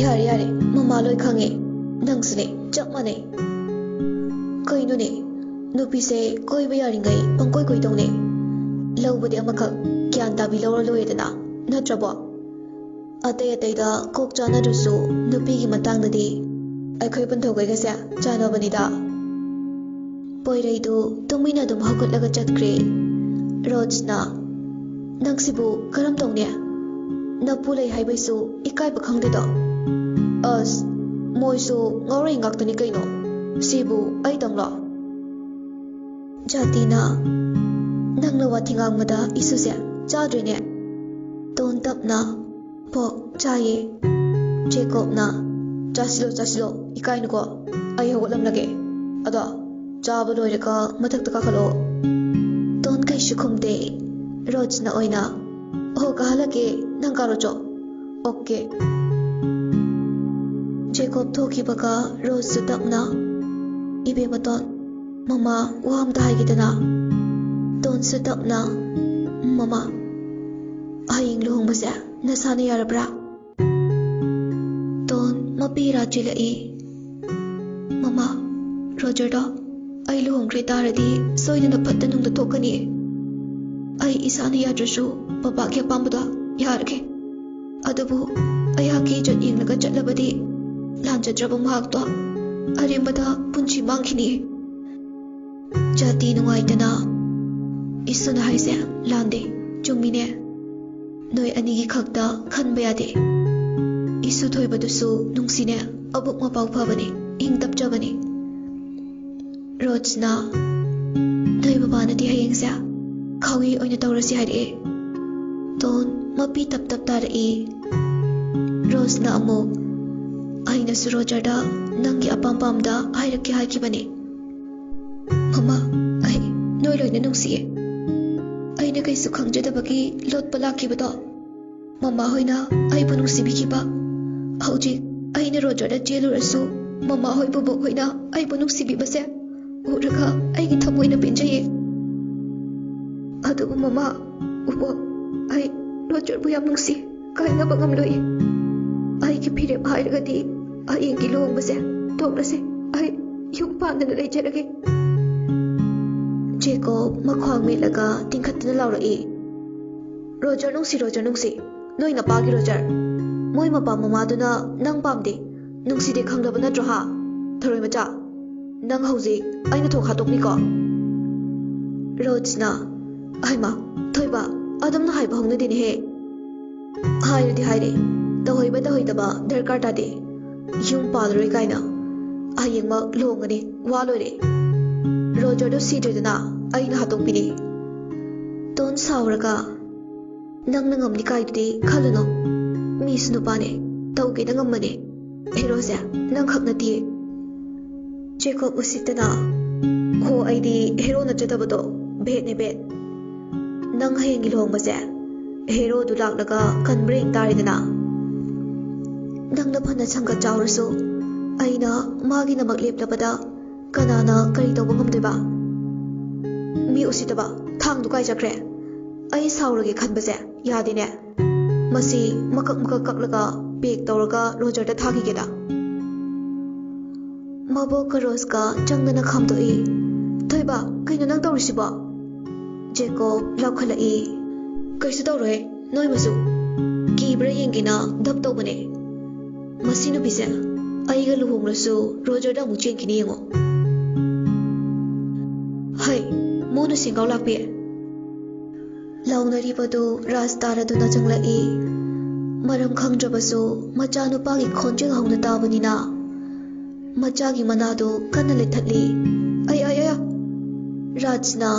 "ꯌꯥꯔꯦ, ꯌꯥꯔꯦ, ꯃꯃꯥ ꯂꯣꯏ ꯈꯪꯉꯦ꯫ ꯅꯪꯁꯨꯅꯦ, ꯆꯞ ꯃꯥꯟꯅꯩ꯫ ꯀꯩꯅꯣꯅꯦ, ꯅꯨꯄꯤꯁꯦ ꯀꯣꯏꯕ ꯌꯥꯔꯤꯉꯩ ꯄꯪꯀꯣꯏ ꯀꯣꯏꯗꯧꯅꯦ꯫ ꯂꯧꯕꯗꯤ ꯑꯃꯈꯛ ꯒ꯭ꯌꯥꯟ ꯇꯥꯕꯤ ꯂꯧꯔ ꯂꯣꯏꯔꯦꯗꯅ, ꯅꯠꯇ꯭ꯔꯕꯣ? ꯑꯇꯩ ꯑꯇꯩꯗ ꯀꯣꯛ ꯆꯥꯅꯗ꯭ꯔꯁꯨ ꯅꯨꯄꯤꯒꯤ ꯃꯇꯥꯡꯗꯗꯤ ꯑꯩꯈꯣꯏ ꯄꯟꯊꯧꯒꯩꯒꯁꯦ ꯆꯥꯟꯅꯕꯅꯤꯗ꯫ ꯄꯣꯏꯔꯩꯗꯨ ꯇꯨꯃꯤꯟꯅ ꯑꯗꯨꯝ ꯍꯧꯒꯠꯂꯒ ꯆꯠꯈ꯭ꯔꯦ꯫ ꯔꯣꯖꯅ, "ꯅꯪꯁꯤꯕꯨ ꯀꯔꯝ ꯇꯧꯅꯤ? ꯅꯄꯨ ꯂꯩ ꯍꯥꯏꯕꯩꯁꯨ ꯏꯀꯥꯏꯕ ꯈꯪꯗꯦꯗꯣ꯫ ꯑꯁ, ꯃꯣꯏꯁꯨ ꯉꯥꯎꯔꯩ ꯉꯥꯛꯇꯅꯤ ꯀꯩꯅꯣ꯫ ꯁꯤꯕꯨ ꯑꯩꯇꯪꯂꯣ?" ꯖꯥꯇꯤꯅ, "ꯅꯪꯅ ꯋꯥꯊꯤ ꯉꯥꯡꯕꯗ ꯏꯁꯨꯁꯦ ꯆꯥꯗ꯭ꯔꯦꯅꯦ?" ꯇꯣꯟ ꯇꯞꯅ, "ꯄꯣꯛ ꯆꯥꯏꯌꯦ꯫" ꯖꯦꯀꯣꯕꯅ, "ꯆꯥꯁꯤꯜꯂꯣ, ꯆꯥꯁꯤꯜꯂꯣ, ꯏꯀꯥꯏꯅꯨꯀꯣ꯫ ꯑꯩ ꯍꯧꯒꯠꯂꯝꯂꯒꯦ꯫ ꯑꯗꯣ ꯆꯥꯕ ꯂꯣꯏꯔꯒ ꯃꯊꯛꯇ ꯀꯥꯈꯠꯂꯛꯑꯣ꯫" ꯇꯣꯟ ꯀꯩꯁꯨ ꯈꯨꯝꯗꯦ꯫ ꯔꯣꯖꯅ ꯑꯣꯏꯅ, "ꯑꯣ, ꯀꯥꯍꯜꯂꯛꯀꯦ, ꯅꯪ ꯀꯥꯔꯣ ꯆꯣ꯫" "ꯑꯣꯀꯦ꯫" ꯖꯦꯀꯣꯕ ꯊꯣꯛꯈꯤꯕꯒ ꯔꯣꯖꯁꯨ ꯇꯞꯅ, "ꯏꯕꯦꯝꯃ ꯇꯣꯟ, ꯃꯃꯥ ꯋꯥ ꯑꯝꯇ ꯍꯥꯏꯒꯦꯗꯅ꯫" ꯇꯣꯟꯁꯨ ꯇꯞꯅ, "ꯃꯃꯥ, ꯍꯌꯦꯡ ꯂꯨꯍꯣꯡꯕꯁꯦ ꯅꯁꯥꯅ ꯌꯥꯔꯕ꯭ꯔꯥ?" ꯇꯣꯟ ꯃꯄꯤ ꯏꯔꯥ ꯆꯦꯜꯂꯛꯏ꯫ "ꯃꯃꯥ, ꯔꯣꯖꯔꯗꯣ ꯑꯩ ꯂꯨꯍꯣꯡꯈ꯭ꯔꯦ ꯇꯥꯔꯗꯤ ꯁꯣꯏꯗꯅ ꯐꯠꯇ ꯅꯨꯡꯗ ꯊꯣꯛꯀꯅꯤ꯫ ꯑꯩ ꯏꯁꯥꯅ ꯌꯥꯗ꯭ꯔꯁꯨ ꯕꯕꯥꯒꯤ ꯑꯄꯥꯝꯕꯗꯣ ꯌꯥꯔꯒꯦ꯫ ꯑꯗꯨꯕꯨ ꯑꯩꯍꯥꯛꯀꯤ ꯏꯖꯠ ꯌꯦꯡꯂꯒ ꯆꯠꯂꯕꯗꯤ ꯂꯥꯟꯖꯗ꯭ꯔꯕ ꯃꯍꯥꯛꯇꯣ ꯑꯔꯦꯝꯕꯗ ꯄꯨꯟꯁꯤ ꯃꯥꯡꯈꯤꯅꯤ꯫" ꯖꯥꯇꯤ ꯅꯨꯡꯉꯥꯏꯇꯅ, "ꯏꯁꯨꯅ ꯍꯥꯏꯁꯦ ꯂꯥꯟꯗꯦ, ꯆꯨꯝꯃꯤꯅꯦ꯫ ꯅꯣꯏ ꯑꯅꯤꯒꯤ ꯈꯛꯇ ꯈꯟꯕ ꯌꯥꯗꯦ꯫ ꯏꯁꯨ ꯊꯣꯏꯕꯗꯨꯁꯨ ꯅꯨꯡꯁꯤꯅꯦ, ꯑꯕꯨꯛ ꯃꯄꯥꯎ ꯐꯕꯅꯦ, ꯏꯪ ꯇꯞꯆꯕꯅꯦ꯫" ꯔꯣꯖꯅ, "ꯅꯣꯏ ꯕꯕꯥꯅꯗꯤ ꯍꯌꯦꯡꯁꯦ ꯈꯥꯎꯌꯩ ꯑꯣꯏꯅ ꯇꯧꯔꯁꯤ ꯍꯥꯏꯔꯛꯑꯦ꯫" ꯇꯣꯟ ꯃꯄꯤ ꯇꯞ ꯇꯞ ꯇꯥꯔꯛꯏ꯫ ꯔꯣꯖꯅ ꯑꯃꯨꯛ, "ꯑꯩꯅꯁꯨ ꯔꯣꯖꯔꯗ ꯅꯪꯒꯤ ꯑꯄꯥꯝ ꯄꯥꯝꯗ ꯍꯥꯏꯔꯛꯀꯦ ꯍꯥꯏꯈꯤꯕꯅꯦ꯫ ꯃꯃꯥ, ꯑꯩ ꯅꯣꯏ ꯂꯣꯏꯅ ꯅꯨꯡꯁꯤꯌꯦ꯫ ꯑꯩꯅ ꯀꯩꯁꯨ ꯈꯪꯖꯗꯕꯒꯤ ꯂꯣꯠꯄ ꯂꯥꯛꯈꯤꯕꯗꯣ ꯃꯃꯥ ꯍꯣꯏꯅ ꯑꯩꯕꯨ ꯅꯨꯡꯁꯤꯕꯤꯈꯤꯕ꯫ ꯍꯧꯖꯤꯛ ꯑꯩꯅ ꯔꯣꯖꯔꯗ ꯆꯦꯜꯂꯨꯔꯁꯨ ꯃꯃꯥ ꯍꯣꯏ ꯕꯣꯕꯣꯛ ꯍꯣꯏꯅ ꯑꯩꯕꯨ ꯅꯨꯡꯁꯤꯕꯤꯕꯁꯦ ꯎꯔꯒ ꯑꯩꯒꯤ ꯊꯃꯣꯏꯅ ꯄꯦꯟꯖꯩꯌꯦ꯫ ꯑꯗꯨꯕꯨ ꯃꯃꯥ, ꯕꯣꯕꯣꯛ, ꯑꯩ ꯔꯣꯖꯔꯕꯨ ꯌꯥꯝ ꯅꯨꯡꯁꯤ, ꯀꯥꯏꯅꯕ ꯉꯝꯂꯣꯏ꯫ ꯑꯩꯒꯤ ꯐꯤꯔꯦꯞ ꯍꯥꯏꯔꯒꯗꯤ ꯍꯌꯦꯡꯒꯤ ꯂꯨꯍꯣꯡꯕꯁꯦ ꯇꯣꯛꯂꯁꯦ꯫ ꯑꯩ ꯌꯨꯝ ꯄꯥꯟꯗꯅ ꯂꯩꯖꯔꯒꯦ꯫" ꯖꯦꯀꯣꯕ ꯃꯈ꯭ꯋꯥꯡ ꯃꯦꯠꯂꯒ ꯇꯤꯡꯈꯠꯇꯅ ꯂꯥꯎꯔꯛꯏ, "ꯔꯣꯖꯔ ꯅꯨꯡꯁꯤ, ꯔꯣꯖꯔ ꯅꯨꯡꯁꯤ, ꯅꯣꯏ ꯅꯄꯥꯒꯤ ꯔꯣꯖꯔ꯫ ꯃꯣꯏ ꯃꯄꯥ ꯃꯃꯥꯗꯨꯅ ꯅꯪ ꯄꯥꯝꯗꯦ, ꯅꯨꯡꯁꯤꯗꯦ ꯈꯪꯂꯕ ꯅꯠꯇ꯭ꯔꯣ ꯍꯥ? ꯊꯔꯣꯏ ꯃꯆꯥ, ꯅꯪ ꯍꯧꯖꯤꯛ ꯑꯩꯅ ꯊꯣꯛ ꯍꯥꯠꯇꯣꯛꯅꯤꯀꯣ꯫ ꯔꯣꯖꯅ, "ꯍꯩꯃꯥ, ꯊꯣꯏꯕ, ꯑꯗꯨꯝꯅ ꯍꯥꯏꯕ ꯍꯧꯅꯗꯦꯅꯦꯍꯦ꯫ ꯍꯥꯏꯔꯗꯤ ꯍꯥꯏꯔꯦ, ꯇꯧꯍꯩꯕ ꯇꯧꯍꯩꯗꯕ ꯗꯔꯀꯥꯔ ꯇꯥꯗꯦ꯫ ꯌꯨꯝ ꯄꯥꯜꯂꯔꯣꯏ ꯀꯥꯏꯅ꯫ ꯍꯌꯦꯡꯃꯛ ꯂꯨꯍꯣꯡꯒꯅꯤ, ꯋꯥ ꯂꯣꯏꯔꯦ꯫ ꯔꯣꯖꯔꯗꯣ ꯁꯤꯗ꯭ꯔꯦꯗꯅ ꯑꯩꯅ ꯍꯥꯠꯇꯣꯛꯄꯤꯅꯤ꯫" ꯇꯣꯟ ꯁꯥꯎꯔꯒ, "ꯅꯪꯅ ꯉꯝꯅꯤ ꯀꯥꯏꯗꯨꯗꯤ ꯈꯜꯂꯨꯅꯨ꯫ ꯃꯤꯁꯨ ꯅꯨꯄꯥꯅꯦ, ꯇꯧꯒꯦꯅ ꯉꯝꯕꯅꯦ꯫ ꯍꯦꯔꯣꯁꯦ ꯅꯪꯈꯛ ꯅꯠꯇꯤꯌꯦ꯫" ꯖꯦꯀꯣꯕ ꯎꯁꯤꯠꯇꯅ, "ꯍꯣ, ꯑꯩꯗꯤ ꯍꯦꯔꯣ ꯅꯠꯆꯗꯕꯗꯣ, ꯚꯦꯠꯅꯦ, ꯚꯦꯠ꯫ ꯅꯪ ꯍꯌꯦꯡꯒꯤ ꯂꯨꯍꯣꯡꯕꯁꯦ ꯍꯦꯔꯣꯗꯨ ꯂꯥꯛꯂꯒ ꯀꯟꯕ꯭ꯔꯥ ꯌꯦꯡ ꯇꯥꯔꯦꯗꯅ꯫ ꯅꯪꯅ ꯐꯅ ꯁꯪꯒꯠ ꯆꯥꯎꯔꯁꯨ, ꯑꯩꯅ ꯃꯥꯒꯤꯗꯃꯛ ꯂꯦꯞꯂꯕꯗ ꯀꯅꯥꯅ ꯀꯔꯤ ꯇꯧꯕ ꯉꯝꯗꯣꯏꯕ? ꯃꯤ ꯎꯁꯤꯠꯇꯕ, ꯊꯥꯡꯗꯨ ꯀꯥꯏ ꯆꯠꯈ꯭ꯔꯦ? ꯑꯩ ꯁꯥꯎꯔꯒꯦ ꯈꯟꯕꯁꯦ ꯌꯥꯗꯦꯅꯦ꯫ ꯃꯁꯤ ꯃꯀꯛ ꯃꯀꯛ ꯀꯛꯂꯒ ꯄꯦꯛ ꯇꯧꯔꯒ ꯔꯣꯖꯔꯗ ꯊꯥꯈꯤꯒꯦꯗ꯫" ꯃꯕꯣꯛꯀ ꯔꯣꯖꯀ ꯆꯪꯗꯅ ꯈꯥꯝꯗꯣꯛꯏ꯫ "ꯊꯣꯏꯕ, ꯀꯩꯅꯣ ꯅꯪ ꯇꯧꯔꯤꯁꯤꯕꯣ?" ꯖꯦꯀꯣꯕ ꯂꯥꯎꯈꯠꯂꯛꯏ꯫ "ꯀꯩꯁꯨ ꯇꯧꯔꯣꯏ, ꯅꯣꯏ ꯃꯆꯨ꯫ ꯀꯤꯕ꯭ꯔꯥ ꯌꯦꯡꯒꯦꯅ ꯙꯞ ꯇꯧꯕꯅꯦ꯫ ꯃꯁꯤ ꯅꯨꯄꯤꯁꯦ ꯑꯩꯒ ꯂꯨꯍꯣꯡꯂꯁꯨ ꯔꯣꯖꯔꯗ ꯑꯃꯨꯛ ꯆꯦꯟꯈꯤꯅꯤ ꯌꯦꯡꯉꯣ꯫" "ꯍꯩ, ꯃꯣꯅꯨ ꯁꯦꯡꯒꯥꯎ ꯂꯥꯛꯄꯤ!" ꯂꯥꯎꯅꯔꯤꯕꯗꯨ ꯔꯥꯖ ꯇꯥꯔꯗꯨꯅ ꯆꯪꯂꯛꯏ꯫ ꯃꯔꯝ ꯈꯪꯗ꯭ꯔꯕꯁꯨ ꯃꯆꯥꯅꯨꯄꯥꯒꯤ ꯈꯣꯟꯖꯦꯜ ꯍꯧꯅ ꯇꯥꯕꯅꯤꯅ ꯃꯆꯥꯒꯤ ꯃꯅꯥꯗꯨ ꯀꯟꯅ ꯂꯩꯊꯠꯂꯤ꯫ "ꯑꯩ, ꯑꯩ, ꯑꯩ!" ꯔꯥꯖꯅ,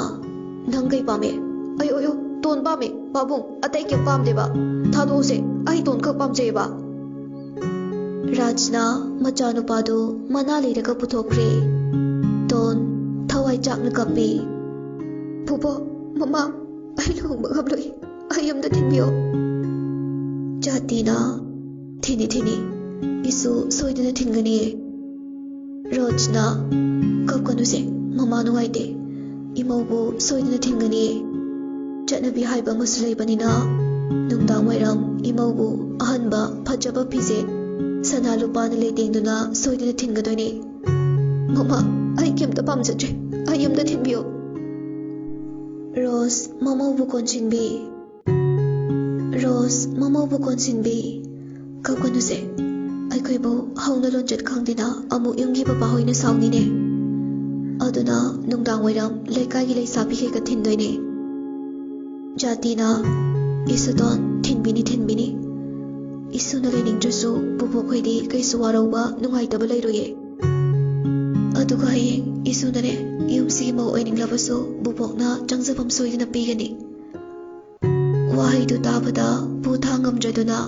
"ꯅꯪ ꯀꯩ ꯄꯥꯝꯃꯦ?" "ꯑꯩ, ꯑꯩ, ꯑꯩ ꯇꯣꯟ ꯄꯥꯝꯃꯦ, ꯄꯥꯕꯨꯡ, ꯑꯇꯩ ꯀꯩꯝ ꯄꯥꯝꯗꯦꯕ꯫ ꯊꯥꯗꯣꯛꯑꯣꯁꯦ, ꯑꯩ ꯇꯣꯟ ꯈꯛ ꯄꯥꯝꯖꯩꯌꯦꯕ꯫" ꯔꯥꯖꯅ ꯃꯆꯥꯅꯨꯄꯥꯗꯨ ꯃꯅꯥ ꯂꯩꯔꯒ ꯄꯨꯊꯣꯛꯈ꯭ꯔꯦ꯫ ꯇꯣꯟ ꯊꯋꯥꯏ ꯆꯥꯛꯅ ꯀꯞꯄꯤ꯫ "ꯄꯨꯄꯨ, ꯃꯃꯥ, ꯑꯩ ꯂꯨꯍꯣꯡꯕ ꯉꯝꯂꯣꯏ, ꯑꯩ ꯌꯨꯝꯗ ꯊꯤꯟꯕꯤꯌꯣ꯫" ꯖꯥꯇꯤꯅ, "ꯊꯤꯅꯤ, ꯊꯤꯅꯤ, ꯏꯁꯨ ꯁꯣꯏꯗꯅ ꯊꯤꯟꯒꯅꯤꯌꯦ꯫" ꯔꯣꯖꯅ, "ꯀꯞꯀꯅꯨꯁꯦ, ꯃꯃꯥ ꯅꯨꯡꯉꯥꯏꯇꯦ, ꯏꯃꯧꯕꯨ ꯁꯣꯏꯗꯅ ꯊꯤꯟꯒꯅꯤꯌꯦ꯫ ꯆꯠꯅꯕꯤ ꯍꯥꯏꯕ ꯑꯃꯁꯨ ꯂꯩꯕꯅꯤꯅ ꯅꯨꯡꯗꯥꯡ ꯋꯥꯏꯔꯝ ꯏꯃꯧꯕꯨ ꯑꯍꯟꯕ ꯐꯖꯕ ꯐꯤꯖꯦꯠ ꯁꯅꯥ ꯂꯨꯄꯥꯅ ꯂꯩꯇꯦꯡꯗꯨꯅ ꯁꯣꯏꯗꯅ ꯊꯤꯟꯒꯗꯣꯏꯅꯦ꯫" "ꯃꯃꯥ, ꯑꯩ ꯀꯩꯝꯇ ꯄꯥꯝꯖꯗ꯭ꯔꯦ, ꯑꯩ ꯌꯨꯝꯗ ꯊꯤꯟꯕꯤꯌꯣ꯫" ꯔꯣꯖ ꯃꯃꯧꯕꯨ ꯀꯣꯟꯁꯤꯟꯕꯤ꯫ ꯔꯣꯖ ꯃꯃꯧꯕꯨ ꯀꯣꯟꯁꯤꯟꯕꯤ꯫ "ꯀꯞꯀꯅꯨꯁꯦ, ꯑꯩꯈꯣꯏꯕꯨ ꯍꯧꯅ ꯂꯣꯟꯆꯠ ꯈꯪꯗꯅ ꯑꯃꯨꯛ ꯌꯨꯝꯒꯤ ꯕꯕꯥ ꯍꯣꯏꯅ ꯁꯥꯎꯅꯤꯅꯦ꯫ ꯑꯗꯨꯅ ꯅꯨꯡꯗꯥꯡ ꯋꯥꯏꯔꯝ ꯂꯩꯀꯥꯏꯒꯤ ꯂꯩꯁꯥꯕꯤꯈꯩꯒ ꯊꯤꯟꯗꯣꯏꯅꯦ꯫ ꯖꯥꯇꯤꯅ ꯏꯁꯨꯇꯣꯟ ꯊꯤꯟꯕꯤꯅꯤ, ꯊꯤꯟꯕꯤꯅꯤ꯫ ꯏꯁꯨꯅ ꯂꯩꯅꯤꯡꯗ꯭ꯔꯁꯨ ꯕꯨꯕꯣꯛꯈꯣꯏꯗꯤ ꯀꯩꯁꯨ ꯋꯥꯔꯧꯕ, ꯅꯨꯡꯉꯥꯏꯇꯕ ꯂꯩꯔꯣꯏꯌꯦ꯫ ꯑꯗꯨꯒ ꯍꯌꯦꯡ ꯏꯁꯨꯅꯅꯦ ꯌꯨꯝꯁꯤꯒꯤ ꯃꯧ ꯑꯣꯏꯅꯤꯡꯂꯕꯁꯨ ꯕꯨꯕꯣꯛꯅ ꯆꯪꯖꯐꯝ ꯁꯣꯏꯗꯅ ꯄꯤꯒꯅꯤ꯫ ꯋꯥꯍꯩꯗꯨ ꯇꯥꯕꯗ ꯄꯨ ꯊꯥꯡꯉꯝꯗ꯭ꯔꯗꯨꯅ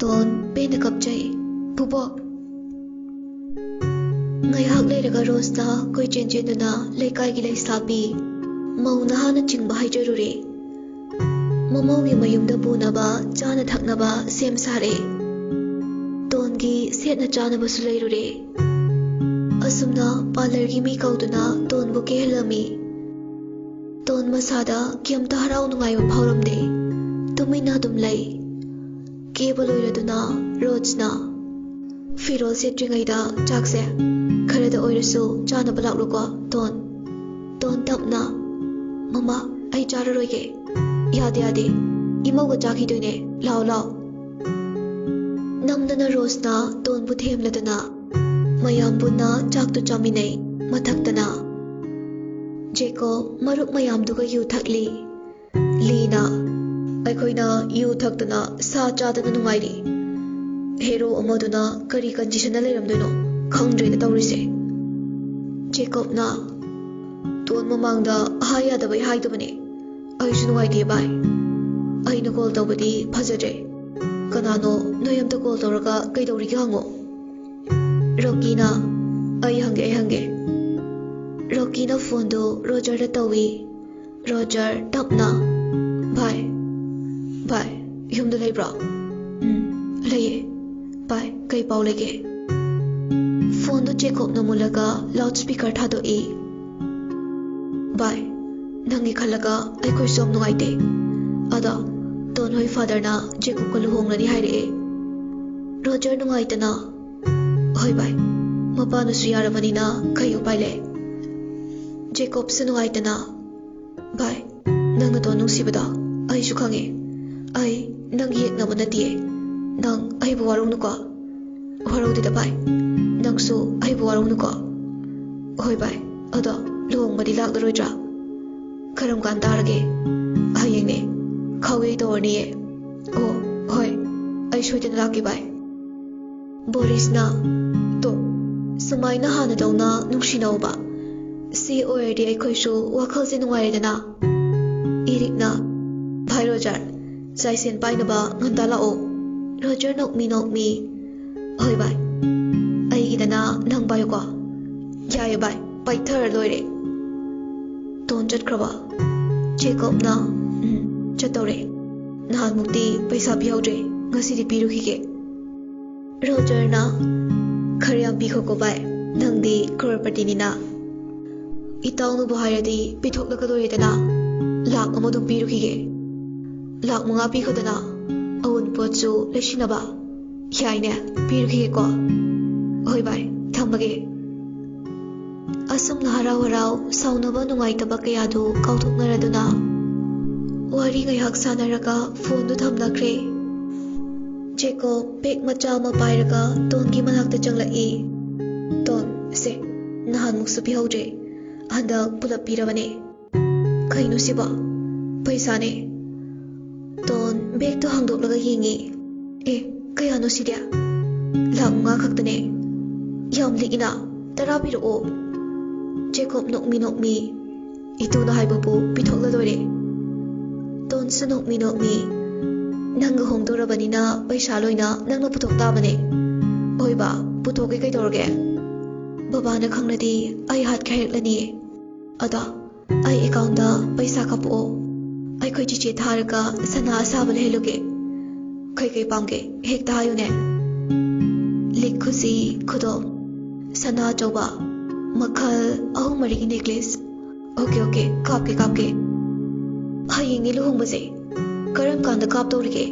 ꯇꯣꯟ ꯄꯦꯟꯅ ꯀꯞꯆꯩ꯫ "ꯕꯨꯕꯣꯛ!" ꯉꯥꯏꯍꯥꯛ ꯂꯩꯔꯒ ꯔꯣꯁꯅ ꯀꯣꯏꯆꯦꯟ ꯆꯦꯟꯗꯨꯅ ꯂꯩꯀꯥꯏꯒꯤ ꯂꯩꯁꯥꯕꯤ, ꯃꯧ ꯅꯍꯥꯅꯆꯤꯡꯕ ꯍꯥꯏꯖꯔꯨꯔꯦ꯫ ꯃꯃꯧꯒꯤ ꯃꯌꯨꯝꯗ ꯄꯨꯅꯕ ꯆꯥꯅ ꯊꯛꯅꯕ ꯁꯦꯝ ꯁꯥꯔꯦ꯫ ꯇꯣꯟꯒꯤ ꯁꯦꯠꯅ ꯆꯥꯅꯕꯁꯨ ꯂꯩꯔꯨꯔꯦ꯫ ꯑꯁꯨꯝꯅ ꯄꯥꯔꯂꯔꯒꯤ ꯃꯤ ꯀꯧꯗꯨꯅ ꯇꯣꯟꯕꯨ ꯀꯦꯍꯜꯂꯝꯃꯤ꯫ ꯇꯣꯟ ꯃꯁꯥꯗ ꯀꯩꯝꯇ ꯍꯔꯥꯎ ꯅꯨꯡꯉꯥꯏꯕ ꯐꯥꯎꯔꯝꯗꯦ꯫ ꯇꯨꯃꯤꯟꯅ ꯑꯗꯨꯝ ꯂꯩ꯫ ꯀꯦꯕ ꯂꯣꯏꯔꯗꯨꯅ ꯔꯣꯖꯅ, "ꯐꯤꯔꯣꯜ ꯁꯦꯠꯇ꯭ꯔꯤꯉꯩꯗ ꯆꯥꯛꯁꯦ ꯈꯔꯗ ꯑꯣꯏꯔꯁꯨ ꯆꯥꯅꯕ ꯂꯥꯛꯂꯨꯀꯣ, ꯇꯣꯟ꯫" ꯇꯣꯟ ꯇꯞꯅ, "ꯃꯃꯥ, ꯑꯩ ꯆꯥꯔꯔꯣꯏꯒꯦ꯫" "ꯌꯥꯗꯦ, ꯌꯥꯗꯦ, ꯏꯃꯧꯒ ꯆꯥꯈꯤꯗꯣꯏꯅꯦ, ꯂꯥꯎ, ꯂꯥꯎ꯫" ꯅꯝꯗꯅ ꯔꯣꯖꯅ ꯇꯣꯟꯕꯨ ꯊꯦꯝꯂꯗꯨꯅ ꯃꯌꯥꯝ ꯄꯨꯟꯅ ꯆꯥꯛꯇꯨ ꯆꯥꯃꯤꯟꯅꯩ꯫ ꯃꯊꯛꯇꯅ ꯖꯦꯀꯣꯕ ꯃꯔꯨꯞ ꯃꯌꯥꯝꯗꯨꯒ ꯌꯨ ꯊꯛꯂꯤ꯫ ꯂꯤꯅ, "ꯑꯩꯈꯣꯏꯅ ꯌꯨ ꯊꯛꯇꯅ ꯁꯥ ꯆꯥꯗꯅ ꯅꯨꯡꯉꯥꯏꯔꯤ꯫ ꯍꯦꯔꯣ ꯑꯃꯗꯨꯅ ꯀꯔꯤ ꯀꯟꯗꯤꯁꯟꯗ ꯂꯩꯔꯝꯗꯣꯏꯅꯣ ꯈꯪꯗ꯭ꯔꯦꯗ ꯇꯧꯔꯤꯁꯦ꯫" ꯖꯦꯀꯣꯕꯅ, "ꯇꯣꯟ ꯃꯃꯥꯡꯗ ꯍꯥꯏ ꯌꯥꯗꯕꯩ ꯍꯥꯏꯗꯕꯅꯦ꯫ ꯑꯩꯁꯨ ꯅꯨꯡꯉꯥꯏꯇꯦ ꯚꯥꯏ꯫ ꯑꯩꯅ ꯀꯣꯜ ꯇꯧꯕꯗꯤ ꯐꯖꯗ꯭ꯔꯦ꯫ ꯀꯅꯥꯅꯣ ꯅꯣꯏ ꯑꯝꯇ ꯀꯣꯜ ꯇꯧꯔꯒ ꯀꯩꯗꯧꯔꯤꯒꯦ ꯍꯪꯉꯣ꯫" ꯔꯣꯀꯤꯅ, "ꯑꯩ ꯍꯪꯒꯦ, ꯑꯩ ꯍꯪꯒꯦ꯫" ꯔꯣꯀꯤꯅ ꯐꯣꯟꯗꯨ ꯔꯣꯖꯔꯗ ꯇꯧꯏ꯫ ꯔꯣꯖꯔ ꯇꯞꯅ, "ꯚꯥꯏ, ꯚꯥꯏ, ꯌꯨꯝꯗ ꯂꯩꯕ꯭ꯔꯣ?" "ꯎꯝ, ꯂꯩꯌꯦ꯫ ꯚꯥꯏ, ꯀꯩ ꯄꯥꯎ ꯂꯩꯒꯦ?" ꯐꯣꯟꯗꯨ ꯖꯦꯀꯣꯕꯅ ꯃꯨꯜꯂꯒ ꯂꯥꯎꯗ ꯁ꯭ꯄꯤꯀꯔ ꯊꯥꯗꯣꯛꯏ꯫ "ꯚꯥꯏ, ꯅꯪꯒꯤ ꯈꯜꯂꯒ ꯑꯩꯈꯣꯏꯁꯨ ꯌꯥꯝ ꯅꯨꯡꯉꯥꯏꯇꯦ꯫ ꯑꯗꯣ ꯇꯣꯟ ꯍꯣꯏ ꯐꯥꯗꯔꯅ ꯖꯦꯀꯣꯕꯀ ꯂꯨꯍꯣꯡꯂꯅꯤ ꯍꯥꯏꯔꯛꯑꯦ꯫" ꯔꯣꯖꯔ ꯅꯨꯡꯉꯥꯏꯇꯅ, "ꯍꯣꯏ ꯚꯥꯏ, ꯃꯄꯥꯅꯁꯨ ꯌꯥꯔꯕꯅꯤꯅ ꯀꯩ ꯎꯄꯥꯏ ꯂꯩ?" ꯖꯦꯀꯣꯕꯁꯨ ꯅꯨꯡꯉꯥꯏꯇꯅ, "ꯚꯥꯏ, ꯅꯪꯅ ꯇꯣꯟ ꯅꯨꯡꯁꯤꯕꯗꯣ ꯑꯩꯁꯨ ꯈꯪꯉꯦ꯫ ꯑꯩ ꯅꯪꯒꯤ ꯌꯦꯛꯅꯕ ꯅꯠꯇꯤꯌꯦ꯫ ꯅꯪ ꯑꯩꯕꯨ ꯋꯥꯔꯧꯅꯨꯀꯣ꯫" ꯑꯗꯨꯗ ꯚꯥꯏ, ꯅꯪꯁꯨ ꯑꯩꯕꯨ ꯋꯥꯔꯧꯅꯨꯀꯣ꯫ ꯍꯣꯏ ꯚꯥꯏ, ꯑꯗꯣ ꯂꯨꯍꯣꯡꯕꯗꯤ ꯂꯥꯛꯂꯔꯣꯏꯗ꯭ꯔꯥ? ꯀꯔꯝ ꯀꯥꯟ ꯇꯥꯔꯒꯦ? ꯍꯌꯦꯡꯅꯦ꯫ ꯈꯥꯎꯌꯩ ꯇꯧꯔꯅꯤꯌꯦ꯫ ꯑꯣ, ꯍꯣꯏ, ꯑꯩ ꯁꯣꯏꯗꯅ ꯂꯥꯛꯀꯦ ꯚꯥꯏ꯫ ꯕꯣꯔꯤꯁꯅ, "ꯇꯣ, ꯁꯨꯃꯥꯏꯅ ꯍꯥꯟꯅꯗꯧꯅ ꯅꯨꯡꯁꯤꯅꯧꯕ꯫ ꯁꯤ ꯑꯣꯏꯔꯗꯤ ꯑꯩꯈꯣꯏꯁꯨ ꯋꯥꯈꯜꯁꯦ ꯅꯨꯡꯉꯥꯏꯔꯦꯗꯅ꯫" ꯏꯔꯤꯛꯅ, "ꯚꯥꯏ ꯔꯣꯖꯔ, ꯆꯥꯏꯁꯦꯟ ꯄꯥꯏꯅꯕ ꯉꯟꯇꯥ ꯂꯥꯛꯑꯣ꯫" ꯔꯣꯖꯔ ꯅꯣꯛꯃꯤ ꯅꯣꯛꯃꯤ, "ꯍꯣꯏ ꯚꯥꯏ, ꯑꯩꯒꯤꯗꯅ ꯅꯪ ꯄꯥꯏꯌꯨꯀꯣ꯫" "ꯌꯥꯏꯌꯦ ꯚꯥꯏ, ꯄꯥꯏꯊꯔ ꯂꯣꯏꯔꯦ꯫" ꯇꯣꯟ ꯆꯠꯈ꯭ꯔꯕ? ꯖꯦꯀꯣꯕꯅ, "ꯎꯝ, ꯆꯠꯇꯧꯔꯦ꯫ ꯅꯍꯥꯟꯃꯨꯛꯇꯤ ꯄꯩꯁꯥ ꯄꯤꯍꯧꯗ꯭ꯔꯦ, ꯉꯁꯤꯗꯤ ꯄꯤꯔꯨꯈꯤꯒꯦ꯫" ꯔꯣꯖꯔꯅ, "ꯈꯔ ꯌꯥꯝ ꯄꯤꯈꯣꯀꯣ ꯚꯥꯏ, ꯅꯪꯗꯤ ꯀ꯭ꯔꯣꯔꯄꯇꯤꯅꯤꯅ꯫" "ꯏꯇꯥꯎꯅꯕꯨ ꯍꯥꯏꯔꯗꯤ ꯄꯤꯊꯣꯛꯂꯒ ꯂꯣꯏꯔꯦꯗꯅ꯫ ꯂꯥꯛ ꯑꯃ ꯑꯗꯨꯝ ꯄꯤꯔꯨꯈꯤꯒꯦ꯫ ꯂꯥꯛ ꯃꯉꯥ ꯄꯤꯈꯣꯗꯅ, ꯑꯎꯟꯄꯣꯠꯁꯨ ꯂꯩꯁꯤꯟꯅꯕ꯫ ꯌꯥꯏꯅꯦ, ꯄꯤꯔꯨꯈꯤꯒꯦꯀꯣ꯫ ꯍꯣꯏ ꯚꯥꯏ, ꯊꯝꯃꯒꯦ꯫" ꯑꯁꯨꯝꯅ ꯍꯔꯥꯎ ꯍꯔꯥꯎ ꯁꯥꯎꯅꯕ ꯅꯨꯡꯉꯥꯏꯇꯕ ꯀꯌꯥꯗꯨ ꯀꯥꯎꯊꯣꯛꯅꯔꯗꯨꯅ ꯋꯥꯔꯤ ꯉꯥꯏꯍꯥꯛ ꯁꯥꯟꯅꯔꯒ ꯐꯣꯟꯗꯨ ꯊꯝꯅꯈ꯭ꯔꯦ꯫ ꯖꯦꯀꯣꯕ ꯕꯦꯒ ꯃꯆꯥ ꯑꯃ ꯄꯥꯏꯔꯒ ꯇꯣꯟꯒꯤ ꯃꯅꯥꯛꯇ ꯆꯪꯂꯛꯏ꯫ "ꯇꯣꯟ, ꯁꯦ, ꯅꯍꯥꯟꯃꯨꯛꯁꯨ ꯄꯤꯍꯧꯗ꯭ꯔꯦ, ꯍꯟꯗꯛ ꯄꯨꯂꯞ ꯄꯤꯔꯕꯅꯦ꯫" "ꯀꯩꯅꯣ ꯁꯤꯕꯣ? ꯄꯩꯁꯥꯅꯦ꯫" ꯇꯣꯟ ꯕꯦꯒꯇꯣ ꯍꯥꯡꯗꯣꯛꯂꯒ ꯌꯦꯡꯉꯤ꯫ "ꯑꯦ, ꯀꯌꯥꯅꯣ ꯁꯤꯗꯤ? ꯂꯥꯛ ꯃꯉꯥ ꯈꯛꯇꯅꯦ꯫ ꯌꯥꯝ ꯂꯤꯛꯏꯅ, ꯇꯔꯥ ꯄꯤꯔꯛꯑꯣ꯫" ꯖꯦꯀꯣꯕ ꯅꯣꯛꯃꯤ ꯅꯣꯛꯃꯤ, "ꯏꯇꯨꯅ ꯍꯥꯏꯕꯕꯨ ꯄꯤꯊꯣꯛꯂ ꯂꯣꯏꯔꯦ꯫" ꯇꯣꯟꯁꯨ ꯅꯣꯛꯃꯤ ꯅꯣꯛꯃꯤ, "ꯅꯪꯒ ꯍꯣꯡꯗꯣꯔꯕꯅꯤꯅ ꯄꯩꯁꯥ ꯂꯣꯏꯅ ꯅꯪꯅ ꯄꯨꯊꯣꯛ ꯇꯥꯕꯅꯦ꯫" "ꯍꯣꯏꯕ, ꯄꯨꯊꯣꯛꯀꯦ ꯀꯩꯗꯧꯔꯒꯦ? ꯕꯕꯥꯅ ꯈꯪꯂꯗꯤ ꯑꯩ ꯍꯥꯠꯀꯦ ꯍꯥꯏꯔꯛꯂꯅꯤ꯫ ꯑꯗꯣ ꯑꯩ ꯑꯦꯀꯥꯎꯟꯗ ꯄꯩꯁꯥ ꯀꯥꯞꯄꯛꯑꯣ꯫ ꯑꯩꯈꯣꯏ ꯆꯤꯆꯦ ꯊꯥꯔꯒ ꯁꯅꯥ ꯑꯁꯥꯕ ꯂꯩꯍꯜꯂꯨꯒꯦ꯫ ꯀꯩꯀꯩ ꯄꯥꯝꯒꯦ ꯍꯦꯛꯇ ꯍꯥꯏꯌꯨꯅꯦ꯫" "ꯂꯤꯛ ꯈꯨꯖꯤ, ꯈꯨꯗꯣꯞ, ꯁꯅꯥ ꯑꯆꯧꯕ ꯃꯈꯜ ꯑꯍꯨꯝ ꯃꯔꯤꯒꯤ ꯅꯦꯀ꯭ꯂꯦꯁ꯫" "ꯑꯣꯀꯦ, ꯑꯣꯀꯦ, ꯀꯥꯞꯀꯦ, ꯀꯥꯞꯀꯦ꯫" "ꯍꯌꯦꯡꯅꯤ ꯂꯨꯍꯣꯡꯕꯁꯦ, ꯀꯔꯝ ꯀꯥꯟꯗ ꯀꯥꯞꯇꯧꯔꯤꯒꯦ?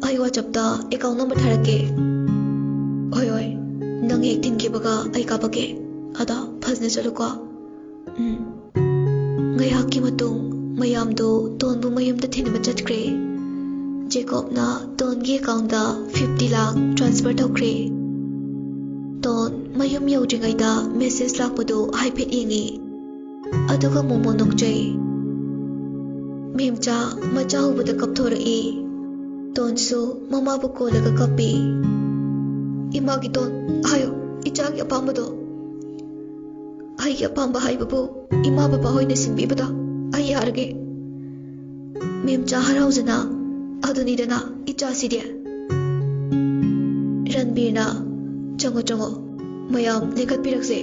ꯑꯩ ꯋꯥꯆꯞꯇ ꯑꯦꯀꯥꯎꯟ ꯅꯝꯕꯔ ꯊꯥꯔꯛꯀꯦ꯫" "ꯍꯣꯏ, ꯍꯣꯏ, ꯅꯪ ꯍꯦꯛ ꯊꯤꯟꯈꯤꯕꯒ ꯑꯩ ꯀꯥꯞꯄꯛꯀꯦ꯫ ꯑꯗꯣ ꯐꯖꯅ ꯆꯠꯂꯨꯀꯣ꯫" ꯎꯝ꯫ ꯉꯥꯏꯍꯥꯛꯀꯤ ꯃꯇꯨꯡ ꯃꯌꯥꯝꯗꯨ ꯇꯣꯟꯕꯨ ꯃꯌꯨꯝꯗ ꯊꯤꯟꯕ ꯆꯠꯈ꯭ꯔꯦ꯫ ꯖꯦꯀꯣꯕꯅ ꯇꯣꯟꯒꯤ ꯑꯦꯀꯥꯎꯟꯗ ꯐꯤꯐꯇꯤ ꯂꯥꯛ ꯇ꯭ꯔꯥꯟꯁꯐꯔ ꯇꯧꯈ꯭ꯔꯦ꯫ ꯃꯌꯨꯝ ꯌꯧꯗ꯭ꯔꯤꯉꯩꯗ ꯃꯦꯁꯦꯖ ꯂꯥꯛꯄꯗꯨ ꯍꯥꯏꯐꯦꯠ ꯌꯦꯡꯉꯤ꯫ ꯑꯗꯨꯒ ꯃꯣꯃꯣ ꯅꯣꯛꯆꯩ꯫ ꯃꯦꯝꯆꯥ ꯃꯆꯥ ꯎꯕꯗ ꯀꯞꯊꯣꯔꯛꯏ꯫ ꯇꯣꯟꯁꯨ ꯃꯃꯥꯕꯨ ꯀꯣꯜꯂꯒ ꯀꯞꯄꯤ꯫ "ꯏꯃꯥꯒꯤ ꯇꯣꯟ, ꯍꯥꯏꯌꯣ, ꯏꯆꯥꯒꯤ ꯑꯄꯥꯝꯕꯗꯣ꯫ ꯑꯩꯒꯤ ꯑꯄꯥꯝꯕ ꯍꯥꯏꯕꯕꯨ ꯏꯃꯥ ꯕꯕꯥ ꯍꯣꯏꯅ ꯁꯤꯟꯕꯤꯕꯗ ꯑꯩ ꯌꯥꯔꯒꯦ꯫" ꯃꯦꯝꯆꯥ ꯍꯔꯥꯎꯖꯅ, "ꯑꯗꯨꯅꯤꯗꯅ ꯏꯆꯥꯁꯤꯗꯤ꯫" ꯔꯟꯕꯤꯔꯅ, "ꯆꯪꯉꯣ, ꯆꯪꯉꯣ, ꯃꯌꯥꯝ ꯂꯦꯡꯈꯠꯄꯤꯔꯛꯁꯦ꯫"